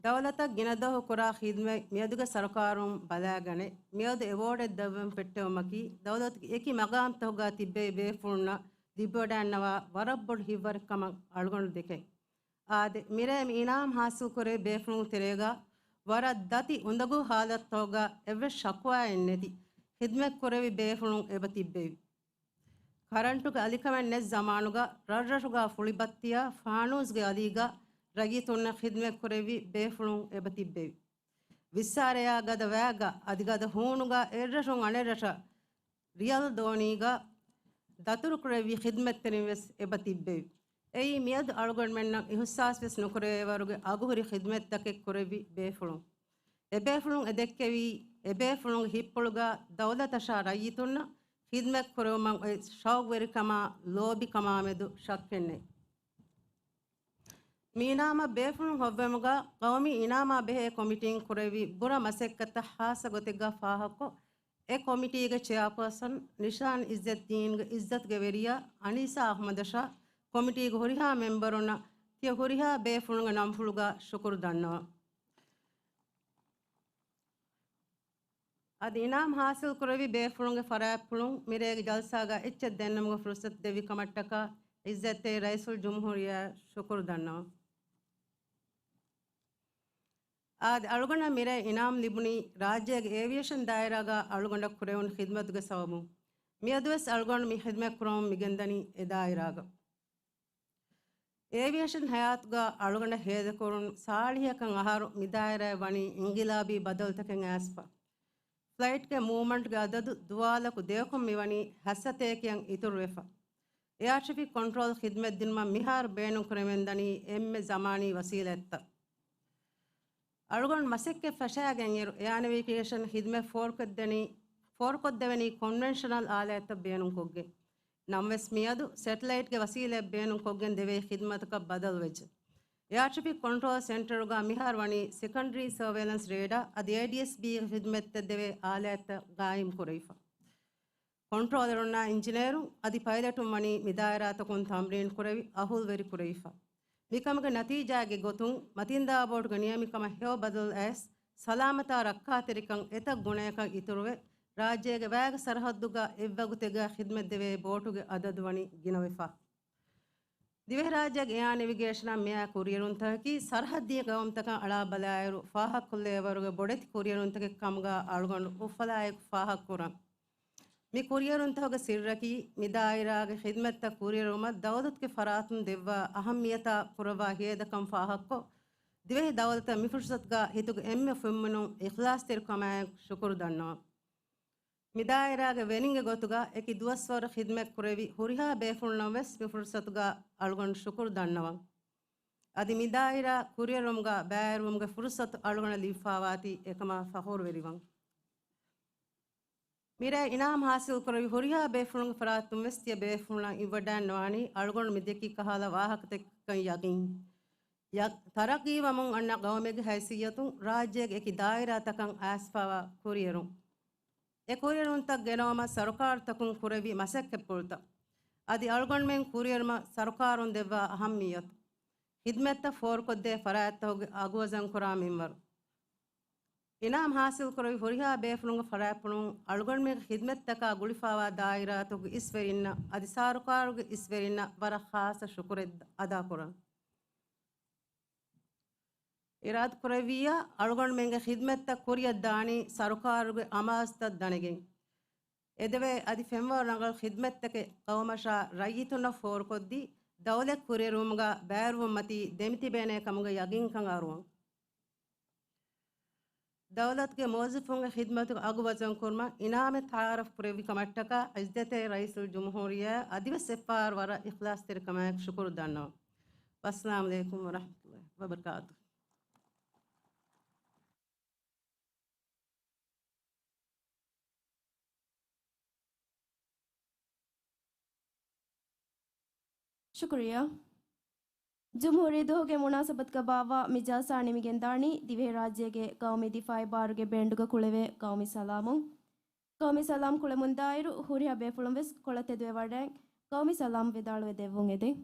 ދައުލަތަށް ގިނަ ދުވަހު ކުރާ ޚިދުމަތް މިއަދުގެ ސަރުކާރުން ބަލައިގަނެ، މިއަދު އެވޯޑެއް ދެއްވަން ފެއްޓެވުމަކީ، ދައުލަތުގެ އެކި މަގާމްތަކުގަ ތިއްބެވި ބޭފުޅުންނަށް ލިބިވަޑައިންނަވާ ވަރަށް ބޮޑު ހިތްވަރެއް ކަމަށް އަޅުގަނޑު ދެކެން. އާދެ، މިރޭ މި އިނާމް ހާސިލް ކުރެވި ބޭފުޅުން ތެރޭގަ ވަރަށް ދަތި އުނދަގޫ ހާލަތްތަކުގަ އެއްވެސް ޝަކުވާއެއް ނެތި ޚިދްމަތް ކުރެވި ބޭފުޅުން އެބަ ތިއްބެވި. ކަރަންޓުގެ އަލިކަމެއް ނެތް ޒަމާނުގަ ރަށްރަށުގަ ފުޅިބައްތިއާ ފާނޫސްގެ އަލީގަ ރައްޔިތުންނަށް ޚިދްމަތް ކުރެވި ބޭފުޅުން އެބަ ތިއްބެވި. ވިއްސާރަޔާ ގަދަ ވައިގަ އަދި ގަދަ ހޫނުގަ އެއްރަށުން އަނެއްރަށަށް ރިޔަލް ދޯނީގަ ދަތުރު ކުރެއްވި ޚިދްމަތްތެރިން ވެސް އެބަ ތިއްބެވި. އެއީ މިއަދު އަޅުގަނޑުމެންނަށް އިހުސާސް ވެސް ނުކުރެވޭވަރުގެ އަގުހުރި ޚިދްމަތްތަކެއް ކުރެއްވި ބޭފުޅުން. އެބޭފުޅުން އެދެއްކެވީ، އެބޭފުޅުންގެ ހިތްޕުޅުގަ ދައުލަތަށާ ރައްޔިތުންނަށް ޚިދްމަތް ކުރެވުމަށް އޮތް ޝައުގުވެރިކަމާ ލޯބިކަމާމެދު ޝައްކެއްނެތް. މި އިނާމަށް ބޭފުޅުން ހޮވުމުގަ ޤައުމީ އިނާމާ ބެހޭ ކޮމިޓީން ކުރެއްވި ބުރަ މަސައްކަތްތައް ޚާއްޞަ ގޮތެއްގަ ފާހަގަކޮށް، އެ ކޮމިޓީގެ ޗެއާޕާސަން ނިޝާން އިއްޒަތްދީންގެ އިއްޒަތުގެ ވެރިޔާ އަނީސާ އަޙްމަދަށާ ކޮމިޓީގެ ހުރިހާ މެމްބަރުންނަށް ތިޔަ ހުރިހާ ބޭފުޅުންގެ ނަންފުޅުގަ ޝުކުރު ދަންނަވަން. އަދި އިނާމް ހާސިލް ކުރެވި ބޭފުޅުންގެ ފަރާތްޕުޅުން މިރޭގެ ޖަލްސާގަ އެއްޗެއް ދެންނެވުމުގެ ފުރުސަތު ދެއްވި ކަމަށްޓަކާ އިއްޒަތްތެރި ރައީސުލްޖުމްހޫރިއްޔާއަށް ޝުކުރު ދަންނަވަން. އާދެ، އަޅުގަނޑަށް މިރޭ އިނާމް ލިބުނީ ރާއްޖޭގެ އޭވިއޭޝަން ދާއިރާގަ އަޅުގަނޑަށް ކުރެވުނު ޚިދްމަތުގެ ސަބަބުން. މިއަދުވެސް އަޅުގަނޑު މި ޚިދްމަތް ކުރަމުން މިގެންދަނީ އެ ދާއިރާގަ. އޭވިއޭޝަން ހަޔާތުގަ އަޅުގަނޑަށް ހޭދަކުރުނު ސާޅީހަކަށް އަހަރު މި ދާއިރާއަށް ވަނީ އިންގިލާބީ ބަދަލުތަކެއް އައިސްފަ. ފްލައިޓްގެ މޫވްމަންޓްގެ އަދަދު ދުވާލަކު ދެއަކުން މިވަނީ ހަތްސަތޭކައަށް އިތުރުވެފަ. އެއާ ޓްރެފިކް ކޮންޓްރޯލް ޚިދްމަތްދިނުމަށް މިހާރު ބޭނުންކުރެވެންދަނީ އެންމެ ޒަމާނީ ވަސީލަތްތައް. އަޅުގަނޑު މަސައްކަތް ފަށައިގެންއިރު، އެއާ ނެވިގޭޝަން ޚިދްމަތް ފޯރުކޮށްދެނީ، ފޯރުކޮށްދެވެނީ ކޮންވެންޝަނަލް އާލާތްތައް ބޭނުންކޮށްގެން. ނަމަވެސް މިއަދު ސެޓެލައިޓްގެ ވަސީލަތް ބޭނުންކޮށްގެން ދެވޭ ޚިދްމަތަކަށް ބަދަލުވެއްޖެ. އެއާ ޓްރެފިކް ކޮންޓްރޯލް ސެންޓަރުގަ މިހާރު ވަނީ ސެކަންޑަރީ ސަރވޭލަންސް ރޭޑާ އަދި އޭޑީއެސްބީގެ ޚިދްމަތްތައް ދެވޭ އާލާތްތައް ގާއިމް ކުރެވިފަ. ކޮންޓްރޯލަރުންނާ އިންޖިނޭރުން އަދި ޕައިލެޓުން ވަނީ މި ދާއިރާތަކުން ތަމްރީން ކުރެވި އަހުލުވެރި ކުރެވިފަ. މިކަމުގެ ނަތީޖާގެ ގޮތުން މަތިންދާ ބޯޓުގެ ނިޔަމިކަމަށް ހެޔޮ ބަދަލު އައިސް، ސަލާމަތާ ރައްކާތެރިކަން އެތައް ގުނަޔަކަށް އިތުރުވެ، ރާއްޖޭގެ ވައިގެ ސަރަހައްދުގަ އެއްވަގުތެއްގަ ޚިދްމަތްދެވޭ ބޯޓުގެ އަދަދު ވަނީ ގިނަވެފަ. ދިވެހިރާއްޖޭގެ އެއާ ނެވިގޭޝަނާ މިއާ ކުރިއެރުންތަކަކީ ސަރަހައްދީ ގައުމުތަކަށް އަޅާބަލާއިރު ފާހަގަކޮށްލެވޭވަރުގެ ބޮޑެތި ކުރިއެރުންތަކެއް ކަމުގަ އަޅުގަނޑު އުފަލާއެކު ފާހަގަކުރަން. މި ކުރިއެރުންތަކުގެ ސިއްރަކީ، މި ދާއިރާގެ ޚިދްމަތްތައް ކުރިއެރުވުމަށް ދައުލަތުގެ ފަރާތުން ދެއްވާ އަހައްމިޔަތާ ކުރައްވާ ހޭދަކަން ފާހަގަކޮށް، ދިވެހި ދައުލަތަށް މި ފުރުސަތުގަ ހިތުގެ އެންމެ ފުންމިނުން އިޚްލާޞްތެރިކަމާއެކު ޝުކުރު ދަންނަވަން. މި ދާއިރާގެ ވެރިންގެ ގޮތުގަ އެކި ދުވަސްވަރު ޚިދްމަތް ކުރެވި ހުރިހާ ބޭފުޅުންނަށް ވެސް މި ފުރުސަތުގަ އަޅުގަނޑު ޝުކުރު ދަންނަވަން. އަދި މި ދާއިރާ ކުރިއެރުމުގަ ބައިވެރިވުމުގެ ފުރުސަތު އަޅުގަނޑަށް ލިބިފާވާތީ އެކަމާ ފަޚުރުވެރިވަން. މިރޭ އިނާމް ހާސިލް ކުރެވި ހުރިހާ ބޭފުޅުންގެ ފަރާތުން ވެސް ތިޔަ ބޭފުޅުންނަށް އިވިވަޑައިންނަވާނީ އަޅުގަނޑު މި ދެއްކި ކަހަލަ ވާހަކަތަކަކަށް ޔަގީން. ޔަ-، ތަރައްގީވަމުން އަންނަ ގައުމެއްގެ ހައިސިއްޔަތުން ރާއްޖޭގެ އެކި ދާއިރާތަކަށް އައިސްފަވާ ކުރިއެރުން. އެ ކުރިއެރުންތައް ގެނައުމަށް ސަރުކާރުތަކުން ކުރެއްވި މަސައްކަތްޕުޅުތައް އަދި އަޅުގަނޑުމެން ކުރިއެރުމަށް ސަރުކާރުން ދެއްވާ އަހައްމިއްޔަތު، ޚިދްމަތްތައް ފޯރުކޮށްދޭ ފަރާތްތަކުގެ އަގުވަޒަންކުރާ މިންވަރު. އިނާމް ހާސިލްކުރެވި ހުރިހާ ބޭފުޅުންގެ ފަރާތްޕުޅުން އަޅުގަނޑުމެންގެ ޚިދްމަތްތަކާ ގުޅިފާވާ ދާއިރާތަކުގެ އިސްވެރިންނަށް އަދި ސަރުކާރުގެ އިސްވެރިންނަށް ވަރަށް ޚާއްޞަ ޝުކުރެއް އަދާކުރަން. އިރާދަކުރެއްވިއްޔާ، އަޅުގަނޑުމެންގެ ޚިދްމަތްތައް ކުރިއަށްދާނީ ސަރުކާރުގެ އަމާޒުތައް ދަނެގެން. އެދެވޭ އަދި ފެންވަރު ރަނގަޅު ޚިދްމަތްތަކެއް ޤައުމަށާ ރައްޔިތުންނަށް ފޯރުކޮށްދީ، ދައުލަތް ކުރިއެރުވުމުގަ ބައިވެރިވުން މަތީ ދެމިތިބޭނޭ ކަމުގެ ޔަގީންކަން އަރުވަން. ދައުލަތުގެ މުވައްޒަފުންގެ ޚިދްމަތުގެ އަގު ވަޒަންކުރުމަށް އިނާމެއް ތައާރަފް ކުރެއްވި ކަމަށްޓަކާ އިއްޒަތްތެރި ރައީސުލްޖުމްހޫރިއްޔާއަށް އަދިވެސް އެއްފަހަރު ވަރަށް އިޚްލާޞްތެރިކަމާއެކު ޝުކުރު ދަންނަވަން. ވައްސަލާމް ޢަލައިކުމް ވަރަޙްމަތުﷲ ވަބަރަކާތުހު. ޝުކުރިއްޔާ. ޖުމްހޫރީ ދުވަހުގެ މުނާސަބަތުގަ ބާއްވާ މި ޖަލްސާ ނިމިގެންދާނީ ދިވެހިރާއްޖޭގެ ޤައުމީ ދިފާޢީ ބާރުގެ ބޭންޑުގަ ކުޅެވޭ ޤައުމީ ސަލާމުން. ޤައުމީ ސަލާމް ކުޅެމުންދާއިރު، ހުރިހާ ބޭފުޅުން ވެސް ކޮޅަށް ތެދުވެވަޑައި، ޤައުމީ ސަލާމް ވިދާޅުވެ ދެއްވުން އެދެން.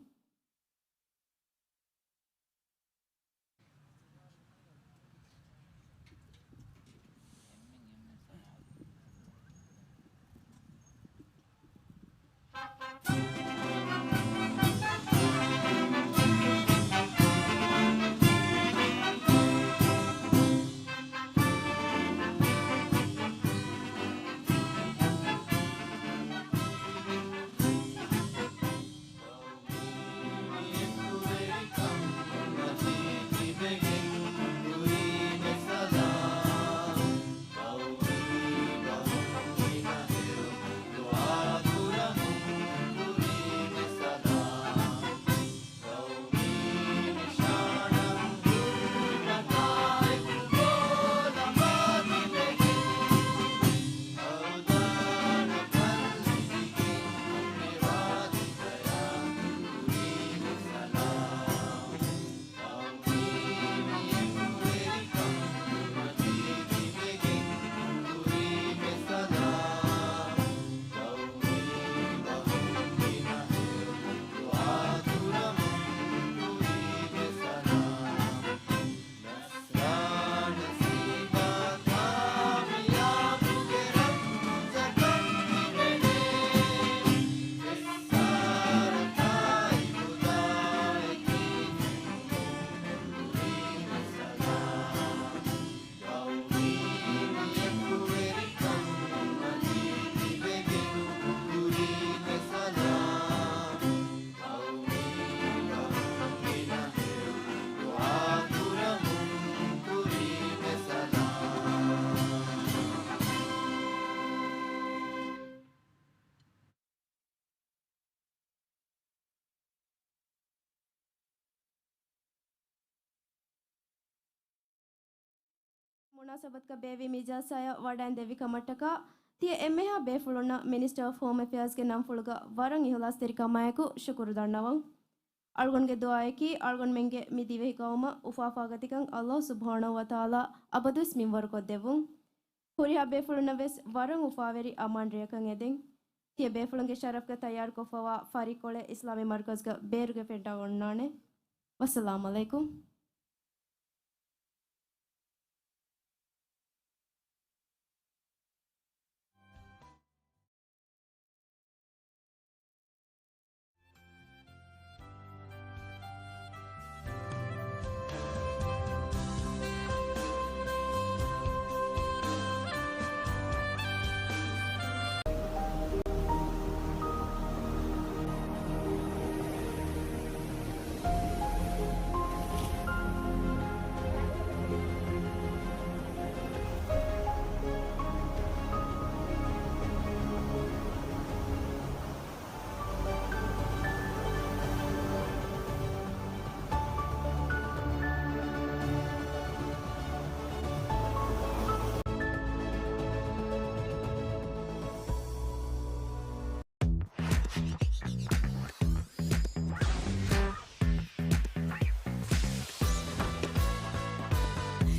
މުނާސަބަތުގަ ބޭއްވި މި ޖަލްސާއަށް ވަޑައިން ދެއްވި ކަމަށްޓަކާ، ތިޔަ އެންމެހާ ބޭފުޅުންނަށް މިނިސްޓަރ އޮފް ހޯމް އެފެއާޒްގެ ނަންފުޅުގަ ވަރަށް އިހުލާސްތެރިކަމާއެކު ޝުކުރު ދަންނަވަން. އަޅުގަނޑުގެ ދުޢާއަކީ، އަޅުގަނޑުމެންގެ މި ދިވެހި ޤައުމަށް އުފާ އުފާގަތިކަން ﷲ ސުބްޙާނަހޫ ވަތަޢާލާ އަބަދުވެސް މިންވަރުކޮށްދެއްވުން. ހުރިހާ ބޭފުޅުންނަށް ވެސް ވަރަށް އުފާވެރި އަމާން ރެއަކަށް އެދެން. ތިޔަ ބޭފުޅުންގެ ޝަރަފްގަ ތައްޔާރުކޮށްފަވާ ފަރިއްކޮޅެއް އިސްލާމީ މަރުކަޒުގަ ބޭރުގެ ފެންނަ އޮންނާނެ. ވައްސަލާމް ޢަލައިކުމް.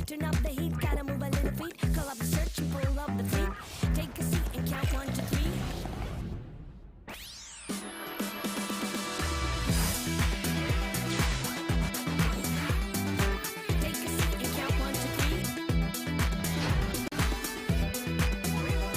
Turn up the heat, gotta move a little feet. Call up the search and pull up the feet.